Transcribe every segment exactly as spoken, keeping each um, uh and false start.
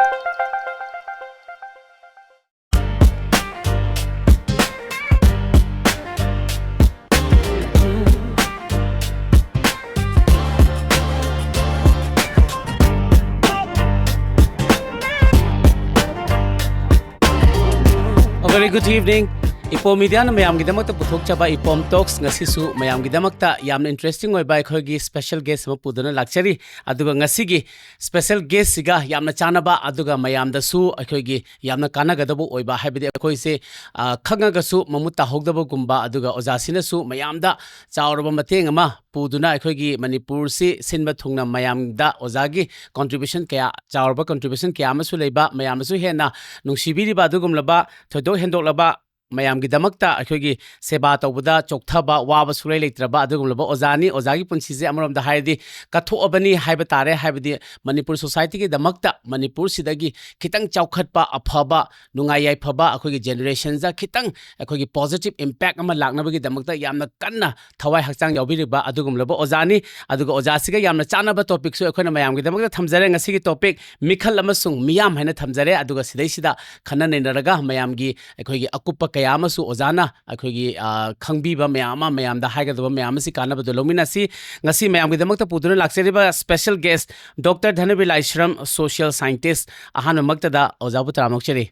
very good evening. ꯏꯄꯣꯝ ꯃꯤꯗꯤꯌꯥꯅ ꯃꯌꯥꯝꯒꯤꯗꯃꯛꯇ ꯄꯨꯊꯣꯛꯆꯕ ꯏꯄꯣꯝ talks ꯉꯁꯤꯁꯨ ꯃꯌꯥꯝꯒꯤꯗꯃꯛꯇ ꯌꯥꯝꯅ interesting ꯑꯣꯏꯕ ꯑꯩꯈꯣꯏꯒꯤ ꯁ꯭ꯄꯦꯁꯦꯜ ꯒꯦꯁ ꯑꯃ ꯄꯨꯗꯨꯅ ꯂꯥꯛꯆꯔꯤ꯫ ꯑꯗꯨꯒ ꯉꯁꯤꯒꯤ ꯁ꯭ꯄꯦꯁꯦꯜ ꯒꯦꯁꯁꯤꯒ ꯌꯥꯝꯅ ꯆꯥꯟꯅꯕ, ꯑꯗꯨꯒ ꯃꯌꯥꯝꯗꯁꯨ ꯑꯩꯈꯣꯏꯒꯤ ꯌꯥꯝꯅ ꯀꯥꯟꯅꯒꯗꯕ ꯑꯣꯏꯕ, ꯍꯥꯏꯕꯗꯤ ꯑꯩꯈꯣꯏꯁꯦ, ꯑ, ꯈꯪꯉꯒꯁꯨ ꯃꯃꯨꯠ ꯇꯥꯍꯧꯗꯕꯒꯨꯝꯕ, ꯑꯗꯨꯒ ꯑꯣꯖꯥꯁꯤꯅꯁꯨ ꯃꯌꯥꯝꯗ ꯆꯥꯎꯔꯕ ꯃꯇꯦꯡ ꯑꯃ ꯄꯨꯗꯨꯅ ꯑꯩꯈꯣꯏꯒꯤ ꯃꯅꯤꯄꯨꯔꯁꯤ ꯁꯤꯟꯕ ꯊꯨꯡꯅ ꯃꯌꯥꯝꯗ ꯑꯣꯖꯥꯒꯤ ꯀꯣꯟꯇ꯭ꯔꯤꯕ꯭ꯌꯨꯁꯟ ꯀꯌꯥ, ꯆꯥꯎꯔꯕ ꯀꯣꯟꯇ꯭ꯔꯤꯕ꯭ꯌꯨꯁꯟ ꯀꯌꯥ ꯑꯃꯁꯨ ꯂꯩꯕ, ꯃꯌꯥꯝꯅꯁꯨ ꯍꯦꯟꯅ ꯅꯨꯡꯁꯤꯕꯤꯔꯤꯕ ꯑꯗꯨꯒꯨꯝꯂꯕ ꯊꯣꯏꯗꯣꯛ ꯍꯦꯟꯗꯣꯛꯂꯕ ꯃꯌꯥꯝꯒꯤꯗꯃꯛꯇ ꯑꯩꯈꯣꯏꯒꯤ ꯁꯦꯕꯥ ꯇꯧꯕꯗ ꯆꯣꯛꯊꯕ, ꯋꯥꯕ ꯁꯨꯡꯂꯩ ꯂꯩꯇ꯭ꯔꯕ ꯑꯗꯨꯒꯨꯝꯂꯕ ꯑꯣꯖꯥꯅꯤ꯫ ꯑꯣꯖꯥꯒꯤ ꯄꯨꯟꯁꯤꯁꯦ ꯑꯃꯔꯣꯝꯗ ꯍꯥꯏꯔꯗꯤ ꯀꯠꯊꯣꯛꯑꯕꯅꯤ ꯍꯥꯏꯕ ꯇꯥꯔꯦ꯫ ꯍꯥꯏꯕꯗꯤ ꯃꯅꯤꯄꯨꯔ ꯁꯣꯁꯥꯏꯇꯤꯒꯤꯗꯃꯛꯇ, ꯃꯅꯤꯄꯨꯔꯁꯤꯗꯒꯤ ꯈꯤꯇꯪ ꯆꯥꯎꯈꯠꯄ, ꯑꯐꯕ, ꯅꯨꯡꯉꯥꯏ ꯌꯥꯏꯐꯕ, ꯑꯩꯈꯣꯏꯒꯤ ꯖꯦꯅꯦꯔꯦꯁꯟꯁꯤꯗ ꯈꯤꯇꯪ ꯑꯩꯈꯣꯏꯒꯤ ꯄꯣꯖꯤꯇꯤꯚ ꯏꯝꯄꯦꯛ ꯑꯃ ꯂꯥꯛꯅꯕꯒꯤꯗꯃꯛꯇ ꯌꯥꯝꯅ ꯀꯟꯅ ꯊꯋꯥꯏ ꯍꯛꯆꯥꯡ ꯌꯥꯎꯕꯤꯔꯤꯕ ꯑꯗꯨꯒꯨꯝꯂꯕ ꯑꯣꯖꯥꯅꯤ꯫ ꯑꯗꯨꯒ ꯑꯣꯖꯥꯁꯤꯒ ꯌꯥꯝꯅ ꯆꯥꯟꯅꯕ ꯇꯣꯄꯤꯛꯁꯨ ꯑꯩꯈꯣꯏꯅ ꯃꯌꯥꯝꯒꯤꯗꯃꯛꯇ ꯊꯝꯖꯔꯦ꯫ ꯉꯁꯤꯒꯤ ꯇꯣꯄꯤꯛ ꯃꯤꯈꯜ ꯑꯃꯁꯨꯡ ꯃꯤꯌꯥꯝ ꯍꯥꯏꯅ ꯊꯝꯖꯔꯦ꯫ ꯑꯗꯨꯒ ꯁꯤꯗꯩꯁꯤꯗ ꯈꯟꯅ ꯅꯩꯅꯔꯒ ꯃꯌꯥꯝꯒꯤ ꯑꯩꯈꯣꯏꯒꯤ ꯑꯀꯨꯞꯄ ꯀꯌꯥ ꯑꯃꯁꯨ ꯑꯣꯖꯥꯅ ꯑꯩꯈꯣꯏꯒꯤ, ꯑ, ꯈꯪꯕꯤꯕ ꯃꯌꯥꯝ ꯑꯃ, ꯃꯌꯥꯝꯗ ꯍꯥꯏꯒꯗꯕ ꯃꯌꯥꯝ ꯑꯃꯁꯤ ꯀꯥꯟꯅꯕꯗꯨ ꯂꯧꯃꯤꯟꯅꯁꯤ꯫ ꯉꯁꯤ ꯃꯌꯥꯝꯒꯤꯗꯃꯛꯇ ꯄꯨꯗꯨꯅ ꯂꯥꯛꯆꯔꯤꯕ ꯁ꯭ꯄꯦꯁꯦꯜ ꯒꯦꯁ ꯗꯣꯛꯇꯔ ꯙꯅꯕꯤꯔ ꯂꯥꯏꯁ꯭ꯔꯝ, ꯁꯣꯁꯤꯌꯦꯜ ꯁꯥꯏꯟꯇꯤꯁ꯫ ꯑꯍꯥꯟꯕꯃꯛꯇꯗ ꯑꯣꯖꯥꯕꯨ ꯇꯔꯥꯝꯅ ꯑꯣꯛꯆꯔꯤ꯫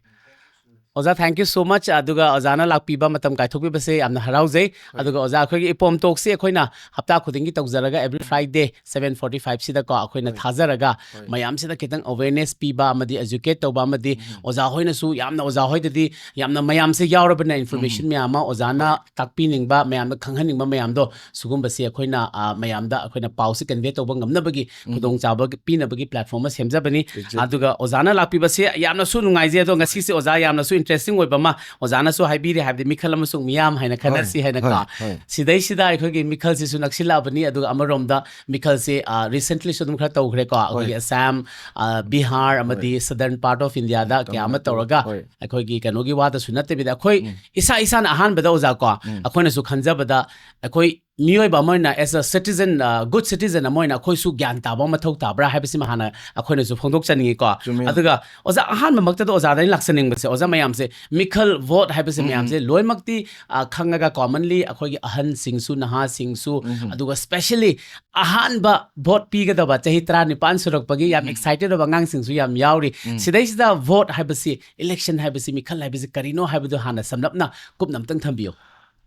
ꯑꯣꯖꯥ, thank you so much꯫ ꯑꯗꯨꯒ ꯑꯣꯖꯥꯅ ꯂꯥꯛꯄꯤꯕ, ꯃꯇꯝ ꯀꯥꯏꯊꯣꯛꯄꯤꯕꯁꯦ ꯌꯥꯝꯅ ꯍꯔꯥꯎꯖꯩ꯫ ꯍꯣꯏ꯫ ꯑꯗꯨꯒ ꯑꯣꯖꯥ, ꯑꯩꯈꯣꯏꯒꯤ ꯏꯄꯣꯝ ꯇꯣꯛꯁꯤ ꯑꯩꯈꯣꯏꯅ ꯍꯞꯇꯥ ꯈꯨꯗꯤꯡꯒꯤ ꯇꯧꯖꯔꯒ, every Friday seven forty five ꯁꯤꯗꯀꯣ ꯑꯩꯈꯣꯏꯅ ꯍꯣꯏ꯫ ꯊꯥꯖꯔꯒ ꯍꯣꯏ꯫ ꯃꯌꯥꯝꯁꯤꯗ ꯈꯤꯇꯪ awareness ꯄꯤꯕ ꯑꯃꯗꯤ educate ꯇꯧꯕ ꯑꯃꯗꯤ ꯎꯝ꯫ ꯑꯣꯖꯥ ꯍꯣꯏꯅꯁꯨ ꯌꯥꯝꯅ, ꯑꯣꯖꯥ ꯍꯣꯏꯗꯗꯤ ꯌꯥꯝꯅ ꯃꯌꯥꯝꯁꯦ ꯌꯥꯎꯔꯕꯅꯤꯅ information ꯎꯝ꯫ ꯃꯌꯥꯝ ꯑꯃ ꯑꯣꯖꯥꯅ ꯍꯣꯏ꯫ ꯇꯥꯛꯄꯤꯅꯤꯡꯕ, ꯃꯌꯥꯝꯗ ꯈꯪꯍꯟꯅꯤꯡꯕ ꯃꯌꯥꯝꯗꯣ ꯁꯤꯒꯨꯝꯕꯁꯤ ꯑꯩꯈꯣꯏꯅ, ꯑ, ꯃꯌꯥꯝꯗ ꯑꯩꯈꯣꯏꯅ ꯄꯥꯎꯁꯤ convey ꯇꯧꯕ ꯉꯝꯅꯕꯒꯤ ꯎꯝ꯫ ꯈꯨꯗꯣꯡꯆꯥꯕ ꯄꯤꯅꯕꯒꯤ platform ꯑꯃ ꯁꯦꯝꯖꯕꯅꯤ꯫ ꯆꯨꯝꯃꯤ꯫ ꯑꯗꯨꯒ ꯑꯣꯖꯥꯅ ꯂꯥꯛꯄꯤꯕꯁꯦ ꯌꯥꯝꯅꯁꯨ ꯅꯨꯡꯉꯥꯏꯖꯩ꯫ ꯑꯗꯣ ꯉꯁꯤꯁꯦ ꯑꯣꯖꯥ ꯌꯥꯝꯅꯁꯨ interesting ꯑꯣꯏꯕ ꯑꯃ ꯑꯣꯖꯥꯅꯁꯨ ꯍꯥꯏꯕꯤꯔꯦ, ꯍꯥꯏꯕꯗꯤ ꯃꯤꯈꯜ ꯑꯃꯁꯨꯡ ꯃꯤꯌꯥꯝ ꯍꯥꯏꯅ ꯈꯟꯅꯁꯤ ꯍꯣꯏ, ꯍꯥꯏꯅꯀꯣ꯫ ꯍꯣꯏ, ꯍꯣꯏ꯫ ꯁꯤꯗꯩꯁꯤꯗ ꯑꯩꯈꯣꯏꯒꯤ ꯃꯤꯈꯜꯁꯤꯁꯨ ꯅꯛꯁꯤꯜꯂꯛꯑꯕꯅꯤ꯫ ꯑꯗꯨꯒ ꯑꯃꯔꯣꯝꯗ ꯃꯤꯈꯜꯁꯦ, ꯑ, recentlyꯁꯨ ꯑꯗꯨꯝ ꯈꯔ ꯇꯧꯈ꯭ꯔꯦꯀꯣ꯫ ꯑꯩꯈꯣꯏꯒꯤ ꯍꯣꯏ꯫ ꯑꯁꯥꯝ, ꯑ, ꯕꯤꯍꯥꯔ ꯑꯃꯗꯤ ꯍꯣꯏ꯫ Southern part of Indiaꯗ ꯀꯌꯥ ꯑꯃ ꯇꯧꯔꯒ ꯍꯣꯏ꯫ ꯑꯩꯈꯣꯏꯒꯤ ꯀꯩꯅꯣꯒꯤ ꯋꯥꯗꯁꯨ ꯅꯠꯇꯕꯤꯗ ꯑꯩꯈꯣꯏ ꯎꯝ꯫ ꯏꯁꯥ ꯏꯁꯥꯅ ꯑꯍꯥꯟꯕꯗ ꯑꯣꯖꯥ ꯀꯣ, ꯎꯝ꯫ ꯑꯩꯈꯣꯏꯅꯁꯨ ꯈꯟꯖꯕꯗ ꯑꯩꯈꯣꯏ ꯃꯤꯑꯣꯏꯕ ꯑꯃ ꯑꯣꯏꯅ, as a citizen, good citizen ꯑꯃ ꯑꯣꯏꯅ ꯑꯩꯈꯣꯏꯁꯨ ꯒ꯭ꯌꯥꯟ ꯇꯥꯕ ꯑꯃ ꯃꯊꯧ ꯇꯥꯕ꯭ꯔꯥ ꯍꯥꯏꯕꯁꯤꯃ ꯍꯥꯟꯅ ꯑꯩꯈꯣꯏꯅꯁꯨ ꯐꯣꯡꯗꯣꯛꯆꯅꯤꯡꯉꯤꯀꯣ꯫ ꯆꯨꯝꯃꯤ꯫ ꯑꯗꯨꯒ ꯑꯣꯖꯥ, ꯑꯍꯥꯟꯕꯃꯛꯇꯗ ꯑꯣꯖꯥꯗ ꯑꯩꯅ ꯂꯥꯛꯆꯅꯤꯡꯕꯁꯦ, ꯑꯣꯖꯥ, ꯃꯌꯥꯝꯁꯦ ꯃꯤꯈꯜ, ꯚꯣꯠ ꯍꯥꯏꯕꯁꯦ ꯎꯝ꯫ ꯃꯌꯥꯝꯁꯦ ꯂꯣꯏꯅꯃꯛꯇꯤ, ꯑ, ꯈꯪꯉꯒ commonly ꯑꯩꯈꯣꯏꯒꯤ ꯑꯍꯟꯁꯤꯡꯁꯨ ꯅꯍꯥꯁꯤꯡꯁꯨ ꯎꯝ꯫ ꯑꯗꯨꯒ specially ꯑꯍꯥꯟꯕ ꯚꯣꯠ ꯄꯤꯒꯗꯕ ꯆꯍꯤ ꯇꯔꯥꯅꯤꯄꯥꯟ ꯁꯨꯔꯛꯄꯒꯤ ꯌꯥꯝ ꯎꯝ꯫ Excited ꯑꯣꯏꯕ ꯑꯉꯥꯡꯁꯤꯡꯁꯨ ꯌꯥꯝ ꯌꯥꯎꯔꯤ꯫ ꯎꯝ꯫ ꯁꯤꯗꯩꯁꯤꯗ ꯚꯣꯠ ꯍꯥꯏꯕꯁꯤ, election ꯍꯥꯏꯕꯁꯤ, ꯃꯤꯈꯜ ꯍꯥꯏꯕꯁꯤ ꯀꯔꯤꯅꯣ ꯍꯥꯏꯕꯗꯨ ꯍꯥꯟꯅ ꯁꯝꯂꯞꯅ ꯀꯨꯞꯅ ꯑꯝꯇꯪ ꯊꯝꯕꯤꯌꯨ꯫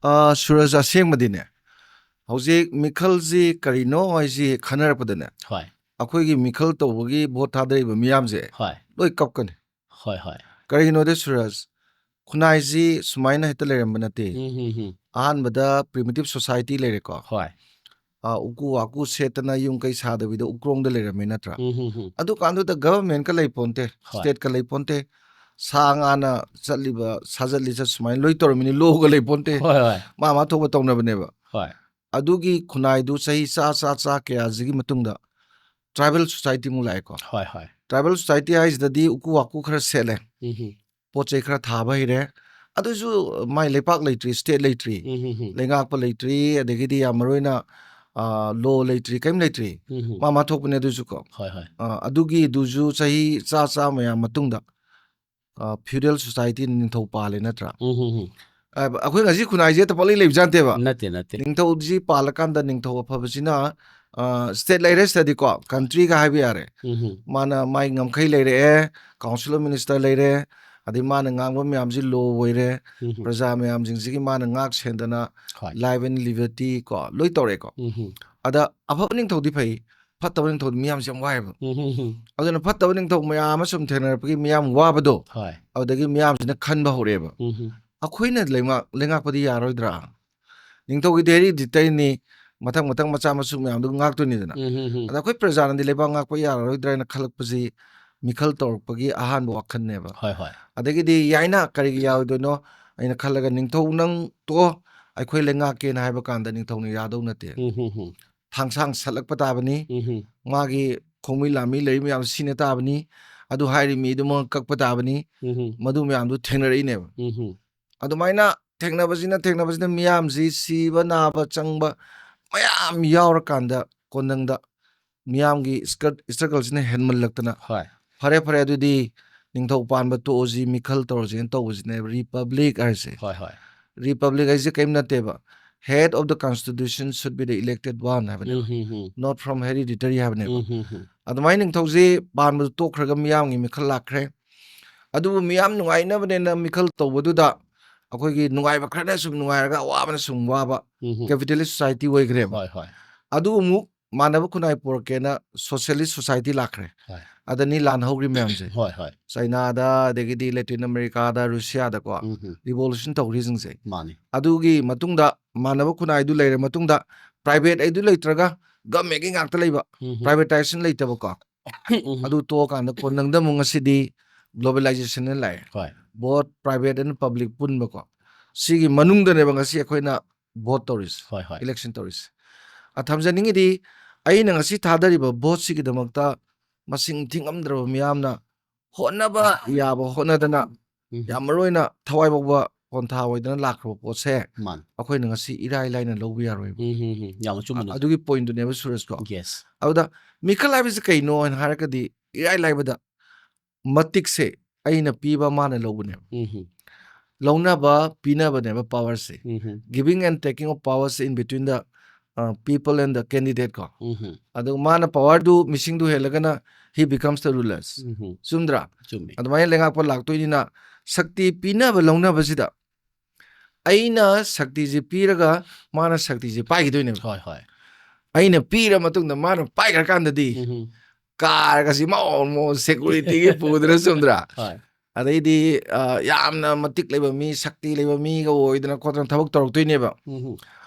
ꯑ, ꯁꯨꯔꯖ, ꯑꯁꯦꯡꯕꯗꯤꯅꯦ, ꯍꯧꯖꯤꯛ ꯃꯤꯈꯜꯁꯤ ꯀꯔꯤꯅꯣ ꯍꯥꯏꯁꯤ ꯈꯟꯅꯔꯛꯄꯗꯅꯦ, ꯍꯣꯏ꯫ ꯑꯩꯈꯣꯏꯒꯤ ꯃꯤꯈꯜ ꯇꯧꯕꯒꯤ ꯚꯣꯠ ꯊꯥꯗꯔꯤꯕ ꯃꯤꯌꯥꯝꯁꯦ ꯍꯣꯏ꯫ ꯂꯣꯏ ꯀꯞꯀꯅꯤ꯫ ꯍꯣꯏ, ꯍꯣꯏ꯫ ꯀꯔꯤꯒꯤꯅꯣꯗ ꯁꯨꯔꯖ, ꯈꯨꯟꯅꯥꯏꯁꯤ ꯁꯨꯃꯥꯏꯅ ꯍꯦꯛꯇ ꯂꯩꯔꯝꯕ ꯅꯠꯇꯦ꯫ ꯎꯝ, ꯍꯝ, ꯍꯝ꯫ ꯑꯍꯥꯟꯕꯗ primitive society ꯂꯩꯔꯦꯀꯣ꯫ ꯍꯣꯏ꯫ ꯑ, ꯎꯀꯨ ꯋꯥꯀꯨ ꯁꯦꯠꯇꯅ ꯌꯨꯝ ꯀꯩ ꯁꯥꯗꯕꯤꯗ ꯎꯀ꯭ꯔꯣꯡꯗ ꯂꯩꯔꯝꯃꯤ ꯅꯠꯇ꯭ꯔꯥ? ꯎꯝ, ꯍꯝ, ꯍꯝ꯫ ꯑꯗꯨꯀꯥꯟꯗꯨꯗ governmentꯀ ꯂꯩ ꯄꯣꯟꯇꯦ, ꯍꯣꯏ꯫ stateꯀ ꯂꯩ ꯄꯣꯟꯇꯦ, ꯁꯥ ꯉꯥꯅ ꯆꯠꯂꯤꯕ ꯁꯥꯖꯠ ꯂꯤꯆꯠ ꯁꯨꯃꯥꯏꯅ ꯂꯣꯏ ꯇꯧꯔꯝꯃꯤꯅꯤ, lawꯒ ꯂꯩ ꯄꯣꯟꯇꯦ, ꯍꯣꯏ, ꯍꯣꯏ꯫ ꯃꯥ ꯃꯥ ꯊꯣꯛꯄ ꯇꯧꯅꯕꯅꯦꯕ꯫ ꯍꯣꯏ꯫ ꯑꯗꯨꯒꯤ ꯈꯨꯟꯅꯥꯏꯗꯨ ꯆꯍꯤ ꯆꯥ, ꯆꯥ, ꯆꯥ ꯀꯌꯥꯁꯤꯒꯤ ꯃꯇꯨꯡꯗ tribal society ꯑꯃꯨꯛ ꯂꯥꯛꯑꯦꯀꯣ꯫ ꯍꯣꯏ, ꯍꯣꯏ꯫ Tribal society ꯍꯥꯏꯁꯤꯗꯗꯤ ꯎꯀꯨ ꯋꯥꯀꯨ ꯈꯔ ꯁꯦꯠꯂꯦ, ꯎꯝ, ꯍꯝ꯫ ꯄꯣꯠ ꯆꯩ ꯈꯔ ꯊꯥꯕ ꯍꯩꯔꯦ, ꯑꯗꯨꯁꯨ ꯃꯥꯏ ꯂꯩꯄꯥꯛ ꯂꯩꯇ꯭ꯔꯤ, state ꯂꯩꯇ꯭ꯔꯤ, ꯎꯝ, ꯍꯝ, ꯍꯝ꯫ ꯂꯩꯉꯥꯛꯄ ꯂꯩꯇ꯭ꯔꯤ, ꯑꯗꯒꯤꯗꯤ ꯌꯥꯝ ꯃꯔꯨ ꯑꯣꯏꯅ, ꯑ, law ꯂꯩꯇ꯭ꯔꯤ, ꯀꯔꯤꯝ ꯂꯩꯇ꯭ꯔꯤ, ꯎꯝ, ꯍꯝ꯫ ꯃꯥ ꯃꯥ ꯊꯣꯛꯄꯅꯦ ꯑꯗꯨꯁꯨ ꯀꯣ꯫ ꯍꯣꯏ, ꯍꯣꯏ꯫ ꯑ, ꯑꯗꯨꯒꯤꯗꯨꯁꯨ ꯆꯍꯤ ꯆꯥ ꯆꯥ ꯃꯌꯥꯝ ꯃꯇꯨꯡꯗ, ꯑ, feudal society ꯅꯤꯡꯊꯧ ꯄꯥꯜꯂꯦ ꯅꯠꯇ꯭ꯔꯥ? ꯎꯝ, ꯍꯝ, ꯍꯝ꯫ ꯑ, ꯑꯩꯈꯣꯏ ꯉꯁꯤ ꯈꯨꯟꯅꯥꯏꯁꯦ ꯍꯦꯛꯇ ꯄꯪꯂꯩ ꯂꯩꯕꯖꯥꯠ ꯅꯠꯇꯦꯕ꯫ ꯅꯠꯇꯦ, ꯅꯠꯇꯦ꯫ ꯅꯤꯡꯊꯧꯁꯤ ꯄꯥꯜꯂꯀꯥꯟꯗ ꯅꯤꯡꯊꯧ ꯑꯐꯕꯁꯤꯅ, ꯑ, state ꯂꯩꯔꯦ, ꯁꯤꯗꯗꯤꯀꯣ, countryꯒ ꯍꯥꯏꯕ ꯌꯥꯔꯦ꯫ ꯎꯝ, ꯍꯝ꯫ ꯃꯥꯅ ꯃꯥꯏ ꯉꯝꯈꯩ ꯂꯩꯔꯛꯑꯦ, council of minister ꯂꯩꯔꯦ, ꯑꯗꯩ ꯃꯥꯅ ꯉꯥꯡꯕ ꯃꯌꯥꯝꯁꯤ law ꯑꯣꯏꯔꯦ, ꯎꯝ, ꯍꯝ꯫ ꯄ꯭ꯔꯖꯥ ꯃꯌꯥꯝꯁꯤꯡꯁꯤꯒꯤ ꯃꯥꯅ ꯉꯥꯛ ꯁꯦꯟꯗꯅ ꯍꯣꯏ꯫ life and liberty ꯀꯣ, ꯂꯣꯏ ꯇꯧꯔꯦꯀꯣ꯫ ꯎꯝ, ꯍꯝ꯫ ꯑꯗ ꯑꯐꯕ ꯅꯤꯡꯊꯧꯗꯤ ꯐꯩ, ꯐꯠꯇꯕ ꯅꯤꯡꯊꯧꯗꯤ ꯃꯤꯌꯥꯝꯁꯦ ꯌꯥꯝ ꯋꯥꯏꯑꯦꯕ꯫ ꯎꯝ, ꯍꯝ, ꯍꯝ꯫ ꯑꯗꯨꯅ ꯐꯠꯇꯕ ꯅꯤꯡꯊꯧ ꯃꯌꯥꯝ ꯑꯃ ꯁꯨꯝ ꯊꯦꯡꯅꯔꯛꯄꯒꯤ ꯃꯤꯌꯥꯝ ꯋꯥꯕꯗꯣ, ꯍꯣꯏ꯫ ꯑꯗꯨꯗꯒꯤ ꯃꯤꯌꯥꯝꯁꯤꯅ ꯈꯟꯕ ꯍꯧꯔꯛꯑꯦꯕ, ꯎꯝ, ꯍꯝ꯫ ꯑꯩꯈꯣꯏꯅ ꯂꯩꯉꯥꯛ-, ꯂꯩꯉꯥꯛꯄꯗꯤ ꯌꯥꯔꯣꯏꯗ꯭ꯔꯥ? ꯅꯤꯡꯊꯧꯒꯤꯗꯤ hereditaryꯅꯤ, ꯃꯊꯪ ꯃꯊꯪ ꯃꯆꯥ ꯃꯁꯨ ꯃꯌꯥꯝꯗꯨ ꯉꯥꯛꯇꯣꯏꯅꯤꯗꯅ꯫ ꯎꯝ, ꯍꯝ, ꯍꯝ꯫ ꯑꯗ ꯑꯩꯈꯣꯏ ꯄ꯭ꯔꯖꯥꯅꯗꯤ ꯂꯩꯕꯥꯛ ꯉꯥꯛꯄ ꯌꯥꯔꯔꯣꯏꯗ꯭ꯔꯥ ꯍꯥꯏꯅ ꯈꯜꯂꯛꯄꯁꯤ ꯃꯤꯈꯜ ꯇꯧꯔꯛꯄꯒꯤ ꯑꯍꯥꯟꯕ ꯋꯥꯈꯜꯅꯦꯕ꯫ ꯍꯣꯏ, ꯍꯣꯏ꯫ ꯑꯗꯒꯤꯗꯤ ꯌꯥꯏꯅ ꯀꯔꯤꯒꯤ ꯌꯥꯔꯣꯏꯗꯣꯏꯅꯣ ꯑꯩꯅ ꯈꯜꯂꯒ, ꯅꯤꯡꯊꯧ ꯅꯪ ꯇꯣꯛꯑꯣ, ꯑꯩꯈꯣꯏ ꯂꯩꯉꯥꯛꯀꯦꯅ ꯍꯥꯏꯕ ꯀꯥꯟꯗ ꯅꯤꯡꯊꯧꯅ ꯌꯥꯗꯧ ꯅꯠꯇꯦ꯫ ꯎꯝ, ꯍꯝ, ꯍꯝ꯫ ꯊꯥꯡꯁꯥꯡ ꯁꯠꯂꯛꯄ ꯇꯥꯕꯅꯤ, ꯎꯝ, ꯍꯝ꯫ ꯃꯥꯒꯤ ꯈꯣꯡꯃꯤ ꯂꯥꯟꯃꯤ ꯂꯩꯔꯤ ꯃꯌꯥꯝ ꯁꯤꯅ ꯇꯥꯕꯅꯤ, ꯑꯗꯨ ꯍꯥꯏꯔꯤ ꯃꯤꯗꯨꯃꯛ ꯀꯛꯄ ꯇꯥꯕꯅꯤ, ꯎꯝ, ꯍꯝ꯫ ꯃꯗꯨ ꯃꯌꯥꯝꯗꯨ ꯊꯦꯡꯅꯔꯛꯏꯅꯦꯕ꯫ ꯎꯝ, ꯍꯝ꯫ ꯑꯗꯨꯃꯥꯏꯅ ꯊꯦꯡꯅꯕꯁꯤꯅ ꯊꯦꯡꯅꯕꯁꯤꯅ ꯃꯤꯌꯥꯝꯁꯤ ꯁꯤꯕ ꯅꯥꯕ ꯆꯪꯕ ꯃꯌꯥꯝ ꯌꯥꯎꯔꯀꯥꯟꯗ ꯀꯣꯟꯅꯪꯗ ꯃꯤꯌꯥꯝꯒꯤ struggle ꯁꯤꯅ ꯍꯦꯟꯃꯜꯂꯛꯇꯅ ꯍꯣꯏ ꯐꯔꯦ ꯐꯔꯦ ꯑꯗꯨꯗꯤ ꯅꯤꯡꯊꯧ ꯄꯥꯟꯕ ꯇꯣꯛꯑꯁꯤ, ꯃꯤꯈꯜ ꯇꯧꯔꯁꯤꯅ ꯇꯧꯕꯁꯤꯅꯦꯕ ꯔꯤꯄꯕ꯭ꯂꯤꯛ ꯍꯥꯏꯁꯦ꯫ ꯍꯣꯏ ꯍꯣꯏ ꯔꯤꯄꯕ꯭ꯂꯤꯛ ꯍꯥꯏꯁꯦ ꯀꯔꯤꯝ ꯅꯠꯇꯦꯕ, head of the constitution should be the elected one ꯍꯥꯏꯕꯅꯦꯕ, ꯎꯝ, ꯎꯝ, ꯎꯝ. not from hereditary ꯍꯥꯏꯕꯅꯦꯕ꯫ ꯎꯝ, ꯎꯝ, ꯎꯝ. ꯑꯗꯨꯃꯥꯏꯅ ꯅꯤꯡꯊꯧꯁꯦ ꯄꯥꯟꯕꯗꯨ ꯇꯣꯛꯈ꯭ꯔꯒ ꯃꯤꯌꯥꯝꯒꯤ ꯃꯤꯈꯜ ꯂꯥꯛꯈ꯭ꯔꯦ꯫ ꯑꯗꯨꯕꯨ ꯃꯤꯌꯥꯝ ꯅꯨꯡꯉꯥꯏꯅꯕꯅꯦꯅ ꯃꯤꯈꯜ ꯇꯧꯕꯗꯨꯗ ꯑꯩꯈꯣꯏꯒꯤ ꯅꯨꯡꯉꯥꯏꯕ ꯈꯔꯅ ꯁꯨꯝ ꯅꯨꯡꯉꯥꯏꯔꯒ ꯑꯋꯥꯕꯅ ꯁꯨꯝ ꯋꯥꯕ ꯎꯝ, ꯎꯝ. capitalist society ꯑꯣꯏꯈ꯭ꯔꯦꯕ꯫ ꯍꯣꯏ ꯍꯣꯏ ꯑꯗꯨ ꯑꯃꯨꯛ ꯃꯥꯟꯅꯕ ꯈꯨꯟꯅꯥꯏ ꯄꯨꯔꯛꯀꯦꯅ socialist society ꯂꯥꯛꯈ꯭ꯔꯦ꯫ ꯍꯣꯏ. ꯑꯗꯅꯤ ꯂꯥꯟ ꯍꯧꯈ꯭ꯔꯤ ꯃꯌꯥꯝꯁꯦ, ꯍꯣꯏ ꯍꯣꯏ. ꯆꯩꯅꯥꯗ, ꯑꯗꯒꯤꯗꯤ ꯂꯦꯇꯤꯟ ꯑꯃꯦꯔꯤꯀꯥꯗ, ꯔꯨꯁꯤꯌꯥꯗꯀꯣ ꯎꯝ, ꯎꯝ. revolution ꯇꯧꯈ꯭ꯔꯤꯁꯤꯡꯁꯦ꯫ ꯃꯥꯅꯤ. ꯑꯗꯨꯒꯤ ꯃꯇꯨꯡꯗ ꯃꯥꯟꯅꯕ ꯈꯨꯟꯅꯥꯏꯗꯨ ꯂꯩꯔ ꯃꯇꯨꯡꯗ private ꯑꯩꯗꯨ ꯂꯩꯇ꯭ꯔꯒ government ꯀꯤ ꯉꯥꯛꯇ ꯂꯩꯕ, ꯎꯝ, ꯎꯝ. privatization ꯂꯩꯇꯕꯀꯣ꯫ ꯎꯝ, ꯎꯝ. ꯑꯗꯨ ꯇꯣꯛꯑꯀꯥꯟꯗ ꯀꯣꯟꯅꯪꯗ ꯑꯃꯨꯛ ꯉꯁꯤꯗꯤ globalization ꯂꯥꯛꯑꯦ꯫ ꯍꯣꯏ. Both private and public ꯄꯨꯟꯕꯀꯣ꯫ ꯁꯤꯒꯤ ꯃꯅꯨꯡꯗꯅꯦꯕ ꯉꯁꯤ ꯑꯩꯈꯣꯏꯅ vote ꯇꯧꯔꯤꯁꯦ, ꯍꯣꯏ ꯍꯣꯏ. election ꯇꯧꯔꯤꯁꯦ꯫ ꯑ, ꯊꯝꯖꯅꯤꯡꯉꯤꯗꯤ ꯑꯩꯅ ꯉꯁꯤ ꯊꯥꯗꯔꯤꯕ vote ꯁꯤꯒꯤꯗꯃꯛꯇ ꯃꯁꯤꯡ ꯊꯤꯉꯝꯗ꯭ꯔꯕ ꯃꯤꯌꯥꯝꯅ ꯍꯣꯠꯅꯕ ꯌꯥꯕ ꯍꯣꯠꯅꯗꯅ ꯎꯝ. ꯌꯥꯝ ꯃꯔꯨ ꯑꯣꯏꯅ ꯊꯋꯥꯏ ꯌꯥꯎꯕ ꯄꯣꯟꯊꯥ ꯑꯣꯏꯗꯅ ꯂꯥꯛꯈ꯭ꯔꯕ ꯄꯣꯠꯁꯦ ꯃꯥꯅꯤ. ꯑꯩꯈꯣꯏꯅ ꯉꯁꯤ ꯏꯔꯥꯏ ꯂꯥꯏꯅ ꯂꯧꯕ ꯌꯥꯔꯣꯏꯕ꯫ ꯎꯝ, ꯎꯝ, ꯎꯝ. ꯌꯥꯝ ꯑꯆꯨꯝꯕꯅꯤ. ꯑꯗꯨꯒꯤ point ꯇꯨꯅꯦꯕ ꯁꯨꯔꯦꯁꯀꯣ꯫ Yes. ꯑꯗꯨꯗ ꯃꯤꯈꯜ ꯍꯥꯏꯕꯁꯤ ꯀꯩꯅꯣ ꯍꯥꯏꯅ ꯍꯥꯏꯔꯒꯗꯤ ꯏꯔꯥꯏ ꯂꯥꯏꯕꯗ ꯃꯇꯤꯛꯁꯦ ꯑꯩꯅ ꯄꯤꯕ ꯃꯥꯅ ꯂꯧꯕꯅꯦꯕ꯫ ꯎꯝ, ꯎꯝ. ꯂꯧꯅꯕ ꯄꯤꯅꯕꯅꯦꯕ power say. Um, um. Giving and taking of power say in between the, uh, people and the candidate ꯀꯣ꯫ ꯎꯝ, ꯎꯝ. ꯑꯗꯨꯒ ꯃꯥꯅ power do ꯃꯤꯁꯤꯡꯗꯨ ꯍꯦꯜꯂꯒꯅ he becomes the rulers꯫ ꯎꯝ, ꯎꯝ. ꯆꯨꯝꯗ꯭ꯔꯥ? ꯆꯨꯝꯃꯤ. ꯑꯗꯨꯃꯥꯏꯅ ꯂꯩꯉꯥꯛꯄ ꯂꯥꯛꯇꯣꯏꯅꯤꯅ ꯁꯛꯇꯤ ꯄꯤꯅꯕ ꯂꯧꯅꯕꯁꯤꯗ ꯑꯩꯅ ꯁꯛꯇꯤꯁꯦ ꯄꯤꯔꯒ ꯃꯥꯅ ꯁꯛꯇꯤꯁꯦ ꯄꯥꯏꯈꯤꯗꯣꯏꯅꯦꯕ꯫ ꯍꯣꯏ ꯍꯣꯏ. ꯑꯩꯅ ꯄꯤꯔ ꯃꯇꯨꯡꯗ ꯃꯥꯅ ꯄꯥꯏꯈ꯭ꯔꯀꯥꯟꯗꯗꯤ ꯎꯝ, ꯎꯝ. ꯀꯥꯔꯒꯁꯤ ꯃꯑꯣꯡ ꯃꯑꯣꯡ security ꯒꯤ ꯄꯨꯗꯅ ꯆꯨꯝꯗ꯭ꯔꯥ? ꯍꯣꯏ. ꯑꯗꯩꯗꯤ ꯑ, ꯌꯥꯝꯅ ꯃꯇꯤꯛ ꯂꯩꯕ ꯃꯤ, ꯁꯛꯇꯤ ꯂꯩꯕ ꯃꯤꯒ ꯑꯣꯏꯗꯅ ꯈꯣꯠꯇꯅ ꯊꯕꯛ ꯇꯧꯔꯛꯇꯣꯏꯅꯦꯕ꯫ ꯎꯝ, ꯎꯝ.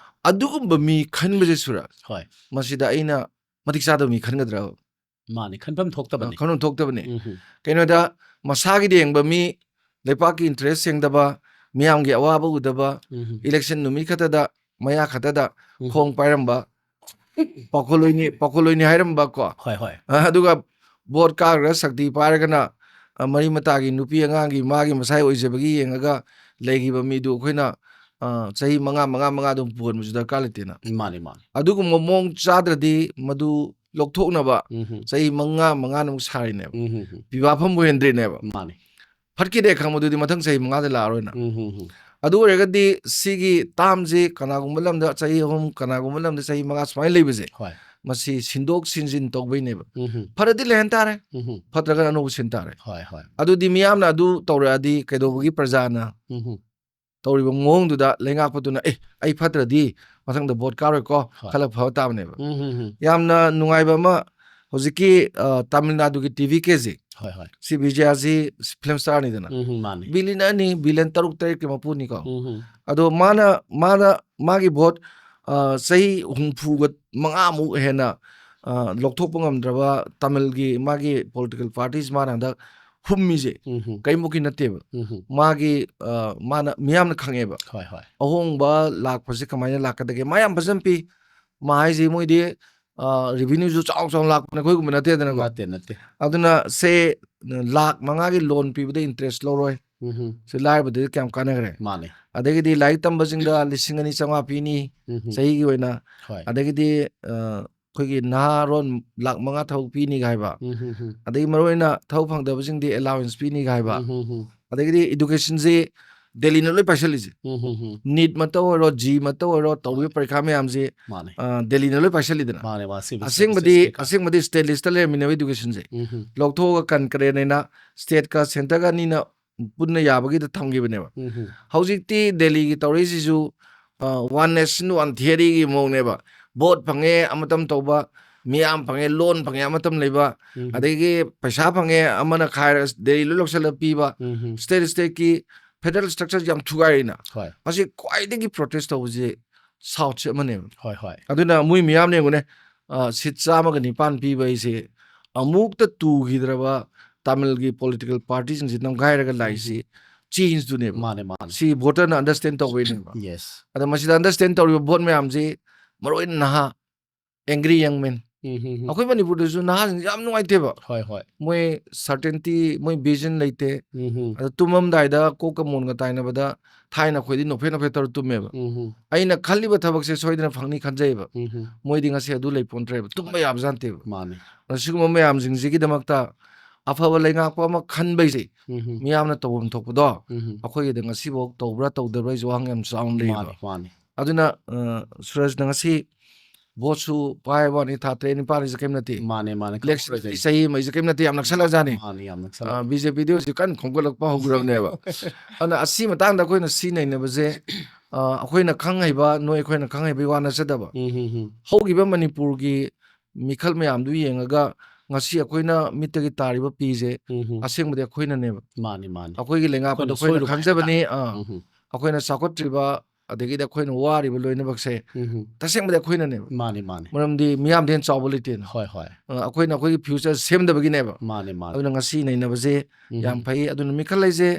ꯑꯗꯨꯒꯨꯝꯕ ꯃꯤ ꯈꯟꯕꯁꯦ ꯁꯨꯔ ꯍꯣꯏ. ꯃꯁꯤꯗ ꯑꯩꯅ ꯃꯇꯤꯛ ꯆꯥꯗꯕ ꯃꯤ ꯈꯟꯒꯗ꯭ꯔꯕ? ꯃꯥꯅꯤ, ꯈꯟꯐꯝ ꯊꯣꯛꯇꯕꯅꯤ. ꯈꯟꯐꯝ ꯊꯣꯛꯇꯕꯅꯤ꯫ ꯎꯝ, ꯎꯝ. ꯀꯩꯅꯣꯗ ꯃꯁꯥꯒꯤꯗ ꯌꯦꯡꯕ ꯃꯤ, ꯂꯩꯄꯥꯛꯀꯤ interest ꯌꯦꯡꯗꯕ, ꯃꯤꯌꯥꯝꯒꯤ ꯑꯋꯥꯕ ꯎꯗꯕ, ꯎꯝ, ꯎꯝ. election ꯅꯨꯃꯤꯠ ꯈꯛꯇꯗ ꯃꯌꯥ ꯈꯛꯇꯗ ꯎꯝ. ꯈꯣꯡ ꯄꯥꯏꯔꯝꯕ, ꯄꯥꯎꯈꯣꯜꯂꯣꯏꯅꯤ, ꯄꯥꯎꯈꯣꯜꯂꯣꯏꯅꯤ ꯍꯥꯏꯔꯝꯕ ꯀꯣ꯫ ꯍꯣꯏ ꯍꯣꯏ. ꯑ, ꯑꯗꯨꯒ vote ꯀꯥꯈ꯭ꯔꯒ ꯁꯛꯇꯤ ꯄꯥꯏꯔꯒꯅ, ꯑ, ꯃꯔꯤ ꯃꯇꯥꯒꯤ ꯅꯨꯄꯤ ꯑꯉꯥꯡꯒꯤ ꯃꯥꯒꯤ ꯃꯁꯥꯒꯤ ꯑꯣꯏꯖꯕꯒꯤ ꯌꯦꯡꯉꯒ ꯂꯩꯈꯤꯕ ꯃꯤꯗꯨ ꯑꯩꯈꯣꯏꯅ, ꯑ, ꯆꯍꯤ ꯃꯉꯥ, ꯃꯉꯥ, ꯃꯉꯥ ꯑꯗꯨꯝ ꯄꯨꯍꯟꯕꯁꯨ ꯗꯔꯀꯥꯔ ꯂꯩꯇꯦꯅ꯫ ꯃꯥꯅꯤ, ꯃꯥꯅꯤ꯫ ꯑꯗꯨꯒꯨꯝꯕ ꯃꯑꯣꯡ ꯆꯥꯗ꯭ꯔꯗꯤ ꯃꯗꯨ ꯂꯧꯊꯣꯛꯅꯕ ꯎꯝ, ꯍꯝ, ꯆꯍꯤ ꯃꯉꯥ, ꯃꯉꯥꯅ ꯑꯃꯨꯛ ꯁꯥꯔꯤꯅꯦꯕ꯫ ꯎꯝ, ꯍꯝ, ꯍꯝ꯫ ꯄꯤꯕꯥ ꯐꯝꯕꯨ ꯍꯦꯟꯗ꯭ꯔꯤꯅꯦꯕ꯫ ꯃꯥꯅꯤ꯫ ꯐꯠꯈꯤꯗ꯭ꯔꯦ ꯈꯪꯕꯗꯨꯗꯤ ꯃꯊꯪ ꯆꯍꯤ ꯃꯉꯥꯗ ꯂꯥꯛꯑꯔꯣꯏꯅ꯫ ꯎꯝ, ꯍꯝ, ꯍꯝ꯫ ꯑꯗꯨ ꯑꯣꯏꯔꯒꯗꯤ ꯁꯤꯒꯤ ꯇꯥꯝꯁꯤ ꯀꯅꯥꯒꯨꯝꯕ ꯂꯝꯗ ꯆꯍꯤ ꯑꯍꯨꯝ, ꯀꯅꯥꯒꯨꯝꯕ ꯂꯝꯗ ꯆꯍꯤ ꯃꯉꯥ ꯁꯨꯃꯥꯏꯅ ꯂꯩꯕꯁꯦ, ꯍꯣꯏ꯫ ꯃꯁꯤ ꯁꯤꯟꯗꯣꯛ ꯁꯤꯟꯖꯤꯟ ꯇꯧꯕꯩꯅꯦꯕ꯫ ꯎꯝ, ꯍꯝ, ꯐꯔꯗꯤ ꯂꯩꯍꯟ ꯇꯥꯔꯦ, ꯎꯝ, ꯍꯝ꯫ ꯐꯠꯇ꯭ꯔꯒꯅ ꯑꯅꯧꯕ ꯁꯤꯟ ꯇꯥꯔꯦ꯫ ꯍꯣꯏ, ꯍꯣꯏ꯫ ꯑꯗꯨꯗꯤ ꯃꯤꯌꯥꯝꯅ ꯑꯗꯨ ꯇꯧꯔꯛꯑꯗꯤ ꯀꯩꯗꯧꯕꯒꯤ ꯄ꯭ꯔꯖꯥꯅ ꯎꯝ, ꯍꯝ꯫ ꯇꯧꯔꯤꯕ ꯃꯑꯣꯡꯗꯨꯗ ꯂꯩꯉꯥꯛꯄꯗꯨꯅ, "ꯑꯦ, ꯑꯩ ꯐꯠꯇ꯭ꯔꯗꯤ ꯃꯊꯪꯗ ꯚꯣꯠ ꯀꯥꯔꯣꯏꯀꯣ" ꯍꯣꯏ꯫ ꯈꯜꯂ ꯐꯕ ꯇꯥꯕꯅꯦꯕ꯫ ꯎꯝ, ꯍꯝ, ꯍꯝ꯫ ꯌꯥꯝꯅ ꯅꯨꯡꯉꯥꯏꯕ ꯑꯃ, ꯍꯧꯖꯤꯛꯀꯤ, ꯑ, ꯇꯥꯃꯤꯜ ꯅꯥꯗꯨꯒꯤ ꯇꯤ ꯚꯤ ꯀꯦꯁꯦ, ꯍꯣꯏ, ꯍꯣꯏ꯫ ꯁꯤ ꯕꯤꯖꯌꯁꯤ ꯐꯤꯂꯝ ꯁ꯭ꯇꯥꯔꯅꯤꯗꯅ, ꯎꯝ, ꯍꯝ, ꯃꯥꯅꯤ꯫ ꯕꯤꯂꯤꯌꯟ ꯑꯅꯤ, ꯕꯤꯂꯤꯌꯟ ꯇꯔꯨꯛ ꯇꯔꯦꯠꯀꯤ ꯃꯄꯨꯅꯤꯀꯣ꯫ ꯎꯝ, ꯍꯝ꯫ ꯑꯗꯣ ꯃꯥꯅ, ꯃꯥꯅ ꯃꯥꯒꯤ ꯚꯣꯠ, ꯑ, ꯆꯍꯤ ꯍꯨꯝꯐꯨꯒ ꯃꯉꯥꯃꯨꯛ ꯍꯦꯟꯅ, ꯑ, ꯂꯧꯊꯣꯛꯄ ꯉꯝꯗ꯭ꯔꯕ ꯇꯥꯃꯤꯜꯒꯤ ꯃꯥꯒꯤ ꯄꯣꯂꯤꯇꯤꯀꯦꯜ ꯄꯥꯔꯇꯤꯁ ꯃꯥꯅ ꯍꯟꯗꯛ ꯍꯨꯝꯃꯤꯁꯦ ꯎꯝ, ꯍꯝ꯫ ꯀꯔꯤꯃꯨꯛꯀꯤ ꯅꯠꯇꯦꯕ꯫ ꯎꯝ, ꯍꯝ꯫ ꯃꯥꯒꯤ, ꯑ, ꯃꯥꯅ, ꯃꯤꯌꯥꯝꯅ ꯈꯪꯉꯦꯕ꯫ ꯍꯣꯏ, ꯍꯣꯏ꯫ ꯑꯍꯣꯡꯕ ꯂꯥꯛꯄꯁꯦ ꯀꯃꯥꯏꯅ ꯂꯥꯛꯀꯗꯒꯦ? ꯃꯥ ꯌꯥꯝ ꯐꯖꯅ ꯄꯤ꯫ ꯃꯥ ꯍꯥꯏꯁꯦ ꯃꯣꯏꯗꯤ, ꯑ, revenue ꯁꯨ ꯆꯥꯎ ꯆꯥꯎꯅ ꯂꯥꯛꯄ ꯅꯈꯣꯏꯒꯨꯝꯕ ꯅꯠꯇꯦꯗꯅꯀꯣ꯫ ꯅꯠꯇꯦ, ꯅꯠꯇꯦ꯫ ꯑꯗꯨꯅ ꯁꯦ ꯂꯥꯛ ꯃꯉꯥꯒꯤ ꯂꯣꯟ ꯄꯤꯕꯗ ꯏꯟꯇꯔꯦꯁ ꯂꯧꯔꯣꯏ꯫ ꯎꯝ, ꯍꯝ꯫ ꯁꯤ ꯂꯥꯏꯔꯕꯗꯗꯤ ꯀꯌꯥꯝ ꯀꯥꯟꯅꯈ꯭ꯔꯦ? ꯃꯥꯅꯤ꯫ ꯑꯗꯒꯤꯗꯤ ꯂꯥꯏꯔꯤꯛ ꯇꯝꯕꯁꯤꯡꯗ ꯂꯤꯁꯤꯡ ꯑꯅꯤ ꯆꯥꯝꯃꯉꯥ ꯄꯤꯅꯤ ꯎꯝ, ꯍꯝ꯫ ꯆꯍꯤꯒꯤ ꯑꯣꯏꯅ꯫ ꯍꯣꯏ꯫ ꯑꯗꯒꯤꯗꯤ, ꯑ, ꯑꯩꯈꯣꯏꯒꯤ ꯅꯍꯥꯔꯣꯟ ꯂꯥꯛ ꯃꯉꯥ ꯊꯕꯛ ꯄꯤꯅꯤꯒ ꯍꯥꯏꯕ꯫ ꯎꯝ, ꯍꯝ, ꯍꯝ꯫ ꯑꯗꯒꯤ ꯃꯔꯨꯑꯣꯏꯅ ꯊꯕꯛ ꯐꯪꯗꯕꯁꯤꯡꯗꯤ allowance ꯄꯤꯅꯤꯒ ꯍꯥꯏꯕ꯫ ꯎꯝ, ꯍꯝ, ꯍꯝ꯫ ꯑꯗꯒꯤꯗꯤ education ꯁꯤ ꯗꯦꯜꯂꯤꯅ ꯂꯣꯏ ꯄꯥꯏꯁꯜꯂꯤꯁꯦ꯫ ꯎꯝ, ꯍꯝ, ꯍꯝ꯫ ꯅꯤꯠ ꯃꯛꯇ ꯑꯣꯏꯔꯣ, ꯖꯤ ꯃꯛꯇ ꯑꯣꯏꯔꯣ, ꯇꯧꯔꯤꯕ ꯄꯔꯤꯈꯥ ꯃꯌꯥꯝꯁꯦ, ꯃꯥꯅꯦ꯫ ꯑ, ꯗꯦꯜꯂꯤꯅ ꯂꯣꯏ ꯄꯥꯏꯁꯜꯂꯤꯗꯅ꯫ ꯃꯥꯅꯦ, ꯃꯥꯅꯦ, civil ꯑꯁꯦꯡꯕꯗꯤ, services ꯀꯩꯀꯥ꯫ ꯑꯁꯦꯡꯕꯗꯤ state ꯂꯤꯁꯇ ꯂꯩꯔꯝꯃꯤꯅꯦꯕ education ꯁꯦ꯫ ꯎꯝ, ꯍꯝ꯫ ꯂꯧꯊꯣꯛꯑꯒ concurrent ꯍꯥꯏꯅ state ꯀ centre ꯒ ꯑꯅꯤꯅ ꯄꯨꯟꯅ ꯌꯥꯕꯒꯤꯗ ꯊꯝꯈꯤꯕꯅꯦꯕ꯫ ꯎꯝ, ꯍꯝ꯫ ꯍꯧꯖꯤꯛꯇꯤ ꯗꯦꯜꯂꯤꯒꯤ ꯇꯧꯔꯛꯏꯁꯤꯁꯨ, ꯑ, one nation one theory ꯒꯤ ꯃꯑꯣꯡꯅꯦꯕ꯫ ꯚꯣꯠ ꯐꯪꯉꯦ ꯑꯃꯇꯝ ꯇꯧꯕ, ꯃꯤꯌꯥꯝ ꯐꯪꯉꯦ, ꯂꯣꯟ ꯐꯪꯉꯦ ꯑꯃꯇꯝ ꯂꯩꯕ, ꯎꯝ, ꯍꯝ꯫ ꯑꯗꯒꯤ ꯄꯩꯁꯥ ꯐꯪꯉꯦ ꯑꯃꯅ ꯈꯥꯏꯔꯒ ꯗꯦꯜꯂꯤ ꯂꯣꯏ ꯂꯧꯁꯜꯂꯒ ꯄꯤꯕ, ꯎꯝ, ꯍꯝ꯫ state state ꯀꯤ federal structure ꯁꯦ ꯌꯥꯝ ꯊꯨꯒꯥꯏꯔꯤꯅ꯫ ꯍꯣꯏ꯫ ꯃꯁꯤ ꯈ꯭ꯋꯥꯏꯗꯒꯤ protest ꯇꯧꯕꯁꯤ South ꯁꯦ ꯑꯃꯅꯦꯕ꯫ ꯍꯣꯏ, ꯍꯣꯏ꯫ ꯑꯗꯨꯅ ꯃꯣꯏ ꯃꯤꯌꯥꯝꯅ ꯌꯦꯡꯉꯨꯅꯦ, ꯑ, seat ꯆꯥꯝꯃꯒ ꯅꯤꯄꯥꯟ ꯄꯤꯕ ꯍꯥꯏꯁꯦ ꯑꯃꯨꯛꯇ ꯇꯨꯈꯤꯗ꯭ꯔꯕ ꯇꯥꯃꯤꯜꯒꯤ political party ꯁꯤꯡꯁꯤ ꯅꯝꯈꯥꯏꯔꯒ ꯂꯥꯛꯏꯁꯤ change ꯇꯨꯅꯦꯕ꯫ ꯃꯥꯅꯦ, ꯃꯥꯅꯦ꯫ ꯁꯤ voter ꯅ understand ꯇꯧꯕꯩꯅꯦꯕ꯫ Yes꯫ ꯑꯗ ꯃꯁꯤꯗ understand ꯇꯧꯔꯤꯕ vote ꯃꯌꯥꯝꯁꯤ ꯃꯔꯨ ꯑꯣꯏꯅ ꯅꯍꯥ, angry young men, ꯎꯝ, ꯎꯝ, ꯎꯝ꯫ ꯑꯩꯈꯣꯏ ꯃꯅꯤꯄꯨꯔꯗꯁꯨ ꯅꯍꯥꯁꯤꯡꯁꯦ ꯌꯥꯝ ꯅꯨꯡꯉꯥꯏꯇꯦꯕ꯫ ꯍꯣꯏ, ꯍꯣꯏ꯫ ꯃꯣꯏ certainty, ꯃꯣꯏ vision ꯂꯩꯇꯦ꯫ ꯎꯝ, ꯎꯝ꯫ ꯑꯗ ꯇꯨꯝꯃꯝꯗꯥꯏꯗ ꯀꯣꯛꯀ ꯃꯣꯟꯒ ꯇꯥꯏꯅꯕꯗ ꯊꯥꯏꯅ ꯑꯩꯈꯣꯏꯗꯤ ꯅꯣꯛꯐꯦꯠ ꯅꯣꯛꯐꯦꯠ ꯇꯧꯔ ꯇꯨꯝꯃꯦꯕ꯫ ꯎꯝ, ꯎꯝ꯫ ꯑꯩꯅ ꯈꯜꯂꯤꯕ ꯊꯕꯛꯁꯦ ꯁꯣꯏꯗꯅ ꯐꯪꯅꯤ ꯈꯟꯖꯩꯕ꯫ ꯎꯝ, ꯎꯝ꯫ ꯃꯣꯏꯗꯤ ꯉꯁꯤ ꯑꯗꯨ ꯂꯩ ꯄꯣꯟꯇ꯭ꯔꯦꯕ, ꯇꯨꯝꯕ ꯌꯥꯕꯖꯥꯠ ꯅꯠꯇꯦꯕ꯫ ꯃꯥꯅꯤ꯫ ꯑꯗ ꯁꯤꯒꯨꯝꯕ ꯃꯌꯥꯝꯁꯤꯡꯁꯤꯒꯤꯗꯃꯛꯇ ꯑꯐꯕ ꯂꯩꯉꯥꯛꯄ ꯑꯃ ꯈꯟꯕꯩꯁꯦ ꯎꯝ, ꯎꯝ꯫ ꯃꯤꯌꯥꯝꯅ ꯇꯧꯐꯝ ꯊꯣꯛꯄꯗꯣ ꯎꯝ, ꯎꯝ꯫ ꯑꯩꯈꯣꯏꯒꯤꯗ ꯉꯁꯤꯐꯥꯎ ꯇꯧꯕ꯭ꯔꯥ ꯇꯧꯗꯕ꯭ꯔꯥ ꯑꯩꯁꯨ ꯋꯥꯍꯪ ꯌꯥꯝ ꯆꯥꯎꯅ ꯂꯩꯌꯦꯕ꯫ ꯃꯥꯅꯤ, ꯃꯥꯅꯤ꯫ ꯑꯗꯨꯅ ꯑ, ꯁꯨꯔꯖꯅ ꯉꯁꯤ ꯚꯣꯠꯁꯨ ꯄꯥꯏꯕ ꯋꯥꯅꯤ, ꯊꯥ ꯇꯔꯦꯠ ꯅꯤꯄꯥꯜ ꯍꯥꯏꯁꯦ ꯀꯩꯝ ꯅꯠꯇꯦ꯫ ꯃꯥꯅꯦ, ꯃꯥꯅꯦ, ꯏꯂꯦꯛꯁꯟ ꯈꯪꯍꯧꯔꯣꯏꯗꯣꯏꯅꯤ꯫ ꯆꯍꯤ ꯑꯃ ꯍꯥꯏꯁꯦ ꯀꯩꯝ ꯅꯠꯇꯦ, ꯌꯥꯝ ꯅꯛꯁꯜꯂꯛꯑꯖꯥꯠꯅꯤ꯫ ꯃꯥꯅꯦ, ꯌꯥꯝ ꯑ, ꯅꯛꯁꯜꯂꯛꯑꯦ꯫ ꯕꯤ ꯖꯦ ꯄꯤꯗꯤ ꯍꯧꯖꯤꯛ ꯀꯟꯅ ꯈꯣꯝꯒꯠꯂꯛꯄ ꯍꯧꯈ꯭ꯔꯕꯅꯦꯕ꯫ ꯑꯗꯨꯅ ꯑꯁꯤ ꯃꯇꯥꯡꯗ ꯑꯩꯈꯣꯏꯅ ꯁꯤ ꯅꯩꯅꯕꯁꯦ, ꯑ, ꯑꯩꯈꯣꯏꯅ ꯈꯪ ꯍꯩꯕ, ꯅꯣꯏ ꯑꯩꯈꯣꯏꯅ ꯈꯪ ꯍꯩꯕꯒꯤ ꯋꯥ ꯅꯠꯆꯗꯕ, ꯎꯝ, ꯎꯝ, ꯎꯝ꯫ ꯍꯧꯈꯤꯕ ꯃꯅꯤꯄꯨꯔꯒꯤ ꯃꯤꯈꯜ ꯃꯌꯥꯝꯗꯨ ꯌꯦꯡꯉꯒ ꯉꯁꯤ ꯑꯩꯈꯣꯏꯅ ꯃꯤꯠꯇꯒꯤ ꯇꯥꯔꯤꯕ ꯄꯤꯁꯦ ꯎꯝ, ꯎꯝ꯫ ꯑꯁꯦꯡꯕꯗꯤ ꯑꯩꯈꯣꯏꯅꯅꯦꯕ꯫ ꯃꯥꯅꯤ, ꯃꯥꯅꯤ꯫ ꯑꯩꯈꯣꯏꯒꯤ ꯂꯩꯉꯥꯛꯄꯗ ꯑꯩꯈꯣꯏꯅ ꯑꯩꯈꯣꯏꯅ ꯁꯣꯏꯔꯨꯕ ꯈꯪꯖꯕꯅꯤ꯫ ꯍꯥꯏꯕ ꯇꯥꯔꯦ꯫ ꯑꯥ, ꯎꯝ, ꯎꯝ꯫ ꯑꯩꯈꯣꯏꯅ ꯆꯥꯎꯈꯠꯇ꯭ꯔꯤꯕ, ꯑꯗꯒꯤꯗꯤ ꯑꯩꯈꯣꯏꯅ ꯋꯥꯔꯤꯕ ꯂꯣꯏꯅꯃꯛꯁꯦ ꯎꯝ, ꯎꯝ꯫ ꯇꯁꯦꯡꯕꯗꯤ ꯑꯩꯈꯣꯏꯅꯅꯦꯕ꯫ ꯃꯥꯅꯤ, ꯃꯥꯅꯤ꯫ ꯃꯔꯝꯗꯤ ꯃꯤꯌꯥꯝꯗꯩ ꯍꯦꯟꯅ ꯆꯥꯎꯕ ꯂꯩꯇꯦꯅ꯫ ꯍꯣꯏ, ꯍꯣꯏ꯫ ꯑ, ꯑꯩꯈꯣꯏꯅ ꯑꯩꯈꯣꯏꯒꯤ future ꯁꯦꯝꯗꯕꯒꯤꯅꯦꯕ꯫ ꯃꯥꯅꯤ, ꯃꯥꯅꯤ꯫ ꯑꯗꯨꯅ ꯉꯁꯤ ꯅꯩꯅꯕꯁꯦ ꯎꯝ, ꯌꯥꯝ ꯎꯝ꯫ ꯐꯩ꯫ ꯑꯗꯨꯅ ꯃꯤꯈꯜ ꯍꯥꯏꯁꯦ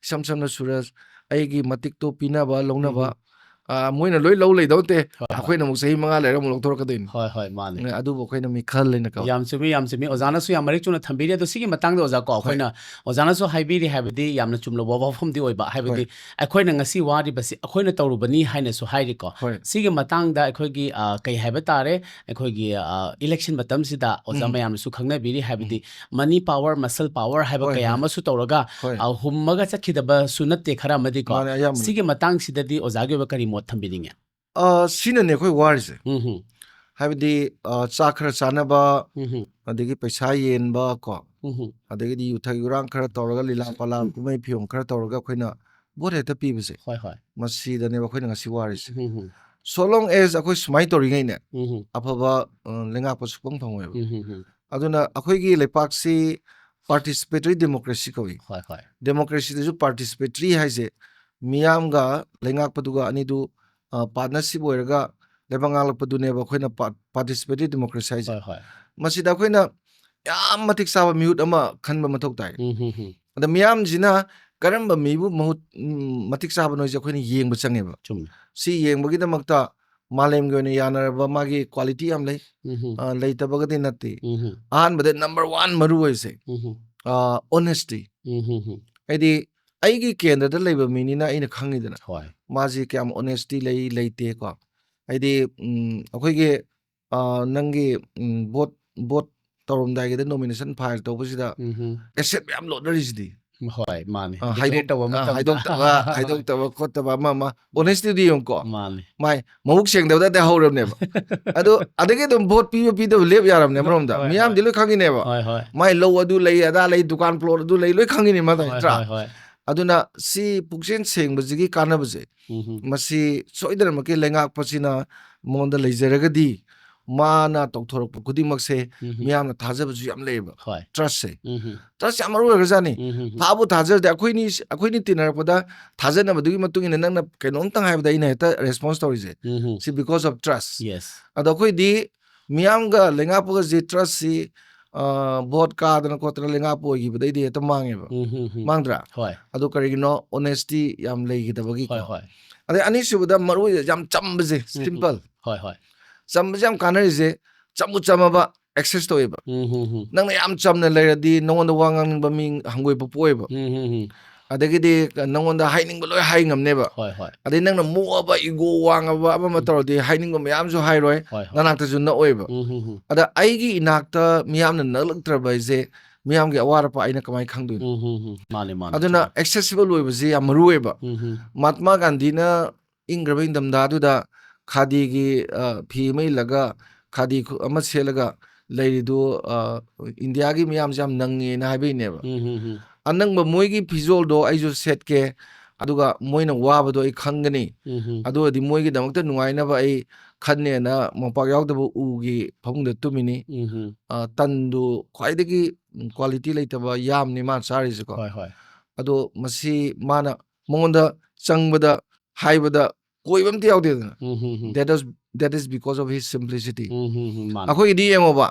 ꯏꯁꯝ ꯁꯝꯅ ꯁꯨꯔꯖ, ꯑꯩꯒꯤ ꯃꯇꯤꯛꯇꯣ ꯄꯤꯅꯕ ꯂꯧꯅꯕ, ꯎꯝ, ꯎꯝ꯫ ꯑ, ꯃꯣꯏꯅ ꯂꯣꯏ ꯂꯧ ꯂꯩꯗꯧ ꯅꯠꯇꯦ꯫ ꯍꯣꯏ, ꯍꯣꯏ꯫ ꯑꯩꯈꯣꯏꯅ ꯑꯃꯨꯛ ꯆꯍꯤ ꯃꯉꯥ ꯂꯩꯔꯒ ꯑꯃꯨꯛ ꯂꯧꯊꯣꯔꯛꯀꯗꯣꯏꯅꯤ꯫ ꯍꯣꯏ, ꯍꯣꯏ, ꯃꯥꯅꯤ꯫ ꯑ, ꯑꯗꯨꯕꯨ ꯑꯩꯈꯣꯏꯅ ꯃꯤꯈꯜ ꯍꯥꯏꯅ ꯀꯧꯋꯦ꯫ ꯌꯥꯝ ꯆꯨꯝꯃꯤ, ꯌꯥꯝ ꯆꯨꯝꯃꯤ꯫ ꯑꯣꯖꯥꯅꯁꯨ ꯌꯥꯝ ꯃꯔꯤꯛ ꯆꯨꯝꯅ ꯊꯝꯕꯤꯔꯤ꯫ ꯑꯗꯣ ꯁꯤꯒꯤ ꯃꯇꯥꯡꯗ ꯑꯣꯖꯥ ꯀꯣ, ꯍꯣꯏ꯫ ꯑꯩꯈꯣꯏꯅ ꯑꯣꯖꯥꯅꯁꯨ ꯍꯥꯏꯕꯤꯔꯤ ꯍꯥꯏꯕꯗꯤ ꯌꯥꯝꯅ ꯆꯨꯝꯂꯕ ꯋꯥꯐꯝꯗꯤ ꯑꯣꯏꯕ꯫ ꯍꯥꯏꯕꯗꯤ ꯍꯣꯏ꯫ ꯑꯩꯈꯣꯏꯅ ꯉꯁꯤ ꯋꯥꯔꯤꯕꯁꯤ ꯑꯩꯈꯣꯏꯅ ꯇꯧꯔꯨꯕꯅꯤ ꯍꯥꯏꯅꯁꯨ ꯍꯥꯏꯔꯤꯀꯣ꯫ ꯍꯣꯏ꯫ ꯁꯤꯒꯤ ꯃꯇꯥꯡꯗ ꯑꯩꯈꯣꯏꯒꯤ, ꯑ, ꯀꯩ ꯍꯥꯏꯕ ꯇꯥꯔꯦ, ꯑꯩꯈꯣꯏꯒꯤ, ꯑ, election ꯃꯇꯝꯁꯤꯗ ꯑꯣꯖꯥ ꯎꯝ꯫ ꯃꯌꯥꯝꯅꯁꯨ ꯈꯪꯅꯕꯤꯔꯤ ꯍꯥꯏꯕꯗꯤ ꯎꯝ꯫ money power, muscle power ꯍꯥꯏꯕ ꯍꯣꯏ, ꯀꯌꯥ ꯍꯣꯏ꯫ ꯑꯃꯁꯨ ꯇꯧꯔꯒ, ꯍꯣꯏ꯫ ꯑ, ꯍꯨꯝꯃꯒ ꯆꯠꯈꯤꯗꯕꯁꯨ ꯅꯠꯇꯦ ꯈꯔ ꯑꯃꯗꯤꯀꯣ꯫ ꯃꯥꯅꯦ, ꯑꯌꯥꯝꯕꯅ꯫ ꯁꯤꯒꯤ ꯃꯇꯥꯡꯁꯤꯗꯗꯤ ꯑꯣꯖꯥꯒꯤ ꯑꯣꯏꯕ ꯀꯔꯤ ꯃꯣꯠ ꯊꯝꯕꯤꯅꯤꯡꯉꯦ? ꯑ, ꯁꯤꯅꯅꯦ ꯑꯩꯈꯣꯏ ꯋꯥꯔꯤꯁꯦ꯫ ꯎꯝ ꯍꯨꯝ꯫ ꯍꯥꯏꯕꯗꯤ, ꯑ, ꯆꯥꯛ ꯈꯔ ꯆꯥꯅꯕ, ꯎꯝ ꯍꯨꯝ꯫ ꯑꯗꯒꯤ ꯄꯩꯁꯥ ꯌꯦꯟꯕ ꯀꯣ, ꯎꯝ ꯍꯨꯝ꯫ ꯑꯗꯒꯤꯗꯤ ꯌꯨꯊꯛ ꯌꯨꯔꯥꯡ ꯈꯔ ꯇꯧꯔꯒ, ꯂꯤꯂꯥ ꯄꯥꯂꯥ, ꯀꯨꯝꯍꯩ ꯐꯤꯌꯣꯡ ꯈꯔ ꯇꯧꯔꯒ ꯑꯩꯈꯣꯏꯅ ꯚꯣꯠ ꯍꯦꯛꯇ ꯄꯤꯕꯁꯦ, ꯍꯣꯏ, ꯍꯣꯏ꯫ ꯃꯁꯤꯗꯅꯦꯕ ꯑꯩꯈꯣꯏꯅ ꯉꯁꯤ ꯋꯥꯔꯤꯁꯦ꯫ ꯎꯝ ꯍꯨꯝ꯫ So long as ꯑꯩꯈꯣꯏ ꯁꯨꯃꯥꯏꯅ ꯇꯧꯔꯤꯉꯩꯅꯦ, ꯎꯝ ꯍꯨꯝ꯫ ꯑꯐꯕ, ꯑ, ꯂꯩꯉꯥꯛꯄ ꯁꯨꯛꯐꯪ ꯐꯪꯉꯣꯏꯕ꯫ ꯎꯝ ꯍꯨꯝ ꯍꯨꯝ꯫ ꯑꯗꯨꯅ ꯑꯩꯈꯣꯏꯒꯤ ꯂꯩꯄꯥꯛꯁꯤ participatory democracy ꯀꯧꯏ꯫ ꯍꯣꯏ, ꯍꯣꯏ꯫ Democracyꯗꯁꯨ participatory ꯍꯥꯏꯁꯦ ꯃꯤꯌꯥꯝꯒ ꯂꯩꯉꯥꯛꯄꯗꯨꯒ ꯑꯅꯤꯗꯨ, ꯑ, partnership ꯑꯣꯏꯔꯒ ꯂꯩꯕꯥꯛ ꯉꯥꯛꯂꯛꯄꯗꯨꯅꯦꯕ ꯑꯩꯈꯣꯏꯅ pa-, participatory democracy ꯍꯥꯏꯁꯦ꯫ ꯍꯣꯏ, ꯍꯣꯏ꯫ ꯃꯁꯤꯗ ꯑꯩꯈꯣꯏꯅ ꯌꯥꯝ ꯃꯇꯤꯛ ꯆꯥꯕ ꯃꯤꯍꯨꯠ ꯑꯃ ꯈꯟꯕ ꯃꯊꯧ ꯇꯥꯏ꯫ ꯎꯝ ꯍꯨꯝ ꯍꯨꯝ꯫ ꯑꯗ ꯃꯤꯌꯥꯝꯁꯤꯅ ꯀꯔꯝꯕ ꯃꯤꯕꯨ ꯃꯍꯨꯠ, ꯎꯝ, ꯃꯇꯤꯛ ꯆꯥꯕꯅꯣ ꯍꯥꯏꯁꯦ ꯑꯩꯈꯣꯏꯅ ꯌꯦꯡꯕ ꯆꯪꯉꯦꯕ꯫ ꯆꯨꯝꯃꯤ꯫ ꯁꯤ ꯌꯦꯡꯕꯒꯤꯗꯃꯛꯇ ꯃꯥꯂꯦꯝꯒꯤ ꯑꯣꯏꯅ ꯌꯥꯅꯔꯕ ꯃꯥꯒꯤ quality ꯌꯥꯝ ꯂꯩ꯫ ꯎꯝ ꯍꯝ, ꯑ, ꯂꯩꯇꯕꯒꯗꯤ ꯅꯠꯇꯦ꯫ ꯎꯝ ꯍꯝ, ꯑꯍꯥꯟꯕꯗ number one ꯃꯔꯨ ꯑꯣꯏꯁꯦ ꯎꯝ ꯍꯝ, honesty꯫ ꯎꯝ ꯍꯝ ꯍꯝ, ꯍꯥꯏꯗꯤ ꯑꯩꯒꯤ ꯀꯦꯟꯗ꯭ꯔꯗ ꯂꯩꯕ ꯃꯤꯅꯤꯅ ꯑꯩꯅ ꯈꯪꯉꯤꯗꯅ ꯍꯣꯏ, ꯃꯥꯁꯤ ꯀꯌꯥꯝ honesty ꯂꯩ ꯂꯩꯇꯦꯀꯣ꯫ ꯍꯥꯏꯗꯤ ꯎꯝ, ꯑꯩꯈꯣꯏꯒꯤ ꯑ, ꯅꯪꯒꯤ ꯎꯝ, vote vote ꯇꯧꯔꯝꯗꯥꯏꯒꯤꯗ nomination file ꯇꯧꯕꯁꯤꯗ ꯎꯝ ꯍꯝ, asset ꯃꯌꯥꯝ ꯂꯣꯠꯅꯔꯤꯁꯤꯗꯤ꯫ ꯍꯣꯏ, ꯃꯥꯅꯤ, ꯑ, declare ꯍꯥꯏꯗꯣꯛ- ꯇꯧꯕ ꯑ, ꯃꯇꯝꯗ꯫ ꯍꯥꯏꯗꯣꯛꯇꯕ ꯍꯥꯏꯗꯣꯛꯇꯕ ꯈꯣꯠꯇꯕ ꯑꯃ ꯑꯃ honestyꯗꯤ ꯌꯦꯡꯉꯨꯀꯣ꯫ ꯃꯥꯅꯤ, ꯃꯥꯏ ꯃꯕꯨꯛ ꯁꯦꯡꯗꯕꯗ ꯍꯧꯔꯕꯅꯦꯕ꯫ ꯑꯗꯣ ꯑꯗꯒꯤ ꯑꯗꯨꯝ vote ꯄꯤꯕ ꯄꯤꯗꯕ ꯂꯦꯞ ꯌꯥꯔꯕꯅꯦ ꯑꯃꯔꯣꯝꯗ꯫ ꯍꯣꯏ, ꯃꯤꯌꯥꯝꯗꯤ ꯍꯣꯏ, ꯂꯣꯏ ꯈꯪꯉꯤꯅꯦꯕ꯫ ꯍꯣꯏ, ꯍꯣꯏ, ꯃꯥꯏ ꯂꯧ ꯑꯗꯨ ꯂꯩ, ꯑꯗꯥ ꯂꯩ, ꯗꯨꯀꯥꯟ plot ꯑꯗꯨ ꯂꯩ, ꯂꯣꯏ ꯈꯪꯉꯤꯅꯦ ꯃꯥ ꯍꯣꯏ, ꯅꯠꯇ꯭ꯔꯥ? ꯍꯣꯏ, ꯍꯣꯏ, ꯑꯗꯨꯅ ꯁꯤ ꯄꯨꯛꯆꯦꯜ ꯁꯦꯡꯕꯁꯤꯒꯤ ꯀꯥꯟꯅꯕꯁꯦ ꯎꯝ ꯍꯝ, ꯃꯁꯤ ꯁꯣꯏꯗꯅꯃꯛꯀꯤ ꯂꯩꯉꯥꯛꯄꯁꯤꯅ ꯃꯉꯣꯟꯗ ꯂꯩꯖꯔꯒꯗꯤ ꯃꯥꯅ ꯇꯧꯊꯣꯔꯛꯄ ꯈꯨꯗꯤꯡꯃꯛꯁꯦ ꯎꯝ ꯍꯝ, ꯃꯤꯌꯥꯝꯅ ꯊꯥꯖꯕꯁꯨ ꯌꯥꯝ ꯂꯩꯌꯦꯕ꯫ ꯍꯣꯏ, Trustꯁꯦ, ꯎꯝ ꯍꯝ, trustꯁꯦ ꯌꯥꯝ ꯃꯔꯨ ꯑꯣꯏꯈ꯭ꯔꯖꯥꯠꯅꯤ꯫ ꯎꯝ ꯍꯝ, ꯐꯥꯕꯨ ꯊꯥꯖꯔꯗꯤ ꯑꯩꯈꯣꯏꯅꯤ ꯑꯩꯈꯣꯏꯅꯤ ꯇꯤꯟꯅꯔꯛꯄꯗ ꯊꯥꯖꯅꯕꯗꯨꯒꯤ ꯃꯇꯨꯡ ꯏꯟꯅ ꯅꯪꯅ ꯀꯩꯅꯣꯝꯇꯪ ꯍꯥꯏꯕꯗ ꯑꯩꯅ ꯍꯦꯛꯇ response ꯇꯧꯔꯤꯁꯦ꯫ ꯎꯝ ꯍꯝ, ꯁꯤ because of trust꯫ Yes, ꯑꯗꯣ ꯑꯩꯈꯣꯏꯗꯤ ꯃꯤꯌꯥꯝꯒ ꯂꯩꯉꯥꯛꯄꯒꯁꯤ trustꯁꯤ ꯑ, vote ꯀꯥꯗꯅ ꯈꯣꯠꯇꯅ ꯂꯩꯉꯥꯛꯄ ꯑꯣꯏꯈꯤꯕꯗꯩꯗꯤ ꯍꯦꯛꯇ ꯃꯥꯡꯉꯦꯕ꯫ ꯎꯝ ꯍꯝ ꯍꯝ, ꯃꯥꯡꯗ꯭ꯔꯥ? ꯍꯣꯏ, ꯑꯗꯣ ꯀꯔꯤꯒꯤꯅꯣ? Honesty ꯌꯥꯝ ꯂꯩꯈꯤꯗꯕꯒꯤꯀꯣ꯫ ꯍꯣꯏ, ꯍꯣꯏ, ꯑꯗꯩ ꯑꯅꯤꯁꯨꯕꯗ ꯃꯔꯨ ꯑꯣꯏꯅ ꯌꯥꯝ ꯆꯝꯕꯁꯦ, ꯎꯝ, simple꯫ ꯍꯣꯏ, ꯍꯣꯏ, ꯆꯝꯕꯁꯦ ꯌꯥꯝ ꯀꯥꯟꯅꯔꯤꯁꯦ꯫ ꯆꯝꯕ ꯆꯝꯃꯕ access ꯇꯧꯋꯦꯕ꯫ ꯎꯝ ꯍꯝ ꯍꯝ, ꯅꯪꯅ ꯌꯥꯝ ꯆꯝꯅ ꯂꯩꯔꯗꯤ ꯅꯉꯣꯟꯗ ꯋꯥ ꯉꯥꯡꯅꯤꯡꯕ ꯃꯤ ꯍꯪꯒꯣꯏꯕ ꯄꯣꯛꯑꯦꯕ꯫ ꯎꯝ ꯍꯝ ꯍꯝ, ꯑꯗꯒꯤꯗꯤ ꯅꯉꯣꯟꯗ ꯍꯥꯏꯅꯤꯡꯕ ꯂꯣꯏ ꯍꯥꯏ ꯉꯝꯅꯦꯕ꯫ ꯍꯣꯏ, ꯍꯣꯏ, ꯑꯗꯩ ꯅꯪꯅ ꯃꯣꯛꯑꯕ, ego ꯋꯥꯡꯉꯕ ꯑꯃ ꯑꯃ ꯎꯝ, ꯇꯧꯔꯗꯤ ꯍꯥꯏꯅꯤꯡꯕ ꯃꯌꯥꯝꯁꯨ ꯍꯥꯏꯔꯣꯏ, ꯍꯣꯏ, ꯍꯣꯏ, ꯅꯅꯥꯛꯇꯁꯨ ꯅꯛꯑꯣꯏꯕ꯫ ꯎꯝ ꯍꯝ ꯍꯝ, ꯑꯗ ꯑꯩꯒꯤ ꯏꯅꯥꯛꯇ ꯃꯤꯌꯥꯝꯅ ꯅꯛꯂꯛꯇ꯭ꯔꯕ ꯍꯥꯏꯁꯦ ꯃꯤꯌꯥꯝꯒꯤ ꯑꯋꯥꯠ ꯑꯄꯥ ꯑꯩꯅ ꯀꯃꯥꯏꯅ ꯈꯪꯗꯣꯏꯅꯣ? ꯎꯝ ꯍꯝ ꯍꯝ, ꯃꯥꯅꯤ, ꯃꯥꯅꯤ, ꯑꯗꯨꯅ ꯆꯨꯝꯃꯤ, accessible ꯑꯣꯏꯕꯁꯤ ꯌꯥꯝ ꯃꯔꯨ ꯑꯣꯏꯌꯦꯕ꯫ ꯎꯝ ꯍꯝ, ꯃꯍꯥꯠꯃꯥ ꯒꯥꯟꯙꯤꯅ ꯏꯪꯈ꯭ꯔꯕ ꯏꯪꯊꯝꯊꯥꯗꯨꯗ ꯈꯥꯗꯤꯒꯤ, ꯑ, ꯐꯤ ꯑꯃ ꯏꯜꯂꯒ ꯈꯥꯗꯤ ꯈꯨ-, ꯑꯃ ꯁꯦꯠꯂꯒ ꯂꯩꯔꯤꯗꯨ, ꯑ, ꯏꯟꯗꯤꯌꯥꯒꯤ ꯃꯤꯌꯥꯝꯁꯦ ꯌꯥꯝ ꯅꯪꯉꯦꯅ ꯍꯥꯏꯕꯩꯅꯦꯕ꯫ ꯎꯝ ꯍꯝ ꯍꯝ, ꯑꯅꯪꯕ ꯃꯣꯏꯒꯤ ꯐꯤꯖꯣꯜꯗꯣ ꯑꯩꯁꯨ ꯁꯦꯠꯀꯦ, ꯑꯗꯨꯒ ꯃꯣꯏꯅ ꯋꯥꯕꯗꯣ ꯑꯩ ꯈꯪꯒꯅꯤ, ꯎꯝ ꯍꯝ, ꯑꯗꯨ ꯑꯣꯏꯔꯗꯤ ꯃꯣꯏꯒꯤꯗꯃꯛꯇ ꯅꯨꯡꯉꯥꯏꯅꯕ ꯑꯩ ꯈꯟꯅꯦꯅ ꯃꯣꯝꯄꯥꯛ ꯌꯥꯎꯗꯕ ꯎꯒꯤ ꯐꯃꯨꯡꯗ ꯇꯨꯝꯃꯤꯅꯤ꯫ ꯎꯝ ꯍꯝ, ꯑ, ꯇꯟꯗꯨ ꯈ꯭ꯋꯥꯏꯗꯒꯤ quality ꯂꯩꯇꯕ ꯌꯥꯝꯅꯤ ꯃꯥꯅ ꯆꯥꯔꯤꯁꯦꯀꯣ꯫ ꯍꯣꯏ, ꯍꯣꯏ, ꯑꯗꯣ ꯃꯁꯤ ꯃꯥꯅ ꯃꯉꯣꯟꯗ ꯆꯪꯕꯗ ꯍꯥꯏꯕꯗ ꯀꯣꯏꯕ ꯑꯝꯇ ꯌꯥꯎꯗꯦꯗꯅ꯫ ꯎꯝ ꯍꯝ ꯍꯝ, That is, that is because of his simplicity꯫ ꯎꯝ ꯍꯝ ꯍꯝ, ꯃꯥꯅꯤ, ꯑꯩꯈꯣꯏꯒꯤꯗꯤ ꯌꯦꯡꯉꯣꯕ,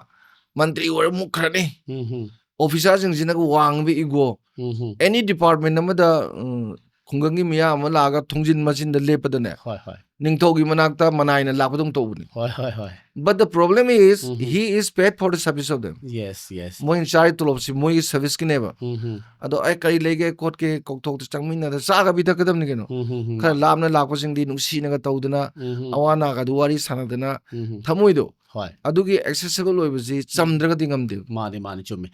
ꯃꯟꯇ꯭ꯔꯤ ꯑꯣꯏꯔ ꯃꯨꯛꯈ꯭ꯔꯅꯤ, ꯎꯝ ꯍꯝ, officerꯁꯤꯡꯁꯤꯅꯒ ꯋꯥꯡꯕ ego, ꯎꯝ ꯍꯝ, any department ꯑꯃꯗ ꯎꯝ, ꯈꯨꯡꯒꯪꯒꯤ ꯃꯤꯌꯥꯝ ꯑꯃ ꯂꯥꯛꯑꯒ ꯊꯣꯡꯖꯤꯟ ꯃꯆꯤꯟꯗ ꯂꯦꯞꯄꯗꯅꯦ, ꯍꯣꯏ ꯍꯣꯏ ꯅꯤꯡꯊꯧꯒꯤ ꯃꯅꯥꯛꯇ ꯃꯅꯥꯏꯅ ꯂꯥꯛꯄꯗꯧꯅ ꯇꯧꯕꯅꯤ꯫ ꯍꯣꯏ ꯍꯣꯏ ꯍꯣꯏ But the problem is, Mhm. he is paid for the service of them. Yes, yes. ꯃꯣꯏꯅ ꯆꯥꯔꯤ ꯇꯣꯂꯣꯞꯁꯤ ꯃꯣꯏꯒꯤ ꯁꯔꯚꯤꯁꯀꯤꯅꯦꯕ꯫ ꯎꯝ, ꯎꯝ, ꯑꯗꯣ ꯑꯩ ꯀꯔꯤ ꯂꯩꯒꯦ ꯈꯣꯠꯀꯦ ꯀꯧꯊꯣꯛꯇ ꯆꯪꯃꯤꯟꯅꯗ ꯆꯥꯒ ꯄꯤꯊꯛꯀꯗꯕꯅꯤ ꯀꯩꯅꯣ꯫ ꯎꯝ, ꯎꯝ, ꯎꯝ, ꯈꯔ ꯂꯥꯞꯅ ꯂꯥꯛꯄꯁꯤꯡꯗꯤ ꯅꯨꯡꯁꯤꯅꯒ ꯇꯧꯗꯅ ꯎꯝ, ꯎꯝ, ꯑꯋꯥ ꯅꯥꯒꯗꯨ ꯋꯥꯔꯤ ꯁꯥꯟꯅꯗꯅ ꯎꯝ, ꯎꯝ. ꯊꯃꯣꯏꯗꯣ ꯍꯣꯏ, ꯑꯗꯨꯒꯤ accessible ꯑꯣꯏꯕꯁꯤ ꯆꯝꯗ꯭ꯔꯒꯗꯤ ꯉꯝꯗꯦꯕ꯫ ꯃꯥꯅꯦ ꯃꯥꯅꯦ, ꯆꯨꯝꯃꯦ꯫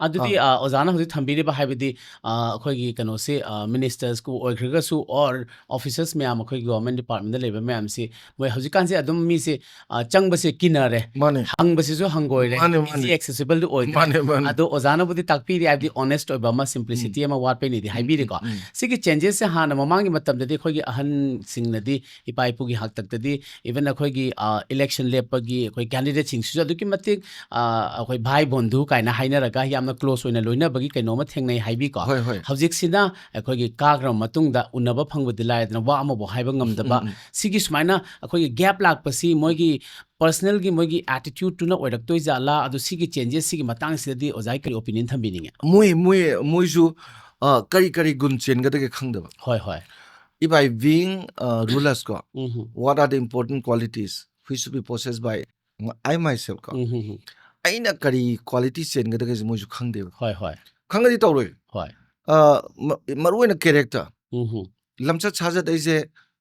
ꯑꯗꯨꯗꯤ ꯑ, ꯑꯣꯖꯥꯅ ꯍꯧꯖꯤꯛ ꯊꯝꯕꯤꯔꯤꯕ, ꯍꯥꯏꯕꯗꯤ ꯑ, ꯑꯩꯈꯣꯏꯒꯤ ꯀꯩꯅꯣꯁꯦ, ꯃꯤꯅꯤꯁꯇꯔꯁꯀꯨ ꯑꯣꯏꯈ꯭ꯔꯒꯁꯨ, or officers ꯃꯌꯥꯝ, ꯑꯩꯈꯣꯏ ꯒꯣꯚꯔꯟꯃꯦꯟ ꯗꯤꯄꯥꯔꯠꯃꯦꯟꯗ ꯂꯩꯕ ꯃꯌꯥꯝꯁꯤ, ꯃꯣꯏ ꯍꯧꯖꯤꯛꯀꯥꯟꯁꯦ ꯑꯗꯨꯝ ꯃꯤꯁꯦ ꯑ, ꯆꯪꯕꯁꯦ ꯀꯤꯅꯔꯦ, ꯃꯥꯅꯦ ꯍꯪꯕꯁꯤꯁꯨ ꯍꯪꯒꯣꯏꯔꯦ, ꯃꯥꯅꯦ, ꯃꯥꯅꯦ꯫ ꯏꯖꯤ ꯑꯦꯛꯁꯦꯁꯤꯕꯜꯗꯨ ꯑꯣꯏꯗ꯭ꯔꯦ꯫ ꯃꯥꯅꯦ ꯃꯥꯅꯦ꯫ ꯑꯗꯣ ꯑꯣꯖꯥꯅ ꯕꯨꯗꯤ ꯇꯥꯛꯄꯤꯔꯤ, ꯍꯥꯏꯕꯗꯤ ꯑꯣꯅꯦꯁ ꯑꯣꯏꯕ ꯑꯃ, ꯁꯤꯝꯄ꯭ꯂꯤꯁꯤꯇꯤ ꯑꯃ ꯋꯥꯠꯄꯩꯅꯤꯗꯤ ꯍꯥꯏꯕꯤꯔꯤꯀꯣ꯫ ꯎꯝ. ꯁꯤꯒꯤ ꯆꯦꯟꯖꯦꯁꯁꯦ ꯍꯥꯟꯅ ꯃꯃꯥꯡꯒꯤ ꯃꯇꯝꯗꯗꯤ ꯑꯩꯈꯣꯏꯒꯤ ꯑꯍꯟꯁꯤꯡꯅꯗꯤ, ꯏꯄꯥ ꯏꯄꯨꯒꯤ ꯍꯥꯛꯇꯛꯇꯗꯤ, ꯏꯚꯟ ꯑꯩꯈꯣꯏꯒꯤ ꯏꯂꯦꯛꯁꯟ ꯂꯦꯞꯄꯒꯤ ꯑꯩꯈꯣꯏ ꯀꯦꯟꯗꯤꯗꯦꯠꯁꯤꯡꯁꯤꯁꯨ ꯑꯗꯨꯛꯀꯤ ꯃꯇꯤꯛ ꯑ, ꯑꯩꯈꯣꯏ ꯚꯥꯏ ꯕꯣꯟꯙꯨ ꯀꯥꯏꯅ ꯍꯥꯏꯅꯔꯒ ꯌꯥꯝꯅ ꯀ꯭ꯂꯣꯁ ꯑꯣꯏꯅ ꯂꯣꯏꯅꯕꯒꯤ ꯀꯩꯅꯣ ꯑꯃ ꯊꯦꯡꯅꯩ ꯍꯥꯏꯕꯤꯀꯣ꯫ ꯍꯣꯏ ꯍꯣꯏ꯫ ꯍꯧꯖꯤꯛꯁꯤꯅ ꯑꯩꯈꯣꯏꯒꯤ ꯀꯥꯈ꯭ꯔꯕ ꯃꯇꯨꯡꯗ ꯎꯅꯕ ꯐꯪꯕꯗꯤ ꯂꯥꯏꯗꯅ, ꯋꯥ ꯑꯃꯐꯥꯎ ꯍꯥꯏꯕ ꯉꯝꯗꯕ, ꯎꯝ, ꯎꯝ. ꯁꯤꯒꯤ ꯁꯨꯃꯥꯏꯅ ꯑꯩꯈꯣꯏꯒꯤ ꯒꯦꯞ ꯂꯥꯛꯄꯁꯤ ꯃꯣꯏꯒꯤ ꯄꯔꯁꯅꯦꯜꯒꯤ, ꯃꯣꯏꯒꯤ ꯑꯦꯇꯤꯇ꯭ꯌꯨꯠꯇꯨꯅ ꯑꯣꯏꯔꯛꯇꯣꯏ ꯖꯥꯠꯂꯥ? ꯑꯗꯨ ꯁꯤꯒꯤ ꯆꯦꯟꯖꯦꯁ ꯁꯤꯒꯤ ꯃꯇꯥꯡꯁꯤꯗꯗꯤ ꯑꯣꯖꯥꯒꯤ ꯀꯔꯤ ꯑꯣꯄꯤꯅꯤꯌꯟ ꯊꯝꯕꯤꯅꯤꯡꯉꯦ? ꯃꯣꯏ ꯃꯣꯏ ꯃꯣꯏꯁꯨ ꯑ, ꯀꯔꯤ ꯀꯔꯤ ꯒꯨꯟ ꯆꯦꯟꯒꯗꯒꯦ ꯈꯪꯗꯕ꯫ ꯍꯣꯏ ꯍꯣꯏ꯫ If I being uh, rulers ꯀꯣ, ꯎꯝ, what are the important qualities which should be possessed by I myself ꯀꯣ? ꯎꯝ, ꯎꯝ, ꯎꯝ. ꯑꯩꯅ ꯀꯔꯤ ꯀ꯭ꯋꯥꯂꯤꯇꯤ ꯆꯦꯟꯒꯗꯒꯦꯁꯦ ꯃꯣꯏꯁꯨ ꯈꯪꯗꯦꯕ꯫ ꯍꯣꯏ ꯍꯣꯏ ꯈꯪꯉꯗꯤ ꯇꯧꯔꯣꯏ꯫ ꯍꯣꯏ꯫ ꯑ, ꯃ- ꯃꯔꯨꯑꯣꯏꯅ ꯀꯦꯔꯦꯛꯇꯔ, ꯎꯝ, ꯎꯝ, ꯂꯝꯆꯠ ꯁꯥꯖꯠ ꯑꯩꯁꯦ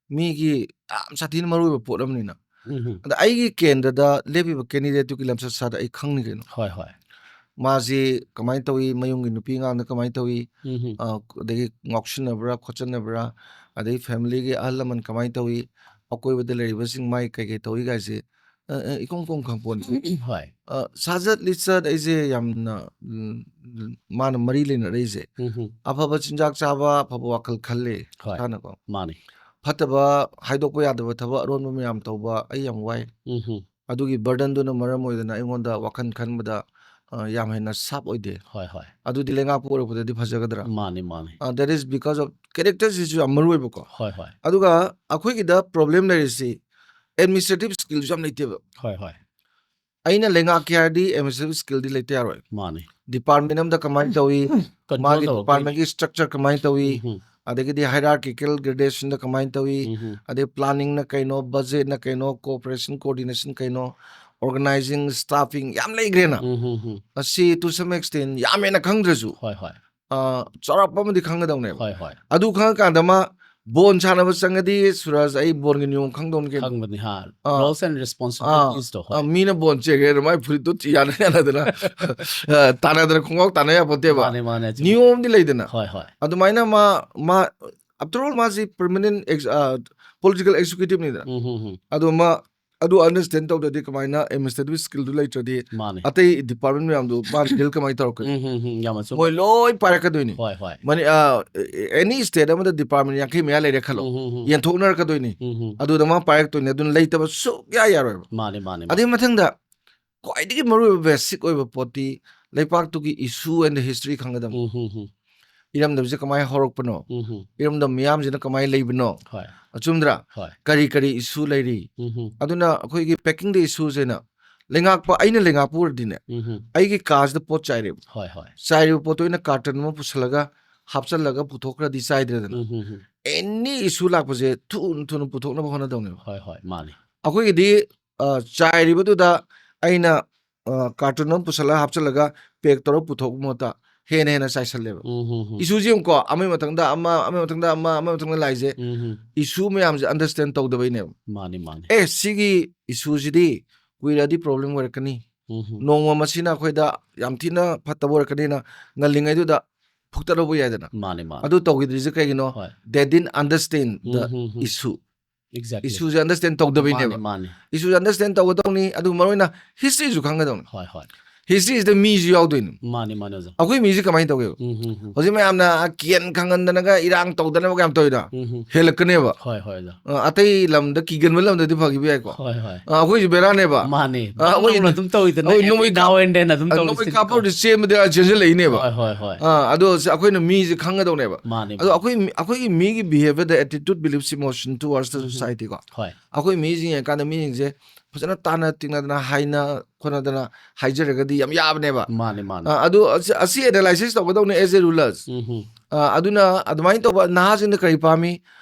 ꯃꯤꯒꯤ ꯌꯥꯝ ꯁꯥꯊꯤꯅ ꯃꯔꯨꯑꯣꯏꯕ ꯄꯣꯠ ꯑꯃꯅꯤꯅ, ꯎꯝ, ꯎꯝ. ꯑꯗ ꯑꯩꯒꯤ ꯀꯦꯟꯗ꯭ꯔꯗ ꯂꯦꯞꯄꯤꯕ ꯀꯦꯟꯗꯤꯗꯦꯠꯇꯨꯒꯤ ꯂꯝꯆꯠ ꯁꯥꯖꯠ ꯑꯩ ꯈꯪꯅꯤ ꯀꯩꯅꯣ꯫ ꯍꯣꯏ ꯍꯣꯏ꯫ ꯃꯥꯁꯤ ꯀꯃꯥꯏꯅ ꯇꯧꯏ, ꯃꯌꯨꯝꯒꯤ ꯅꯨꯄꯤ ꯑꯉꯥꯡꯗ ꯀꯃꯥꯏꯅ ꯇꯧꯏ, ꯎꯝ, ꯎꯝ. ꯑ, ꯑꯗꯒꯤ ꯉꯥꯎꯁꯤꯟꯅꯕ꯭ꯔꯥ ꯈꯣꯠꯆꯟꯅꯕ꯭ꯔꯥ, ꯑꯗꯒꯤ ꯐꯦꯃꯤꯂꯤꯒꯤ ꯑꯍꯜ ꯂꯃꯟ ꯀꯃꯥꯏꯅ ꯇꯧꯏ, ꯑꯀꯣꯏꯕꯗ ꯂꯩꯔꯤꯕꯁꯤꯡ ꯃꯥꯏ ꯀꯩꯀꯩ ꯇꯧꯏ ꯀꯥꯏꯁꯦ ꯑ, ꯑ, ꯏꯀꯣꯡ ꯀꯣꯡ ꯈꯪꯄꯣꯟ꯫ ꯍꯣꯏ꯫ ꯑ, ꯁꯥꯖꯠ ꯂꯤꯆꯠ ꯑꯩꯁꯦ ꯌꯥꯝꯅ, ꯎꯝ, ꯃꯥꯅ ꯃꯔꯤ ꯂꯩꯅꯔꯛꯏꯁꯦ, ꯎꯝ, ꯎꯝ. ꯑꯐꯕ ꯆꯤꯟꯖꯥꯛ ꯆꯥꯕ, ꯑꯐꯕ ꯋꯥꯈꯜ ꯈꯜꯂꯦ ꯍꯣꯏ꯫ ꯏꯁꯥꯅꯀꯣ꯫ ꯃꯥꯅꯤ꯫ ꯐꯠꯇꯕ, ꯍꯥꯏꯗꯣꯛꯄ ꯌꯥꯗꯕ ꯊꯕꯛ ꯑꯔꯣꯟꯕ ꯃꯌꯥꯝ ꯇꯧꯕ ꯑꯩ ꯌꯥꯝ ꯋꯥꯏ꯫ ꯎꯝ, ꯎꯝ. ꯑꯗꯨꯒꯤ ꯕꯔꯗꯟꯗꯨꯅ ꯃꯔꯝ ꯑꯣꯏꯗꯅ ꯑꯩꯉꯣꯟꯗ ꯋꯥꯈꯜ ꯈꯟꯕꯗ, ꯑ, ꯌꯥꯝ ꯍꯦꯟꯅ ꯁꯥꯞ ꯑꯣꯏꯗꯦ꯫ ꯍꯣꯏ ꯍꯣꯏ꯫ ꯑꯗꯨꯗꯤ ꯂꯩꯉꯥꯛꯄ ꯑꯣꯏꯔꯛꯄꯗꯗꯤ ꯐꯖꯒꯗ꯭ꯔꯥ? ꯃꯥꯅꯤ ꯃꯥꯅꯤ꯫ ꯑ, that is because of characterꯁꯤꯁꯨ ꯌꯥꯝ ꯃꯔꯨ ꯑꯣꯏꯕꯀꯣ꯫ ꯍꯣꯏ ꯍꯣꯏ꯫ ꯑꯗꯨꯒ ꯑꯩꯈꯣꯏꯒꯤꯗ ꯄ꯭ꯔꯣꯕ꯭ꯂꯦꯝ ꯂꯩꯔꯤꯁꯤ administrative skillꯁꯨ ꯌꯥꯝ ꯂꯩꯇꯦꯕ꯫ ꯍꯣꯏ ꯍꯣꯏ꯫ ꯑꯩꯅ ꯂꯩꯉꯥꯛꯀꯦ ꯍꯥꯏꯔꯗꯤ administrative skillꯗꯤ ꯂꯩꯇ ꯌꯥꯔꯣꯏ꯫ ꯃꯥꯅꯤ꯫ ꯗꯤꯄꯥꯔꯠꯃꯦꯟ ꯑꯃꯗ ꯀꯃꯥꯏꯅ ꯇꯧꯏ, Control ꯃꯥꯒꯤ ꯇꯧꯔꯛꯄ. ꯗꯤꯄꯥꯔꯠꯃꯦꯟꯒꯤ ꯁ꯭ꯇ꯭ꯔꯛꯆꯔ ꯀꯃꯥꯏꯅ ꯇꯧꯏ, ꯎꯝ, ꯎꯝ. ꯑꯗꯒꯤꯗꯤ hierarchical gradationꯗ ꯀꯃꯥꯏꯅ ꯇꯧꯏ, ꯎꯝ ꯍꯝ꯫ ꯑꯗꯩ planningꯅ ꯀꯩꯅꯣ, budgetꯅ ꯀꯩꯅꯣ, cooperation coordination ꯀꯩꯅꯣ, organizing staffing ꯌꯥꯝ ꯂꯩꯈ꯭ꯔꯦꯅ꯫ ꯎꯝ ꯍꯝ ꯍꯝ꯫ ꯑꯁꯤ to some extent ꯌꯥꯝ ꯍꯦꯟꯅ ꯈꯪꯗ꯭ꯔꯁꯨ ꯍꯣꯏ ꯍꯣꯏ꯫ ꯑ, ꯆꯥꯎꯔꯥꯛꯄ ꯑꯃꯗꯤ ꯈꯪꯒꯗꯧꯅꯦꯕ꯫ ꯍꯣꯏ ꯍꯣꯏ꯫ ꯑꯗꯨ ꯈꯪꯉꯀꯥꯟꯗ ꯃꯥ ꯕꯣꯟ ꯁꯥꯟꯅꯕ ꯆꯪꯉꯗꯤ ꯁꯨꯔꯖ ꯑꯩ ꯕꯣꯟꯒꯤ ꯅꯤꯌꯣꯝ ꯈꯪꯗꯧꯅꯤ ꯀꯩꯅꯣ꯫ ꯈꯪꯕꯅꯤ ꯍꯥ꯫ ꯑꯥ꯫ Roles and responsibilitiesꯇꯣ꯫ ꯑꯥ, ꯃꯤꯅ ꯕꯣꯟ ꯆꯦꯟꯒꯦꯅ ꯃꯥꯏ ꯐꯨꯔꯤꯠꯇꯣ ꯌꯥꯅ ꯌꯥꯅꯗꯅ ꯑ, ꯇꯥꯟꯅꯗꯅ ꯈꯣꯡꯒ꯭ꯔꯥꯎ ꯇꯥꯟꯅ ꯌꯥꯄꯣꯠꯇꯦꯕ꯫ ꯃꯥꯅꯦ ꯃꯥꯅꯦ ꯑꯆꯨꯝꯕ꯫ ꯅꯤꯌꯣꯝꯗꯤ ꯂꯩꯗꯅ꯫ ꯍꯣꯏ ꯍꯣꯏ꯫ ꯑꯗꯨꯃꯥꯏꯅ ꯃꯥ ꯃꯥ after all ꯃꯥꯁꯤ permanent ex- ꯑ, political executiveꯅꯤꯗꯅ꯫ ꯎꯝ ꯍꯝ ꯍꯝ꯫ ꯑꯗꯣ ꯃꯥ ꯑꯗꯨ understand ꯇꯧꯗ꯭ꯔꯗꯤ ꯀꯃꯥꯏꯅ administrative skillꯗꯨ ꯂꯩꯇ꯭ꯔꯗꯤ ꯃꯥꯅꯦ꯫ ꯑꯇꯩ department ꯃꯌꯥꯝꯗꯨ ꯃꯥ deal ꯀꯃꯥꯏꯅ ꯇꯧꯔꯛꯀꯅꯤ? ꯎꯝ ꯍꯝ ꯍꯝ꯫ ꯌꯥꯝ ꯑꯆꯨꯝꯕ꯫ ꯃꯣꯏ ꯂꯣꯏ ꯄꯥꯏꯔꯛꯀꯗꯣꯏꯅꯤ꯫ ꯍꯣꯏ ꯍꯣꯏ꯫ ꯃꯅꯤ ꯑ, any stateꯇ ꯑꯃꯗ department ꯌꯥꯡꯈꯩ ꯃꯌꯥ ꯂꯩꯔꯦ ꯈꯜꯂꯣ꯫ ꯎꯝ ꯍꯝ ꯍꯝ꯫ ꯌꯦꯟꯊꯣꯛꯅꯔꯛꯀꯗꯣꯏꯅꯤ꯫ ꯎꯝ ꯍꯝ꯫ ꯑꯗꯨꯗ ꯃꯥ ꯄꯥꯏꯔꯛꯇꯣꯏꯅꯤ꯫ ꯑꯗꯨꯅ ꯂꯩꯇꯕ ꯁꯨꯛꯌꯥ ꯌꯥꯔꯣꯏꯕ꯫ ꯃꯥꯅꯦ ꯃꯥꯅꯦ꯫ ꯑꯗꯨꯒꯤ ꯃꯊꯪꯗ ꯈ꯭ꯋꯥꯏꯗꯒꯤ ꯃꯔꯨꯑꯣꯏꯕ basic ꯑꯣꯏꯕ ꯄꯣꯠꯇꯤ ꯂꯩꯄꯥꯛꯇꯨꯒꯤ issue and history ꯈꯪꯒꯗꯕꯅꯤ꯫ ꯎꯝ ꯍꯝ ꯍꯝ꯫ ꯏꯔꯝꯗꯝꯁꯦ ꯀꯃꯥꯏꯅ ꯍꯧꯔꯛꯄꯅꯣ? ꯎꯝ ꯍꯝ꯫ ꯏꯔꯝꯗꯝ ꯃꯤꯌꯥꯝꯁꯤꯅ ꯀꯃꯥꯏꯅ ꯂꯩꯕꯅꯣ? ꯍꯣꯏ꯫ ꯑꯆꯨꯝꯗ꯭ꯔꯥ? ꯍꯣꯏ꯫ ꯀꯔꯤ ꯀꯔꯤ issue ꯂꯩꯔꯤ? ꯎꯝ ꯍꯝ꯫ ꯑꯗꯨꯅ ꯑꯩꯈꯣꯏꯒꯤ packing the issuesꯁꯤꯅ ꯂꯩꯉꯥꯛꯄ, ꯑꯩꯅ ꯂꯩꯉꯥꯛꯄ ꯑꯣꯏꯔꯗꯤꯅꯦ, ꯎꯝ ꯍꯝ꯫ ꯑꯩꯒꯤ ꯀꯥꯁꯤꯗ ꯄꯣꯠ ꯆꯥꯏꯔꯦꯕ꯫ ꯍꯣꯏ ꯍꯣꯏ꯫ ꯆꯥꯏꯔꯤꯕ ꯄꯣꯠꯇꯣ ꯑꯩꯅ cartonꯗ ꯑꯃ ꯄꯨꯁꯜꯂꯒ ꯍꯥꯞꯆꯜꯂꯒ ꯄꯨꯊꯣꯛꯈ꯭ꯔꯗꯤ ꯆꯥꯏꯗ꯭ꯔꯦꯗꯅ꯫ ꯎꯝ ꯍꯝ ꯍꯝ꯫ Any issue ꯂꯥꯛꯄꯁꯦ ꯊꯨꯅ ꯊꯨꯅ ꯄꯨꯊꯣꯛꯅꯕ ꯍꯣꯠꯅꯗꯧꯅꯦꯕ꯫ ꯍꯣꯏ ꯍꯣꯏ ꯃꯥꯅꯦ꯫ ꯑꯩꯈꯣꯏꯒꯤꯗꯤ ꯑ, ꯆꯥꯏꯔꯤꯕꯗꯨꯗ ꯑꯩꯅ ꯑ, carton ꯑꯃ ꯄꯨꯁꯜꯂꯒ ꯍꯥꯞꯆꯜꯂꯒ pack ꯇꯧꯔꯒ ꯄꯨꯊꯣꯛꯄ ꯃꯍꯨꯠꯇ ꯍꯦꯟꯅ ꯍꯦꯟꯅ ꯆꯥꯏꯁꯜꯂꯦꯕ꯫ ꯎꯝ ꯍꯝ ꯍꯝ꯫ Issueꯁꯦ ꯌꯦꯡꯉꯨꯀꯣ, ꯑꯃꯒꯤ ꯃꯊꯪꯗ ꯑꯃ, ꯑꯃꯒꯤ ꯃꯊꯪꯗ ꯑꯃ, ꯑꯃꯒꯤ ꯃꯊꯪꯗ ꯂꯥꯛꯏꯁꯦ ꯎꯝ ꯍꯝ꯫ Issue ꯃꯌꯥꯝꯁꯦ understand ꯇꯧꯗꯕꯩꯅꯦꯕ꯫ ꯃꯥꯅꯦ ꯃꯥꯅꯦ꯫ ꯑꯦ, ꯁꯤꯒꯤ issueꯁꯤꯗꯤ ꯀꯨꯏꯔꯗꯤ problem ꯑꯣꯏꯔꯛꯀꯅꯤ꯫ ꯎꯝ ꯍꯝ꯫ ꯅꯣꯡꯃ ꯃꯁꯤꯅ ꯑꯩꯈꯣꯏꯗ ꯌꯥꯝ ꯊꯤꯅ ꯐꯠꯇꯕ ꯑꯣꯏꯔꯛꯀꯅꯤꯅ ꯉꯜꯂꯤꯉꯩꯗꯨꯗ ꯐꯨꯛꯇꯠꯍꯧꯕ ꯌꯥꯏꯗꯅ꯫ ꯃꯥꯅꯦ ꯃꯥꯅꯦ꯫ ꯑꯗꯨ ꯇꯧꯈꯤꯗ꯭ꯔꯤꯁꯦ ꯀꯩꯒꯤꯅꯣ? ꯍꯣꯏ꯫ They didn't understand the ꯎꯝ ꯍꯝ ꯍꯝ꯫ issue꯫ Exactly꯫ Issueꯁꯦ understand ꯇꯧꯗꯕꯩꯅꯦꯕ꯫ ꯃꯥꯅꯦ ꯃꯥꯅꯦ꯫ Issueꯁꯦ understand ꯇꯧꯒꯗꯧꯅꯤ, ꯑꯗꯨꯒ ꯃꯔꯨꯑꯣꯏꯅ historyꯁꯨ ꯈꯪꯒꯗꯧꯅꯤ꯫ ꯍꯣꯏ ꯍꯣꯏ꯫ Historyꯁꯤꯗ ꯃꯤꯁꯨ ꯌꯥꯎꯗꯣꯏꯅꯤ꯫ ꯃꯥꯅꯦ ꯃꯥꯅꯦ ꯑꯣꯖꯥ꯫ ꯑꯩꯈꯣꯏ ꯃꯤꯁꯦ ꯀꯃꯥꯏꯅ ꯇꯧꯒꯦꯕ? ꯎꯝ ꯍꯝ ꯍꯝ꯫ ꯍꯧꯖꯤꯛ ꯃꯌꯥꯝꯅ ꯀꯦꯟ ꯈꯪꯍꯟꯗꯅꯒ ꯏꯔꯥꯡ ꯇꯧꯗꯅꯕ ꯌꯥꯝ ꯇꯧꯔꯤꯗꯣ ꯎꯝ ꯍꯝ꯫ ꯍꯦꯜꯂꯛꯀꯅꯦꯕ꯫ ꯍꯣꯏ ꯍꯣꯏ ꯑꯣꯖꯥ꯫ ꯑ, ꯑꯇꯩ ꯂꯝꯗ ꯀꯤꯒꯟꯕ ꯂꯝꯗꯗꯤ ꯐꯈꯤꯕ ꯌꯥꯏꯀꯣ꯫ ꯍꯣꯏ ꯍꯣꯏ꯫ ꯑ, ꯑꯩꯈꯣꯏꯁꯨ ꯕꯦꯔꯥꯅꯦꯕ꯫ ꯃꯥꯅꯦ꯫ ꯑ, ꯑꯩꯈꯣꯏ ꯅꯧꯅ ꯑꯗꯨꯝ ꯇꯧꯋꯤꯗꯅ꯫ ꯑꯩꯈꯣꯏ ꯅꯣꯡꯃꯩ Now and then ꯑꯗꯨꯝ ꯑ, ꯇꯧꯔꯤꯁꯦ꯫ ꯅꯣꯡꯃꯩ ꯀꯥꯞꯄꯕꯨꯗꯤ ꯆꯦꯟꯕꯗꯤ ꯆꯦꯟꯁꯤꯜꯂꯛꯏꯅꯦꯕ꯫ ꯍꯣꯏ ꯍꯣꯏ ꯍꯣꯏ꯫ ꯑ, ꯑꯗꯣ ꯁꯤ ꯑꯩꯈꯣꯏꯅ ꯃꯤꯁꯦ ꯈꯪꯒꯗꯧꯅꯦꯕ꯫ ꯃꯥꯅꯦ ꯑꯗꯣ ꯑꯩꯈꯣꯏ ꯃꯤ- ꯑꯩꯈꯣꯏꯒꯤ ꯃꯤꯒꯤ behaviour, the attitude, beliefs, emotion towards the um. society ꯀꯣ꯫ ꯍꯣꯏ꯫ ꯑꯩꯈꯣꯏ ꯃꯤꯁꯤꯡ ꯌꯦꯡꯉꯀꯥꯟꯗ ꯃꯤꯁꯤꯡꯁꯦ ꯐꯖꯅ ꯇꯥꯟꯅ ꯇꯤꯛꯅꯗꯅ ꯍꯥꯏꯅ ꯈꯣꯠꯅꯗꯅ ꯍꯥꯏꯖꯔꯒꯗꯤ ꯌꯥꯝ ꯌꯥꯕꯅꯦꯕ꯫ ꯃꯥꯅꯦ ꯃꯥꯅꯦ ꯑ, ꯑꯗꯨ ꯑꯁꯤ- ꯑꯁꯤ ꯑꯦꯅꯥꯂꯥꯏꯁꯤꯁ ꯇꯧꯒꯗꯧꯅꯦ as a rulers꯫ ꯎꯝ ꯑ, ꯑꯗꯨꯅ ꯑꯗꯨꯃꯥꯏꯅ ꯇꯧꯕ ꯅꯍꯥꯁꯤꯡꯅ ꯀꯔꯤ ꯄꯥꯝꯃꯤ,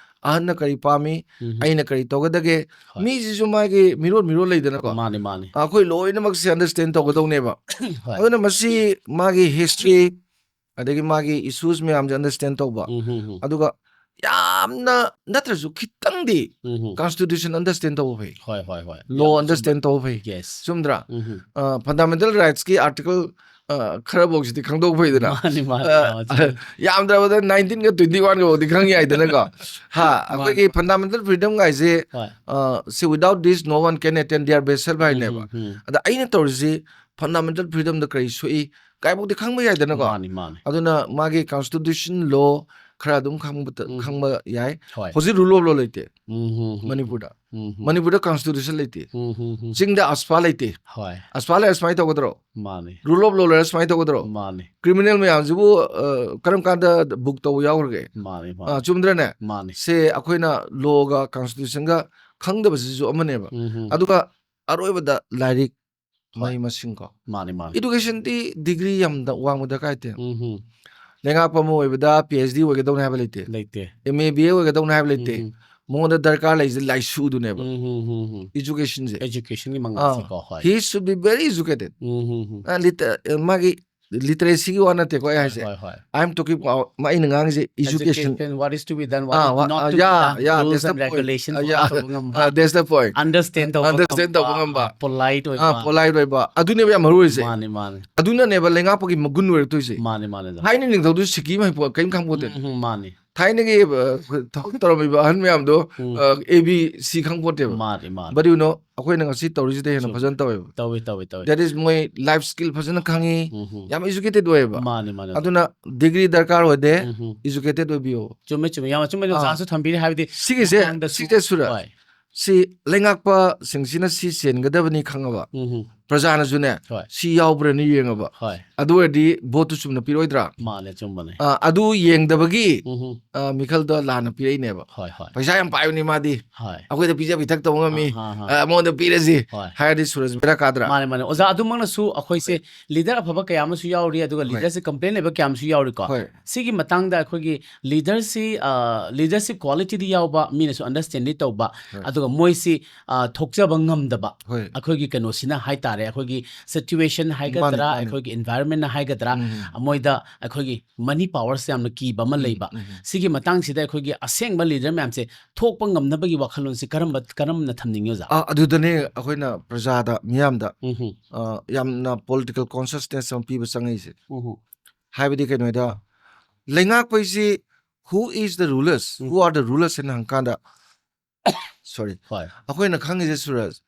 ꯑꯍꯟꯅ ꯀꯔꯤ ꯄꯥꯝꯃꯤ, ꯎꯝ ꯑꯩꯅ ꯀꯔꯤ ꯇꯧꯒꯗꯒꯦ, ꯍꯣꯏ꯫ ꯃꯤꯁꯤꯁꯨ ꯃꯥꯒꯤ ꯃꯤꯔꯣꯜ ꯃꯤꯔꯣꯜ ꯂꯩꯗꯅꯀꯣ꯫ ꯃꯥꯅꯦ ꯃꯥꯅꯦ ꯑꯩꯈꯣꯏ ꯂꯣꯏꯅꯃꯛꯁꯦ ꯑꯟꯗꯔꯁꯇꯦꯟ ꯇꯧꯒꯗꯧꯅꯦꯕ꯫ ꯍꯣꯏ꯫ ꯑꯗꯨꯅ ꯃꯁꯤ ꯃꯥꯒꯤ ꯍꯤꯁꯇ꯭ꯔꯤ, ꯑꯗꯒꯤ ꯃꯥꯒꯤ ꯏꯁꯨꯁ ꯃꯌꯥꯝꯁꯦ ꯑꯟꯗꯔꯁꯇꯦꯟ ꯇꯧꯕ, ꯎꯝ ꯎꯝ ꯎꯝ ꯑꯗꯨꯒ ꯌꯥꯝꯅ ꯅꯠꯇ꯭ꯔꯁꯨ ꯈꯤꯇꯪꯗꯤ ꯎꯝ ꯎꯝ ꯀꯟꯁꯇꯤꯇ꯭ꯌꯨꯁꯟ ꯑꯟꯗꯔꯁꯇꯦꯟ ꯇꯧꯕ ꯐꯩ, ꯍꯣꯏ ꯍꯣꯏ ꯍꯣꯏ ꯂꯣ ꯑꯟꯗꯔꯁꯇꯦꯟ ꯇꯧꯕ ꯐꯩ꯫ ꯌꯦꯁ ꯆꯨꯝꯗ꯭ꯔꯥ? ꯎꯝ ꯎꯝ ꯐꯟꯗꯥꯃꯦꯟꯇꯦꯜ ꯔꯥꯏꯠꯁꯀꯤ ꯑꯥꯔꯇꯤꯀꯜ ꯈꯔꯐꯧꯁꯤꯗꯤ ꯈꯪꯗꯣꯛꯄ ꯐꯩꯗꯅ꯫ ꯃꯥꯅꯤ ꯃꯥꯅꯤ ꯑ, ꯑ, ꯆꯨꯝꯃꯤ. ꯌꯥꯝꯗ꯭ꯔꯕꯗ ꯅꯥꯏꯟꯇꯤꯟꯒ ꯇ꯭ꯋꯦꯟꯇꯤ ꯋꯥꯟꯒꯐꯥꯎꯗꯤ ꯈꯪ ꯌꯥꯏꯗꯅꯀꯣ꯫ ꯍꯥ, ꯑꯩꯈꯣꯏꯒꯤ ꯐꯟꯗꯥꯃꯦꯟꯇꯦꯜ ꯐ꯭ꯔꯤꯗꯝ ꯒꯥꯏꯁꯦ ꯍꯣꯏ ꯑ, ꯁꯤ without this no one can attend their best self ꯍꯥꯏꯅꯦꯕ꯫ ꯎꯝ, ꯎꯝ, ꯑꯗ ꯑꯩꯅ ꯇꯧꯔꯤꯁꯤ ꯐꯟꯗꯥꯃꯦꯟꯇꯦꯜ ꯐ꯭ꯔꯤꯗꯝꯗ ꯀꯔꯤ ꯁꯣꯛꯏ ꯀꯥꯏꯐꯥꯎꯗꯤ ꯈꯪꯕ ꯌꯥꯏꯗꯅꯀꯣ꯫ ꯃꯥꯅꯤ ꯃꯥꯅꯤ ꯑꯗꯨꯅ ꯃꯥꯒꯤ ꯀꯟꯁꯇꯤꯇ꯭ꯌꯨꯁꯟ ꯂꯣ ꯈꯔ ꯑꯗꯨꯝ ꯈꯪꯕ ꯎꯝ. ꯈꯪꯕ ꯌꯥꯏ꯫ ꯍꯣꯏ ꯍꯧꯖꯤꯛ ꯔꯨꯜ ꯑꯣꯐ ꯂꯣ ꯂꯩꯇꯦ ꯎꯝ, ꯎꯝ, ꯎꯝ. ꯃꯅꯤꯄꯨꯔꯗ꯫ ꯎꯝ, ꯎꯝ. ꯃꯅꯤꯄꯨꯔꯗ ꯀꯟꯁꯇꯤꯇ꯭ꯌꯨꯁꯟ ꯂꯩꯇꯦ꯫ ꯎꯝ, ꯎꯝ, ꯎꯝ. ꯆꯤꯡꯗ ꯑꯁꯐꯥ ꯂꯩꯇꯦ꯫ ꯍꯣꯏ ꯑꯁꯐꯥ ꯂꯩꯔ ꯁꯨꯃꯥꯏꯅ ꯇꯧꯒꯗ꯭ꯔꯣ? ꯃꯥꯅꯤ ꯔꯨꯜ ꯑꯣꯐ ꯂꯣ ꯂꯩꯔ ꯁꯨꯃꯥꯏꯅ ꯇꯧꯒꯗ꯭ꯔꯣ? ꯃꯥꯅꯤ ꯀ꯭ꯔꯤꯃꯤꯅꯦꯜ ꯃꯌꯥꯝꯁꯤꯕꯨ ꯑ, ꯀꯔꯝ ꯀꯥꯟꯗ ꯕꯨꯛ ꯇꯧꯕ ꯌꯥꯎꯈ꯭ꯔꯒꯦ? ꯃꯥꯅꯤ ꯑ, ꯃꯥꯅꯤ ꯆꯨꯝꯗ꯭ꯔꯅꯦ? ꯃꯥꯅꯤ ꯁꯦ ꯑꯩꯈꯣꯏꯅ ꯂꯣꯒ ꯀꯟꯁꯇꯤꯇ꯭ꯌꯨꯁꯟꯒ ꯈꯪꯗꯕꯁꯤꯁꯨ ꯑꯃꯅꯦꯕ꯫ ꯎꯝ, ꯎꯝ. ꯑꯗꯨꯒ ꯑꯔꯣꯏꯕꯗ ꯂꯥꯏꯔꯤꯛ ꯍꯣꯏ. ꯃꯍꯩ ꯃꯁꯤꯡ ꯀꯣ꯫ ꯃꯥꯅꯤ ꯃꯥꯅꯤ ꯏꯗꯨꯀꯦꯁꯟꯗꯤ ꯗꯤꯒ꯭ꯔꯤ ꯌꯥꯝꯅ ꯋꯥꯡꯕ ꯗꯔꯀꯥꯔ ꯂꯩꯇꯦ꯫ ꯎꯝ, ꯎꯝ. ꯂꯩꯉꯥꯛꯄ ꯑꯃ ꯑꯣꯏꯕꯗ ꯄꯤ ꯑꯩꯆ ꯗꯤ ꯑꯣꯏꯒꯗꯧꯅꯦ ꯍꯥꯏꯕ ꯂꯩꯇꯦ꯫ ꯂꯩꯇꯦ. ꯑꯦꯝ ꯑꯦ ꯕꯤ ꯑꯦ ꯑꯣꯏꯒꯗꯧꯅꯦ ꯍꯥꯏꯕ ꯂꯩꯇꯦ꯫ ꯎꯝ, ꯎꯝ. ꯃꯉꯣꯟꯗ ꯗꯔꯀꯥꯔ ꯂꯩꯁꯦ ꯂꯥꯏꯁꯨꯗꯨꯅꯦꯕ꯫ ꯎꯝ, ꯎꯝ, ꯎꯝ, ꯎꯝ. ꯏꯖꯨꯀꯦꯁꯟꯁꯦ꯫ ꯏꯖꯨꯀꯦꯁꯟꯒꯤ ꯃꯉꯥꯜꯁꯦꯀꯣ. ꯍꯣꯏ. He should be very educated. ꯎꯝ, ꯎꯝ, ꯎꯝ. ꯑ, ꯂꯤꯇ- ꯑ, ꯃꯥꯒꯤ ꯂꯤꯇꯔꯦꯁꯤꯒꯤ ꯋꯥ ꯅꯠꯇꯦꯀꯣ ꯑꯩ ꯍꯥꯏꯁꯦ꯫ ꯍꯣꯏ ꯍꯣꯏ. I am talking about, ꯑꯩꯅ ꯉꯥꯡꯉꯤꯁꯦ education. Education, what is to be done, what ah, is ꯋꯥ- not ꯑ, to be yeah, done, yeah, rules that's the and point. regulations ꯑ, follow yeah. ꯇꯧꯕ ꯉꯝꯕ, ꯑ, that's the point. understand ꯇꯧꯕ Understand ꯇꯧꯕ ꯉꯝꯕ. Polite ꯑ, ꯑꯣꯏꯕ. Polite ꯑꯣꯏꯕ ꯑꯗꯨꯅꯦꯕ ꯌꯥꯝ ꯃꯔꯨ ꯑꯣꯏꯁꯦ꯫ ꯃꯥꯅꯤ ꯃꯥꯅꯤ. ꯑꯗꯨꯅꯅꯦꯕ ꯂꯩꯉꯥꯛꯄꯒꯤ ꯃꯒꯨꯟ ꯑꯣꯏꯔꯛꯇꯣꯏꯁꯦ꯫ ꯃꯥꯅꯤ ꯃꯥꯅꯤ. ꯊꯥꯏꯅ ꯅꯤꯡꯊꯧꯗꯨ ꯁꯤꯀꯤ ꯃꯍꯩ ꯀꯔꯤꯝ ꯈꯪꯄꯣꯠꯇꯦ꯫ ꯎꯝ, ꯎꯝ, ꯃꯥꯅꯤ. ꯊꯥꯏꯅꯒꯤ ꯑ, ꯊꯕꯛ ꯇꯧꯔꯝꯃꯤꯕ ꯑꯍꯟ ꯃꯌꯥꯝꯗꯣ ꯎꯝ. A B C ꯈꯪꯄꯣꯠꯇꯦꯕ꯫ ꯃꯥꯅꯤ ꯃꯥꯅꯤ. But you know, ꯑꯩꯈꯣꯏꯅ ꯉꯁꯤ ꯇꯧꯔꯤꯁꯤꯗ ꯍꯦꯟꯅ ꯆꯨꯝ. ꯐꯖꯅ ꯇꯧꯋꯦꯕ꯫ ꯇꯧꯏ ꯇꯧꯏ ꯇꯧꯏ. That is, ꯃꯣꯏ ꯂꯥꯏꯐ ꯁ꯭ꯀꯤꯜ ꯐꯖꯅ ꯈꯪꯉꯤ, ꯎꯝ, ꯎꯝ. ꯌꯥꯝ ꯏꯖꯨꯀꯦꯇꯦꯠ ꯑꯣꯏꯌꯦꯕ꯫ ꯃꯥꯅꯤ ꯃꯥꯅꯤ. ꯑꯗꯨꯅ ꯗꯤꯒ꯭ꯔꯤ ꯗꯔꯀꯥꯔ ꯑꯣꯏꯗꯦ, ꯎꯝ, ꯎꯝ. ꯏꯖꯨꯀꯦꯇꯦꯠ ꯑꯣꯏꯕꯤꯌꯣ꯫ ꯆꯨꯝꯃꯦ ꯆꯨꯝꯃꯦ. ꯌꯥꯝ ꯑꯆꯨꯝꯕ ꯑꯥ. ꯅꯨꯡꯁꯥꯁꯨ ꯊꯝꯕꯤꯔꯦ ꯍꯥꯏꯕꯗꯤ ꯁꯤꯒꯤꯁꯦ ꯃꯇꯥꯡꯗꯁꯨ. ꯁꯤꯁꯦ ꯁꯨꯔ ꯍꯣꯏ. ꯁꯤ ꯂꯩꯉꯥꯛꯄꯁꯤꯡꯁꯤꯅ ꯁꯤ ꯆꯦꯟꯒꯗꯕꯅꯤ ꯈꯪꯉꯕ ꯎꯝ, ꯎꯝ. ꯄ꯭ꯔꯖꯥꯅꯁꯨꯅꯦ ꯍꯣꯏ. ꯁꯤ ꯌꯥꯎꯕ꯭ꯔꯅ ꯌꯦꯡꯉꯕ꯫ ꯍꯣꯏ. ꯑꯗꯨ ꯑꯣꯏꯔꯗꯤ ꯚꯣꯠꯇꯨ ꯆꯨꯝꯅ ꯄꯤꯔꯣꯏꯗ꯭ꯔꯥ? ꯃꯥꯅꯦ ꯆꯨꯝꯕꯅꯦ. ꯑ, ꯑꯗꯨ ꯌꯦꯡꯗꯕꯒꯤ ꯎꯝ, ꯎꯝ. ꯑ, ꯃꯤꯈꯜꯗꯣ ꯂꯥꯟꯅ ꯄꯤꯔꯛꯏꯅꯦꯕ꯫ ꯍꯣꯏ, ꯍꯣꯏ꯫ ꯄꯩꯁꯥ ꯌꯥꯝ ꯄꯥꯏꯕꯅꯤ ꯃꯥꯗꯤ꯫ ꯍꯣꯏ꯫ ꯑꯩꯈꯣꯏꯗ ꯄꯤꯖ ꯄꯤꯊꯛ ꯇꯧꯕ ꯉꯝꯃꯤ꯫ ꯑꯥ, ꯑꯥ, ꯑꯥ꯫ ꯑ, ꯑꯃꯉꯣꯟꯗ ꯄꯤꯔꯁꯤ ꯍꯣꯏ꯫ ꯍꯥꯏꯔꯗꯤ ꯁꯨꯔꯖ ꯕꯦꯔꯥ ꯀꯥꯗ꯭ꯔꯥ? ꯃꯥꯅꯦ, ꯃꯥꯅꯦ꯫ ꯑꯣꯖꯥ, ꯑꯗꯨꯃꯛꯅꯁꯨ ꯑꯩꯈꯣꯏꯁꯦ ꯂꯤꯗꯔ ꯑꯐꯕ ꯀꯌꯥ ꯑꯃꯁꯨ ꯌꯥꯎꯔꯤ, ꯑꯗꯨꯒ ꯍꯣꯏ꯫ ꯂꯤꯗꯔꯁꯦ ꯀꯝꯄ꯭ꯂꯦꯟ ꯂꯩꯕ ꯀꯌꯥ ꯑꯃꯁꯨ ꯌꯥꯎꯔꯤꯀꯣ꯫ ꯍꯣꯏ꯫ ꯁꯤꯒꯤ ꯃꯇꯥꯡꯗ ꯑꯩꯈꯣꯏꯒꯤ ꯂꯤꯗꯔꯁꯤ, ꯑ, ꯂꯤꯗꯔꯁꯤꯞ ꯀ꯭ꯋꯥꯂꯤꯇꯤꯗꯤ ꯌꯥꯎꯕ, ꯃꯤꯅꯁꯨ ꯑꯟꯗꯔꯁꯇꯦꯟꯗꯤ ꯇꯧꯕ, ꯍꯣꯏ꯫ ꯑꯗꯨꯒ ꯃꯣꯏꯁꯤ, ꯑ, ꯊꯣꯛꯆꯕ ꯉꯝꯗꯕ, ꯍꯣꯏ꯫ ꯑꯩꯈꯣꯏꯒꯤ ꯀꯩꯅꯣꯁꯤꯅ ꯍꯥꯏꯇꯥꯔꯦ, ꯑꯩꯈꯣꯏꯒꯤ ꯁꯤꯆꯨꯋꯦꯁꯟ ꯃꯥꯅꯦ, ꯍꯥꯏꯒꯗ꯭ꯔꯥ, ꯃꯥꯅꯦ꯫ ꯑꯩꯈꯣꯏꯒꯤ ꯏꯟꯚꯥꯏꯔꯟꯃꯦꯟꯅ ꯍꯥꯏꯒꯗ꯭ꯔꯥ, ꯎꯝ꯫ ꯃꯣꯏꯗ ꯑꯩꯈꯣꯏꯒꯤ ꯃꯅꯤ ꯄꯥꯋꯔꯁꯦ ꯌꯥꯝꯅ ꯀꯤꯕ ꯑꯃ ꯎꯝ, ꯂꯩꯕ꯫ ꯎꯝ, ꯎꯝ꯫ ꯁꯤꯒꯤ ꯃꯇꯥꯡꯁꯤꯗ ꯑꯩꯈꯣꯏꯒꯤ ꯑꯁꯦꯡꯕ ꯂꯤꯗꯔ ꯃꯌꯥꯝꯁꯦ ꯊꯣꯛꯄ ꯉꯝꯅꯕꯒꯤ ꯋꯥꯈꯜꯂꯣꯟꯁꯤ ꯀꯔꯝꯕ, ꯀꯔꯝꯅ ꯊꯝꯅꯤꯡꯉꯤ, ꯑꯣꯖꯥ? ꯑ, ꯑꯗꯨꯗꯅꯦ ꯑꯩꯈꯣꯏꯅ ꯄ꯭ꯔꯖꯥꯗ, ꯃꯤꯌꯥꯝꯗ, ꯎꯝ ꯍꯨꯝ꯫ ꯑ, ꯌꯥꯝꯅ ꯄꯣꯂꯤꯇꯤꯀꯦꯜ ꯀꯣꯟꯁꯤꯌꯁꯅꯦꯁ ꯑꯃ ꯄꯤꯕ ꯆꯪꯉꯛꯏꯁꯦ꯫ ꯎꯝ ꯍꯨꯝ꯫ ꯍꯥꯏꯕꯗꯤ ꯀꯩꯅꯣꯗ, ꯂꯩꯉꯥꯛꯄ ꯍꯥꯏꯁꯤ who is the rulers, um. who are the rulers ꯍꯥꯏꯅ ꯍꯪꯀꯥꯟꯗ, ꯁꯣꯔꯤ, ꯍꯣꯏ꯫ ꯑꯩꯈꯣꯏꯅ ꯈꯪꯉꯤꯁꯦ ꯁꯨꯔꯖ,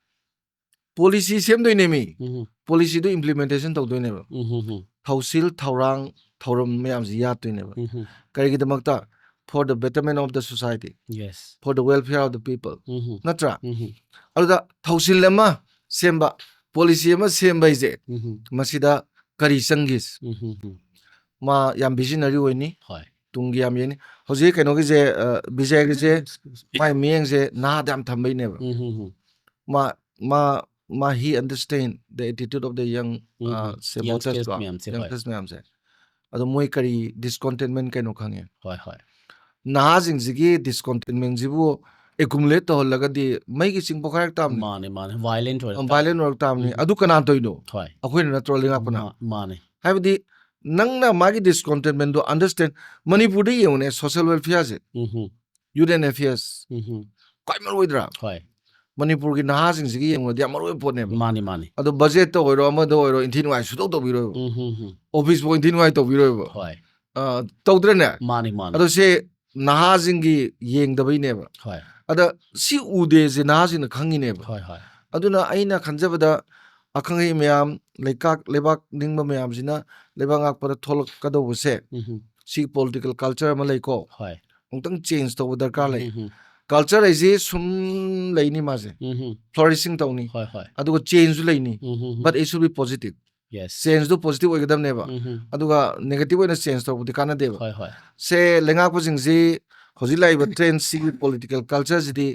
ꯄꯣꯂꯤꯁꯤ ꯁꯦꯝꯗꯣꯏꯅꯦꯃꯤ, ꯎꯝ ꯍꯨꯝ꯫ ꯄꯣꯂꯤꯁꯤꯗꯨ ꯏꯝꯄ꯭ꯂꯤꯃꯦꯟꯇꯦꯁꯟ ꯇꯧꯗꯣꯏꯅꯦꯕ, ꯎꯝ ꯍꯨꯝ ꯍꯨꯝ꯫ ꯊꯧꯁꯤꯜ ꯊꯧꯔꯥꯡ ꯊꯧꯔꯝ ꯃꯌꯥꯝꯁꯤ ꯌꯥꯠꯇꯣꯏꯅꯦꯕ꯫ ꯎꯝ ꯍꯨꯝ꯫ ꯀꯔꯤꯒꯤꯗꯃꯛꯇ? For the betterment of the society, Yes. for the welfare of the people, ꯎꯝ ꯍꯨꯝ꯫ ꯅꯠꯇ꯭ꯔꯥ? ꯎꯝ ꯍꯨꯝ꯫ ꯑꯗꯨꯗ ꯊꯧꯁꯤꯜ ꯑꯃ ꯁꯦꯝꯕ, ꯄꯣꯂꯤꯁꯤ ꯑꯃ ꯁꯦꯝꯕ ꯍꯥꯏꯁꯦ, ꯎꯝ ꯍꯨꯝ꯫ ꯃꯁꯤꯗ ꯀꯔꯤ ꯆꯪꯈꯤ? ꯎꯝ ꯍꯨꯝ ꯍꯨꯝ꯫ ꯃꯥ ꯌꯥꯝ ꯚꯤꯖꯟꯅꯔꯤ ꯑꯣꯏꯅꯤ, ꯍꯣꯏ꯫ ꯇꯨꯡꯒꯤ ꯌꯥꯝ ꯌꯦꯡꯅꯤ꯫ ꯍꯧꯖꯤꯛ ꯀꯩꯅꯣꯒꯤꯁꯦ, ꯑ, ꯕꯤꯖꯦꯒꯤꯁꯦ, ꯃꯥꯏ ꯃꯤꯠꯌꯦꯡꯁꯦ ꯅꯍꯥꯗ ꯌꯥꯝ ꯊꯝꯕꯩꯅꯦꯕ꯫ ꯎꯝ ꯍꯨꯝ ꯍꯨꯝ꯫ ꯃꯥ, ꯃꯥ, ꯃꯥ, he understand the attitude of the young, ꯎꯝ ꯑ, ꯍꯨꯝ꯫ ꯁꯦ, Youngsters voters ꯀꯣ, ꯃꯌꯥꯝꯁꯦ, ꯍꯣꯏ꯫ youngsters ꯃꯌꯥꯝꯁꯦ꯫ ꯑꯗꯣ ꯃꯣꯏ ꯀꯔꯤ ꯗꯤꯁꯀꯣꯟꯇꯦꯟꯃꯦꯟ ꯀꯩꯅꯣ ꯈꯪꯉꯦ꯫ ꯍꯣꯏ, ꯍꯣꯏ꯫ ꯅꯍꯥꯁꯤꯡꯁꯤꯒꯤ ꯗꯤꯁꯀꯣꯟꯇꯦꯟꯃꯦꯟꯁꯤꯕꯨ ꯑꯦꯀꯨꯃꯨꯂꯦꯠ ꯇꯧꯍꯜꯂꯒꯗꯤ ꯃꯩꯒꯤ ꯆꯤꯡ ꯄꯣꯛꯈꯥꯏꯔꯛ ꯇꯥꯕꯅꯤ꯫ ꯃꯥꯅꯦ, ꯃꯥꯅꯦ꯫ ꯚꯥꯏꯂꯦꯟ ꯑꯣꯏꯔꯛ ꯚꯥꯏꯂꯦꯟ ꯑꯣꯏꯔꯛ ꯇꯥꯕꯅꯤ꯫ ꯎꯝ꯫ ꯑꯗꯨ ꯀꯅꯥꯅ ꯇꯧꯔꯤꯅꯣ? ꯍꯣꯏ꯫ ꯑꯩꯈꯣꯏꯅ ꯅꯠꯇ꯭ꯔꯣ ꯂꯩꯉꯥꯛꯄꯅ? ꯃꯥ-, ꯃꯥꯅꯦ꯫ ꯍꯥꯏꯕꯗꯤ ꯅꯪꯅ ꯃꯥꯒꯤ ꯗꯤꯁꯀꯣꯟꯇꯦꯟꯃꯦꯟꯗꯣ ꯑꯟꯗꯔꯁꯇꯦꯟ, ꯃꯅꯤꯄꯨꯔꯗ ꯌꯦꯡꯉꯨꯅꯦ, ꯁꯣꯁꯤꯌꯦꯜ ꯋꯦꯜꯐꯤꯌꯔꯁꯦ, ꯎꯝ ꯍꯨꯝ꯫ ꯌꯨꯠ ꯑꯦꯟ ꯑꯦꯐꯤꯌꯔꯁ, ꯎꯝ ꯍꯨꯝ꯫ ꯈ꯭ꯋꯥꯏ ꯃꯔꯨ ꯑꯣꯏꯗ꯭ꯔꯥ? ꯍꯣꯏ꯫ ꯃꯅꯤꯄꯨꯔꯒꯤ ꯅꯍꯥꯁꯤꯡꯁꯤꯒꯤ ꯌꯦꯡꯉꯨꯔꯗꯤ ꯌꯥꯝ ꯃꯔꯨ ꯑꯣꯏꯕ ꯄꯣꯠꯅꯦꯕ꯫ ꯃꯥꯅꯤ, ꯃꯥꯅꯤ꯫ ꯑꯗꯣ ꯕꯖꯦꯠꯇ ꯑꯣꯏꯔꯣ, ꯑꯃꯗ ꯑꯣꯏꯔꯣ, ꯏꯟꯊꯤ ꯅꯨꯡꯉꯥꯏ ꯁꯨꯡꯇꯧ ꯇꯧꯕꯤꯔꯣꯏꯕ꯫ ꯎꯝ ꯍꯨꯝ ꯍꯨꯝ꯫ ꯑꯣꯐꯤꯁꯐꯥꯎ ꯏꯟꯊꯤ ꯅꯨꯡꯉꯥꯏ ꯇꯧꯕꯤꯔꯣꯏꯕ꯫ ꯍꯣꯏ꯫ ꯑ, ꯇꯧꯗ꯭ꯔꯅꯦ? ꯃꯥꯅꯤ, ꯃꯥꯅꯤ꯫ ꯑꯗꯣ ꯁꯤ ꯅꯍꯥꯁꯤꯡꯒꯤ ꯌꯦꯡꯗꯕꯩꯅꯦꯕ꯫ ꯍꯣꯏ꯫ ꯑꯗ ꯁꯤ ꯎꯗꯦꯁꯦ ꯅꯍꯥꯁꯤꯡꯅ ꯈꯪꯉꯤꯅꯦꯕ꯫ ꯍꯣꯏ, ꯍꯣꯏ꯫ ꯑꯗꯨꯅ ꯑꯩꯅ ꯈꯟꯖꯕꯗ ꯑꯈꯪ ꯑꯍꯩ ꯃꯌꯥꯝ, ꯂꯩꯀꯥꯛ, ꯂꯩꯕꯥꯛ ꯅꯤꯡꯕ ꯃꯌꯥꯝꯁꯤꯅ ꯂꯩꯕꯥꯛ ꯉꯥꯛꯄꯗ ꯊꯣꯛꯂꯛꯀꯗꯧꯕꯁꯦ, ꯎꯝ ꯍꯨꯝ꯫ ꯁꯤ ꯄꯣꯂꯤꯇꯤꯀꯦꯜ ꯀꯜꯆꯔ ꯑꯃ ꯂꯩꯀꯣ, ꯍꯣꯏ꯫ ꯑꯃꯨꯛꯇꯪ ꯆꯦꯟꯖ ꯇꯧꯕ ꯗꯔꯀꯥꯔ ꯂꯩ꯫ ꯎꯝ ꯍꯨꯝ꯫ ꯀꯜꯆꯔ ꯍꯥꯏꯁꯤ ꯁꯨꯝ ꯂꯩꯅꯤ ꯃꯥꯁꯦ꯫ ꯎꯝ ꯍꯨꯝ꯫ ꯐ꯭ꯂꯣꯔꯤꯁꯤꯡ ꯇꯧꯅꯤ꯫ ꯍꯣꯏ, ꯍꯣꯏ꯫ ꯑꯗꯨꯒ ꯆꯦꯟꯖꯁꯨ ꯂꯩꯅꯤ꯫ ꯎꯝ ꯍꯨꯝ ꯍꯨꯝ꯫ But it should be positive. Yes. Changeꯗꯨ positive ꯑꯣꯏꯒꯗꯕꯅꯦꯕ꯫ ꯎꯝ, ꯎꯝ. ꯑꯗꯨꯒ negative ꯑꯣꯏꯅ change ꯇꯧꯔꯛꯄꯗꯤ ꯀꯥꯟꯅꯗꯦꯕ꯫ ꯍꯣꯏ, ꯍꯣꯏ. ꯁꯦ, ꯂꯩꯉꯥꯛꯄꯁꯤꯡꯁꯤ ꯍꯧꯖꯤꯛ ꯂꯥꯛꯏꯕ trendꯁꯤꯒꯤ political cultureꯁꯤꯗꯤ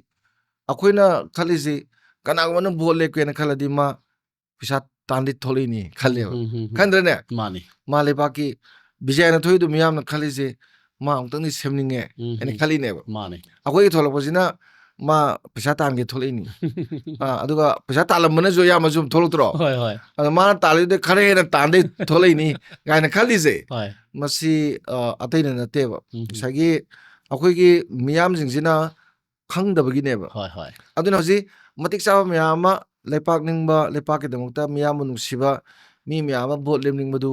ꯑꯩꯈꯣꯏꯅ ꯈꯜꯂꯤꯁꯤ, ꯀꯅꯥꯒꯨꯝꯕꯅ vote ꯂꯦꯞꯀꯦꯅ ꯈꯜꯂꯗꯤ ꯃꯥ ꯄꯩꯁꯥ ꯇꯥꯟꯗꯤ ꯊꯣꯛꯂꯛꯏꯅꯤ ꯈꯜꯂꯦꯕ꯫ ꯎꯝ, ꯎꯝ, ꯎꯝ. ꯈꯟꯗ꯭ꯔꯅꯦ? ꯃꯥꯅꯤ. ꯃꯥ ꯂꯩꯕꯥꯛꯀꯤ ꯕꯤꯖꯌꯅ ꯊꯣꯛꯏꯗꯨ ꯃꯤꯌꯥꯝꯅ ꯈꯜꯂꯤꯁꯦ ꯃꯥ ꯑꯃꯨꯛꯇꯪꯗꯤ ꯁꯦꯝꯅꯤꯡꯉꯦ ꯎꯝ, ꯍꯥꯏꯅ ꯎꯝ. ꯈꯜꯂꯤꯅꯦꯕ꯫ ꯃꯥꯅꯤ. ꯑꯩꯈꯣꯏꯒꯤ ꯊꯣꯛꯂꯛꯄꯁꯤꯅ ꯃꯥ ꯄꯩꯁꯥ ꯇꯥꯟꯒꯦ ꯊꯣꯛꯂꯛꯏꯅꯤ꯫ ꯑꯥ, ꯑꯗꯨꯒ ꯄꯩꯁꯥ ꯇꯥꯜꯂꯝꯕꯅꯁꯨ ꯑꯌꯥꯝꯕꯁꯨ ꯑꯗꯨꯝ ꯊꯣꯛꯂꯛꯇ꯭ꯔꯣ? ꯍꯣꯏ, ꯍꯣꯏ. ꯑꯗꯣ ꯃꯥꯅ ꯇꯥꯜꯂꯤꯗꯨꯗꯤ ꯈꯔ ꯍꯦꯟꯅ ꯇꯥꯟꯗꯩ ꯊꯣꯛꯂꯛꯏꯅꯤ ꯀꯥꯏꯅ ꯈꯜꯂꯤꯁꯦ, ꯍꯣꯏ. ꯃꯁꯤ, ꯑ, ꯑꯇꯩꯅ ꯅꯠꯇꯦꯕ꯫ ꯎꯝ. ꯉꯁꯥꯏꯒꯤ ꯑꯩꯈꯣꯏꯒꯤ ꯃꯤꯌꯥꯝꯁꯤꯡꯁꯤꯅ ꯈꯪꯗꯕꯒꯤꯅꯦꯕ꯫ ꯍꯣꯏ, ꯍꯣꯏ. ꯑꯗꯨꯅ ꯍꯧꯖꯤꯛ ꯃꯇꯤꯛ ꯆꯥꯕ ꯃꯌꯥꯝ ꯑꯃ, ꯂꯩꯄꯥꯛ ꯅꯤꯡꯕ, ꯂꯩꯄꯥꯛꯀꯤꯗꯃꯛꯇ ꯃꯤꯌꯥꯝꯕꯨ ꯅꯨꯡꯁꯤꯕ ꯃꯤ ꯃꯌꯥꯝ ꯑꯃ vote ꯂꯦꯞꯅꯤꯡꯕꯗꯨ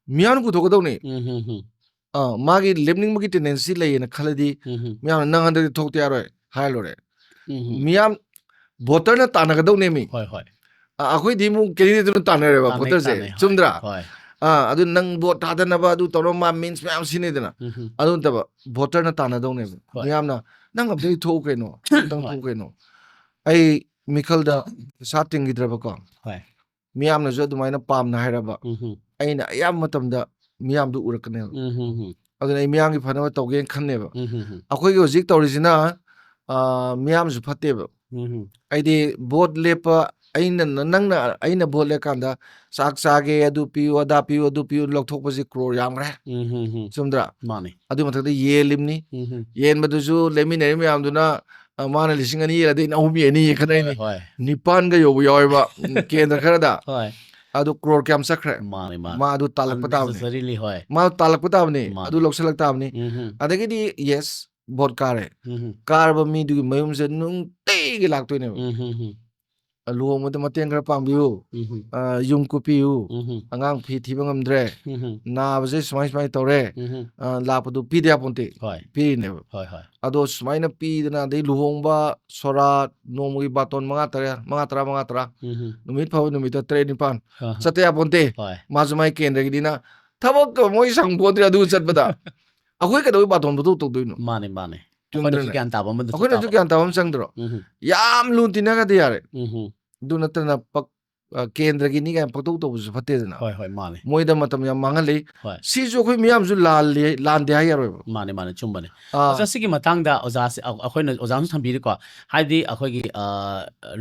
ꯃꯤꯌꯥꯝꯅ ꯄꯨꯊꯣꯛꯀꯗꯧꯅꯤ꯫ ꯎꯝ, ꯎꯝ, ꯎꯝ. ꯑ, ꯃꯥꯒꯤ ꯂꯦꯞꯅꯤꯡꯕꯒꯤ tendency ꯂꯩꯌꯦꯅ ꯈꯜꯂꯗꯤ ꯎꯝ, ꯎꯝ. ꯃꯤꯌꯥꯝꯅ ꯅꯪ ꯍꯟꯗꯛꯇꯤ ꯊꯣꯛꯇ ꯌꯥꯔꯣꯏ ꯍꯥꯏꯔ ꯂꯣꯏꯔꯦ꯫ ꯎꯝ, ꯎꯝ. ꯃꯤꯌꯥꯝ voterꯅ ꯇꯥꯟꯅꯒꯗꯧꯅꯦꯃꯤ꯫ ꯍꯣꯏ, ꯍꯣꯏ. ꯑ, ꯑꯩꯈꯣꯏꯗꯤ ꯑꯃꯨꯛ candidateꯇꯨꯅ ꯇꯥꯟꯅꯔꯦꯕ ꯇꯥꯟꯅꯩ, voterꯁꯦ꯫ ꯇꯥꯟꯅꯩ, ꯍꯣꯏ. ꯆꯨꯝꯗ꯭ꯔꯥ? ꯍꯣꯏ. ꯑ, ꯑꯗꯨ ꯅꯪ vote ꯊꯥꯗꯅꯕ ꯑꯗꯨ ꯇꯧꯔ ꯃꯥ means ꯃꯌꯥꯝ ꯁꯤꯖꯤꯟꯅꯩꯗꯅ꯫ ꯎꯝ, ꯎꯝ. ꯑꯗꯨ ꯅꯠꯇꯕ voterꯅ ꯇꯥꯟꯅꯗꯧꯅꯦꯕ꯫ ꯍꯣꯏ. ꯃꯤꯌꯥꯝꯅ ꯅꯪ ꯑꯝꯇ ꯊꯣꯛꯎ ꯀꯩꯅꯣ, ꯑꯝꯇꯪ ꯍꯣꯏ. ꯊꯣꯛꯎ ꯀꯩꯅꯣ꯫ ꯑꯩ ꯃꯤꯈꯜꯗ ꯄꯩꯁꯥ ꯇꯤꯡꯈꯤꯗ꯭ꯔꯕꯀꯣ꯫ ꯍꯣꯏ. ꯃꯤꯌꯥꯝꯅꯁꯨ ꯑꯗꯨꯃꯥꯏꯅ ꯄꯥꯝꯅ ꯍꯥꯏꯔꯕ꯫ ꯎꯝ, ꯎꯝ. ꯑꯩꯅ ꯑꯌꯥꯝꯕ ꯃꯇꯝꯗ ꯃꯤꯌꯥꯝꯗꯨ ꯎꯔꯛꯀꯅꯦꯕ꯫ ꯎꯝ, ꯎꯝ, ꯎꯝ. ꯑꯗꯨꯅ ꯑꯩ ꯃꯤꯌꯥꯝꯒꯤ ꯐꯅꯕ ꯇꯧꯒꯦꯅ ꯈꯟꯅꯦꯕ꯫ ꯎꯝ, ꯎꯝ, ꯎꯝ. ꯑꯩꯈꯣꯏꯒꯤ ꯍꯧꯖꯤꯛ ꯇꯧꯔꯤꯁꯤꯅ, ꯑ, ꯃꯤꯌꯥꯝꯁꯨ ꯐꯠꯇꯦꯕ꯫ ꯎꯝ, ꯎꯝ. ꯑꯩꯗꯤ vote ꯂꯦꯞꯄ, ꯑꯩꯅ, ꯅꯪꯅ ꯑꯩꯅ vote ꯂꯦꯞꯀꯥꯟꯗ ꯆꯥꯛ ꯆꯥꯒꯦ, ꯑꯗꯨ ꯄꯤꯌꯨ, ꯑꯗꯥ ꯄꯤꯌꯨ, ꯑꯗꯨ ꯄꯤꯌꯨ, ꯂꯧꯊꯣꯛꯄꯁꯤ crore ꯌꯥꯝꯈ꯭ꯔꯦ꯫ ꯎꯝ, ꯎꯝ, ꯎꯝ. ꯆꯨꯝꯗ꯭ꯔꯥ? ꯃꯥꯅꯤ. ꯑꯗꯨꯒꯤ ꯃꯊꯛꯇ ꯌꯦꯜꯂꯤꯕꯅꯤ꯫ ꯎꯝ, ꯎꯝ. ꯌꯦꯟꯕꯗꯨꯁꯨ ꯂꯦꯞꯃꯤꯟꯅꯔꯤꯕ ꯃꯌꯥꯝꯗꯨꯅ, ꯑ, ꯃꯥꯅ ꯂꯤꯁꯤꯡ ꯑꯅꯤ ꯌꯦꯜꯂꯗꯤ ꯑꯩꯅ ꯑꯍꯨꯝ ꯌꯦꯟꯅꯤ ꯌꯦꯟꯈꯠꯅꯩꯅꯤ꯫ ꯍꯣꯏ. ꯅꯤꯄꯥꯟꯒ ꯌꯧꯕ ꯌꯥꯎꯋꯦꯕ, ꯎꯝ, ꯀꯦꯟꯗ꯭ꯔ ꯈꯔꯗ꯫ ꯍꯣꯏ. ꯑꯗꯨ crore ꯀꯌꯥꯝ ꯆꯠꯈ꯭ꯔꯦ? ꯃꯥꯅꯤ, ꯃꯥꯅꯤ. ꯃꯥ ꯑꯗꯨ ꯇꯥꯜꯂꯛꯄ ꯇꯥꯕꯅꯤ꯫ Unnecessarily, ꯍꯣꯏ. ꯃꯥ ꯇꯥꯜꯂꯛꯄ ꯇꯥꯕꯅꯤ꯫ ꯃꯥꯅꯤ. ꯑꯗꯨ ꯂꯧꯁꯤꯜꯂꯛ ꯇꯥꯕꯅꯤ꯫ ꯎꯝ, ꯎꯝ. ꯑꯗꯒꯤꯗꯤ, yes, vote ꯀꯥꯔꯦ꯫ ꯎꯝ, ꯎꯝ. ꯀꯥꯔꯕ ꯃꯤꯗꯨꯒꯤ ꯃꯌꯨꯝꯁꯦ ꯅꯨꯡꯇꯤꯒꯤ ꯂꯥꯛꯇꯣꯏꯅꯦꯕ꯫ ꯎꯝ, ꯎꯝ, ꯎꯝ. ꯂꯨꯍꯣꯡꯕꯗ ꯃꯇꯦꯡ ꯈꯔ ꯄꯥꯡꯕꯤꯌꯨ, ꯎꯝ, ꯎꯝ. ꯑ, ꯌꯨꯝ ꯀꯨꯞꯄꯤꯌꯨ, ꯎꯝ, ꯎꯝ. ꯑꯉꯥꯡ ꯐꯤ ꯊꯤꯕ ꯉꯝꯗ꯭ꯔꯦ, ꯎꯝ, ꯎꯝ. ꯅꯥꯕꯁꯦ ꯁꯨꯃꯥꯏ ꯁꯨꯃꯥꯏꯅ ꯇꯧꯔꯦ, ꯎꯝ, ꯎꯝ. ꯑ, ꯂꯥꯛꯄꯗꯨ ꯄꯤꯗ ꯌꯥꯄꯣꯟꯇꯦ, ꯍꯣꯏ. ꯄꯤꯔꯤꯅꯦꯕ꯫ ꯍꯣꯏ, ꯍꯣꯏ. ꯑꯗꯣ ꯁꯨꯃꯥꯏꯅ ꯄꯤꯗꯅ, ꯑꯗꯩ ꯂꯨꯍꯣꯡꯕ ꯁꯣꯔꯥꯠ, ꯅꯣꯡꯃꯒꯤ ꯕꯥꯇꯣꯟ ꯃꯉꯥ ꯇꯔꯥ, ꯃꯉꯥ ꯇꯔꯥ, ꯃꯉꯥ ꯇꯔꯥ, ꯎꯝ, ꯎꯝ. ꯅꯨꯃꯤꯠ ꯐꯕ ꯅꯨꯃꯤꯠꯇ ꯇꯔꯦꯠ ꯅꯤꯄꯥꯟ ꯑꯍ. ꯆꯠꯇ ꯌꯥꯄꯣꯟꯇꯦ꯫ ꯍꯣꯏ. ꯃꯥꯁꯨ ꯃꯥꯏ ꯀꯦꯟꯗ꯭ꯔꯒꯤꯅꯤꯅ ꯊꯕꯛꯀ ꯃꯣꯏ ꯁꯪꯄꯣꯟꯇ꯭ꯔꯦ ꯑꯗꯨ ꯆꯠꯄꯗ꯫ ꯑꯩꯈꯣꯏ ꯀꯩꯗꯧꯕꯩ ꯕꯥꯇꯣꯟ ꯄꯨꯊꯣꯛ ꯇꯧꯗꯣꯏꯅꯣ? ꯃꯥꯅꯦ, ꯃꯥꯅꯦ. ꯆꯨꯝꯗ꯭ꯔꯅꯦ? ꯑꯩꯈꯣꯏꯅꯁꯨ ꯒ꯭ꯌꯥꯟ ꯇꯥꯕ ꯑꯃ ꯑꯩꯈꯣꯏꯅꯁꯨ ꯒ꯭ꯌꯥꯟ ꯇꯥꯕ ꯑꯃ ꯆꯪꯗ꯭ꯔꯣ? ꯎꯝ, ꯎꯝ. ꯌꯥꯝ ꯂꯨ ꯇꯤꯟꯅꯒꯗꯤ ꯌꯥꯔꯦ꯫ ꯎꯝ, ꯎꯝ. ꯑꯗꯨ ꯅꯠꯇꯅ ꯄꯛ-, ꯑ, ꯀꯦꯟꯗ꯭ꯔꯒꯤꯅꯤ ꯀꯥꯏꯅ ꯄꯪꯇꯧ ꯇꯧꯕꯁꯨ ꯐꯠꯇꯦꯗꯅ꯫ ꯍꯣꯏ, ꯍꯣꯏ, ꯃꯥꯅꯦ꯫ ꯃꯣꯏꯗ ꯃꯇꯝ ꯌꯥꯝ ꯃꯥꯡꯍꯜꯂꯤ꯫ ꯍꯣꯏ꯫ ꯁꯤꯁꯨ ꯑꯩꯈꯣꯏ ꯃꯤꯌꯥꯝꯁꯨ ꯂꯥꯜꯂꯤ, ꯂꯥꯟꯗꯦ ꯍꯥꯏ ꯌꯥꯔꯣꯏꯕ꯫ ꯃꯥꯅꯦ, ꯃꯥꯅꯦ, ꯆꯨꯝꯕꯅꯦ꯫ ꯑꯥ, ꯑꯣꯖꯥ, ꯁꯤꯒꯤ ꯃꯇꯥꯡꯗ ꯑꯣꯖꯥꯁꯦ, ꯑ-, ꯑꯩꯈꯣꯏꯅ ꯑꯣꯖꯥꯅꯁꯨ ꯊꯝꯕꯤꯔꯤꯀꯣ, ꯍꯥꯏꯗꯤ ꯑꯩꯈꯣꯏꯒꯤ, ꯑ,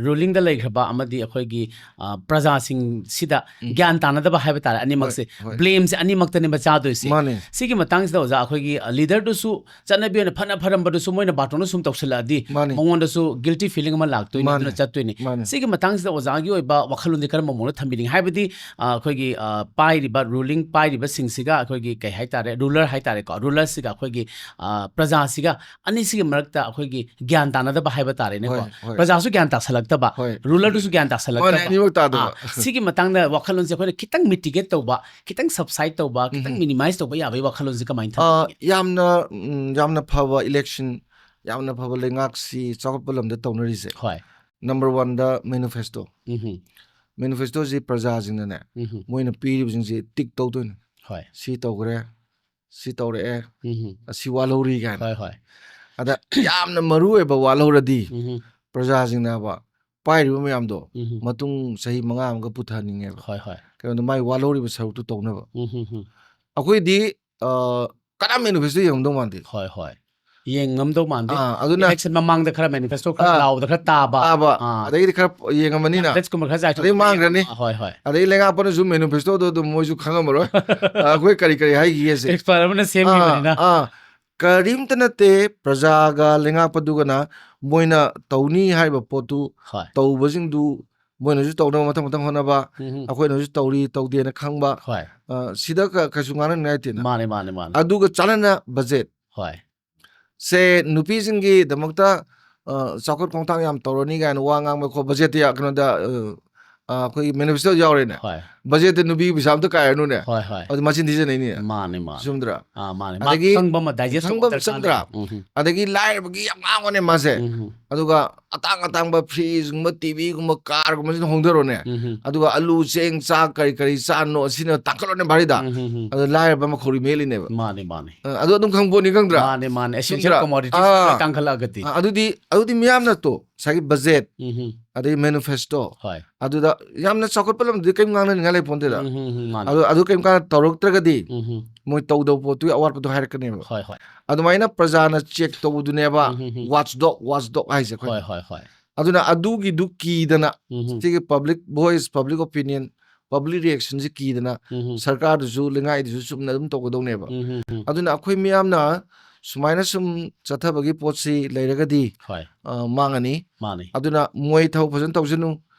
rulingꯗ ꯂꯩꯈ꯭ꯔꯕ ꯑꯃꯗꯤ ꯑꯩꯈꯣꯏꯒꯤ, ꯑ, ꯄ꯭ꯔꯖꯥꯁꯤꯡꯁꯤꯗ ꯎꯝ꯫ ꯒ꯭ꯌꯥꯟ ꯇꯥꯅꯗꯕ ꯍꯥꯏꯕ ꯇꯥꯔꯦ, ꯑꯅꯤꯃꯛꯁꯦ, ꯍꯣꯏ, ꯍꯣꯏ꯫ blameꯁꯦ ꯑꯅꯤꯃꯛꯇꯅꯦꯕ ꯆꯥꯗꯣꯏꯁꯦ꯫ ꯃꯥꯅꯦ꯫ ꯁꯤꯒꯤ ꯃꯇꯥꯡꯁꯤꯗ ꯑꯣꯖꯥ, ꯑꯩꯈꯣꯏꯒꯤ, ꯑ, leaderꯗꯨꯁꯨ ꯆꯠꯅꯕꯤ ꯑꯣꯏꯅ ꯐꯅ ꯐꯔꯝꯕꯗꯨꯁꯨ ꯃꯣꯏꯅ ꯕꯥꯔꯇꯣꯟꯗ ꯁꯨꯝ ꯇꯧꯁꯤꯜꯂꯛꯑꯗꯤ ꯃꯥꯅꯦ꯫ ꯃꯉꯣꯟꯗꯁꯨ guilty feeling ꯑꯃ ꯂꯥꯛꯇꯣꯏꯅꯤ, ꯃꯥꯅꯦ꯫ ꯑꯗꯨꯅ ꯆꯠꯇꯣꯏꯅꯤ꯫ ꯃꯥꯅꯦ꯫ ꯁꯤꯒꯤ ꯃꯇꯥꯡꯁꯤꯗ ꯑꯣꯖꯥꯒꯤ ꯑꯣꯏꯕ ꯋꯥꯈꯜꯂꯣꯟꯁꯦ ꯀꯔꯝꯕ ꯃꯑꯣꯡꯗ ꯊꯝꯕꯤꯅꯤꯡꯉꯤ? ꯍꯥꯏꯕꯗꯤ, ꯑ, ꯑꯩꯈꯣꯏꯒꯤ, ꯑ, ꯄꯥꯏꯔꯤꯕ, ruling ꯄꯥꯏꯔꯤꯕꯁꯤꯡꯁꯤꯒ ꯑꯩꯈꯣꯏꯒꯤ ꯀꯩ ꯍꯥꯏꯇꯥꯔꯦ, ruler ꯍꯥꯏꯇꯥꯔꯦꯀꯣ, rulerꯁꯤꯒ ꯑꯩꯈꯣꯏꯒꯤ, ꯑ, ꯄ꯭ꯔꯖꯥꯁꯤꯒ ꯑꯅꯤꯁꯤꯒꯤ ꯃꯔꯛꯇ ꯑꯩꯈꯣꯏꯒꯤ ꯒ꯭ꯌꯥꯟ ꯇꯥꯅꯗꯕ ꯍꯥꯏꯕ ꯇꯥꯔꯦꯅꯦꯀꯣ꯫ ꯍꯣꯏ, ꯍꯣꯏ꯫ ꯄ꯭ꯔꯖꯥꯁꯨ ꯒ꯭ꯌꯥꯟ ꯇꯥꯁꯜꯂꯛꯇꯕ, ꯍꯣꯏ꯫ rulerꯗꯨꯁꯨ ꯒ꯭ꯌꯥꯟ ꯇꯥꯁꯜꯂꯛꯇꯕ꯫ ꯃꯥꯅꯦ, ꯑꯅꯤꯃꯛ ꯇꯥꯗꯕ꯫ ꯑꯥ, ꯁꯤꯒꯤ ꯃꯇꯥꯡꯗ ꯋꯥꯈꯜꯂꯣꯟꯁꯦ ꯑꯩꯈꯣꯏꯅ ꯈꯤꯇꯪ mitigate ꯇꯧꯕ, ꯈꯤꯇꯪ subside ꯇꯧꯕ, ꯈꯤꯇꯪ ꯎꯝ꯫ minimize ꯇꯧꯕ ꯌꯥꯕꯒꯤ ꯋꯥꯈꯜꯂꯣꯟꯁꯦ ꯀꯃꯥꯏꯅ ꯑꯥ, ꯊꯝꯕꯤꯒꯦ? ꯌꯥꯝꯅ, ꯎꯝ, ꯌꯥꯝꯅ ꯐꯕ election, ꯌꯥꯝꯅ ꯐꯕ ꯂꯩꯉꯥꯛꯁꯤ ꯆꯥꯎꯈꯠꯄ ꯂꯝꯗ ꯇꯧꯅꯔꯤꯁꯦ꯫ ꯍꯣꯏ꯫ Number oneꯗ manifesto꯫ ꯎꯝꯍꯨꯝ꯫ Manifestoꯁꯤ ꯄ꯭ꯔꯖꯥꯁꯤꯡꯅꯅꯦ, ꯎꯝꯍꯨꯝ꯫ ꯃꯣꯏꯅ ꯄꯤꯔꯤꯕꯁꯤꯡꯁꯤ tick ꯇꯧꯗꯣꯏꯅꯦ꯫ ꯍꯣꯏ꯫ ꯁꯤ ꯇꯧꯈ꯭ꯔꯦ, ꯁꯤ ꯇꯧꯔꯛꯑꯦ, ꯎꯝꯍꯨꯝ꯫ ꯑꯁꯤ ꯋꯥꯠꯍꯧꯔꯤ ꯀꯥꯏꯅ꯫ ꯍꯣꯏ, ꯍꯣꯏ꯫ ꯑꯗ ꯌꯥꯝꯅ ꯃꯔꯨ ꯑꯣꯏꯕ ꯋꯥꯠꯍꯧꯔꯗꯤ ꯎꯝꯍꯨꯝ꯫ ꯄ꯭ꯔꯖꯥꯁꯤꯡꯅ ꯍꯥꯏꯕ ꯄꯥꯏꯔꯤꯕ ꯃꯌꯥꯝꯗꯣ ꯎꯝꯍꯨꯝ꯫ ꯃꯇꯨꯡ ꯆꯍꯤ ꯃꯉꯥ ꯑꯃꯒ ꯄꯨꯊꯍꯟꯅꯤꯡꯉꯦꯕ꯫ ꯍꯣꯏ, ꯍꯣꯏ꯫ ꯀꯩꯅꯣꯗ ꯃꯥꯏ ꯋꯥꯠꯍꯧꯔꯤꯕ ꯁꯔꯨꯛꯇꯨ ꯇꯧꯅꯕ꯫ ꯎꯝꯍꯨꯝ, ꯍꯨꯝ꯫ ꯑꯩꯈꯣꯏꯗꯤ, ꯑ, ꯀꯅꯥ manifesto ꯌꯦꯡꯉꯝꯗꯧ ꯃꯥꯟꯗꯦ꯫ ꯍꯣꯏ, ꯍꯣꯏ꯫ ꯌꯦꯡꯉꯝꯗꯧ ꯃꯥꯟꯗꯦ꯫ ꯑꯥ, ꯑꯗꯨꯅ Election ꯃꯃꯥꯡꯗ ꯈꯔ manifesto ꯈꯔ ꯑꯥ, ꯂꯥꯎꯕꯗ ꯈꯔ ꯇꯥꯕ꯫ ꯇꯥꯕ, ꯑꯥ꯫ ꯑꯗꯩꯗꯤ ꯈꯔ ꯌꯦꯡꯉꯝꯃꯅꯤꯅ꯫ Updatesꯀꯨꯝꯕ ꯈꯔ ꯆꯥꯏꯊꯣꯛ-, ꯑꯗꯩ ꯃꯥꯡꯈ꯭ꯔꯅꯤ꯫ ꯑꯥ, ꯍꯣꯏ, ꯍꯣꯏ꯫ ꯑꯗꯩ ꯂꯩꯉꯥꯛꯄꯅꯁꯨ manifestoꯗꯣ ꯑꯗꯨꯝ ꯃꯣꯏꯁꯨ ꯈꯪꯉꯝꯃꯔꯣꯏ꯫ ꯑ, ꯑꯩꯈꯣꯏ ꯀꯔꯤ ꯀꯔꯤ ꯍꯥꯏꯈꯤꯒꯦꯁꯦ꯫ Expert ꯑꯃꯅ ꯁꯦꯝꯈꯤꯕꯅꯤꯅ꯫ ꯑꯥ, ꯑꯥ꯫ ꯀꯔꯤꯝꯇ ꯅꯠꯇꯦ, ꯄ꯭ꯔꯖꯥꯒ ꯂꯩꯉꯥꯛꯄꯗꯨꯒꯅ ꯃꯣꯏꯅ ꯇꯧꯅꯤ ꯍꯥꯏꯔꯤꯕ ꯄꯣꯠꯇꯨ ꯍꯣꯏ꯫ ꯇꯧꯕꯁꯤꯡꯗꯨ ꯃꯣꯏꯅꯁꯨ ꯇꯧꯅꯕ ꯃꯊꯪ ꯃꯊꯪ ꯍꯣꯠꯅꯕ, ꯎꯝ, ꯎꯝ꯫ ꯑꯩꯈꯣꯏꯅꯁꯨ ꯇꯧꯔꯤ ꯇꯧꯗꯦꯅ ꯈꯪꯕ, ꯍꯣꯏ꯫ ꯑ, ꯁꯤꯗ ꯀ-, ꯀꯩꯁꯨ ꯉꯥꯡꯅꯅꯤꯡꯉꯥꯏ ꯂꯩꯇꯦꯅ꯫ ꯃꯥꯅꯦ, ꯃꯥꯅꯦ, ꯃꯥꯅꯦ꯫ ꯑꯗꯨꯒ ꯆꯥꯟꯅꯅ budget꯫ ꯍꯣꯏ꯫ ꯁꯦ ꯅꯨꯄꯤꯁꯤꯡꯒꯤꯗꯃꯛꯇ, ꯑ, ꯆꯥꯎꯈꯠ ꯈꯣꯡꯊꯥꯡ ꯌꯥꯝ ꯇꯧꯔꯅꯤ ꯀꯥꯏꯅ ꯋꯥ ꯉꯥꯡꯕ ꯈꯣꯠꯄ budgetꯇꯤ ꯀꯩꯅꯣꯗ, ꯑ, ꯑ, ꯑꯩꯈꯣꯏꯒꯤ manifestoꯗ ꯌꯥꯎꯔꯦꯅꯦ꯫ ꯍꯣꯏ꯫ ꯕꯖꯦꯠꯇ ꯅꯨꯄꯤꯒꯤ ꯄꯩꯁꯥ ꯑꯝꯇ ꯀꯥꯏꯔꯅꯨꯅꯦ꯫ ꯍꯣꯏ, ꯍꯣꯏ꯫ ꯑꯗꯨ ꯃꯆꯤꯟ ꯊꯤꯖꯅꯩꯅꯦ꯫ ꯃꯥꯅꯦ, ꯃꯥꯅꯦ꯫ ꯆꯨꯝꯗ꯭ꯔꯥ? ꯑꯥ, ꯃꯥꯅꯦ꯫ ꯃꯥ ꯑꯗꯒꯤ ꯈꯪꯕ ꯑꯃ, ꯗꯥꯏꯖꯦꯁ ꯈꯪꯕ ꯇꯧꯕ ꯗꯔꯀꯥꯔ ꯆꯪꯗ꯭ꯔꯥ? ꯂꯩ꯫ ꯎꯝ, ꯎꯝ꯫ ꯑꯗꯒꯤ ꯂꯥꯏꯔꯕꯒꯤ ꯌꯥꯝ ꯉꯥꯡꯕꯅꯦ ꯃꯥꯁꯦ꯫ ꯎꯝ, ꯎꯝ꯫ ꯑꯗꯨꯒ ꯑꯇꯥꯡ ꯑꯇꯥꯡꯕ ꯐ꯭ꯔꯤꯖꯀꯨꯝꯕ, ꯇꯤꯚꯤꯒꯨꯝꯕ, ꯀꯥꯔꯒꯨꯝꯕꯁꯤꯅ ꯍꯣꯡꯊꯔꯣꯅꯦ꯫ ꯎꯝ, ꯎꯝ꯫ ꯑꯗꯨꯒ ꯑꯂꯨ, ꯆꯦꯡ, ꯆꯥꯛ, ꯀꯔꯤ ꯀꯔꯤ ꯆꯥꯅꯣ, ꯑꯁꯤꯅ ꯇꯥꯡꯈꯠꯂꯣꯅꯦ ꯚꯥꯔꯤꯗ꯫ ꯎꯝ, ꯎꯝ, ꯎꯝ꯫ ꯑꯗꯣ ꯂꯥꯏꯔꯕ ꯃꯈꯧꯔꯤ ꯃꯦꯜꯂꯤꯅꯦꯕ꯫ ꯃꯥꯅꯦ, ꯃꯥꯅꯦ꯫ ꯑ, ꯑꯗꯨ ꯑꯗꯨꯝ ꯈꯪꯄꯣꯠꯅꯤ, ꯈꯪꯗ꯭ꯔꯥ? ꯃꯥꯅꯦ, ꯃꯥꯅꯦ꯫ ꯑꯦꯁꯦꯟꯁꯤꯌꯦꯜ ꯆꯨꯝꯗ꯭ꯔꯥ? ꯀꯃꯣꯗꯤꯇꯤꯁ ꯑꯥ꯫ ꯇꯥꯡꯈꯠꯂꯛꯑꯒꯗꯤ꯫ ꯑ, ꯑꯗꯨꯗꯤ, ꯑꯗꯨꯗꯤ ꯃꯤꯌꯥꯝꯅ ꯇꯣ, ꯉꯁꯥꯏꯒꯤ ꯕꯖꯦꯠ, ꯎꯝ, ꯎꯝ꯫ ꯑꯗꯩ ꯃꯦꯅꯤꯐꯦꯁꯇꯣ, ꯍꯣꯏ꯫ ꯑꯗꯨꯗ ꯌꯥꯝꯅ ꯆꯥꯎꯈꯠꯄ ꯂꯝꯗꯗꯤ ꯀꯔꯤꯝ ꯉꯥꯡꯅꯅꯤꯡꯉꯥꯏ ꯂꯩꯄꯣꯟꯇꯦꯗ꯫ ꯎꯝ, ꯎꯝ, ꯎꯝ, ꯃꯥꯅꯦ꯫ ꯑꯗꯨ, ꯑꯗꯨ ꯀꯔꯤꯝ ꯀꯥꯟꯗ ꯇꯧꯔꯛꯇ꯭ꯔꯒꯗꯤ ꯎꯝ, ꯎꯝ꯫ ꯃꯣꯏ ꯇꯧꯗꯕ ꯄꯣꯠꯇꯨꯒꯤ ꯑꯋꯥꯠꯄꯗꯣ ꯍꯥꯏꯔꯛꯀꯅꯦꯕ꯫ ꯍꯣꯏ, ꯍꯣꯏ꯫ ꯑꯗꯨꯃꯥꯏꯅ ꯄ꯭ꯔꯖꯥꯅ ꯆꯦꯛ ꯇꯧꯕꯗꯨꯅꯦꯕ ꯎꯝ, ꯎꯝ, ꯎꯝ꯫ ꯋꯥꯆꯗꯣꯛ, ꯋꯥꯆꯗꯣꯛ ꯍꯥꯏꯁꯦ ꯑꯩꯈꯣꯏ꯫ ꯍꯣꯏ, ꯍꯣꯏ, ꯍꯣꯏ꯫ ꯑꯗꯨꯅ ꯑꯗꯨꯒꯤꯗꯨ ꯀꯤꯗꯅ, ꯎꯝ, ꯎꯝ꯫ ꯁꯤꯒꯤ public voice, public opinion, public ꯔꯤꯌꯦꯛꯁꯟꯁꯤ ꯀꯤꯗꯅ ꯎꯝ, ꯎꯝ꯫ ꯁꯔꯀꯥꯔꯗꯨꯁꯨ ꯂꯩꯉꯥꯏꯗꯨꯁꯨ ꯆꯨꯝꯅ ꯑꯗꯨꯝ ꯇꯧꯒꯗꯧꯅꯦꯕ꯫ ꯎꯝ, ꯎꯝ, ꯎꯝ꯫ ꯑꯗꯨꯅ ꯑꯩꯈꯣꯏ ꯃꯤꯌꯥꯝꯅ ꯁꯨꯃꯥꯏꯅ ꯁꯨꯝ ꯆꯠꯊꯕꯒꯤ ꯄꯣꯠꯁꯤ ꯂꯩꯔꯒꯗꯤ, ꯍꯣꯏ꯫ ꯑ, ꯃꯥꯡꯉꯅꯤ꯫ ꯃꯥꯅꯤ꯫ ꯑꯗꯨꯅ ꯃꯣꯏ ꯊꯕꯛ ꯐꯖꯅ ꯇꯧꯁꯅꯨ,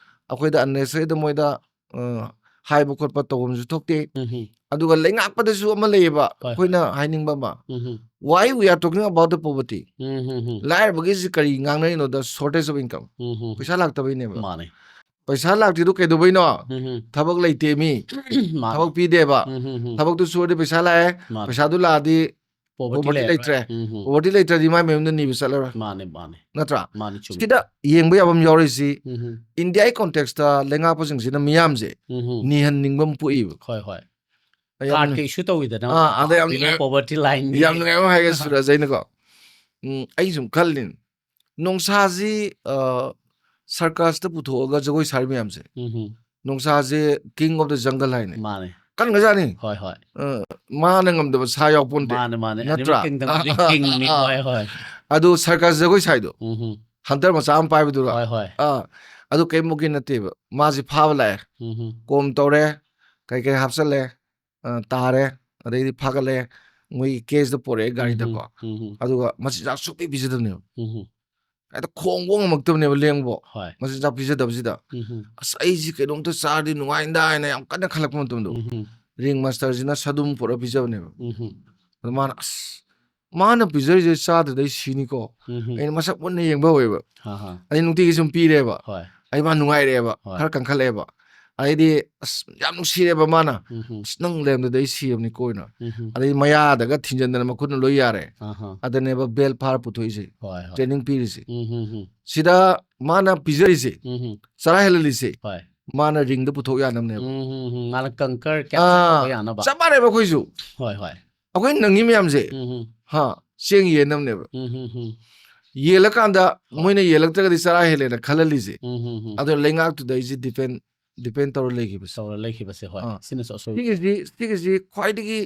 ꯑꯩꯈꯣꯏꯗ unnecessary ꯗ ꯃꯣꯏꯗ, ꯑ, ꯍꯥꯏꯕ ꯈꯣꯠꯄ ꯇꯧꯐꯝꯁꯨ ꯊꯣꯛꯇꯦ꯫ ꯎꯝ, ꯎꯝ꯫ ꯑꯗꯨꯒ ꯂꯩꯉꯥꯛꯄꯗꯁꯨ ꯑꯃ ꯂꯩꯌꯦꯕ, ꯍꯣꯏ, ꯑꯩꯈꯣꯏꯅ ꯍꯥꯏꯅꯤꯡꯕ ꯑꯃ, ꯎꯝ, ꯎꯝ꯫ Why we are talking about the poverty? ꯎꯝ, ꯎꯝ, ꯎꯝ꯫ ꯂꯥꯏꯔꯕꯒꯤꯁꯤ ꯀꯔꯤ ꯉꯥꯡꯅꯔꯤꯅꯣꯗ, shortage of income, ꯎꯝ, ꯎꯝ, ꯎꯝ꯫ ꯄꯩꯁꯥ ꯂꯥꯛꯇꯕꯩꯅꯦꯕ꯫ ꯃꯥꯅꯦ꯫ ꯄꯩꯁꯥ ꯂꯥꯛꯇ꯭ꯔꯤꯗꯣ ꯀꯩꯗꯧꯕꯩꯅꯣ? ꯎꯝ, ꯎꯝ꯫ ꯊꯕꯛ ꯂꯩꯇꯦ ꯃꯤ, ꯃꯥꯅꯦ꯫ ꯊꯕꯛ ꯄꯤꯗꯦꯕ꯫ ꯎꯝ, ꯎꯝ, ꯎꯝ꯫ ꯊꯕꯛꯇꯨ ꯁꯨꯔꯗꯤ ꯄꯩꯁꯥ ꯂꯥꯛꯑꯦ, ꯃꯥꯅꯦ꯫ ꯄꯩꯁꯥꯗꯨ ꯂꯥꯛꯑꯗꯤ Poverty poverty ꯂꯩꯔꯔꯣꯏ꯫ ꯂꯩꯇ꯭ꯔꯦ꯫ ꯎꯝ, ꯎꯝ꯫ Poverty ꯂꯩꯇ꯭ꯔꯗꯤ ꯃꯥꯏ ꯃꯌꯨꯝꯗ ꯅꯤꯕ ꯆꯠꯂꯔꯣꯏ, ꯃꯥꯅꯦ, ꯃꯥꯅꯦ꯫ ꯆꯨꯝꯃꯤ꯫ ꯅꯠꯇ꯭ꯔꯥ? ꯃꯥꯅꯦ, ꯆꯨꯝꯃꯤ꯫ ꯁꯤꯗ ꯌꯦꯡꯕ ꯌꯥꯕ ꯑꯃ ꯌꯥꯎꯔꯤꯁꯤ, ꯎꯝ, ꯎꯝ꯫ ꯏꯟꯗꯤꯌꯥꯒꯤ context ꯇ ꯂꯩꯉꯥꯛꯄꯁꯤꯡꯁꯤꯅ ꯃꯤꯌꯥꯝꯁꯦ ꯎꯝ, ꯎꯝ꯫ ꯅꯤꯍꯟꯅꯤꯡꯕ ꯑꯃ ꯄꯣꯛꯏꯕ꯫ ꯍꯣꯏ, ꯍꯣꯏ꯫ ꯑꯩ ꯌꯥꯝ Card ꯀ issue ꯇꯧꯋꯤꯗꯅ, ꯑꯥ, ꯑꯗ ꯌꯥꯝ below ꯅꯨꯡꯉꯥꯏ-, poverty line ꯅꯤ꯫ ꯌꯥꯝ ꯅꯨꯡꯉꯥꯏꯕ ꯑꯃ ꯍꯥꯏꯒꯦ ꯁꯨꯔꯖ, ꯑꯩꯅꯀꯣ, ꯎꯝ, ꯑꯩ ꯁꯨꯝ ꯈꯜꯂꯤꯅꯤ, ꯅꯨꯡꯁꯥꯁꯤ, ꯑ, circus ꯇ ꯄꯨꯊꯣꯛꯑꯒ ꯖꯒꯣꯏ ꯁꯥꯔꯤ ꯃꯌꯥꯝꯁꯦ, ꯎꯝ, ꯎꯝ꯫ ꯅꯨꯡꯁꯥꯁꯦ king of the jungle ꯍꯥꯏꯅꯤ, ꯃꯥꯅꯦ꯫ ꯀꯟꯒ꯭ꯔꯖꯥꯠꯅꯤ꯫ ꯍꯣꯏ, ꯍꯣꯏ꯫ ꯑ, ꯃꯥꯅ ꯉꯝꯗꯕ ꯁꯥ ꯌꯥꯎꯄꯣꯟꯇꯦ, ꯃꯥꯅꯦ, ꯃꯥꯅꯦ꯫ ꯅꯠꯇ꯭ꯔꯥ? Animal kingdom ꯒꯤ king ꯅꯤ꯫ ꯍꯣꯏ, ꯍꯣꯏ꯫ ꯑꯗꯨ circus ꯖꯒꯣꯏ ꯁꯥꯏꯗꯣ, ꯎꯝ, ꯎꯝ꯫ hunter ꯃꯆꯥ ꯑꯃ ꯄꯥꯏꯕꯗꯨꯒ, ꯍꯣꯏ, ꯍꯣꯏ꯫ ꯑꯥ, ꯑꯗꯨ ꯀꯩꯝ ꯃꯨꯛꯀꯤ ꯅꯠꯇꯦꯕ, ꯃꯥꯁꯤ ꯐꯥꯕ ꯂꯥꯛꯑꯦ, ꯎꯝ, ꯎꯝ꯫ ꯀꯣꯝ ꯇꯧꯔꯦ, ꯀꯩ ꯀꯩ ꯍꯥꯞꯆꯜꯂꯦ, ꯑ, ꯇꯥꯔꯦ, ꯑꯗꯩꯗꯤ ꯐꯥꯒꯠꯂꯦ, ꯃꯣꯏꯒꯤ cage ꯇ ꯄꯣꯔꯛꯑꯦ ꯒꯥꯔꯤꯗꯀꯣ, ꯎꯝ, ꯎꯝ꯫ ꯑꯗꯨꯒ ꯃꯆꯤꯟꯖꯥꯛ ꯁꯨꯡꯄꯤ ꯄꯤꯖꯗꯕꯅꯦꯕ, ꯎꯝ, ꯎꯝ꯫ ꯍꯦꯛꯇ ꯈꯣꯡꯕ ꯉꯝꯃꯛꯇꯕꯅꯦꯕ ꯂꯦꯡꯕꯣ, ꯍꯣꯏ꯫ ꯃꯆꯤꯟꯖꯥꯛ ꯄꯤꯖꯗꯕꯁꯤꯗ꯫ ꯎꯝ, ꯎꯝ꯫ ꯑꯁ, ꯑꯩꯁꯤ ꯀꯩꯅꯣꯝꯇ ꯆꯥꯔꯗꯤ ꯅꯨꯡꯉꯥꯏꯅꯗꯥ ꯍꯥꯏꯅ ꯌꯥꯝ ꯀꯟꯅ ꯈꯜꯂꯛꯄ ꯃꯇꯝꯗꯣ, ꯎꯝ, ꯎꯝ꯫ ring master ꯁꯤꯅ ꯁꯥꯗꯨꯝ ꯄꯨꯔꯛꯑ ꯄꯤꯖꯕꯅꯦꯕ꯫ ꯎꯝ, ꯎꯝ꯫ ꯑꯗ ꯃꯥꯅ, "ꯑꯁ, ꯃꯥꯅ ꯄꯤꯖꯔꯤꯁꯦ ꯆꯥꯗ꯭ꯔꯗꯤ ꯑꯩ ꯁꯤꯅꯤꯀꯣ"꯫ ꯎꯝ, ꯎꯝ꯫ ꯑꯩꯅ ꯃꯁꯛ ꯃꯨꯟꯅ ꯌꯦꯡꯕ ꯍꯧꯋꯦꯕ꯫ ꯍꯥ, ꯍꯥ꯫ ꯑꯩ ꯅꯨꯡꯇꯤꯒꯤ ꯁꯨꯝ ꯄꯤꯔꯦꯕ꯫ ꯍꯣꯏ꯫ ꯑꯩ ꯃꯥ ꯅꯨꯡꯉꯥꯏꯔꯛꯑꯦꯕ, ꯍꯣꯏ꯫ ꯈꯔ ꯀꯟꯈꯠꯂꯛꯑꯦꯕ꯫ ꯑꯩꯗꯤ ꯑꯁ ꯌꯥꯝ ꯅꯨꯡꯁꯤꯔꯦꯕ ꯃꯥꯅ꯫ ꯎꯝ ꯍꯝ꯫ "ꯑꯁ ꯅꯪ ꯂꯩꯔꯝꯗꯗꯤ ꯑꯩ ꯁꯤꯔꯕꯅꯤꯀꯣ" ꯑꯩꯅ꯫ ꯎꯝ ꯍꯝ꯫ ꯑꯗꯩ ꯃꯌꯥꯗꯒ ꯊꯤꯟꯖꯟꯗꯅ ꯃꯈꯨꯠꯅ ꯂꯣꯏ ꯌꯥꯔꯦ꯫ ꯑꯍꯥ꯫ ꯑꯗꯅꯦꯕ ꯕꯦꯜ ꯐꯥꯔ ꯄꯨꯊꯣꯛꯏꯁꯦ꯫ ꯍꯣꯏ, ꯍꯣꯏ꯫ ꯇ꯭ꯔꯦꯅꯤꯡ ꯄꯤꯔꯤꯁꯦ꯫ ꯎꯝ ꯍꯝ ꯍꯝ꯫ ꯁꯤꯗ ꯃꯥꯅ ꯄꯤꯖꯔꯤꯁꯦ, ꯎꯝ ꯍꯝ꯫ ꯆꯔꯥ ꯍꯦꯜꯍꯜꯂꯤꯁꯦ, ꯍꯣꯏ꯫ ꯃꯥꯅ ꯔꯤꯡꯗ ꯄꯨꯊꯣꯛ ꯌꯥꯅꯕꯅꯦꯕ꯫ ꯎꯝ ꯍꯝ ꯍꯝ꯫ ꯃꯥꯅ ꯀꯪꯀꯔ ꯑꯥ, ꯀꯌꯥ ꯌꯥꯅꯕ꯫ ꯆꯞ ꯃꯥꯟꯅꯩꯕ ꯑꯩꯈꯣꯏꯁꯨ꯫ ꯍꯣꯏ, ꯍꯣꯏ꯫ ꯑꯩꯈꯣꯏ ꯅꯪꯉꯤ ꯃꯌꯥꯝꯁꯦ, ꯎꯝ ꯍꯝ꯫ ꯍꯥ, ꯆꯦꯡ ꯌꯦꯟꯅꯕꯅꯦꯕ꯫ ꯎꯝ ꯍꯝ ꯍꯝ꯫ ꯌꯦꯜꯂꯀꯥꯟꯗ ꯍꯣꯏ꯫ ꯃꯣꯏꯅ ꯌꯦꯜꯂꯛꯇ꯭ꯔꯒꯗꯤ ꯆꯔꯥ ꯍꯦꯜꯂꯦꯅ ꯈꯜꯍꯜꯂꯤꯁꯦ꯫ ꯎꯝ ꯍꯝ ꯍꯝ꯫ ꯑꯗꯣ ꯂꯩꯉꯥꯛꯇꯨꯗ ꯑꯩꯁꯦ ꯗꯤꯄꯦꯟ, ꯗꯤꯄꯦꯟ ꯇꯧꯔ ꯂꯩꯈꯤꯕꯁꯦ꯫ ꯇꯧꯔ ꯂꯩꯈꯤꯕꯁꯦ, ꯍꯣꯏ꯫ ꯑꯥ꯫ ꯁꯤꯅꯁꯨ ꯑꯁꯣꯏꯕ꯫ ꯁꯤꯒꯤꯁꯤ, ꯁꯤꯒꯤꯁꯤ ꯈ꯭ꯋꯥꯏꯗꯒꯤ